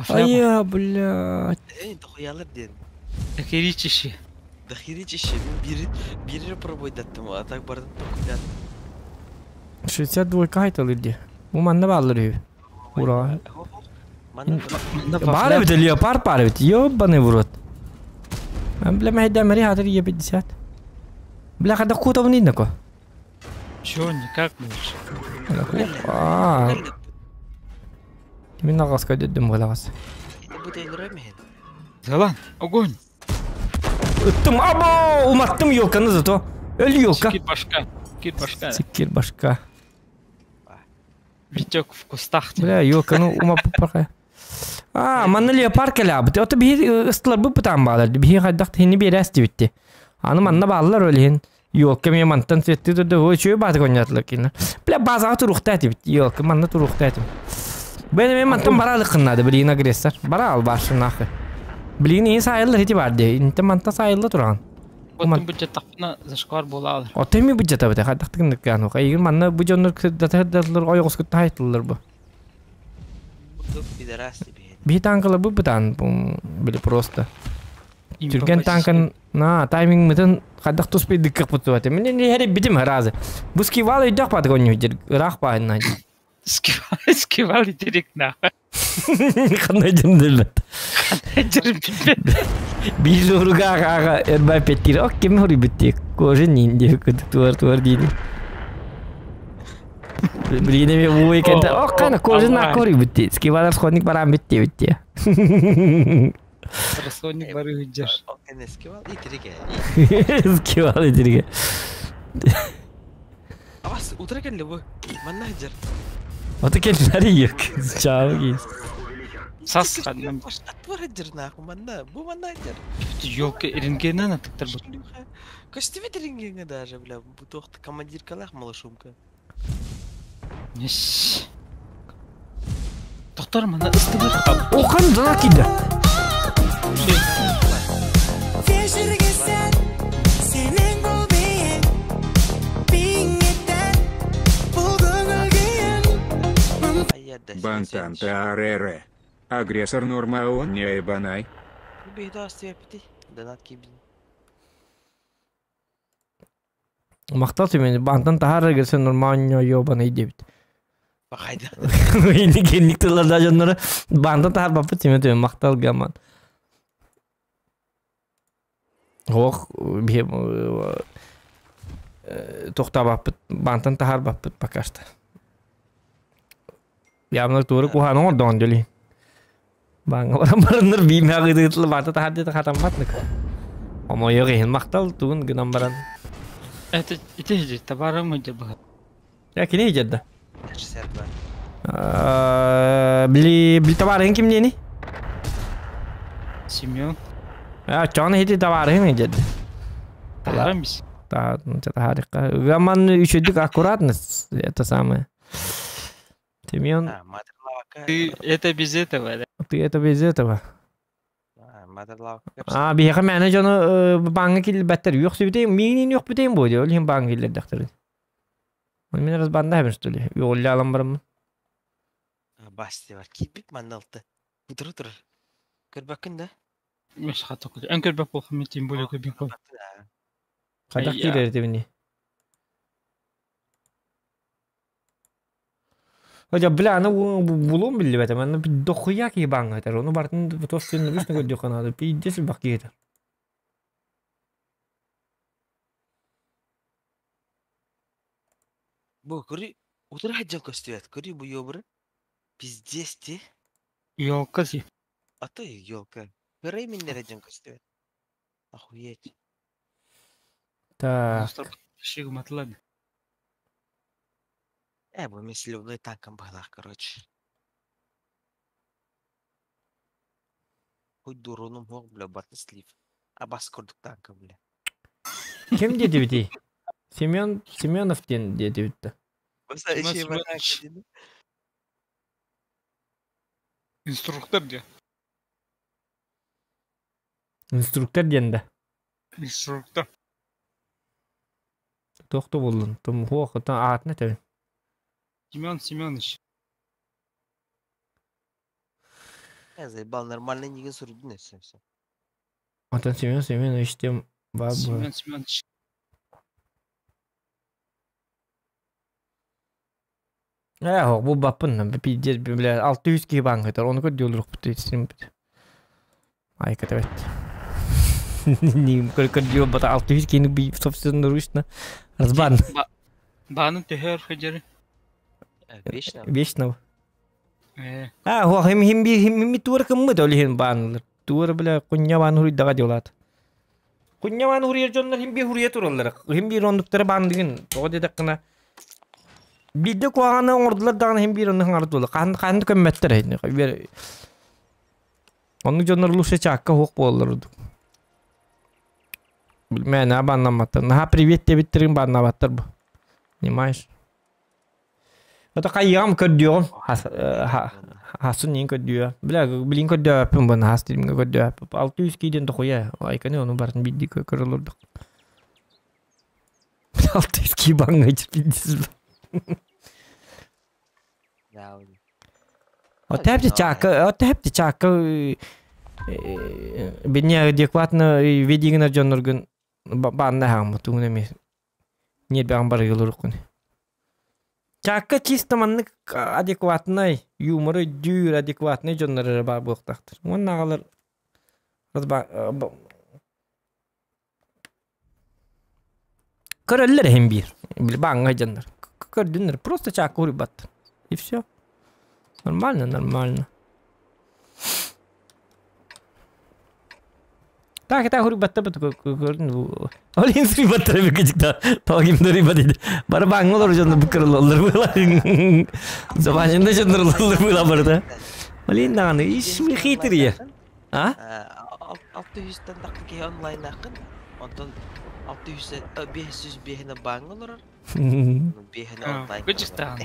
Ай, блядь. Эй, дохуялар дедим. Дохеричище. Дохеричище. Мен бири пробойдаттым, а так бардым токуят. 62 кайталы ди. Бу манна баалар үһү. Ура. Баар эбит леопард баар эбит. Ёбаный в рот. Бля, мэйдэ мэри хатыр Е50. Бля, когда кутовны нако. Чё, никак больше. А. Мин нагас кайдым булагас. Залан, огонь. Ыттым, або, уматтым елканы зато. Өл елка. Секир башка. Секир башка. Секир башка. Витек в кустах. Бля, елканы умап парка. А, манна леопард кэлээбит. Ото биһи ыстылар бу пытаан баалар. Биһи хайдах тиһини биэрээс дибитти. Аны манна бааллар өлиһин. Елка мен мантан светти турда ой чөй бааты коньятлар кине. Бля, базага турухта дибит. Елка манна турухта этим. Бен мен мантан бара алыкыннады билин агрессор. Бара ал баршы нахы. Билин ин сайыллар хити бар де. Инте манта сайылла туран. Оттон бу жаттахпына зашквар буолаалар. Оттон ми бу жата бите хайдах тыгыннык яну. Кайгын манна бу жоннор даталар ойгос кытта хайтылар бу. Би танкала бу бутан били просто. Түрген танкан на тайминг мытын хайдах туспей дыккак бутуат. Мен не хери битим разы. Бу скивал үйдөх бат гоню жер. Рах ба на. Скивал, скивал директ на. Ханна дьындылбат. Дьэрим билбэт. Биир суруга аҕа эрбай петтир. Ок ким хоруйбут дии. Кожа нин диye туар туар диidi. Билигин эми бу кэнтэ ок кана кожа на хоруйбут дии. Скивалар сходник баран бит диэбит дии. Расходник бары ыдьар. Ол кэннэ скивал итиригэ. Скивал итиригэ. Абас утра кэллэ бу. Манна сылдьар. Ото кэллэр иек. Чао ки. Сас ханнам. Атвар сылдьар нахуй манна. Бу манна сылдьар. Ёлка рентгеннан атыктар бу. Көстүбэт рентгеҥҥэ даже, бля. Бу туох командиркалаах малышумка. Нес. Доктор манна ыстыбыр. Охан дана кида. Бантан ТАРР. Агрессор Нурмаон не ебанай. Донат кибин. Махтал Семен, бантан таһаар герсен нормально ёбаный дебит. Бахайда. Инник инник тылларда дьоннору бантан таһаар баппыт Семен Семен махтал гаман. Ох, бие тохтаабаппыт, бантан таһаар баппыт пока что. Явно тууру куһаан оҥордоҕун дьоли. Бааҥҥа баран бараннар биимэҕ ыытылы баанта таһаар диэтэ хатаммат нык. Омойуох иһин махтал тугун гынан баран. Это ити хиджи табарым хиджи быһа. Я кини хиджерда. Били били табаарыһын ким диэни? Семен. Чоҕун хити табаарыһын хиджерда. Таһарам бис. Таһаарыкка. Гаман үчүдүк аккуратно это самое. Семен. Ты это без этого, да? Ты это без этого. А, биһиэхэ мээнэ дьону бааҥҥа киллэрбэттэр. Үөхсүбүтэ, миигин үөхпүтэ буо диye. Ол иһин бааҥҥа киллэрдэхтэрин. Мин раз баанда хэбин что ли? Үөҕүллэ алан бараммын. Басти бар. Киирбит манна алты. Утары турар. Көрбөккүн да? Меш хата кul. Эн көрбөк болхум тем более көрбөк бол. Хайдах киирэр этибини? Хотя, бля, аны булуом биллибэтэ. Манна дохуя киһи бааҥҥа этэр. Ону бартын собственноручно көрдүөххэ наада. Пиздец элбэх киһи этэр. Бу көрү утары сылдьан көстүбэт. Көрү бу ёбуры. Пиздец ти. Ёлка си. А то ёлка. Көрөй миннere дьон көстүбэт. Охуеть. Так. Шигматлады. Бу мен сливной танком быһылаах, короче. Хоть дуруном хуох, бля, батын слив. Абас курдук танка, бля. Ким диэбитий? Семен Семенов диэн диэбитте. Баса Семен иши Семенович. Инструктор де. Инструктор диэн да. Инструктор. Туох да буоллун. Том хуох оттон аатына этэбин. Семен Семенович. Заебал, нормально нигин суруйдун эссе все. Оттон Семен Семенович диэн баар буолар. Семен Семенович. Ээ, бу баппын, пиздец, бля, 600 киһи бааҥҥа этэр, ону көрдүү олоруохпут симпит. Айка тэбэт. Ним көрдүү бата 600 киһини би собственноручно разбан. Бааны төһөр хөдьөрү. Вечно. Вечно. А, хо хим хим би хим ми туар кыммыт ол иһин баанылар. Туар бля кунья баан хуруйдаға диолат. Кунья баан хуруйар дьоннор хим би хуруйа тураллар. Хим би рондуктары баан деген тоҕо диэтэххинэ биирдэ куһаҕаны оҥордулар даҕаны хим биир онну хаҥардылар. Хаһан хаһан да көммөттөр эһини. Оннук дьоннор лучше чаакка хуох буолаллар ордук. Билмээн бааннамматтар. Наһаа привет диэбиттерин бааннаабаттар бу. Понимаешь? Это хайыам көрдүөҕүм. Хасын нин көрдүө. Бля, билин көрдөөппүн бу хас димге көрдөөппүн. 600 кииден дохуя. Айканы ону барын бидди көрөлөрдүк. 600 ки баңга пиздец. Отэпти чака, отэпти чака бинне адекватно видигинер дьонноргун баанна хааммыт тугун эми. Нет баан барыгылыруккун. Чаакка чисто маннык адекватнай, юмору өйдүүр адекватнай дьоннор эрэ баар буолуохтаахтар. Уонна аҕалар Көрөллөр иһин биир. Бааҥҥа дьоннор. Көрдүннэр. Просто чаакка уруйбаттар. И все. Нормально, нормально. Так, это хуруйбатта бут көрдүн. Ол иһин суруйбаттар эбит Тоҕо ким да уруйбат ити. Бары бааҥҥа олорор дьоннор бу кырыллаллар быылар. Забанында дьоннор олороллор быыла барыта. Ол иһин даҕаны иш хитрые. А? 600-тэн тахха киһи онлайнааххын, онтон 600 505-һинэ бааҥҥа олорор, 5-һинэ онлайн. Кыдьыктаан.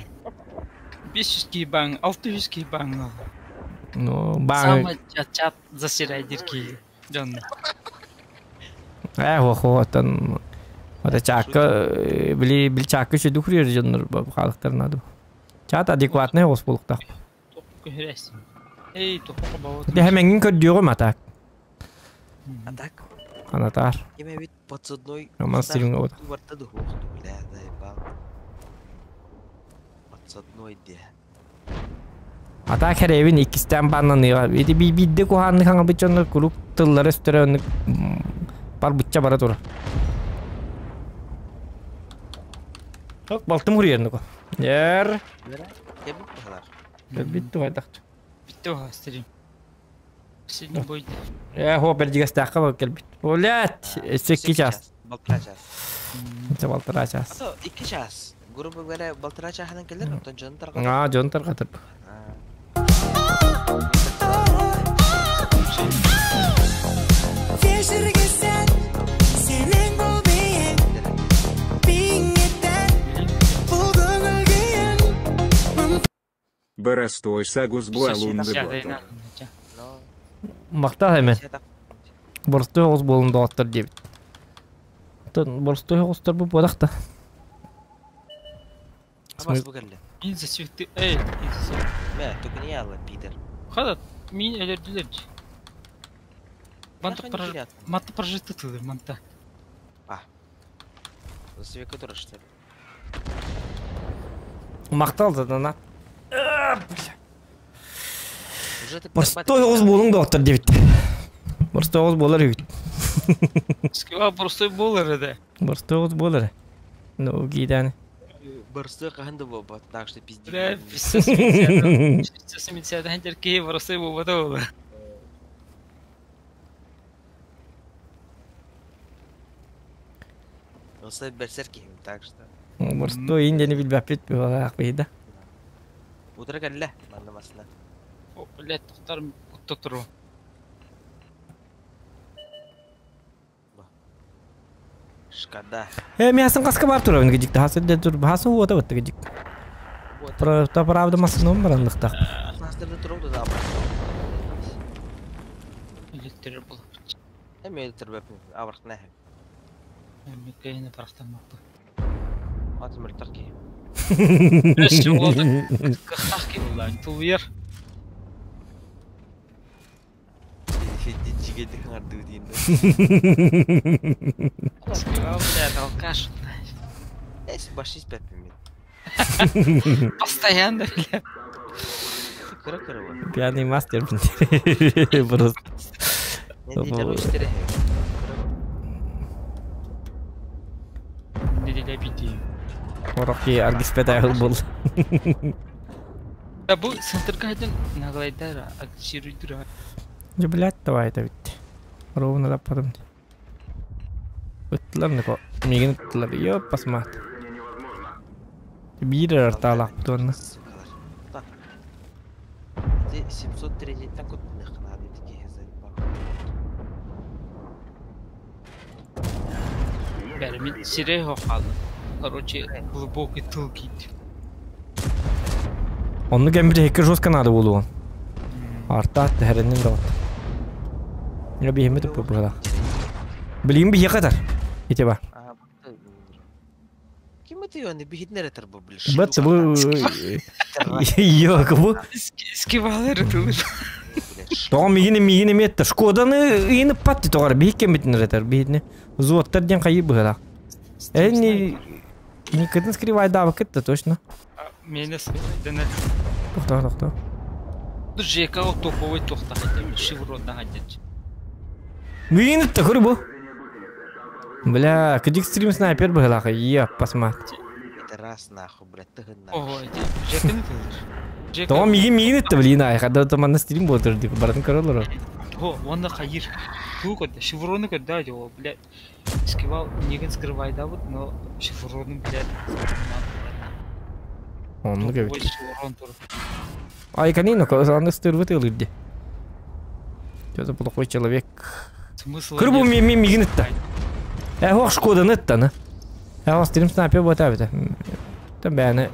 500 киһи бааҥ, 600 киһи бааҥҥа олорор. Ну, бааҥ... Самый чат засирайдир киһи дьонно. Ээ, хо оттон это чаакка били били чаакка үчүгэй курьер дьоннор хаалыктар наада. Чаат адекватный оҕус буолуохтаах. Көһөрөсүн. Эй, тухха бабат. Дэһэмэҥҥин көрдүөҕүм атаак. Атак. Анатаар. Ким эбит подсадной Роман Стилиҥ барта духуохту бля заебал. Подсадной де. Атаак хэрэбин иккистээн бааннаныыга. Ити биирдэ куһааннык хаҥабыт дьоннор куруук тыллара өстөрө оннук барбычча бара тура. Ок, балтым хуруйарныко. Ер. Кебит быһалар. Кэлбит туһайдах. Bitti o стрим. Сидни бойда. Э, хо бэрдьигэстээххэ бар кэлбит. Блять, өссө час. Балтара час. Өссө балтара час. А то 2 час. Грубо говоря, балтара чаһынан кэлэр, оттон дьон тарҕатар. Аа, дьон тарҕатар. Боростой сагус буолунду ботор. Махтал эмен. Боростой оҕус буолун доҕоттор диэбит. Оттон боростой оҕустар бу буолах да. Абас бу кэллэ. Мин засветы... Эй, Мэ, только не ялла, пидор. Хада, мин өлөрдүлэр дии. Манта прож... Манта прожитты тылы, манта. А. Засвека турар, что ли? Махтал за донат. Боростой оҕус буолуҥ доҕоттор диэбит. Боростой оҕус буолар үһүт. Скива боростой буолар этэ. Боростой оҕус буолар. Ну, гидааны. Боростой хаһан да буолбат, так что пизди. Бля, 70 киһи боростой буолбата буолар. Боростой бэрсэр киһим, так что. Боростой иин диэни билбэппит быһалаах биһида. Утра кэллэ, манна масына. О, блядь, тохтор куттатыру. Шкада. Э, мясын хаска бар турабын гидик. Хасы де тур, хасы уота батты гидик. Правда, правда масыным баранлыктах. Мастерда туру да Электр был. Эми электр бэпин, абыртна. Эми кайны парахтан маппы. Аты мөлтөх киһи. Өссө кыхтах киһи буолла, тулуйар. Дьигэдик хаҥардыы диин. Блядь, алкаш. Эс башис бэппин мин. Постоянно, бля. Кыра-кыра бар. Пьяный мастер, просто. Неделя Неделя бити. Орохи аргиспетайл был. Да бу центрга один наглайдара, агрессируйдура. Да, блядь, давай это ведь. Ровно да потом. Ыттылар нико. Мигин ыттылар. Ёп, посмат. Биир арталах бутуонна. Так. Ти 703 так вот нахнады такие заебал. Бәрі мен сире хоқалды. Короче, глубокий тыл кийді. Онну кэмбит эһикки жестко надо буолуон. Артаат тэһэринин да Я биһиммит уппу быһалаах. Билигин биһиэхэ этэр. Ити ба. Ким это оны биһитин эрэ тарба били. Бат бу Йок бу. Скивалары тылы. Тоҕо мигин мигин эмиэтте Шкоданы ыйыныппат тоҕор биһик кэмбитин эрэтэр биһитини. Зуоттар диэн хайы быһалаах. Энни Никытын скривайдаабыккыт да точно. Миэнэ дэнэ. Тохтоо, тохтоо. Жека ол топовый туохтаах этэ, шевроннаах этэ. Миин ытта көрү бу. Бля, кыдьык стрим снайпер быһылаах, ия, посмат. Это раз нахуй, блядь, тыгын Ого, нахуй. ити Жеканы тылыр. Жека. Тоҕо миигин миигин ытта, блин, ай, хада манна стрим буолтар дик, барытын көрөлөр. О, уонна хайыр. Туу көрдө, шеврону көрдө дьо, блядь. Скивал нигин скрывайдабыт, но шеврону, блядь. Оннук Топовый эбит. шеврон тур. Ай, канина, аны стырбыт ылырды. Что за плохой человек? Смысла Көрү бу нет. ми миигин ытта. Э, хоқ шкоданы ыттаны. Э, стрим снайпер буолта эбит. Там бәне.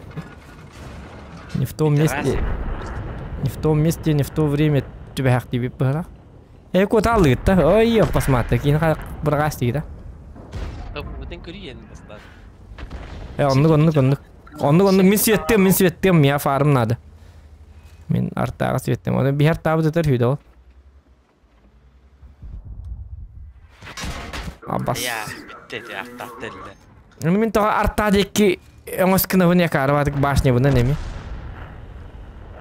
Не в том месте, не в том месте, не в то время түбэхак дибип быһылаах. Э, куотаалыгытта. Ой, посмотри, кин быргас тиги да. Бутын көрүйен бастан. Э, оннук, оннук, оннук. Оннук, оннук, мин светтем, мин светтем, мия фарым надо. Мин артаага светтем. Оны бихар табы тетер хүйдө ол. Абас. Я, битте, артак телле. Оны мин тоға арта декки оңос кынабын якарыбатык башня бұна неме.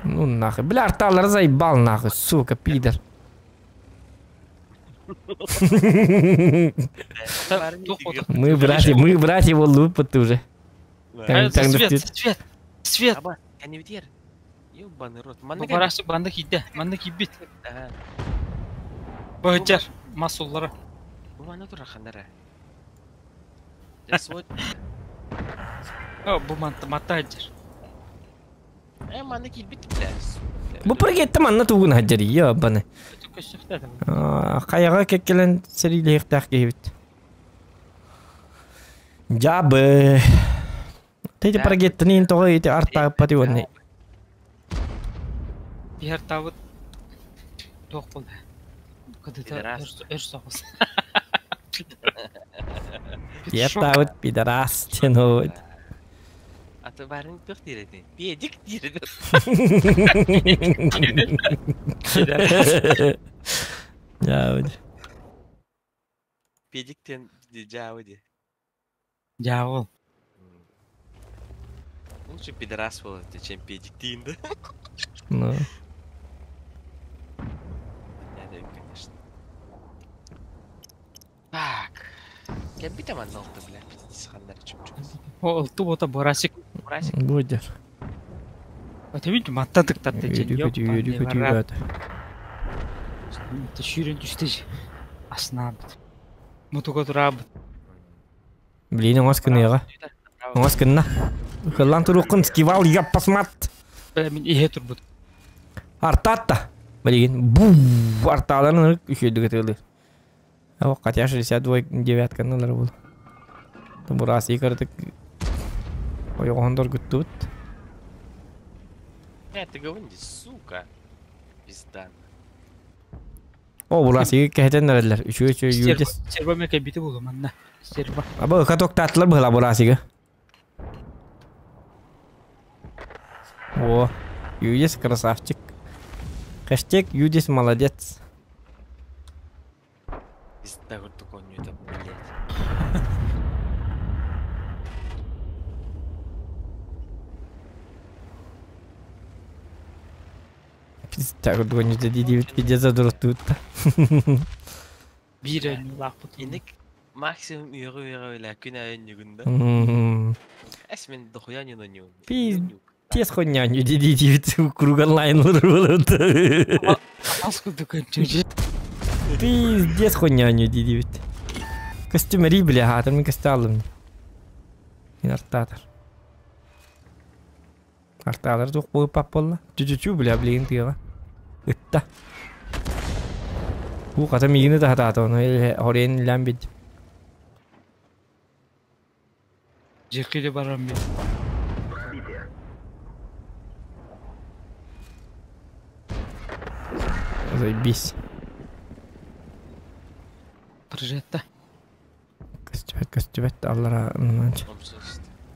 Ну нахуй. Бля, арталар заебал нахуй, сука, пидор. Мы братья, мы братья его лупят уже. Свет, свет, свет. Аба, кәнебитер. Ёбаный рот. Бу барасы банды кийде, манны кийбит. Быһыжар, масуллара. Бу маны тура хандара. Жасуот. О, бу манты матта хаджар. Э, маны кийбит, бля. Бу прыгетті манна тугун хаджари, ёбаны. Қаяға кеккелен сәрилейік кейбит. Жабы. Тети прыгеттінен тоғы ете арттағы пати онны. Бихар табыт тоқ болды. Кыдыта Пидорас. өр соғыс. Ертабыт пидорас тенот. Аты барын пых диреди. Педик диреди. Жабы. Педиктен жабы ди. Жабыл. Лучше пидорас болады, чем педик дейін да. Ну. Это, конечно. Так. Кем бит аман алты, бля, пиздец, чуп-чуп. Ол ту бота барасик. Бурасик. Будет. Это видите, матта тыктатты. Үйрі Шүйрен түсті. Аснабыт. Мутуга турабыт. Блин, оңос кыныға. Оңос кынна. Хыллан туруккун скивал, я посмат. Бля, мен ihe турбут. Артатта. Блин, бу арталарын үшөдүгө тылы. О, хотя 62 девятка налар был. Бурасы кырдык. Ой, ондор күттүбүт. Бля, ты говори, сука. Пизда. О, бурасы кәһетен нәрелер. Үшө үшө юдес. Серба меке бити болу манна. Серба. Аба каток татлар была бурасыга. О, Юдес красавчик. Хэштег Юдес молодец. Пизда, вот такой у это, блядь. Пизда, вот не пиздец задуртут. Бир өнү лакпыт. Инек максимум үйрі үйрі өлі күн айын югында. Әс мен дохуя не наню. Пиздец хуйня, не диди круг онлайн болот. Аскы дүкөн. Пиздец хуйня, не диди Костюмери, бля, хатыр мен костюм Мен артатыр. Арталар жоқ болып пап болла. Чү-чү, бля, блин, тыға. Ытта. Бу қата мигini да хататы оны хорен ләм бит. Жекеде барам мен. Заебись. Прожетта. Көстүбэт, көстүбэт, аллара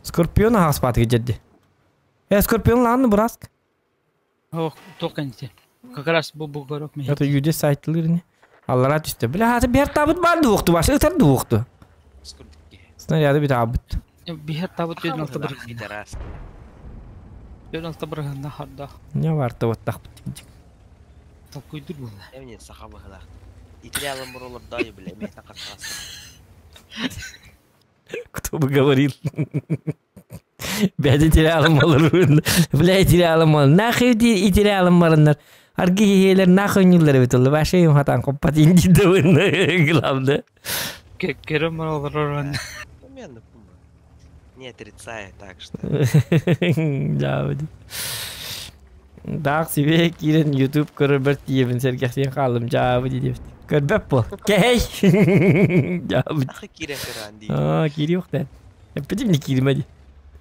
Скорпион ағаспаты кедерді. Э, Скорпион лағаны бұраск. Ох, тоқанте. Как раз бу бугорок мен. Это юде сайтлыр не. Аллара түсті. Бля, хаты бер табыт бар дуқты башы, ытар дуқты. Снаряды бит абыт. Биһэр табыт Аха 4-6 быһылаах бырыһынна. пидорас. 4-6 бырыһынна харда. Не варта вот так. Толкуйдур була. Эмне саха быһылаах. Итили алын бурулар дайы биле, мехтан картасы. Кто бы говорил. Бәді терялым олар. Бля, терялым олар. Нахуй терялым барындар. Арги хелер нахуй нюллер бит олар. Башы им хатан коппат инди дыбын. Главное. Керем олар оран. Мен не отрицаю, так что. Да, Дақ себе кирен YouTube көрөр тиебин сергехсен қалым жабы дейді. Көрбөп бол. Кей. Жабы. Ахы кирен көрөн дейт. А, кири yok да. Эппетим не кирмеди.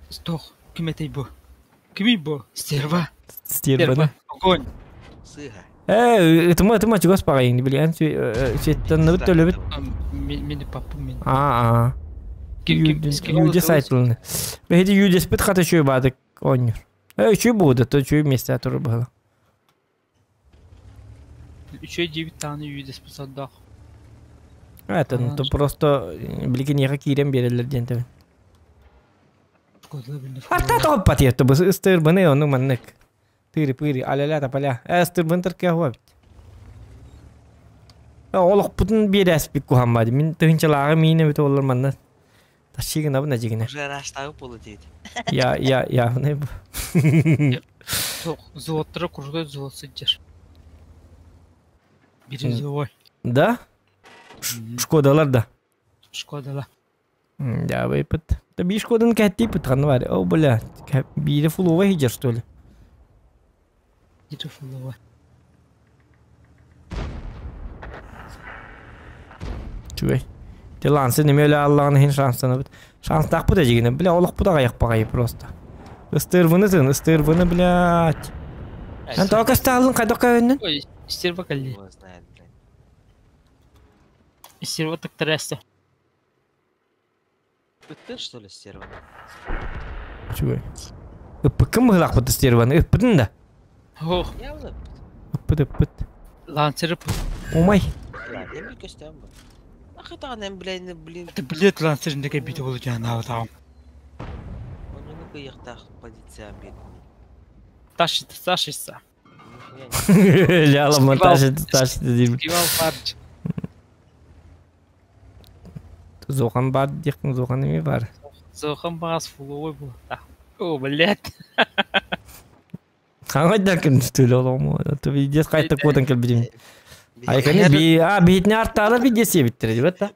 Стох. Ким этэй бу? Кими бу? Стерва. Стерваны. Огонь. Сыха. Э, ытыма ытыма чугас багайын билген сеттен ныбыт төлөбүт. Мени папым мен. А, а. Ким ким Юде сайтылны. Беди юдес бит хата чөй бадык оннюр. Э, чөй буде, то чөй месте туры было. Үчөө 9 таны юдес бусадах. Это, ну то просто билген яга кирен берелер ден тебен. Шкода билне. Арта топ патет, бу ыстыр быны ону маннык. Тыры пыры, аля-ля таполя. Э, ыстыр бын тыркы хуа бит. Олох бутун берәс бик кухан бады. Мин тыгынчалагы мине бит олар манна. Ташигына бу нажигина. Уже раштагы болу дейт. Я, я, я, не бу. Золоттара курда золот сыджар. Бири золой. Да? Шкодалар да. Шкодала. Да, выпад. Да би шкодан кәтти пытканы бар. О, бля, бири фулова хиджер, что ли? Бири фулова. Чүгәй. Те лансы неме өлө Аллаһын хин шанстаны бит. Шанс так бу дежигине. Бля, олох бу да аяк багай просто. Ыстырвыны тын, ыстырвыны, блядь. Ан тока сталын кайда кайыннын? Ой, стерва калли. Его знает, блядь. Стерва так трясся. Быттыр, что ли, стерваны? Чүгәй. Ыппы кым мыглак бу стерваны? Ыппытын да. Ох, Явно. Ыппыт, ыппыт. лансеры. Умай. Бля, эми көстөн бу. Ахы тагын блин, блин. Это блядь лансерин бити болу жана там. Онуну кыяктак позиция бет. Ташит, ташится. Жалом ташыт, ташыт дейм. Кивал парч. Зохан бар дияктың зохан эме бар. Зохан багас фуловой бу. О, блядь. Каңайдан ким түлө олому. То видес кайта кодан кел бидим. Айканы би а битне артталы видес ебиттер деп та.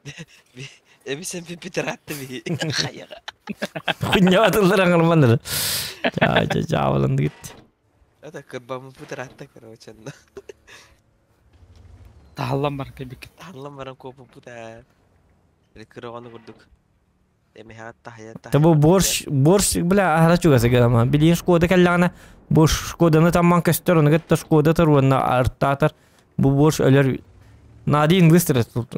Эми сен пипитер атты би. Хаяга. Хуйня атылар аңырманыр. Жа жа жабылынды гит. Это кырбамы путер атты, короче. Тахаллан бар кебик. Тарлан баран копу путер. Кырганы курдук. Эми хат тахая тахая. Та бу борщ, борщ, бля, ара чугасы гама. Билин шкода каллана, бу шкоданы таман көстөр, оны гетте шкода тур, оны арттатар. Бу борщ өлөр на один выстрел тут.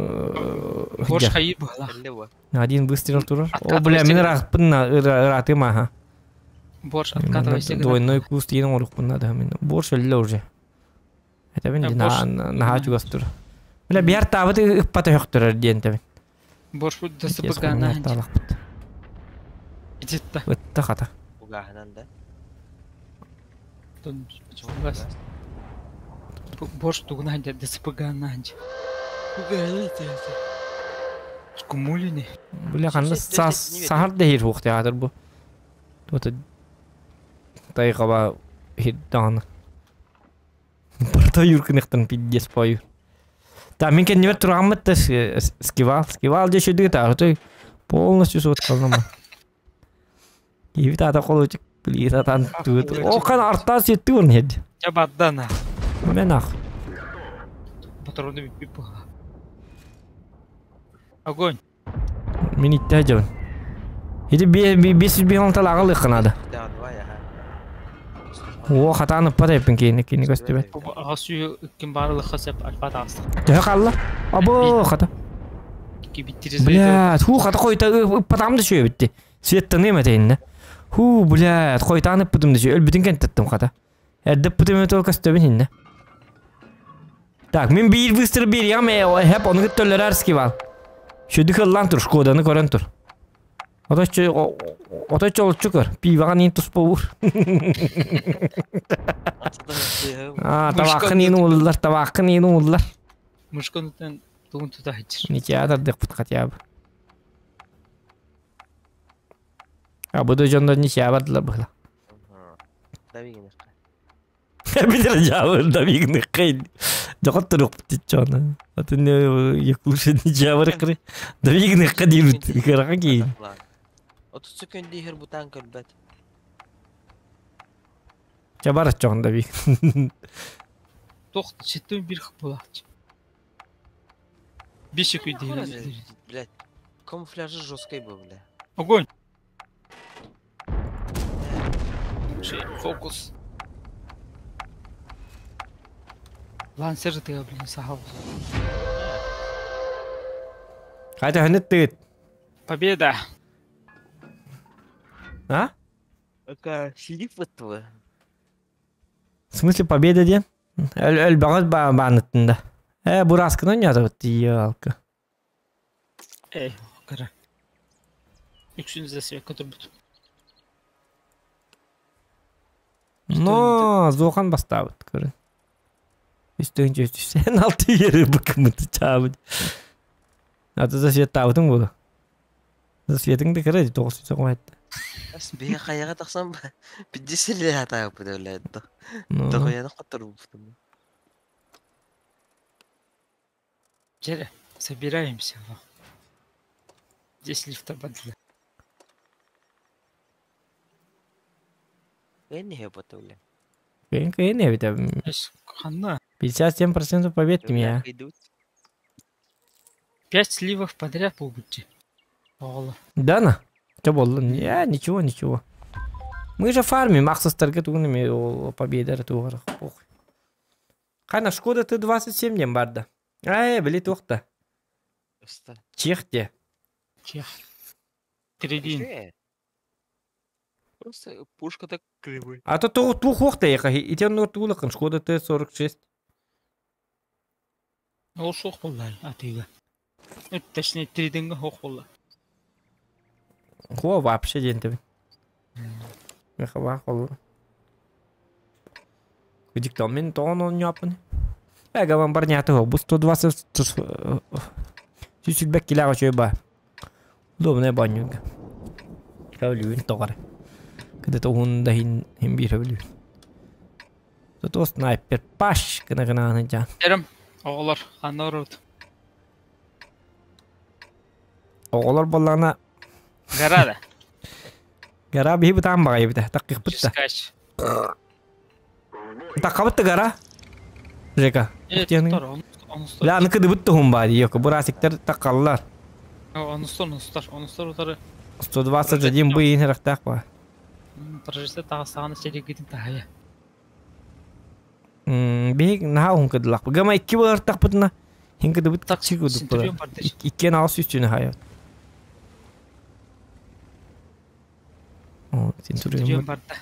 Борщ хайы була. На один выстрел турар. О, бля, мен рахпын на ратым аха. Борщ откатывайся. Двойной куст ең орықпын надо мен. Борщ өллө уже. Это мен на на чугас тур. Бля, бияр табыт ыппата хөктөрөр диэн тебин. Борщ бу ДСПГ-на. Идетта. Ытта хата. Угаханан да. Борщ тугна ДСПГ-на. Кумулини. Бля, ханна сахар дехир хук театр бу. Тута тайгаба хиддан. Барта юркынықтан пиддес пою. Та мен кеннебер турагаммыт та скивал, скивал же шүдү та той полностью сот калнама. Ибит ата колочек плиз атан тут. О кан артта сетти орн хед. Жабаддана. Мен ах. Патроны биппи. Огонь. Мен итте жабын. Иди би би би би он талагал канада. Да, давай, ага. О хатаны пата эпин кейини кейини көстүбөт. Ағасы ким барлық хасап альфа тағысты. Төһө қалла. Або хата. Бля, ху хата койта ыппатамды шөй битти. Светтан эме тейинне. Ху, бля, койтаны ыппытым деши өлбүтүн кенттеттим хата. Эрдеп бутым өтө көстөбүн хинне. Так, мен бир выстрел бир ям, хеп оны көттөлөр арски бал. Шөдү кыллан тур, Шкоданы көрөн тур. Отой чолоччу көр. Пиваҕа ниин туспа уур. Аа, табааххын иин ууллар, табааххын иин ууллар. Мушканытын тугун тута сылдьар. Ничего тардыахпыт хотя бы. А буду дьоннор ничего бардылар быһыла. Билер жабыр да бигныккай. Жокот турук тиччоны. Атын якуша ничего кыры. Да бигныкка диир кырака кийин. 30 секунд иһэр бутаан көрбөт. Чабар чоҕун да биг. Туох ситтэн бир буолааччы. 5 секунд иһэр. Блядь, камуфляжы жесткий был, бля. Огонь! Фокус. Лансер тыга, блин, сахал. Хайда хөнөт тыгыт. Победа! А? Ака, слив этого. В смысле победа диэн? Өлбөҕөт бааныттында. Э, бураскынан ятабыт ялка. Эй, кыра. Үксүн засвекка турбут. Но, Зохан бастаабыт көрүн. Үстүн сен алты yeri быкымыты чаабыт. Аты засвет таабытың буолу. Засветиң да кыра тоғыз жүз айтты. Ас бия каяга тахсан ба. Биддесели хата бу дөлөдө. Догояны котор бу. Жере, собираемся. Здесь лифта бадлы. Энни хепата бля. Кыйын кыйын эбит. Ханна. 57% побед меня. 5 сливов подряд побудьте. Оҕолор. Да на. Что было? Я ничего, ничего. Мы же фармим, ахсастарга тугунами победа тугар. Похуй. Кана Шкода Т-27 дем барда. Ай, били туохта. Чех те. Чех. Тредин. Просто пушка так кривой. А то тух уохта еха. Итен нур тулакын Шкода Т-46. Ол шоқ боллай атыга. Точнее, тридинге хоқ болла. Хо вообще ден Мехава холу. Гдиктал мен тоон он япын. Эга вам барнята бу 120 сүсүлбек килага чөй ба. Удобная банюга. Кавлюн тогар. Когда-то он да хин хин бир хавлю. То снайпер паш кына кына жан. Эрем, оҕолор, ханна орут. Оҕолор боллана Гора да. Гора биһи бытаан баҕайы битэ, таккыппыт да. Чискач. Таккабыт да гора. Жека. Э, тор, онустар. Бля, аны кыдыбыт туһун баар, йоко, бурасиктер таккаллар. Онустар, онустар, онустар утары. 121 быйын хэрахтаах ба. Прожекте тағыстағаны серегетін тахая. Биһик наһаа уһун кыдылах. Гама икки болар тахпытына. Хин кыдыбыт такчы кыдып Центурион бар деш. Иккен алыс үстүнө хайа. О, Центурион. Центурион бар да.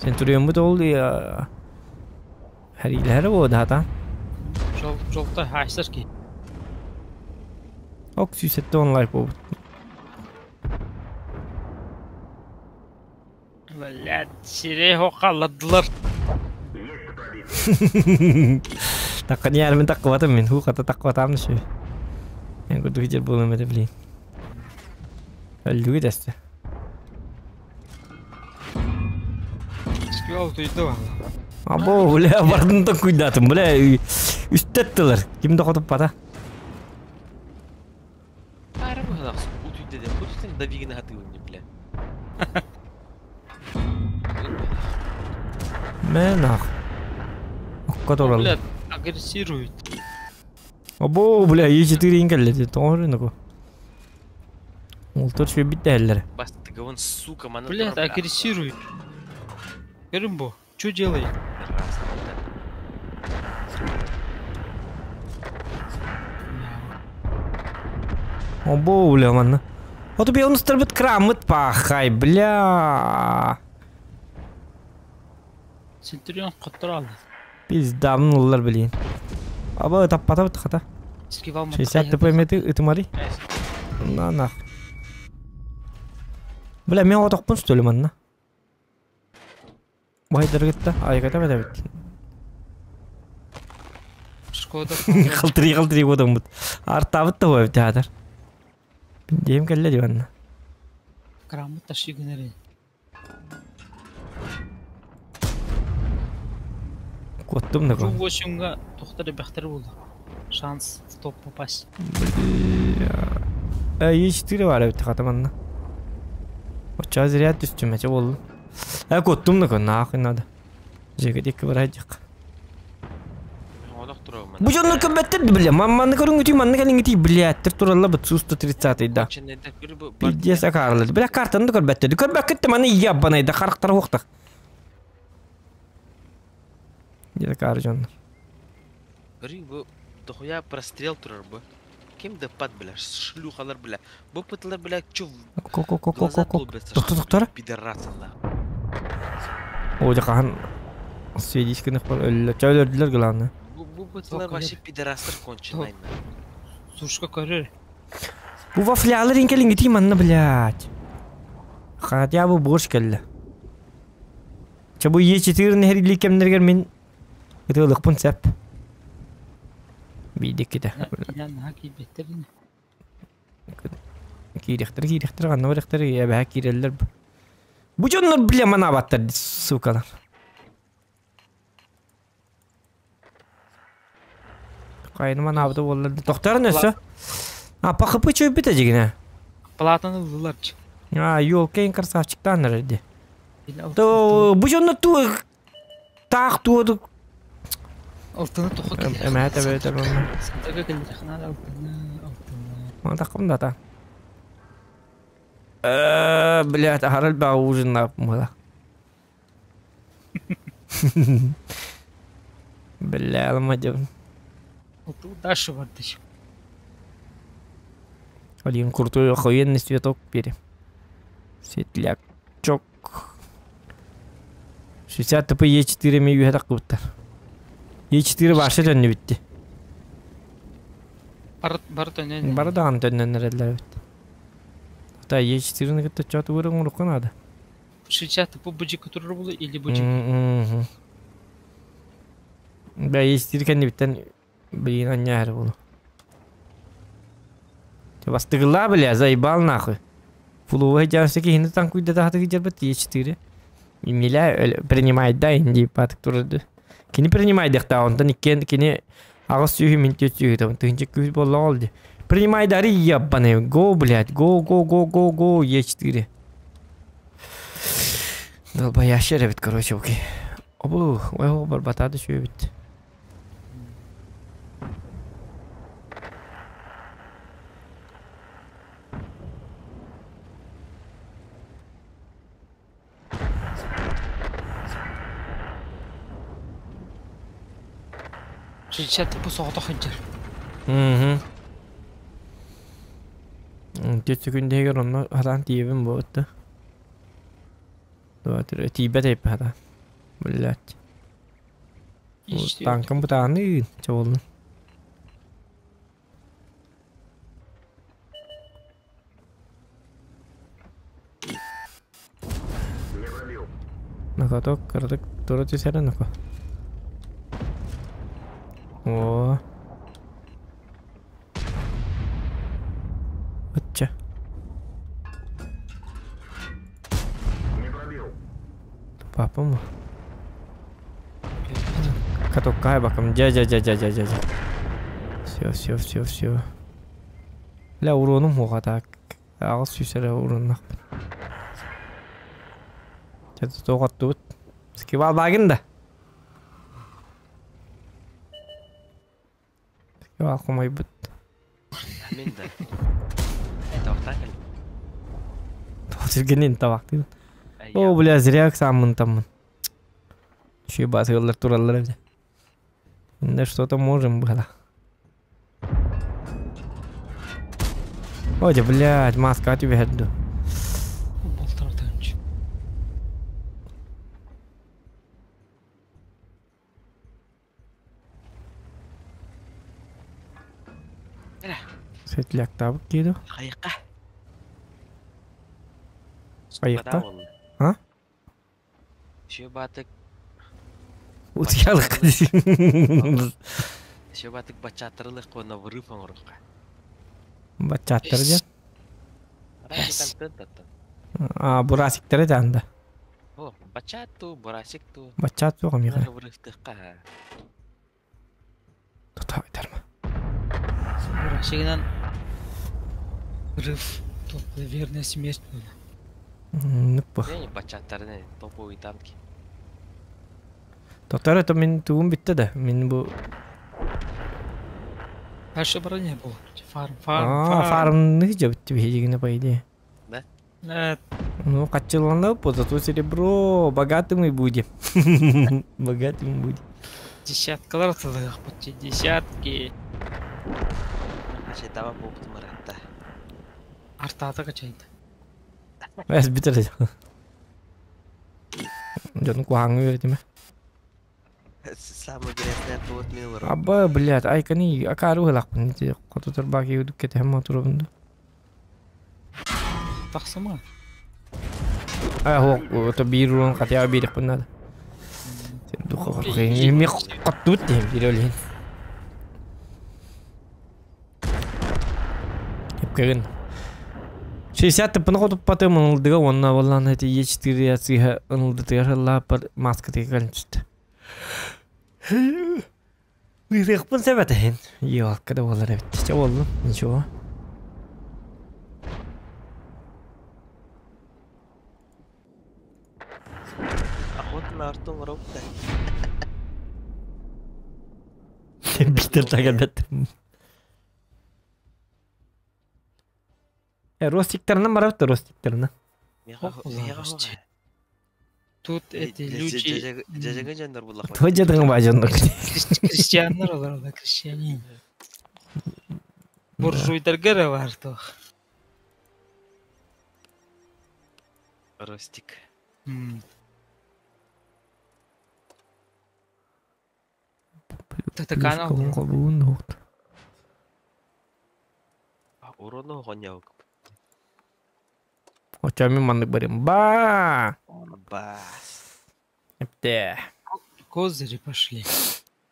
Центурион бут ол Харилер бу да. Жол, жолта хайсар ки. Ок сүйсетте онлайн бу. Блядь, сире хоқалладылар. Такка не мен таккыбатым мен ху ката таккыбатам шу. Мен курдук жер болом эте билейин. Өлдүгү десте. Сквал туйду. Або, бля, бардын да куйдатым, бля, үстеттилер. Ким да хотуп бата. Ара бу ханах утуйда деп. Утуйдан давигин хатыгын бля. Мен ах. Окка толал. Блядь, агрессирует. Або, бля, Е4 инкелледи, тоңор нако. Олтор шү бит эллер. Бастыгын сука мана. Блядь, агрессирует. Көрүм Что делает? Або, бля, манна. Ото би онустар бит крамыт пахай, бля. Центурион коттор алды. Пиздамын олар билин. Аба таппата бит хата. 60 ТП мети ытымари. На нах. Бля, мен отохпун что ли манна? Баһайдаргытта айгата бэтэбит. Шкода. Халтырый халтырый бодоммут. Артабыт да хуа театр. Диэм кэллэ ди манна. Краммыт таши гынары. Куоттум да Жу 8-га тохтар бэхтер буолла. Шанс в топ попасть. Бля. Е4 бар эбит хата манна. Оччоҕо зря түстүм эче буоллум. Э куоттум да нахуй надо. Дьиэгэ диэки барайдьах. Олох турабын. Бу дьоннор көрбөттөр бля. Манны көрүҥүтүй, манны кэлиҥҥитий, блядь, туралла быт Су-130 да. Пиздец акаарлар. Бля, картаны да көрбөттөр. Көрбөккүт маны ебаный да харахтара уохтах. Где акаары дьоннор. Көрүҥ бу дохуя прострел турар бу. Ким да пат бля, шлюхалар бля. Бу пытылар бля чув. Ко ко ко ко ко ко. Доктор, доктор. Пидорасалар. О, хаһан свидетель бар өллө. Ча өлөрдүлөр главное. Бу пытылар вообще пидорастар конченый. Сушка көрөр. Бу вафлялар инкелингити манна, блядь. Хотя бы борщ кэллэ. Ча бу Е4 нэрили кемнергер мин ытылыкпын сәп. Бидекките. Инан хаки беттерин. Киирехтер, киирехтер, канна барехтер, эбэһэ кииреллер. Бу дьоннор, бля, манаабаттар, сукалар. Кайны манаабыта буоллар. Тохторун өссө. А, пахыпы чөйбүт эдигинэ. Платаны ыллылар. А, ёлкейн красавчиктан эрди. То бу дьоннор ту таах туоду. Алтыны тоха кэлэр. Эмэт эбэт эбэт. Сантага кэлэр ханаа алтыны, алтыны. Мантакым да та. Блядь, ахарал ба ужин на мыла. Бля, алмадым. Алтыны дальше бардыш. Один крутой охуенный цветок бери. Светлячок. 60 ТП Е4 ми үйе таққыбыттар. Е4 башы төннү битти. Бар бар төнөн. Бары даҕаны төннөннөрөллөр эбит. Та Е4-ни кытта чот уурун урукка наада. 60 ТП бужик турар булу или бужик. Бля, Е4 кэннибиттэн блин анньаары булу. Бастыгыла, бля, заебал нахуй. Фулуга жамсы кихини танкуйда тахаты жарбат Е4. Миля принимает да инди патык турады. Кини принимает дехта, онтон иккен кини ағыс сүйі мин төт сүйі там тыгынчы күйіс болла олды. Принимай дари ебаный. Го, блядь, го, го, го, го, го, Е4. Долбоящий ребят, короче, окей. Обу, ой, барбатады сүйі бит. 60 ТП соҕото хыджар. Төт күндегер онно хатан тиебин болутту. Дуа тиибет эйп хата. Блядь. Танкым бутааны чаболну. Накаток, кырдык, тура түсәрі нако. О. Отча. Папа му. Каток бакам. Дя дя дя дя дя дя дя. Все, все, все, все. Ля уроным хуға так. Ағыз сүйсәрі уроннақ. Чаты тоғатты бұт. Скибал багын да. Скибал қомай бұт. Мен да. Тоқтан кел. Тоғат табақ деймін. О, бля, зря самын тамын. Еще басылар туралар эбде. Да что-то можем было. Ой, блядь, маска тебе хедду. Болтар тыгынчы. Светляк табык кейду. Хайыққа. Айыққа? А? Шөбатык. Утуялык. Шөбатык бачааттарылык қона вырып оңырыққа. Бачааттары ден? А, бурасиктары да. О, бачат ту, бурасик ту. Бачат ту қамиға. Тута айтарма. Бурасигынан рыв топ верная смерть была. Нуппа. Бачаттары топовый танки. Тоқтар это мен тугум битте да. Мен бу Дальше броня была. Фарм, фарм, фарм. Фармны же битте бейгине по идее. Да? Ну, качыланып, зато серебро, богатым мы будем. Богатым будем. Десяткалар тылык, почти десятки. Значит, давай опыт маратта. Артата качайды. Әс битер. Жон куаңы бердиме. Самый грязный от мен Аба, блядь, ай кани акару хылакпын. Кототор баки удук кете хам отурабын. Тахсыма. А, хо, это бир урон хотя бы бир надо. Духа ми каттут дем бир Епкеген. 60 тыпны хотуп паты мынылдыга онна боллан эти Е4 яцыга ынылды лапар маска тегенчт. Уйрыкпын себетен. Йолка да болар бит. Че болду? Ничего. Охота на Артур Робта. Битер тагылбет. Ростиктеринен барабыт ростиктеринен. Тут эти люди... Той жадыңы бажоннор. Крестьяннар олар, да, крестьянин. Буржуйдар бар тох. Ростик. Это канал. Урону гонял. Очами маннык барым. Ба! Бас. Эпте. Козыри пошли.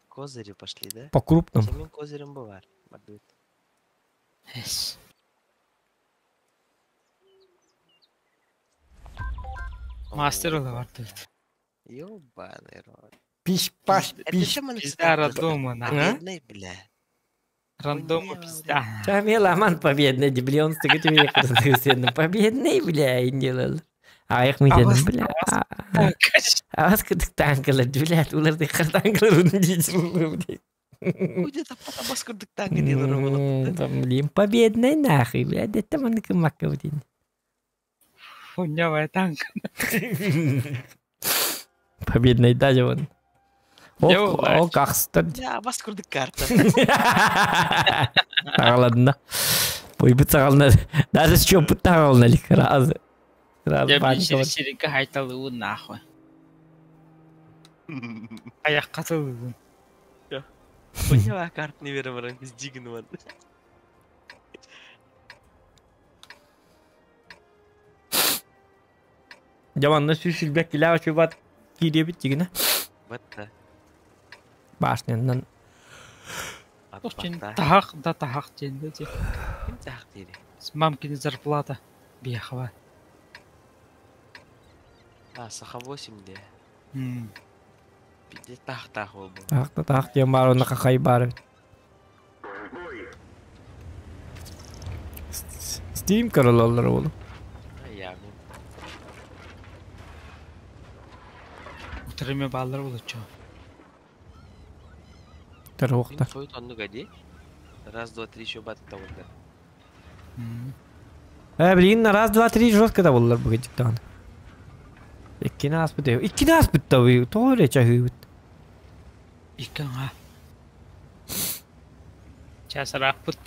Козыри пошли, да? По крупному. Самим козырем бывар. Эс. Мастер бар тут. Ёбаный рот. Пиш паш пиш. Пизда рандома, на. Победный, бля. Рандома пизда. Чамел победный, дебил, он стык тебе Победный, бля, и делал. Аяқ митедім, бля. А вас кыдык танкалар, бля, уларды қыр танкалар дейсің. Где-то бас кырдык танка делар. Блин, победный нахуй, бля, это маныкы макка дейін. Хуйнявая танк. Победный даже он. О, қақсытыр. Я бас кырдык карта. Ағаладына. Бойбыт сағалына. Даже чопыт тағалына лик. Разы. Разы Я блин, серика хайталыуын нахуй. Аяқ қатылуын. Хуйнявая карта не верим, ран, сдигнуан. Жаманна сүйсүлбек килaa чубат кире бит дигине. Батта. Башняндан. Тахақ да тахақ денді де. Ким тахақ дейді? С мамкина зарплата. Бияхва. А, саха 8 де. Биде тах тах ол бұл. Тахақ та тахақ деген бар, онда қақай бар. Steam karalalar oğlum. Я мен. Утырыме баллар болады чо. Тарохта. Сойт онну гади. Раз, два, три, еще бат тавылды. Блин, раз, два, три жестко тавылдылар bu gecikten. Ikkini as бит. Ikkini as бит tabii. Doğru çahı. Икки аңа. Часырақ бұт.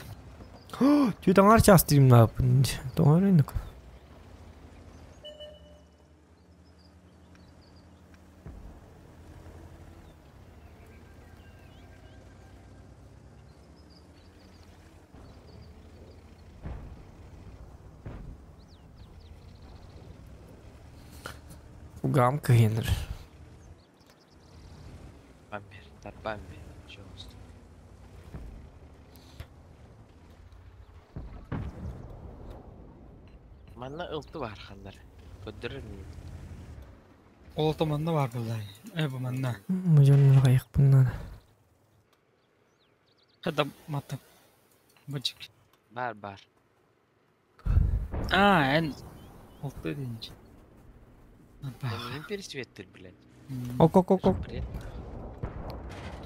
Түйт аңар час деймін напын. Doğru инdik. Угам кыһыныр. Бамбер, тарбамбер, пожалуйста. Манна ылты бар ханнар. Көддөрөр мин. Ол то манна бар булай. Э бу манна. Мужоннор кайыкпын надо. Хада мата. Бучик. Бар бар. А, эн олты динч. Мин пересветтер, блядь. Ок ок ок ок. Бред.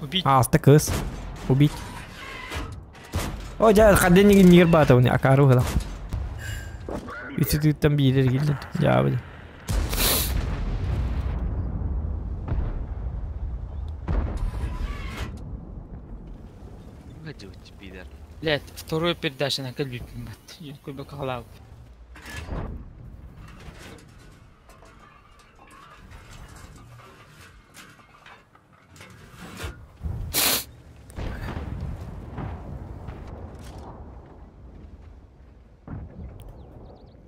Убить. Аста кыз. Убить. О, жа хаден нигер бата уни акару хала. Үтүтүттэн биирер киллен. Жа били. Гаджет, пидор. Блядь, вторую передачу на кальбит. Кубок халал.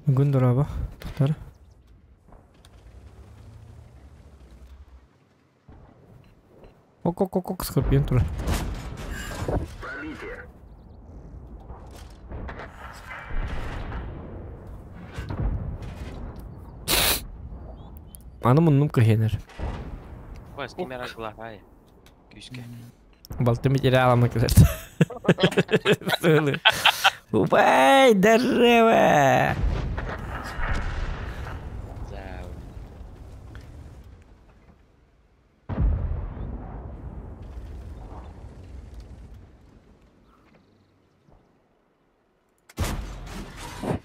Гүндür аба. Тоқтар. Ок ок ок ок скорпион тура. Пробитие. Аны муннум кыһыныр. Вас кемера главая. Күскә. Балты материалом кылар. Убай, дәррәвә. За.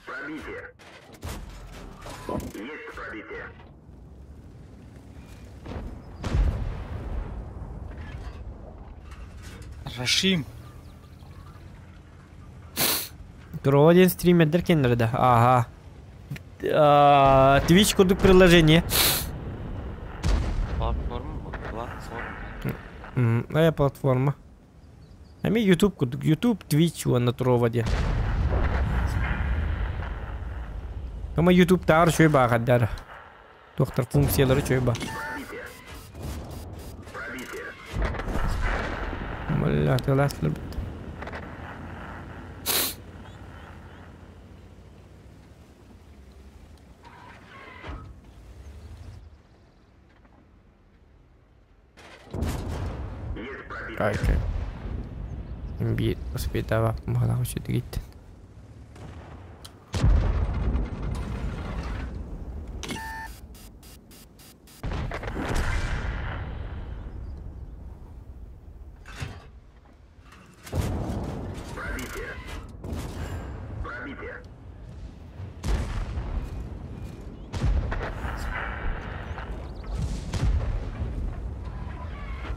Пробитие. Есть пробитие. Рашим. Тродин стримердер кеннерде. Ага. Twitch курдук приложение. Платформа, бу, платформа. Ая платформа. Ами YouTube курдук. YouTube, Twitch уонна Троводе. Ама YouTube таар шөй баагадар. Доктор функциялары чөй ба. Пробитие. Мля, тыласлар бит. Есть пробитие. Кай кай. Bir успетава мала хочет гит. Пробитие. Пробитие.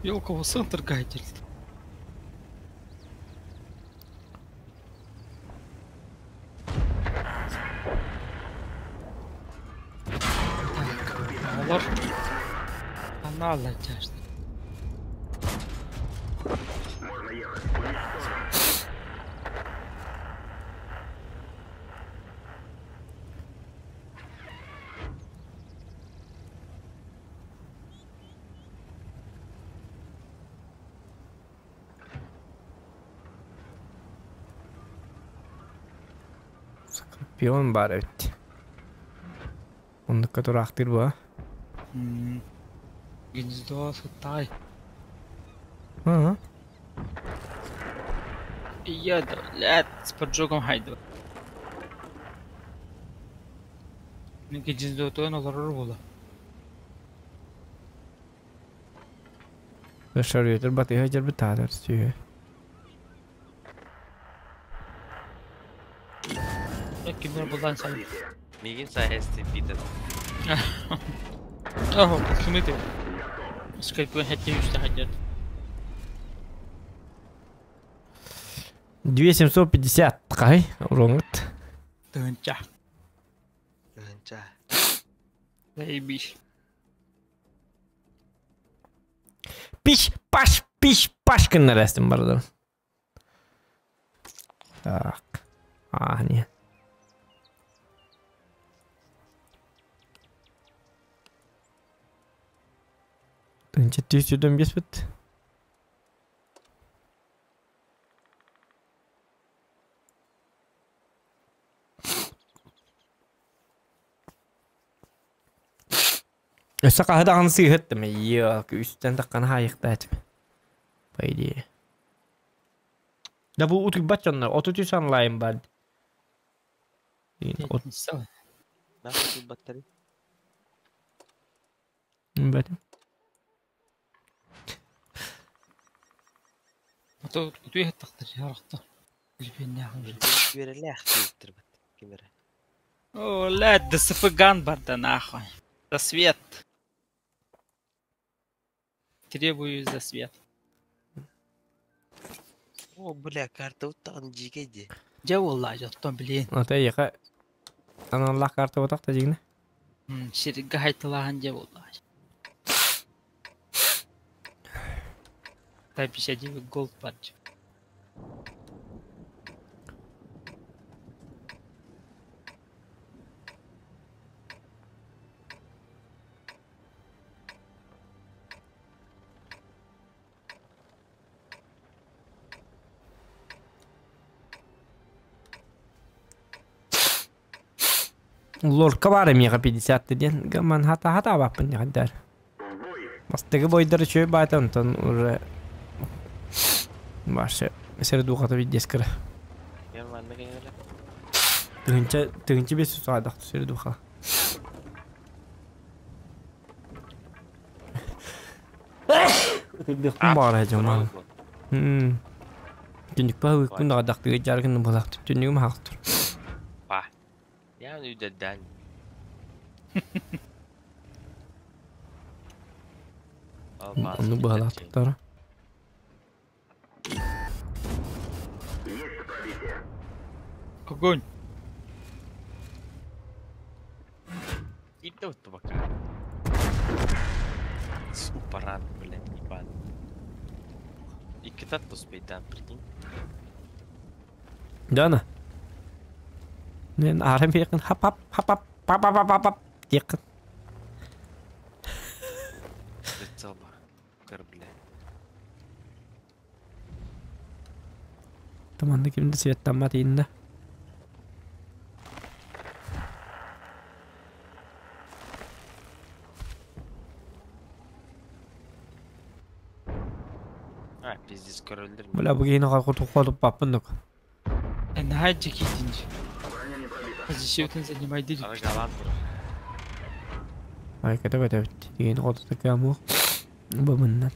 Елкого центр гайдель. Олар. Она латяжды. Можно ехать. Уничтожен. Скорпион бар эбит. Оннукка тураахтыр ба. Гнездо сытай. Ага. Я, блядь, с поджогом хайду. Гнездо то олорор була. Шарыйтыр батыга жер битадыр сүйе. Кимдер булдан сай. Мигин саһести пидор. Ага, кымыты. Скорпион хәтте үсте хәдет. 2750 кай уроңут. Тынча. Тынча. Заебись. Пиш паш пиш паш кыннар барды. Так. А, не. 1725 бит. Өссө хаһы даҕаны сыыһыттым. Ийэ, үстэн таххана хаайыахтаа этим. По идее. Да бу утуйбат дьоннор, 33 онлайн бар. Нахуй утуйбаттары? Бэтим. Утуй хаттахтар, ярахта. Билбиннээх. Үөрэлээх диэбиттэр ким эрэ. О, ля, ДСП ган барда нахуй. За свет. Требую за свет. О, бля, карта уттаҕын дьиикэй дии. Дьэ буолла, дьоттон блин. Ата эйиэхэ аналлаах карта ботах да дьиҥнэ. Сиргэ хайтылааһын дьэ буолла. Та 59 голд бар. Лорка баар эмиэхэ 50 диэн гаман хата хатаабаппын дьаһайдар. Бастакы бойдары үчүгэй баата онтон уже Башы сир духата виддес кыра. Мен манна кэлэлэ. Тыһынча тыһынча бес жүз аадах сир духа. Ытырдыахпын баҕара дьоммун. Түннүкпэ ыыкпын даҕадахтыгы дьааргын булахтыр. Түннүгүм хаахтыр. Па. Ян үйдэрдээн. Онну быһалаахтыктара. Огонь! Иттэ утtu пока. Супаран, блядь, ебан. Икки успейдан, прикинь. Дана. Мен арам якын хап хап хап хап пап пап пап пап якын. Прицел бар. Көр, бля. Таманды кимди светтаммат инде. А, пиздец, корольдер. Бля, бу киһини хотуп баппын дук. Наһаа дьикиитин. Позициятын занимайды. Аны галан турар. Ай, кете бete бит. Дигени хоту каму. Бу мыннан.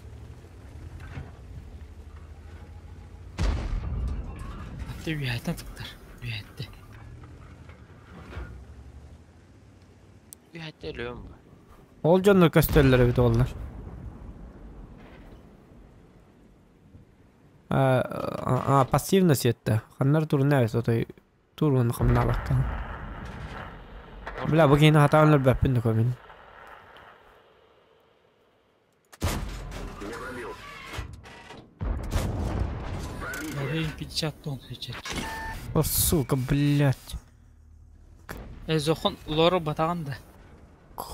Аты үһәтен тыктар. Үһәтте. Үһәтте өлөм ба. Ол дьоннор көстөллөр эбит оллар. А, пассивно сетте. Ханнар турна эбит отой турун хамнаабакка. Бля, бу киһини хатаан өлбөппүн да көмүн. Лавин 50 тонн сейчас. О, сука, блядь. Зохон лору батаган да.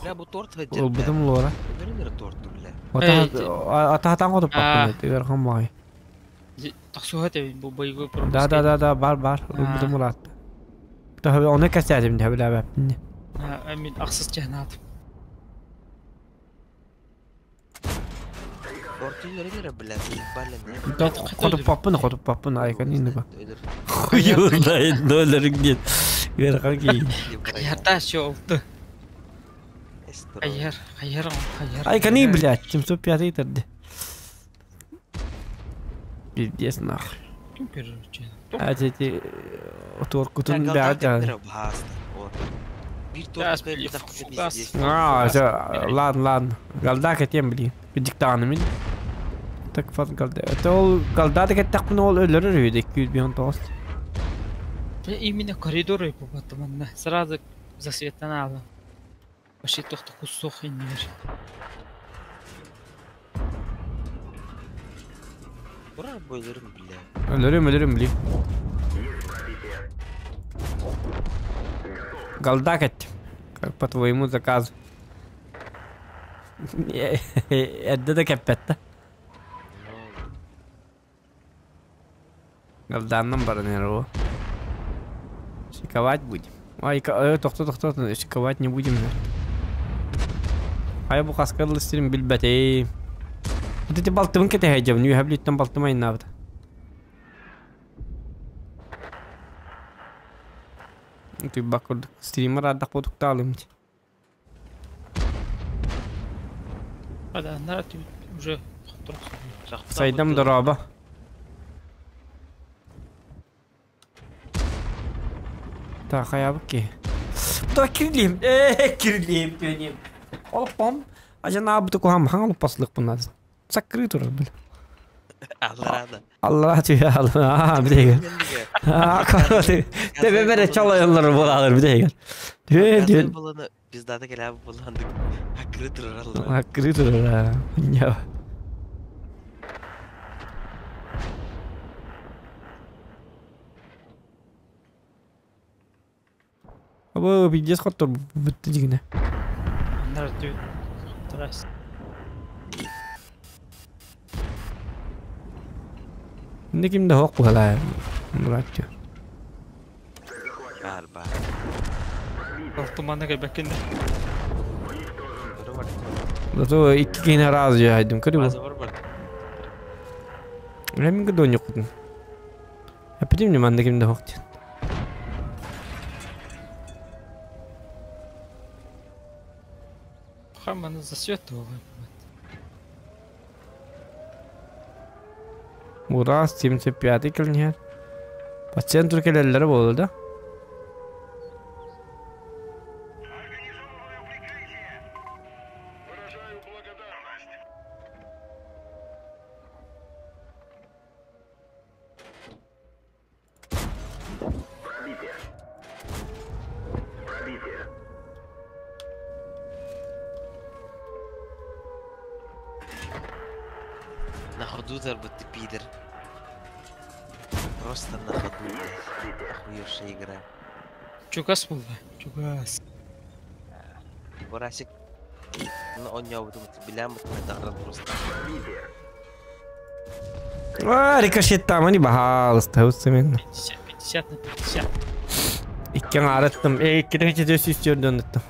Бля, бу торт Олбутум лора. Өлөрүн торт, бля. Ата хатаан хотуп баппын дигер хаммай. Тахсуха тебин бу боевой пропуск. Да, да, да, да, бар, бар. Ылбытым улаатта. Таһы оны кэсээтим дэ билээбэппин. Мин ахсыс чахнаат. Торт өлөрүн бля, ебали. Хотуп баппын, хотуп баппын айкан инди ба. Хуюрдай долларың диэн. Ыарахан киһи. Хайарда шоулду. Хайар, хайар, хайар. Айканы, блядь, 705 итэрди. Пиздец нахуй. Ким көрөр? А эти туоркутун бэҕэ дьаҕан. Бир торт пиздец. А, всё, ладно, ладно. Голда кэтиэм блин. Диктаны мин. Так фат голда. Это ол голда да кэттэхпин ол өлөрөр үһү 259. Именно коридоры попадам. Сразу засветанала. Вообще тохто кусок и не Ура, бойлерым, бля. Өлөрүм, өлөрүм, блин. Голда кэттим. Как по твоему заказу. Эрдэ да кэппэтте. Галданнан баран эрэ о. Шиковать будем. Ай, тохто, тохто, шиковать не будем. Хайа бу хаска дылы билбэтим. Вот эти балтыбын кэтэһэйдьэбин, үөһэ бүлүүттэн балтым айнаабыта. Тыйбак курдук стример ардах буотуктаалым. Аданнар уже Сайдам дороба. Так, хайабык ки. Так кирлим. Кирлим төнем. Олоппом. Ажан абыты кухам хаң олоппаслык буннан. Саккыры турар бил. Алларада. Алла түйе алла. Билеге. Тебе бере чалайылар болалар билеге. Тү тү. Буланы биздата келе буландык. Акыры турар алла. Аккыры турар. Я. Абы пиздец хоттор бітті дегіне. Аннар түбүт. Тарас. Инде кимде хоқ бұғала. Мұрат тю. Бар бар. Алтыманы кайбаккин. Бар бар. Зато икки кейіне разы жайдым. Көрі бұл. База бар бар. Мен гдон yok. Әпідім не манда кимде хоқ ден. Хаманы засвет оға. Ура, 75 килнер. По центру келелері болды да. Пробитие. Пробитие. На ходу ты пидор. Просто на ходу, блядь. Охуевшая игра. Чугас болды. Чугас. Бурасик. Ну, он не вот билям вот просто. Пробитие. А, рикошет там, они бахалысты, мен. 50, 50 на 50. Иккен арыттым. Икки четөс үстөрдөн ыттым.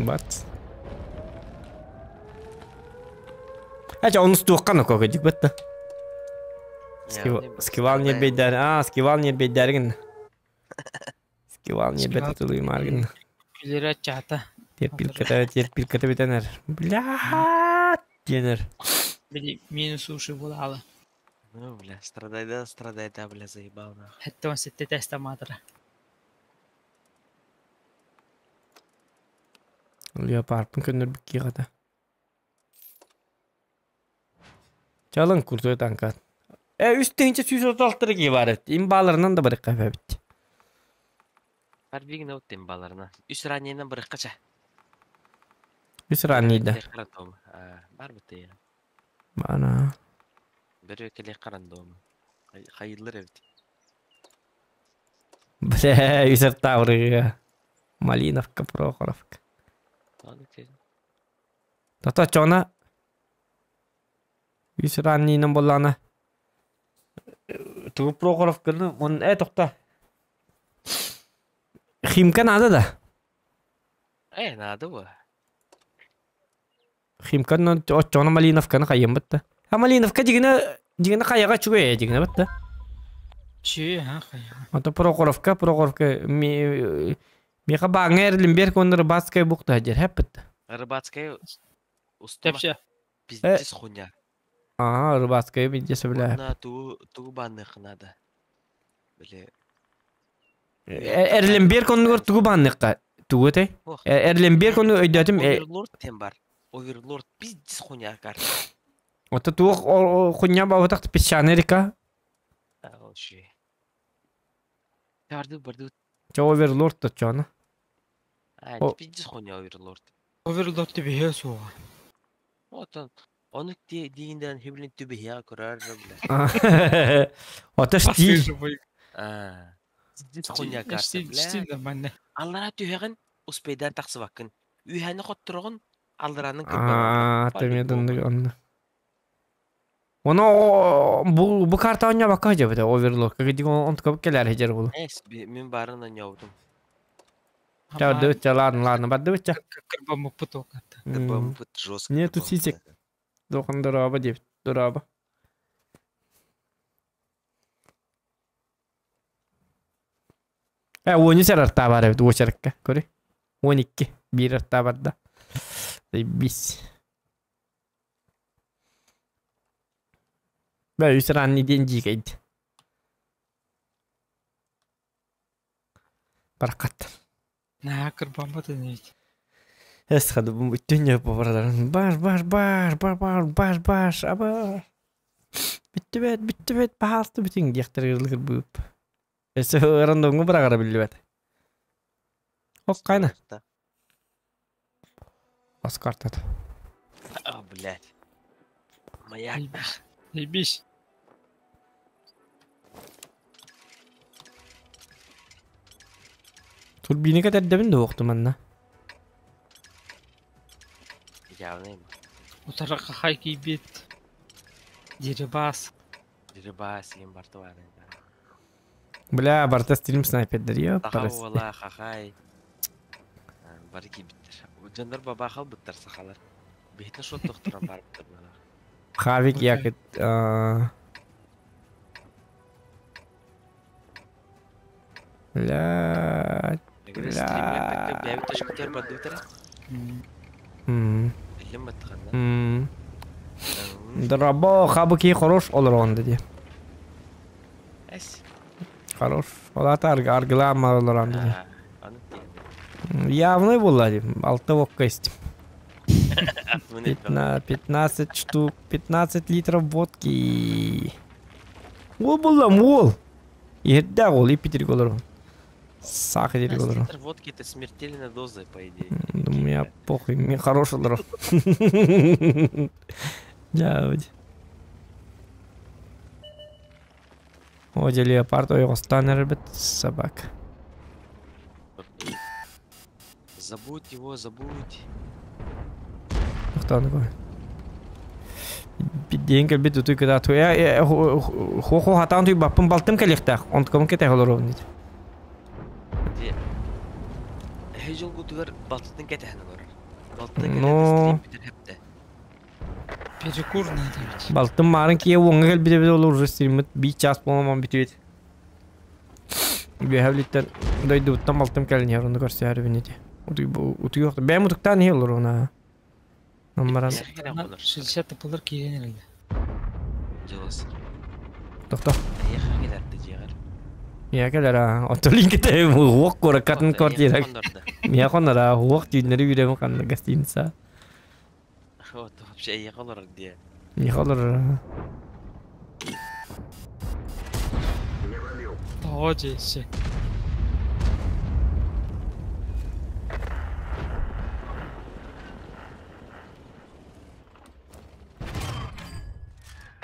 Бат. Ача, оны стуаққан оқы дик бітті. Скивал не бейдер. А, скивал не бейдергин. Скивал не бейдер тулуй маргин. Күлері чата. Терпилката, терпилката битенер. Бля, денер. Били минус уши болалы. Ну, бля, страдай да, страдай да, бля, заебал нахуй. Хәтта он сетте теста матыра. Леопардпын көннөр бикки гата. Чалын куртой танкат. Үстүнче сүүс оталтыры ки бар эт. Имбаларынан да барык кафе бит. Барбигин оттен баларына. Үс раненен бір қача. Үс раннида. Бар бітті я. Бана. Бір өкеле қарандом. Хайырлыр эбит. Бля, үсер таврыга. Малиновка, Прохоровка. Тата чона. Үс раннинен боллана. Тугу Прохоровканы он токта. Химка надо да. Надо бы. Химканы оччоно Малиновканы кайын бітті. А Малиновка дигіне дигіне каяга чугай дигіне бітті. Чү, ха, хая. Ата Прохоровка, Прохоровка меха баңа Эрлинберг онны Рыбацкая бухта жер хеп бітті. Рыбацкая устума. Тепше. Пиздец хуйня. Ага, Рыбацкая видеся бля. На ту ту банных надо. Бля. Эрлинберг онны тугу банныкка. Тугу те. Эрлинберг онны өйдөтүм. Оверлорд тем бар. Оверлорд пиздец хуйня карта. Ата туг хуйня бабатак песчаная река. Вообще. Барды барды. Чо Оверлорд то чона. А, пиздец хуйня Оверлорд. Оверлорд тебе суға. Вот он. Оны дейінден хеблин түбі хия көрөр бля. Ата штиль. А. Пиздец хуйня карта, Стиль, бля. стиль нормально. Аллара түһэҕин, успейдаан тахсыбаккын. Үөһэни хоттороҕун, алларанын кырбаналлар. Аа, По-любому. тэмиэ онно. Оно бу карта оня бакка жабыта оверлок. Кыдык он ткап келер хежер булу. Эс, мин барын оñообутум. Ча дыбыча ладно, ладно, бардыбыча. Кырбаммыппыт ол карта. Кырбаммыт жестко. Нету сисек. Дохан дораба деп, дораба. 13 арта бар эбит уочарыкка, көрү. 12 бир арта бар да. Бис. Бә үсер анни ден жикейди. Баракат. На кырбаммыт ини. Эс хады бу бүтүн бабардан. Бар бар бар бар бар бар бар аба. Бүттү бет, бүттү бет, баалты бүтүн диэхтер кырбып. Эс рандомҥу бырагара биллибэт. Ок кайна. Бас картат. А, блядь. Маяк. Заебись. Турбина кэтэрдэбин да уохтум манна. Явно им. Утара хахай кийбит. Дерибас. Дерибас, им бартуаны. Бля, барта стрим снайпердер, ёп, Саха уола, хахай. Бары кийбиттер. Дьоннор бабаахал быттар сахалар. Биһитин шот тохторон бар быттар буолар. Хавик якет. Бля. Бля. Бэбит төшкүтэр бардыбытара. Иллин баттаханна. Дорабо, хабыки хорош олорон деди. Эс. Хорош. Олата аргылама олорон деди. Аны тиен. Явный буолла дии. Алта водка истим. 15 штук, 15 литров водки. Ол буолла уол. Иһэрдээх уол, иппитирик олорон. Саха дирик 15 олорон. литров водки это смертельная доза, по идее. Ну, меня похуй, мне хорош олорон. Дьэ, О, дьэ, леопард ойоҕостон эрбит собака. Забудь его, забудь. Тохтоон кой. Биддиэн кэлбит утуй кыда туя хо-хо хатаан туй баппын балтым кэлиэхтээх онтукабын кэтээх олоробун диит. Дьэ. Эһи дьолгутугар балтытын кэтэһэн олорор. Балтытын Но. кэлэн стрим бүтэр хэптэ. Перекур надо ведь. Балтым маарын киэ уоҥҥа кэлбит эбит ол уже стриммит биир чаас буолан бүтүбүт. Үөһэ дойдубуттан балтым кэлин иһэр онну көрсөөрүбүн ити. Утуй бэйэм утуктаан иһэ олоруна. Номмаран. 60 тыпылар киирэн эрэллэр. Дьылыс. Тохто. Эйиэхэ кэлэрдэ дьиэҕэр. Миэхэ кэлэр аа. Оттон ките уох куораккатын квартира. Миэхэ хоннор уох түүннэри үүрэмин ханна гостиница. Вот вообще эйиэхэ олорор диэ. Миэхэ олорор. Тоҕо дьиэсэ.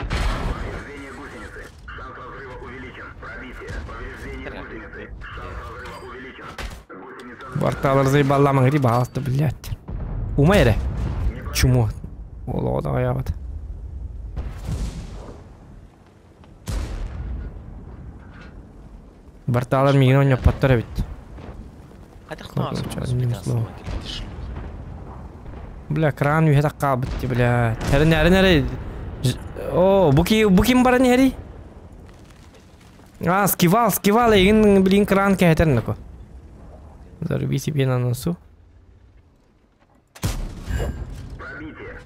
Повреждение гусеницы. Шанс разрыва увеличен. Пробитие. Повреждение гусеницы. Шанс разрыва увеличен. Гусеница Кварталар заебалламаҥ ри баҕаста, блядь. Ума эрэ. Чмо. Олоҕо даҕайаабат. Бартаалар миигин оонньоппоттор эбит. Хайдах Как тоҕо он суох одним словом. Бля, кран үһэ таккаабыт ти, бля. Тэрин эрин эри. О, бу ким баран иһэрий? А, скивал, скивал, эйигин, блин, кран кэһэтэр нако. Заруби себе на носу. Пробитие.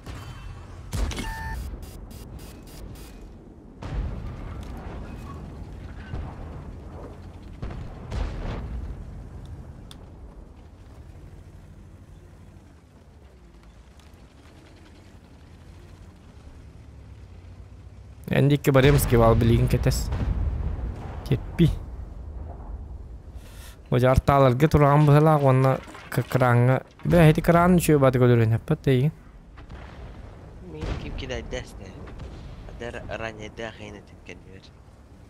Эндикке барем скивал, блин, кэтэс. Терпи. Бу артааларга тураҕан быһалаах уонна краҥҥа. Бля, ити кран үчүгэй бааты көрөрүн эппэт эйигин. Мин ким кидайдасте. Адар ранее дахайна тиккеннер.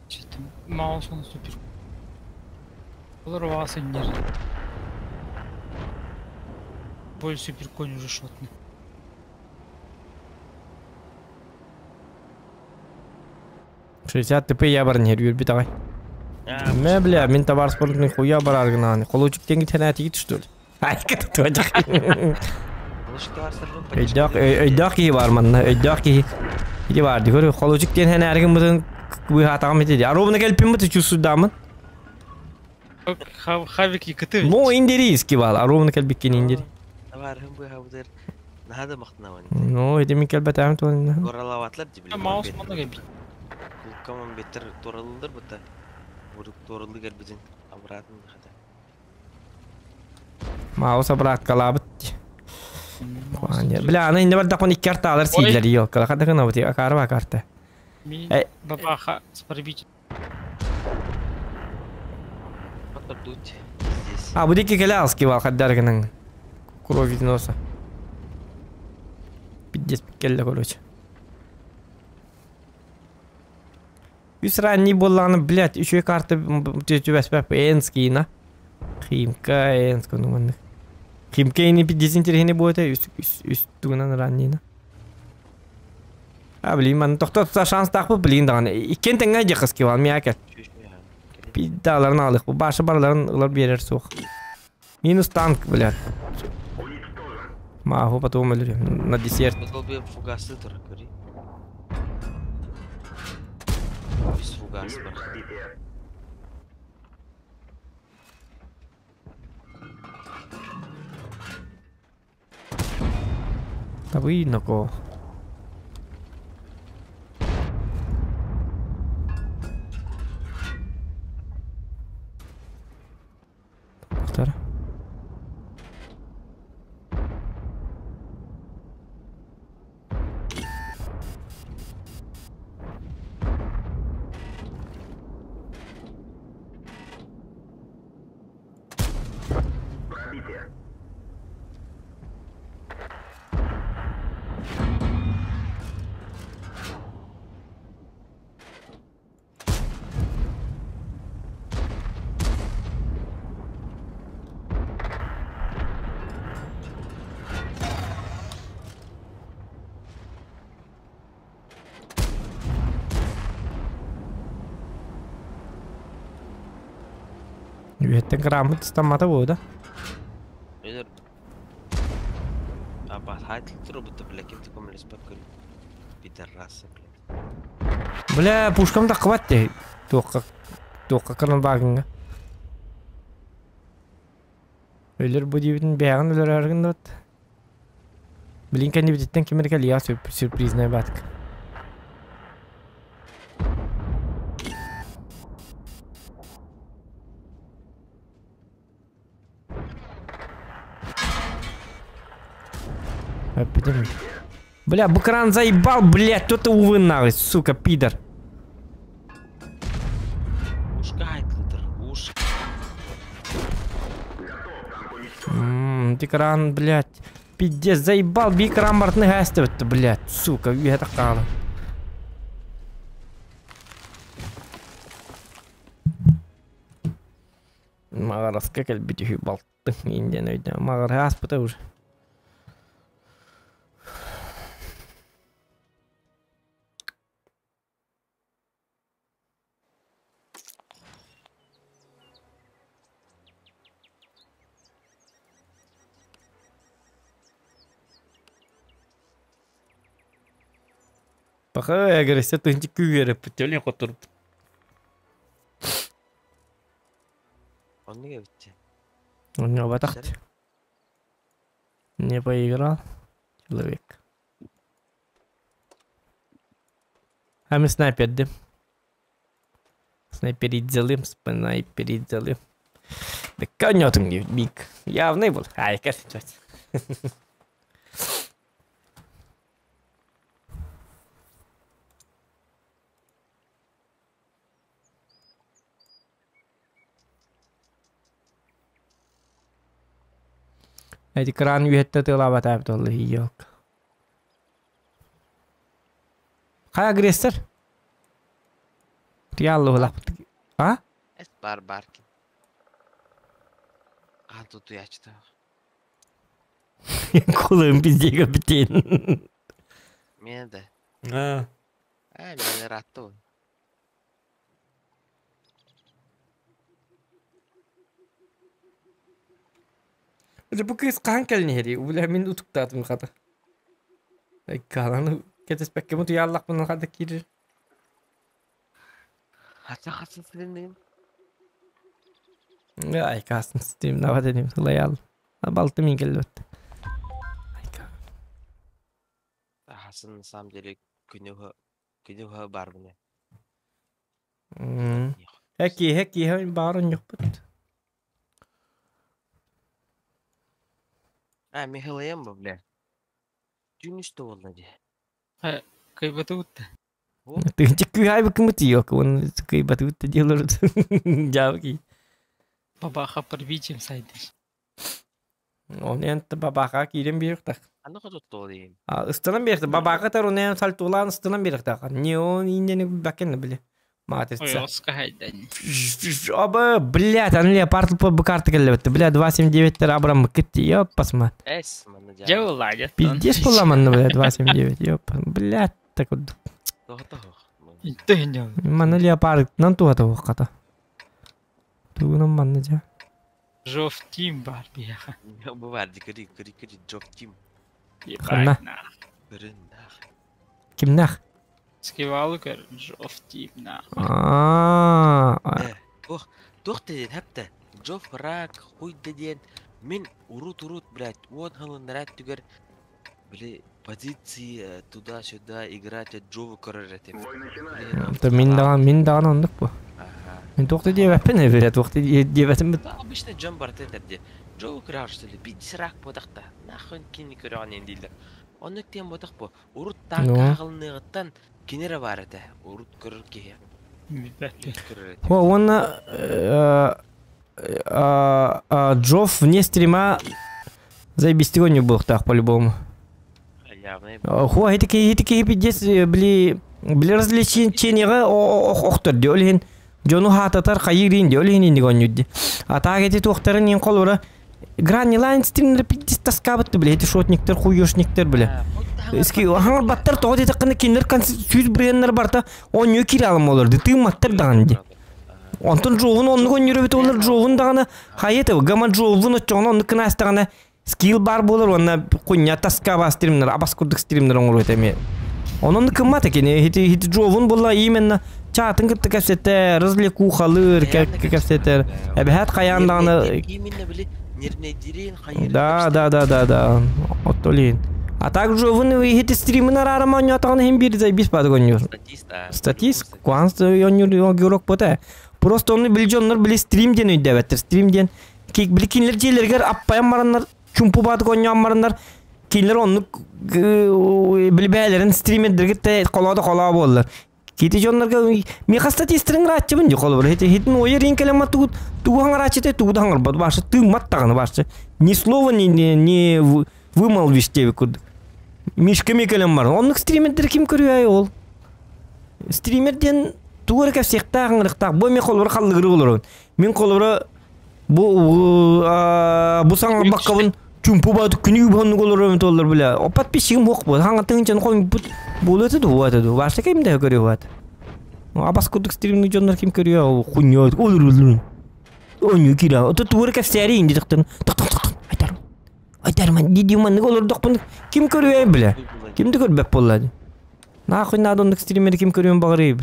Что-то маус он супер. Олор оҕа сынньар. Боль суперконь уже шотный. 60 тп я баран иһэр үөрбүт аҕай. Мэ бля, мин табаар спортун хуя барар гынааны. Холучук тенги тэнээтигит что ли? Айка туожак. Өйдөөх өйдөөх киһи бар манна, өйдөөх киһи. Ити бар ди көрү холучук диэн хэнээригин бытын быһаатаҕым ити. Аробна келпин быты чувствуйдамын. Хавик икыты. Ну индириски бал, аробна келбиккин индири. Табаарым быһабытыр. Наһаа да махтанабын. Ну, ити мин келбетээм туонна. Горалаватлар ди билим. Маус манна кэлбит. Кулкаман беттер туралылар быта. Бурук туралы кэлбитин обратно хата. Маус обраткалаабыт. Бля, аны инде бардакпын икки артаалар сииллэр ёлка. Хадда гынабыт, акаарба карта. Мин бабаха спарбить. Дуть здесь. А, бу дикки келе алски бал хаддар гының. Кровь из носа. Пиздец келле, короче. Үс ранний болланы, блядь, үчү карта түбәспәп энский на. Химка энск, ну манны. Химка ини пиздец интересный будет, үс үс үс тугунан ранний на. А, блин, ман тохто шанс тахпы, блин, даганы. Иккен теңге жакыски бал, миякер. Пиздаларын алык, бу башы барларын ылар берер суох. Минус танк, блядь. Маху потом на десерт. Бұл би фугасы тұр, көри. Үс фугас бар. Табы Доктор. Пробитие. Үһеттен граммыт стаммата бу да. Өйдөр. Аба хайтл тұр бұты, бля, кем таком леспап көр. Пидорасы, бля. Бля, пушкам да хват те. Тоққа тоққа кырын багыңга. Өлөр бу дибитин бәгын өлөр аргын дот. Блин, кәнде битеттен кимер кел я сюрпризная батка. Опять. Бля, букран заебал, блядь, кто ты увы нахуй, сука, пидор. Ушка хайтл тұр, уш. Ты кран, блядь. Пиздец, заебал, би кран бартны хастывать, блядь, сука, это кала. Магараска кэлбит балты инден өйдө. Магар хаспыта уже. Пока я говорю, все ты күйеріп, төлен котуруп. Онны бітті. У него батахт. Не поиграл человек. А мы снайпер, да? Снайперить снайперить. Да конётым не биг. Явный был. Ай, кажется. Эти кран үйетте тылаба тәп толы yok. Қай агрессор? Реаллы олақ. А? Эс бар баркин. Хаан тутуйааччытаах. Кулым пиздега битин. Мен да. А. А, мен ыраатта ол. Бу кыыс хаһан кэлин иһэрий? Бля, мин утуктаатым хата. Каланы кэтэспэккэ утуйааллахпына хата киирэр. Хаса хаса сырынныгын. Ай, касын стрим нават этим сылайал. Балты мин келбет. Айка. Хасын на самом деле күнү күнү бар біне. Хэки, хэки, хэки, барын юкпут. А, Михаил бу, бля. Түүн үстэ буолла дии. Кыйбатыбыт. Тыынча күүһай быкымыт yok. Он кыйбатыбыт делор. Жабки. Бабаха пробитием сайдыш. Он энт бабаха киирен биэртах. Аны хотуттуол диин. Ыстынан биэртах. Бабаха тар он эн сальтулаан ыстынан биэртах. Не он иннени бакен биле. Матрица. Ой, оска хайдан. Оба, блядь, аны леопард по карта келбетти. Бля, 279 тер абрам китти. Ёп, посма. Эс, манна жаа. Дьэ ладят. Пиздец поламанны, бля, 279. Ёп, блядь, так вот. Тоҕо Интэ Манна леопард нан туата ваката. Тугунан манна жа. Жов тим бар бияха. Бу бар ди кыри кыри кыри жоп тим. Ханна? Көрүн нах. Кимнах? Скивалы көр Жов тим на. А. Ох, туох диэн хапта. Жоф рак хуйда диэн мин урут урут, блядь, уон хылыннарат түгэр били позиции туда-сюда играть от Джову көрөр этим. Бой начинается. Та мин даган, мин даган ондук бу. Ага. Мин туохта диэбэппин эбирэ, туохта диэбэтим бит. Обычно дьон барыта этэр дии. Джову көрөөр что ли, биир рак буотахта. Нахуй кини көрөҕүн дииллэр. Оннук диэн буотах бу. Урут Ну. таакка аҕылыныаҕыттан киниэрэ баар этэ. Урут көрөр киһи. Билбэт. Көрөр этим. Хо, уонна Джофф вне стрима заебистик онньу буолуохтаах по-любому. Явный. Хо, ити киһи ити киһи пиздец били били развлечениеҕа охтор ди ол иһин дьону хаататар хайыырын ди ол иһин инник онньур ди. А таак ити туохтарын иин холура Грани Лайн стримнер пиздец таскаабытты били ити шотниктер хуёшниктер били. Иски хаҥар баттар тоҕо диэтэххинэ кинилэр сүүс бырыаннар барта онньуу киирэ алым олорду тыымматтар даҕаны ди. Онтон Джоувун оннук онньуур эбит олор Джоувун даҕаны хайа гама Джоувун оччоҕуна оннук гына астаҕына скилл бар буолар уонна кунньа таскаба стримнер абас курдук стримнер оҥоруо этэ эмиэ. Онон кыммат экини хити хити Джоувун буолла именно чаатын кытта кэпсэтэр, развлекухалыыр кэпсэтэр. Эбэһээт хайаан даҕаны Именно били нервнейдирин хайыр. Да, да, да, да, да. Оттолин. А также вы хити стримин арарама онньоотоҕуна иһин биир заебись баадык онньуур. Статист, а. Статист, куанс онньуур георг бота. Просто оны били дьоннор били стрим диэн өйдөөбөттөр. Стрим диэн били кинилэр дьиэлэригэр аппайан бараннар, чумпу баадык онньоон бараннар, кинилэр оннук били бээлэрин стримердерге колоодо колоо буоллар. Кити дьоннорго миха статистерин рааччыбын ди холобур. Хити хитин ойер ин келемма тугу тугу хаҥарааччыта тугу да хаҥарбат. Башы тыыммат даҕаны башы. Ни слова не не не вымолвишь тебе курдук. Мишка микелем бар. Оннук стримердер ким көрүөй ол? Стример диэн тугу эрэ кэпсиэхтээх ыҥырыктаах. Бу мен холобура халлыгыры олорон. Мин холобура бу бу саҥарбаккабын чумпу бааты күнү боннук олорон толлор бля. О подписчигим хуох бу. Хаҥа тыынчан хойм бут буолуота ду хуата ду. Башта ким да көрүө хуат. Абас курдук стримни дьоннор ким көрүө хуйня олор олор. Оню кира. Ото тугу эрэ кэпсээри инди тахтан. Тах тах тах. Айтар. Айтар ман диди маннык олордохпун ким көрүө бля. Ким да көрбөт буолла. Нахуй надо оннук стримери ким көрүөн баҕарый.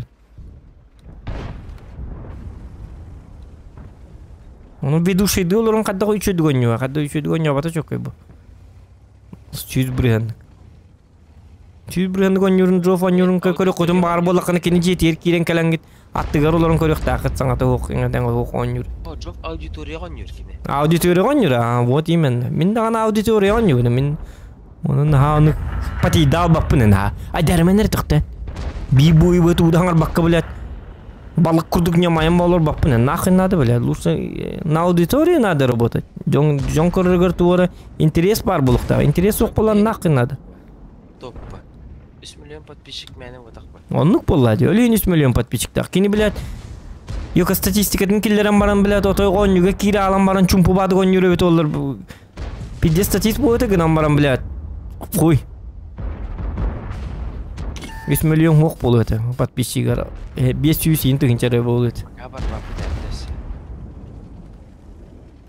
Ону ведущийды олорон хадда үчөдүк онньуа, хадда үчөдүк онньуабата чоккой бу. Сүүс бырыһаннык. Сүүс бырыһаннык онньуурун Джоф онньуурун көрө хотун баҕар буоллаххына кини дьиэтигэр киирэн кэлэҥҥит аттыгар олорон көрүөхтааххыт саҥата уох иҥэтэн уох онньуур. О, Джоф аудиторияҕа онньуур кини. Аудитория онньуур, а вот именно. Мин даҕаны аудитория онньуубун, мин онон наһаа ону патийда албаппын наһаа. Айдарменер төхтөн. Би буй тууда хаҥарбакка блядь. Балык курдук ньамайан болор баппын. Нахуй надо, блядь. Лучше на аудиторию надо работать. Дьон дьон көрөргөр туора интерес бар булуктаах. Интерес суох буолан нахуй надо. Топпа. 3 миллион подписчик мээнэ буотах ба. Оннук буолла дии. Өлүөн 3 миллион подписчиктаах. Кини, блядь, Юка статистикатын киллэрэн баран, блядь, отой оонньууга киирэ аалан баран чумпу баадык оонньуур эбит оллар. Пиздец статист буолута гынан баран, блядь. Хуй. 3 миллион хуох буолуо этэ подписчигар. 500 иин тыһыынча эрэ буолуо этэ. Пока барбаппыт эрдэс.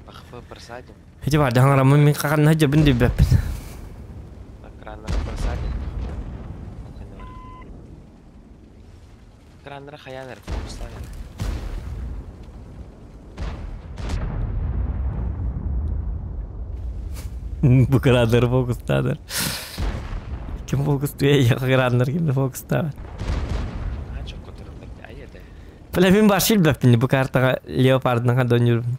Пахпы просадим. Ити баар хаҥараммын мин хаханна сылдьабын билбэппин. Экраннары просадим. Экраннары хайаан эрэ фокустаан эрэ. Бу кырааннары фокустаанар. Ким фокустуя кырааннар ким фокустаабат. Аа чокко тураллар ай этэ. Бля мин вообще билбэппин бу картаҕа леопардынан хадонньуурбун.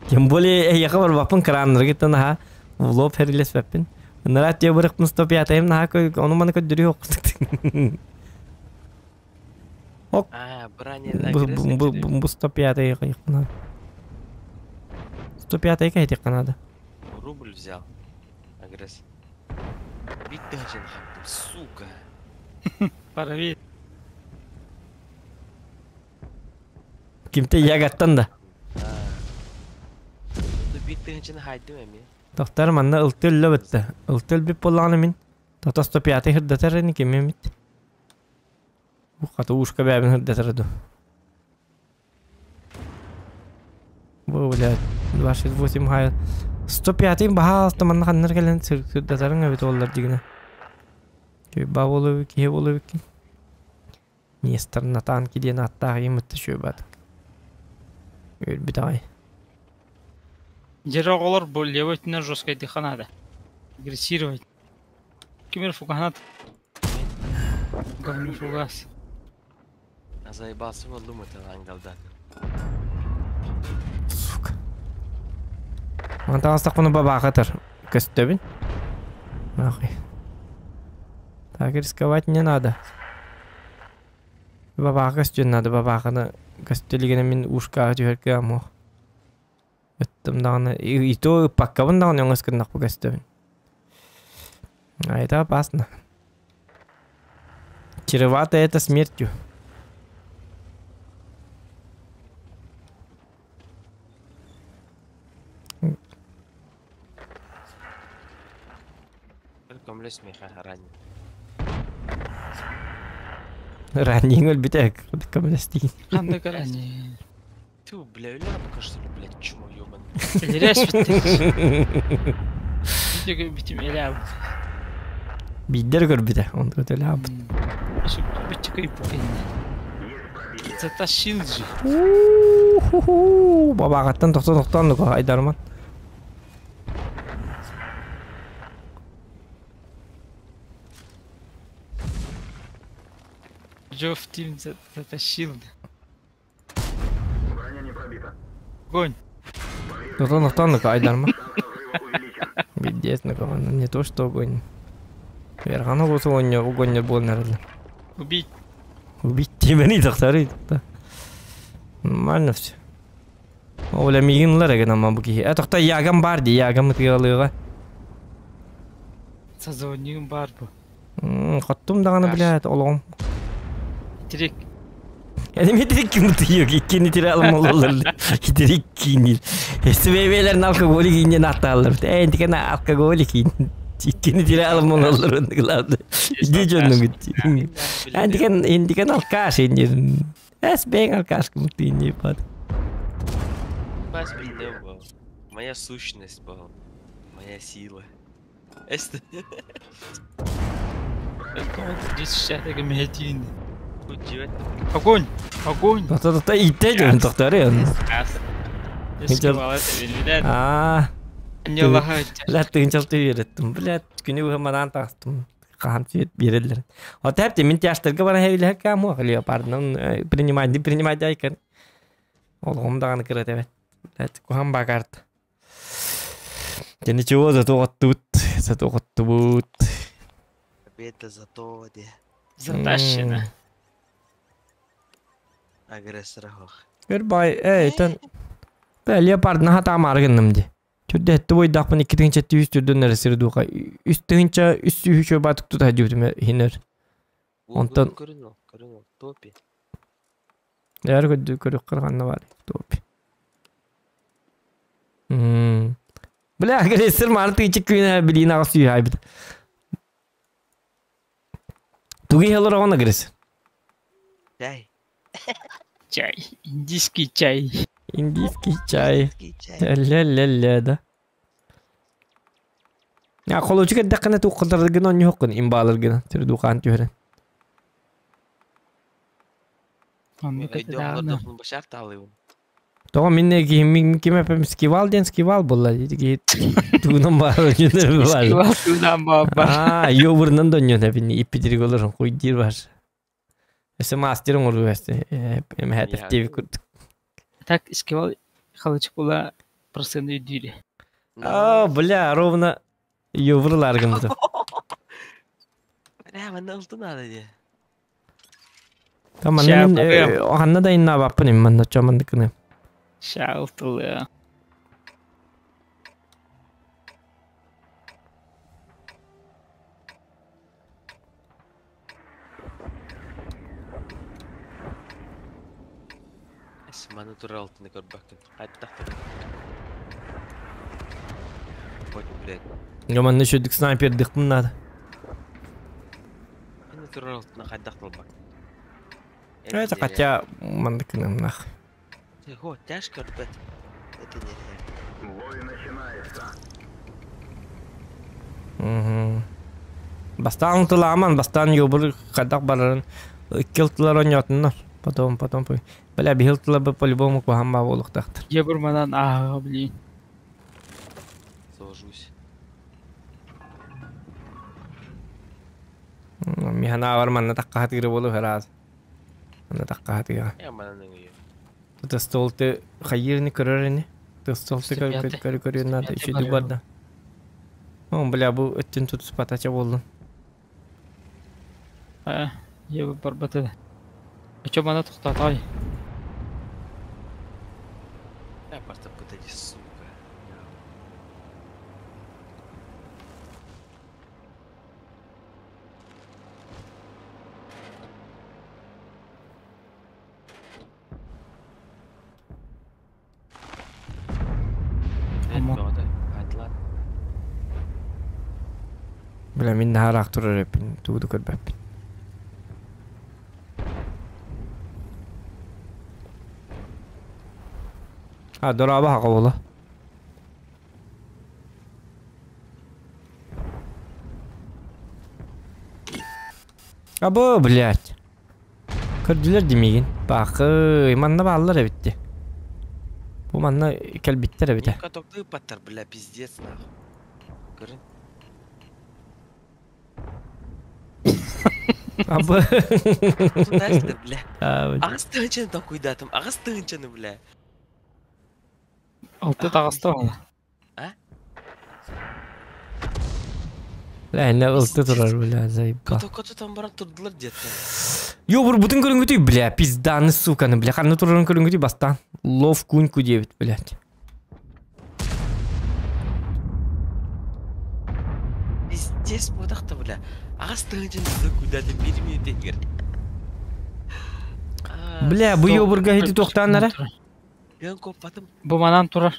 Тем более эйиэхэ барбаппын кырааннарга иттэн наһаа влог хэрилэспэппин. Ынараа тиэ бырахпын 105 наһаа ону маны көрдөрүө охтук. Ок. Аа, броня Бу 105 хайыхпына. 105 кэһитиэххэ наада. Рубль взял. Агресс. Бит тыһачын хаптым, сука. Паровик. Кимте ягаттан да. Бит тыһачын хайдым эми. Тохтар манна ылты өллө бытта. Ылты өлбүт буоллаҕына мин тото 105 хырдатар ини киммит. Хата ушка бэбин хырдатар ду. Бу блядь, 268 хайл. 105 баһаалта манна ханнар кэлэн сырдатарыҥ эбит оллар дигинэ. Ба болу киһи болу ким. Нестор Натанки диэн ааттаах ийэммит үчүгэй Өлбүт аҕай. Дьэрэ оҕолор бу левой өттүнэн жесткайдыхха наада. Агрессировать. Ким эрэ фугаһынан Говно фугас. А заебался болдум это ангелда. Сука. Мантан астахпына бабаахатар. Көстөбүн. Нахуй. Так рисковать не надо. Бабааха көстүөн надо, бабааханы көстө мин ушкаҕа түһэр кыам ох. Ыттым даҕаны, и то ыппаккабын даҕаны өҥөс гыннахпы көстөбүн. А это опасно. Чревато это смертью. Көмлөс миэхэ ранний. Раннин өлбүтэ көмөлөстиин. Ханнык ранее. Ту, бля, өлөр пока что ли, блядь, чмо ёбаный. Элэрээс бүттэ. Бүтүгү бүтүм элээ. Биирдэр көрбүтэ, онту төлөөбүт. Бүтчү кыйбыт кэннэ. Затащил же. Бабаҕаттан тохтон тохтон айдарман. Джофф Тим затащил. Броня не пробита. Огонь. Тохтон тохтон айдарма. Шанс разрыва увеличен. Пиздец, ну не то что огонь. Верхана болса огонь, огонь буолан эрэллэр. Убить. Убить тебя не тохторы. Нормально все. Оля миигин ылар эгин бу киһи. Тохто ягам бар ди, ягам ытыалыга. Созвоним бар бу. Хоттум даҕаны блядь, олоҕум. Тирек. Эми тирик ким тыйык, иккини тире алым ололар. Тирик кинил. Эсибебелерин алкоголик иннен аттаалар. Энтикен алкоголик ин. Иккини тире алым ололар главное. Иди жоннуң итти. Энтикен энтикен алкаш иннен. Эс бең алкаш ким тыйны пат. Бас билдем был. Моя сущность был. Моя сила. Эсте. Здесь Огонь! Огонь! Тохто итте жон тохторы. Аа. Блядь, тыгынчалты береттим. Блядь, күнү быһа манаан таҕыстым. Хаһан сүөт биэрэллэр. Отап мин тяштарга баран хэвилэһэ каамуох леопардынан принимать принимать айкан. Олоҕум даҕаны кыра эбэт. Блядь, куһан бакарт. Те ничего, зато оттубут, зато оттубут. Победа зато де. Затащена. Агрессор хох. Көр бай, эй, тен. Бә леопардна хата маргынным ди. Түрдө этти бойдакпын 2-тинче 100 түрдөн нересир духа. Үстүнче үс үчө батык тута жүбүтүмө хинер. Онтон Көрүн ол, көрүн ол, топи. Эр көрдүү көрүөххэ ханна бар. Топи. Бля, агрессор маны тыычык күнэ билиин аҕыс сүүһаайбыт. Тугу иһэлэр оҕон агрессор? Чай. Чай. Индийский чай. Индийский чай. Индийский чай. Ле-ле-ле, да. А холочук эрдэххинэ туоххутаргын онньуһуккун имбааларгын түрдуухаан түһэрэн. Оннук этэ Өйдөөх даҕаны. олордохпун башар таалыыбын. Тоҕо мин киһим ким эпем скивал диэн скивал буолла киһи тугунан баар Скивал туунан баабар. Аа, йобурунан донньон эбин иппитириг олорон хуйдиир бар. Өссө мастер оҥоруу эсте эмэһэтэх диэби курдук. Так скивал халычык була процент өйдүүрэ. Аа, бля, ровно йобурлар гыммытым. Бля, манна ылтын аада дии. Там манна мин ханна да иннаабаппын им манна чомандыкыны. Шаалтылы. Маны турар алтыны көрбөккүн. Хайдах Хоть, блядь. Я манна шөдүк снайпердыкпын надо. Маны турар алтыны хайдах талбак. Это хотя мандыкыным нах. Хо, тяжко ребят. Это нереально. Бой начинается. Угу. Бастаан тыламан, бастаан йобур хайдах барарын икки тылар ойнотуннар. Потом, потом, бля, бихил тыла бы по-любому куһамма буолуктахтар. Ебур манан ааҕа блин. Сложусь. Михана бар манна такка хатыгыры болу хараз. Манна такка хатыга. Я манан өйө. Тута столты хайырны көрөрүнү. Столты көр көр көр надо еще барда. О, бля, бу өттүн тутуспатача болдун. А, ебур барбаты. Өчө мана тоқтатай. Я просто пытаюсь, сука. Бля, мин наһараах турар эппин, тугу да көрбөппүн. А, дораба хака буола. Абы, блядь. Көрдүлэр димигин. Баакы, манна бааллар эбитти. Бу манна кэлбиттэр эбитэ. Катокты паттар, бля, пиздец, нахуй. Көрүн. Абы. Тудайсыздар, бля. А, Аҕыс тыһыынчаны токуйдаатым, аҕыс тыһыынчаны, бля. Алты таҕыста ола. А? Бля, не ылты турар, бля, заебал. Кото там баран турдулар деттен. Йо, бутын көрүнгүтүй, бля, пизданы, суканы, бля, ханна турарын көрүнгүтүй бастан. Лов куньку девять, блядь. Пиздец буотахта, бля. Аҕыс тыһыынчаны токуйдаатым, биир минутегер. Бля, бу йобурга хити тохтааннара. Мен коппатым. Бу манан турар.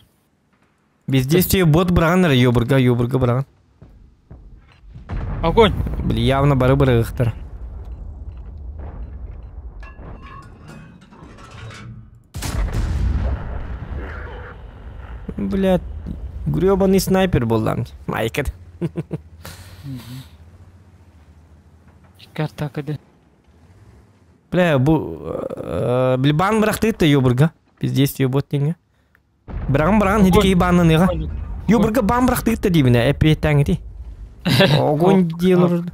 Бездействие бот быраганнара, йобурга, йобурга быраган. Огонь! Бля, явно бары бырагыктар. Бля, гребаный снайпер был там. Майкет. Карта кыды. Бля, бу... Бля, бан бырахтыт йобурга. Бездействие бот деньги. Быраган быраган хидики банны ныга. Йобурга бан бырахтыт дибине, эпи таңити. Огонь делор.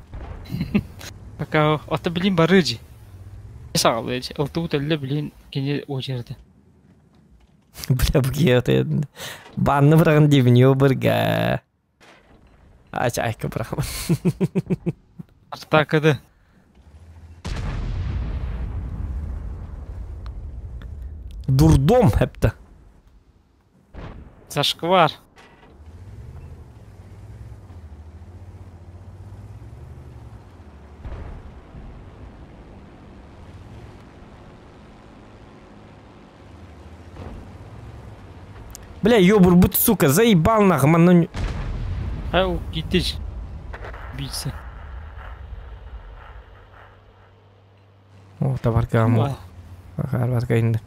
Пока ата блин барыжи. Сағалы, ылты утелле блин кене очерді. Бля, бу киэт. Банны быраган дибин йобурга. Ач айка быраган. Арта кыды. Дурдом хепті. Зашквар. Бля, ёбурбут, сука, заебал нахуй, манна... А, киттич. Бийся. О, табарка аму. Акарбатка инде.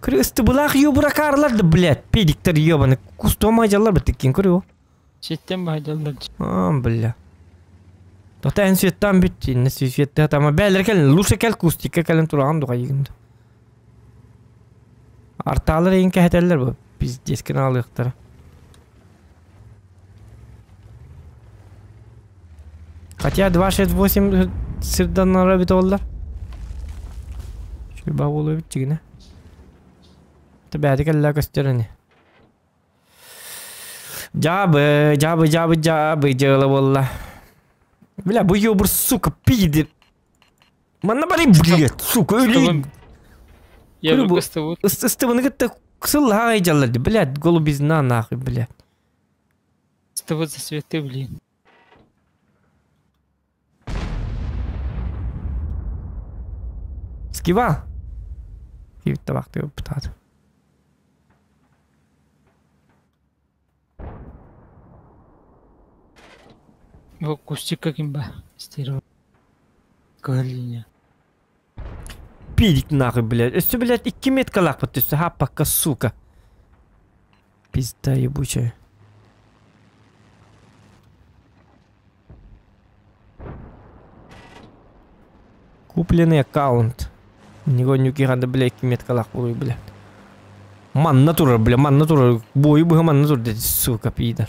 Крысты булах ёбуракарлар да, блядь, педиктер ёбаны. Кустома жаллар бітіккен көрі о. Сеттен бахадаллар. А, бля. Тота эн светтан бит, инне светте тама бәлер кел, лучше кел кустикка кэлэн тураган дуга йыгынды. Арталар эйин кәһәтәлләр бу. Пиздец кен алыктар. Хотя 268 сирдан бит оллар. Şu бабулы бит чигине. Табәди кәллә көстерәне. Жабы, жабы, жабы, жабы, жылы болла. Бля, бу ёбур, сука, пидер. Манна бары, блядь, сука, өлі. Я бы Ыстыбыны кытта кысыл жаллар, блядь, голубизна нахуй, блядь. Стывы засветы, блин. Скива. Кивит табакты өптады. Бу кустик каким ба. Стерва. Калиня. Пидик нахуй, блядь. Өстü, блядь, 2 метка лак өстü, хаппакка, сука. Пизда ебучая. Купленный аккаунт. Него нюки ханда, блядь, 2 метка лак болуй, блядь. Ман натура, бля, ман натура. Бою быга ман натура, сука, пидор.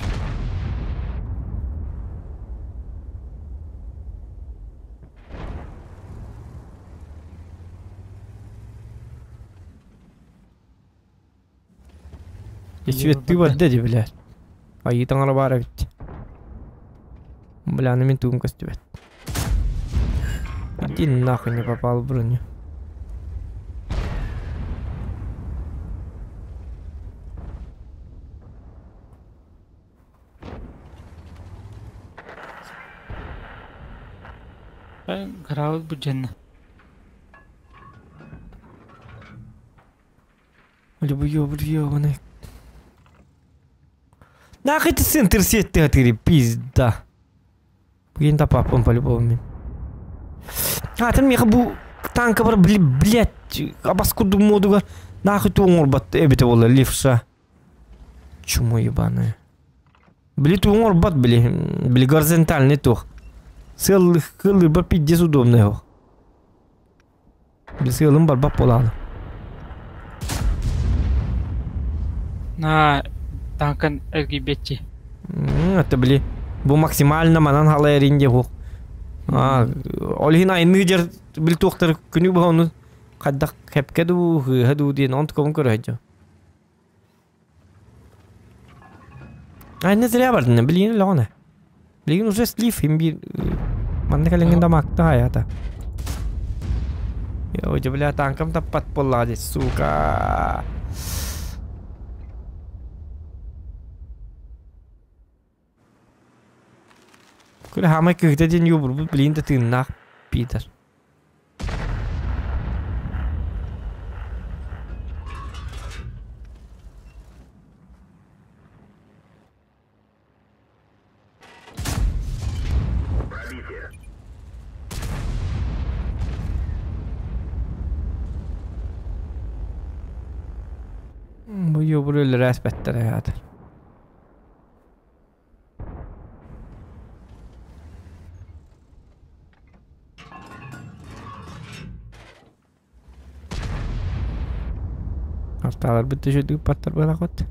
Светты бар деди, блядь. А итаңара бара бит. Бля, на ментум костюмет. Иди нахуй не попал в броню. Граут будженна. Любую ёбаный. Нахуй ты центр сеть ты отыри, пизда. Бүгін тапаппын по-любому. А, там меха бу танка бар, блядь, абаскуду модуга. Нахуй ты оңор бат, эбите бола, левша. Чумо ебаная. Бли ты оңор бат, бли, бли горизонтальный тух. Сыл хылы бар пиздец удобный его. Бли сылым бар бап боланы. На танкан ЛГБТ. Это, бли, бу максимально манан халайринде хук. А, олхин айны жер бил туктар күнү бу оны каддак хепкеду хаду ден онт ком көрөжө. Айны зря бардын, билин логона. Билин уже слив им бир манна каленген дамакта хаята. Я уже бля танкам таппат болла сука. Күлі хамай көгден юбур, бұл білейін де тыыннақ, Питер. Бұл юбур өлі рәспәттер аяды. Арталар бітті жөдігі паттар бара қот.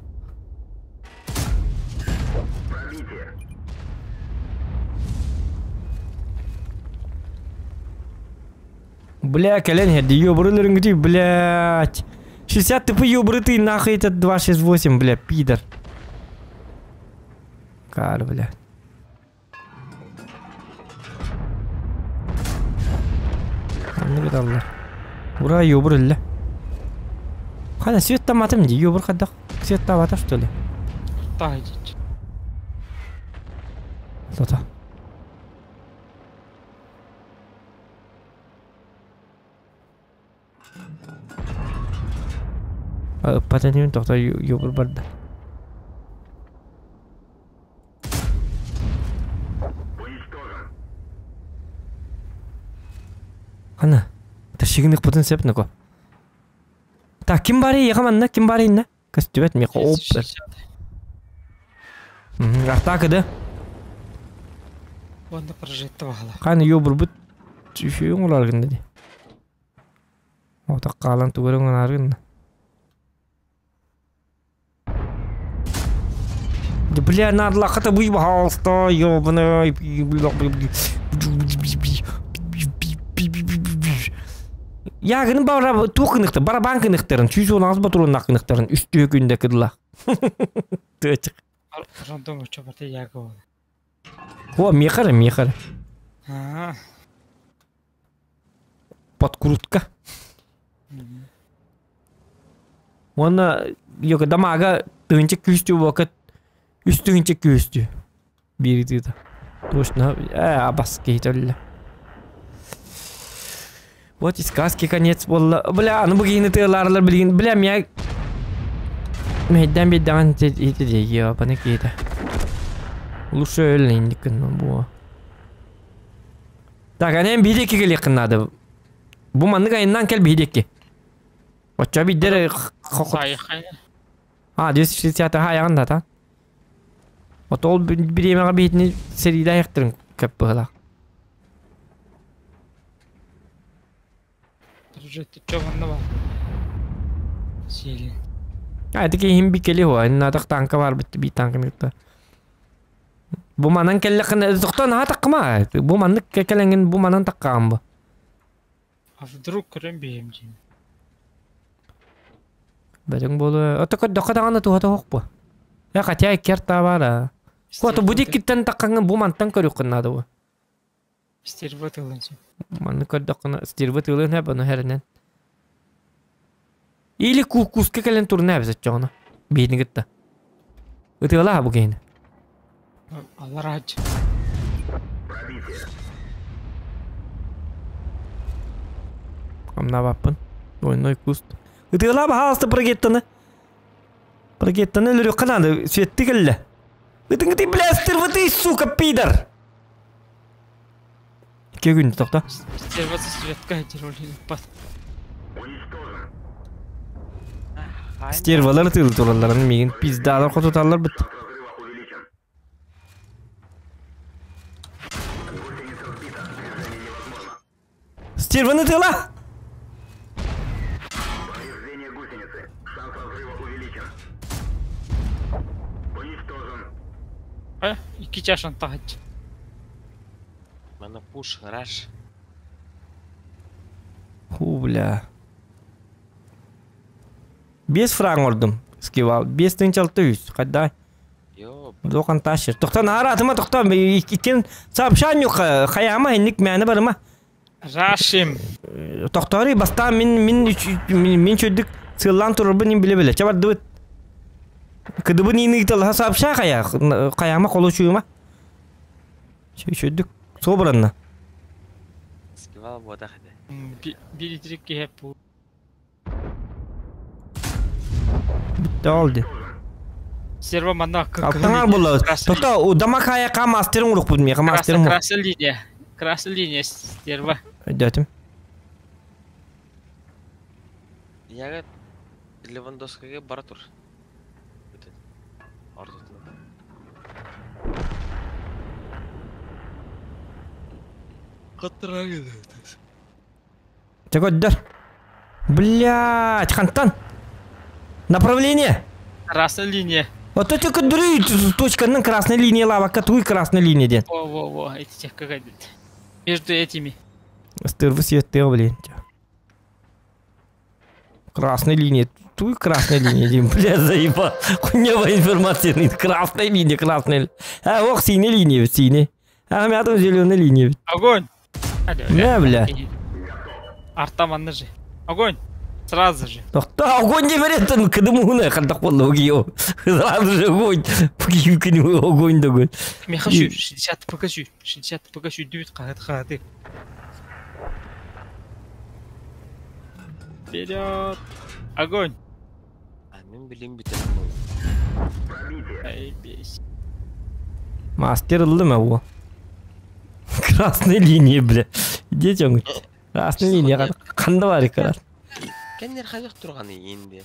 Бля, колен, ёбры, блядь. 60 тп ёбры ты нахуй этот 268, бля, пидор. Кар, бля. Ура, ёбры, ля. Хана свет там атым ди, ёбр хадах. Свет там ата, что ли? Да, идите. Что-то. Ыппат энибин тохто юбур барда. Уничтожен. Хана. Ташигин ыкпытын сеп нако. Так, ким бары яха манна, ким бары инна? Көстүбэт меха оп. Атака да. Онда прожитті бағала. Каны юбур бут түшүң олар гынды. Ота калан тугырың аргын. Да бля, надо лохата выебался, ёбаный. Я гын бара тух кыныкты, барабан кыныктерин, чүйс он аз батурун кыныктерин, үстү күндө кыдла. Төчик. Рандом чобарты яга ол. О, мехар, мехар. А, Подкрутка. Оны йока дамага тыгынчы күстү вакыт үстүгүнче күстү. Бири тыда. Точно, абас кейтөллө. Вот и сказки конец болла. Бля, аны бүгін тыыларлар билген. Бля, мя Мейден беден ити де баны кейді. Лучше өлін бу. Так, анен бидеки келе кынады. Бу маннык айынан кел бидеки. Оча бидер сайықайны. А, 260 ха ягында та. Вот ол биремеге битini сериде аяктырын көп была. Прожитті чобанды бар. Сили. А, это кихим бикели хуа, надо танка бар бит би танка микта. Бу манан келле кына токтон ха такма. Бу маннык келенген бу манан таккан бу. А вдруг көрем бейім деймін. Бәдең болу. Ото код докадаганы туха тохок бу. Я хотя керта бар. а. Кото будик киттен таккан бу мантан көрүк кынады бу. Стерва тылынсы. Манны көрдөк кына стерва тылын хә буны хәреннән. Или куска келен турна бизет чоңна. Бейни гитта. Ытыла бу кейин. Алар ач. Пробитие. Амна баппын. Двойной куст. Ытыла бахалысты прогеттаны. Прогеттаны өлөрү кынады. Светти келле. Ытың ты, бля, стерва ты, сука, пидор. Ке күн токта. Стерва светка жер бат. Уничтожен. Стервалар тыл тураларын мигин пиздалар котуталар бит. Шанс разрыва увеличен. Гусеница сбита. Движение невозможно. Стерваны тыла. Повреждение гусеницы. Шанс разрыва увеличен. Уничтожен. А, iki чашан тахач. Мана пуш, раш. Ху, бля. Бес франк ордум. Скивал. 5600. Кайда? Йо, Доқан ташыр. Тоқтан ара атыма тоқтан. Икен сообщение хаяма инник мәні барыма. Рашим. Тоқтары баста мен мен мен чөдүк сыллан турбы ним биле биле. Чабар дыбыт. Кыдыбы нини тал сообща хая хаяма колу чуйма. Чөдүк собранна. скивал бода хады. Bir итирик кеп бу. Битте oldu. Стерва манна Алтаңар болду. Токто у дамак хая ка мастерин урук бут меха мастерин. Красная линия. Красная линия стерва. Өйдөтүм. Яга Левандовскийге бара тур. Бүтүн. Ортотуна. Каттыра келди. Чакоддар. Блять, хантан. Направление. Красная линия. Вот это кадры, точка на красной линии лава, туй красной линии ден. Во, во, во, эти тех какая Между этими. Стервы свет, блин. Красная линия. Туй красная линия, дим. Бля, заебал. Хуйневая информация. Красная линия, красная. А, ох, синяя линия, синяя. А, у меня там зеленая линия. Огонь! Не, бля. Артаманны же. Огонь! Сразу же. Тохта, огонь не берет, он кыдымуна, хандак болду, гио. Сразу же огонь. Пки огонь догон. Меха 60 пк 60 пк дүт қағыт қағыты. Вперед! Огонь! А мин билим бүтэн буолла. Ай бес. Мастер ыллым его. Красная линия, бля. Идите, он говорит. Красная линия. Қанда бар екен. Кеннер хайдах турганы инде.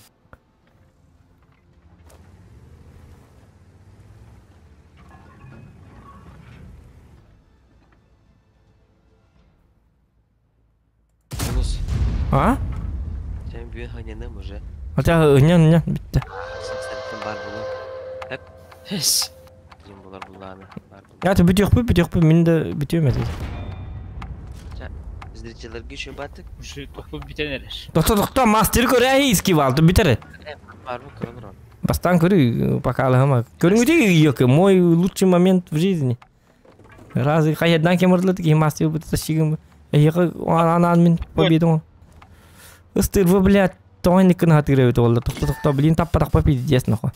Минус. А? Сен бүгүн ханьяным уже. Хотя, не, не, бітті. Сен бар булу. Эп. Хес. Дим булар булланы. Бар булу. Я бүтүөхпү, бүтүөхпү, мин да бүтүөм этэ. Зрительлерге еще батык. Уже тохту бүтэн эрэр. Тохто, тохто, мастер көрәһи иски валты бүтәре. Бар бу көрөр. Бастан көрү, пока алыхама. Көрүңүтү yok, мой лучший момент в жизни. Раз хайдан кемырлы ки мастер бут ташигым. Яғы анан мин победу. Ыстыр вы, блядь, тойникын хатыры олды. Тохто, тохто, блин, таппа таппа пиздец нахуй.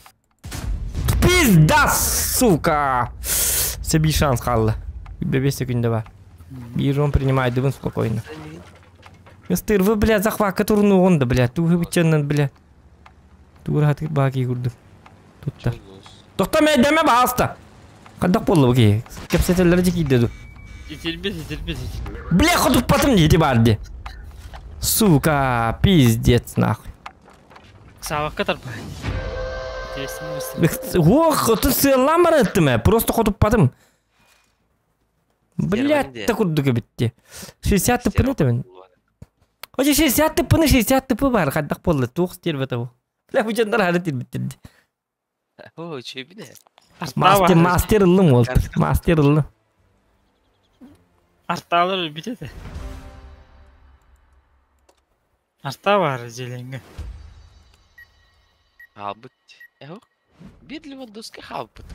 Пизда, сука! Себе шанс қалды. 5 секунда бар. Бирон принимает дыбын спокойно. Ыстыр вы, блядь, захват турну онда, блядь. Тугы бітченнен, блядь. Тугы хатыр баки курдum. Tutта. Тохто мен деме баста. Қандақ болды бұ Кепсетелер жеки деду. Итилбит, итилбит, итилбит. Бля, хотуп потом не барды. Сука, пиздец нахуй. Сабакка тарпа. Тесин Ох, ты сыйлам бар еттім, просто хотуп потом. Блядь, так курдук бітті. 60 тыпы не мен. Очи 60 тыпыны 60 тыпы бар, қандақ болды, туқ стербі табу. Бля, bu жандар халі тербітті. О, чөбүнэ. Мастер, мастер ылым болды. Мастер ылым. Арталар бүтеді. Арта бар зеленгі. Халбыт. Эхо. Бир Левандовский халбыт.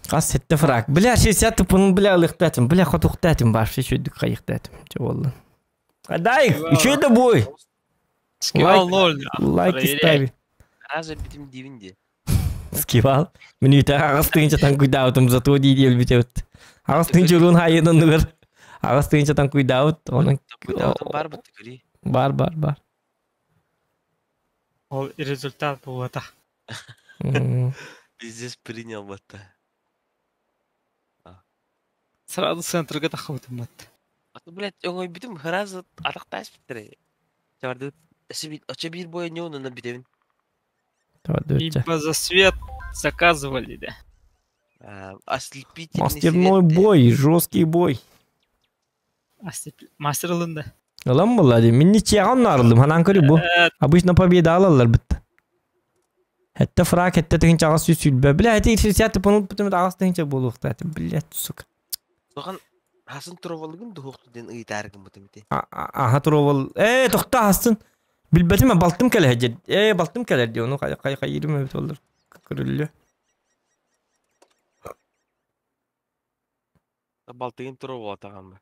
Қас сетті фрак. Бля, 60 тыпының бля ылықтатым. Бля, хотуқтатым. Вообще шөйдік қайықтатым. Че болды. Дай, еще это бой. Скивал ноль. Лайки стави. Раза битим дивинде. Скивал. Мен үйті ағас тыгынча танкуйдаутым, зато дейді елбітеут. Ағас тыгынча рун хайынан нығыр. Ағас тыгынча танкуйдаут. Оның... Бар бытты көрей. Бар, бар, бар. Ол результат болата. Пиздец принял бытты. Сразу центрга тахыбытым бат. А то, блядь, оңой битим раза атақтас бітті. Чаварды оча бир бойы не оны битебин. Ибо за свет заказывали, да. Ослепительный Мастерной бой, жесткий бой. Мастер ылынды. Ылам болады. Мен ничьяға нарылдым. Ханан көрі бу. Обычно победа алалар бітті. Хәтта фрак, хәтта тігінші ағас сүй сүлбә. Бля, хәтта 60 тыпын бітімді ағас тігінші болу ұқтаты. Бля, сука. Соған хасын туровалыгын духуқты ден ыйтаргын бітімді. Аха туровал. Э, тоқта хасын. Билбетим балтым кэлэ дед. Э, балтым кэлэр ди. Оны кай кай кай ирме бит олар. Көрүллү. Балтыгын туровал атаган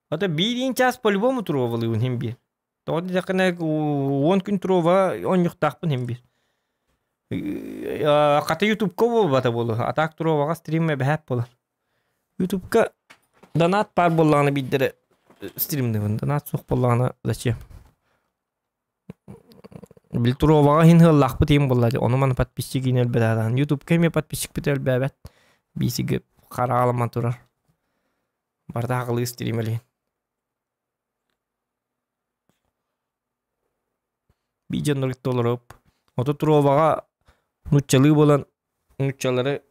Ата бирин час по-любому туровалыгын хим бир. Тоғды жақына 10 күн турова 10 юқтақпын хим бир. Ката ютубка болбата болу. Атак туровага стримме бәһәп болар. Ютубка донат бар боллағını биддere стримдебин. Донат сух боллағını зачем? Бил туровага хин хыллахпы тем боллады. Оны маны подписчик инел бәдәдан. Ютубка ме подписчик бител бәбәт. Бисиге қара аламан турар. Барда ағылы стримели. Бижан толоруп. Ото туровага нуччалы болан нуччалары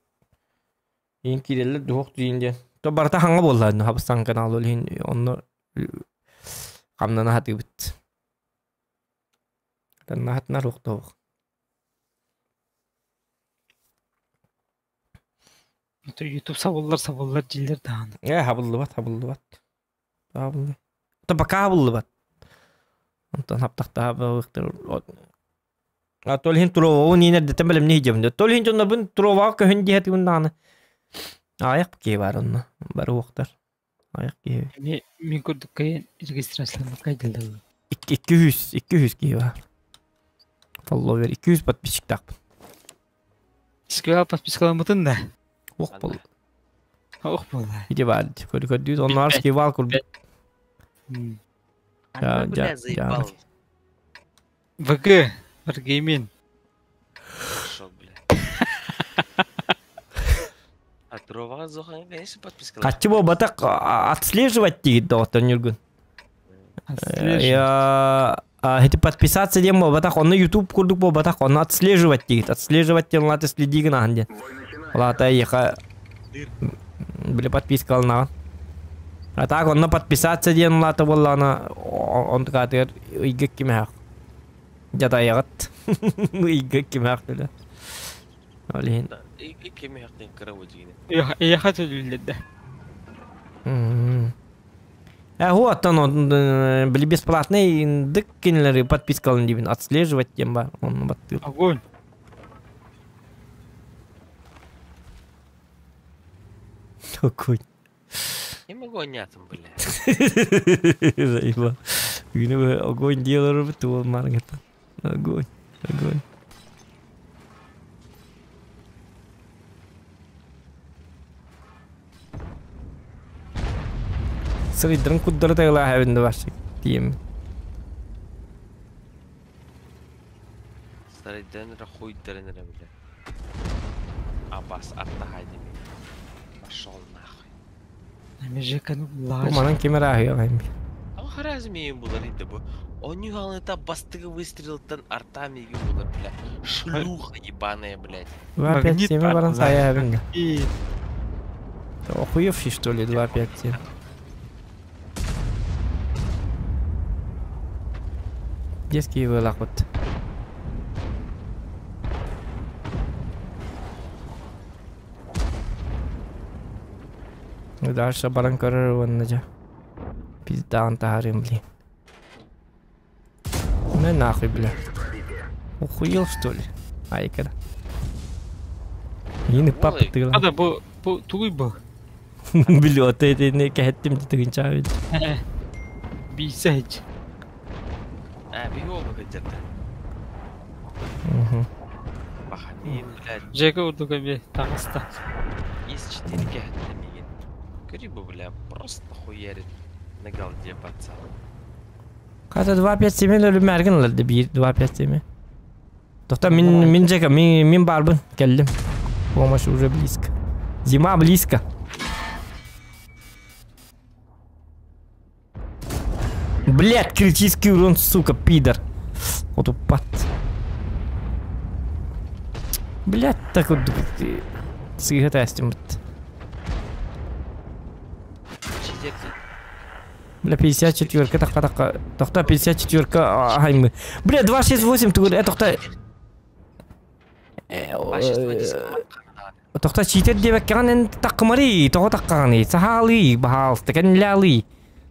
ең киреллер дух дүйінде. То барта хаңа боллады. Хабыстан канал олин онны камнана хаты бит. Танна хатна рухтоқ. Ютуб сабыллар сабыллар дилер дааны. Э, хабыллыбат, хабыллыбат. Хабыллы. То пока хабыллыбат. Онтон хаптахта хабыллыктыр. А толхин турова нинер детем билем не жемде. Толхин жонно бун турова көһүн диэти уннааны. Аяк ки бар онна. Бар уктар. Аяк ки. Мен мен көрдүк кайын регистрацияланып кайдылды. 200 200 ки бар. Фолловер 200 подписчик тақпын. Сквал подпискаламытын да. Ох бол. Ох бол. Иде бар. Көрү көрдү. Оннар скивал кур. Я, Бля, я, заебал. ВГ, Wargaming. Пошел, бля. А Трова Зохан, конечно, подписка. Хаччы буолбатах отслеживать диир доҕоттор Ньургун. Я эти подписаться диэн буолбатах, онно YouTube курдук буолбатах, онно отслеживать диир. Отслеживать диэн лата следи гынаһын диэн. Лата еха били подписка алынаҕын. А так онно подписаться диэн лата буоллаҕына онтукаатыгар ыйга кимээх дьадайаҕыт. Ыйга кимээх түлэ. Ол иһин. Кимиэхтэн кыра буолдьигини. Эйэхэ төлүүллэр Вот он, били бесплатный дык кинилэри подпискалын диибин отслеживать диэн бар онно баттыыр. Огонь. Огонь. Не могу онятым, бля. Заебал. Күнү огонь делар туол маргата. Огонь, огонь. Сырыйдырын куддары тайылаа хэбинде барсык тием. Сарайдан ра хуйдарын ра, бля. Абас атта хайдими. Пошел нахуй. Межеканы Бу лаж. манан кемер аһыа хайм. А харазмейм булар инде бу. Онюгалны бастыгы выстрелтан артами булар, бля. Шлюха ебаная, блядь. 2 5 7 баран сая хэбинде. И Охуевший что ли 2 5 7. Детский вылах вот. Дальше баран көрөр уонна дьэ. Пиздаан таһарым, блин. На нахуй, бля. Охуел, что ли? Айкара. Ини папа тыгла. Ада бу бу тугуй бу. Билио ты ты не кэттим тыгын чавит. Бийсэж. А, бигол бы где-то. Угу. Бахамин, блядь. Жека урдуга би таҕыста. Из 4 кэхтэмигин. Грибы, бля, просто хуярит на голде, пацан. Хата 2 5 7 өлүм эрген ыларды 1 2 5 7. Тоқта мин мин жека мин мин барбын келдим. Помощь уже близко. Зима близко. Блять, критический урон, сука, пидор. Вот упад. Блять, так вот сыгыта вот. Бля, 54-ка таққа таққа. Тоқта 54-ка аймы. Бля, 2 6 8 түгір. Э, тоқта. Тоқта читер дебек каған эн таққымари, тоға таққағаны. Сахалы, бахалсты, кәнлялы.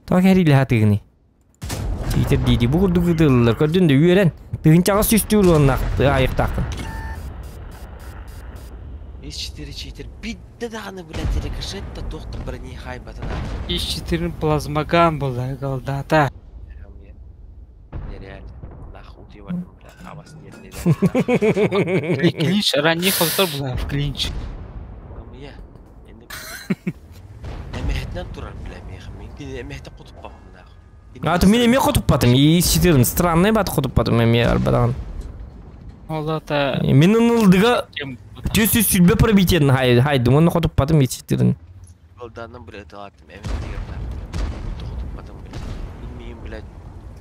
Тоға кәрилі хатығыны. Читер дейді, бұл күрді көрдін де үйерен. Тығынчаға сүстүр оның айықтақын. Из 4 читер. Бидде дағаны, блядь, рикошет та доктор брони хайбатана. Из 4 плазмаган был голдата. Нереально. Нахуй ты бля. А вас нет, нереально. Клинч, ранний хотор был в клинч. Я. Эмехтен турар, бля, мех. Мен эмехте кутуп нахуй. А, то мен эме хотуп батым. Из 4 странный бат хотуп батым эме арбадан. Олата. Мен ынылдыга Түс түс сүлбе пробитиен хай хай думан хотуп батым из 4. Голданын, блядь, алатым. Эмехте хотуп батым, блядь. Билмейм, блядь.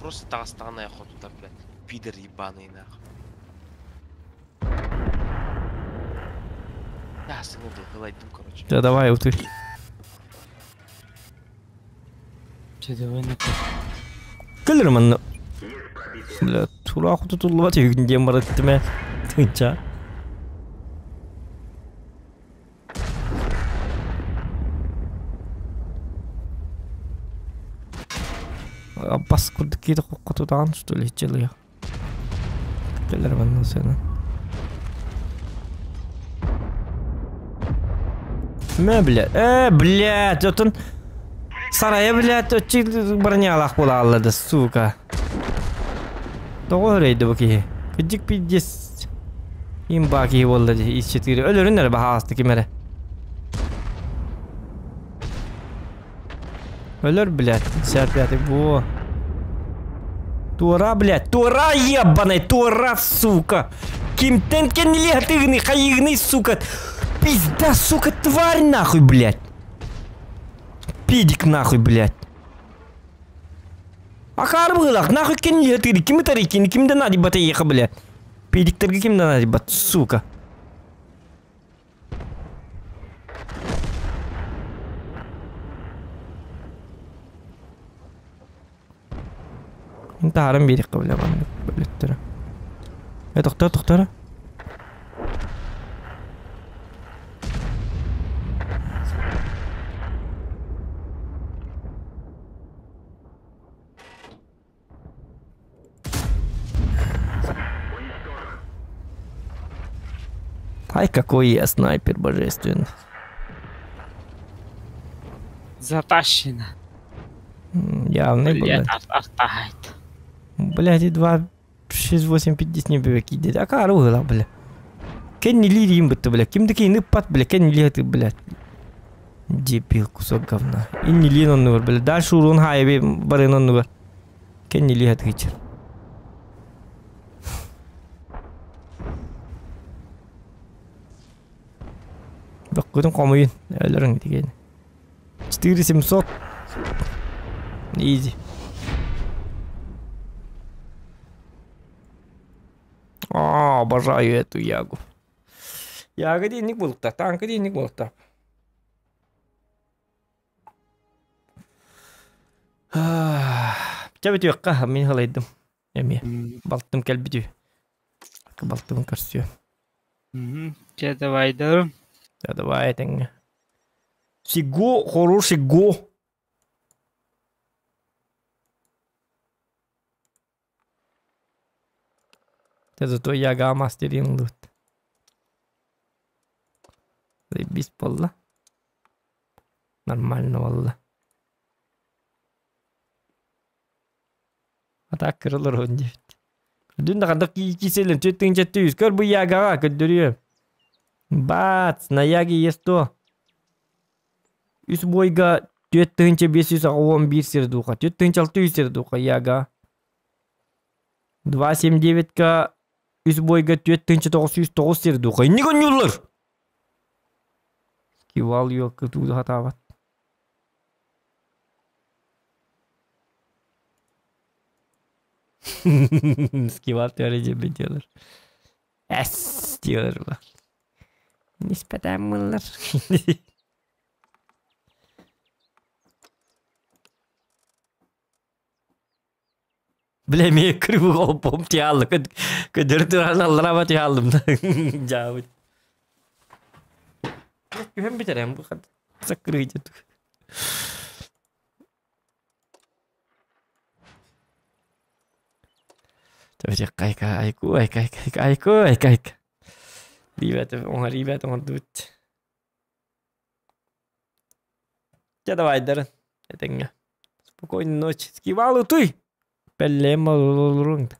Просто тағыстағына хотуптар, блядь. Пидор ебаный, нахуй. Да, сыңырды, гылайдым, короче. Да давай, утыр. Көлөр манна. Бля, тура хуту туллуба түйгүн диэн барыттым Тынча. Аббас курдук киди коккотудаан что ли челы. Келер манна сена. Мә, бля. Э, блядь, отын сарая, блядь, өтчи бронялах була аллады, сука. Тоҕо өрөйдү бу киһи. Кыдьык пиздец. Имба киһи буолла дии, из 4. Өлөрүн эрэ баһаасты ким эрэ. Өлөр, блядь, 55 бу. Туора, блядь, туора ебаный, туора, сука! Кимтэн кэннилиэ хайыгыный, сука! Пизда, сука, тварь нахуй, блядь! Педик нахуй, блядь! Акаар быһыылаах, нахуй кэннилиэ тыыры, ким ытарый кини, ким да надибат эйиэхэ, блядь! Педиктергэ ким да надибат, сука! Таһааран биэриэххэ бile маннык бөлөттөрө. Э тохтоо тохтоо Ай, какой я снайпер божественный. Затащено. Явный был. Блядь, артахайт. Блядь, и 2, 6, 8, 50 не бебек иди. А каругла, бля. Кенни Ли бытты, бля. Ким такие ныппат, бля. Кенни Ли ты, блядь. Дебил, кусок говна. И не Ли он бля. Дальше урон хайби барын он Кенни Ли отвечер. Баккутун комуйун. Өлөрүң деген. 4700. Изи. А, обожаю эту ягу. Яга денег был так, танка денег был так. Ча бүтүөххэ мин халайдым. Эми балтым кэлбитүү. Балтым көрсүө. Чэ давайдарым. Да давай этэҥҥэ. Сиго, хороший го. Ты зато яга мастерин лут. Заебись болла. Нормально болла. А так кырылыр он девять. Дүн да қандық киселен төттің жетті жүз. Көр бұл ягаға көддірі. Бац, на яге есть то. Үс бойга 4511 сердуха. 4600 сердуха яга. 279-ка үс бойга 4909 сердуха. Не гонюлар? Скивал ее кытуды хатабат. Скивал теория diyorlar. Es diyorlar bak. Nispeten bunlar. Бля, мен криву опом тиалды. Көдір туран аллара тиалдым. Жабыт. Күхем битерем бу хат. Закрыть эту. Айка, айку, айка, айка, айку, айка, айка. Ребята, он, ребята, он тут. Ча давай, Дарren. Этеңге. Спокойной ночи. Скивалу туй. Пеллема лурунг.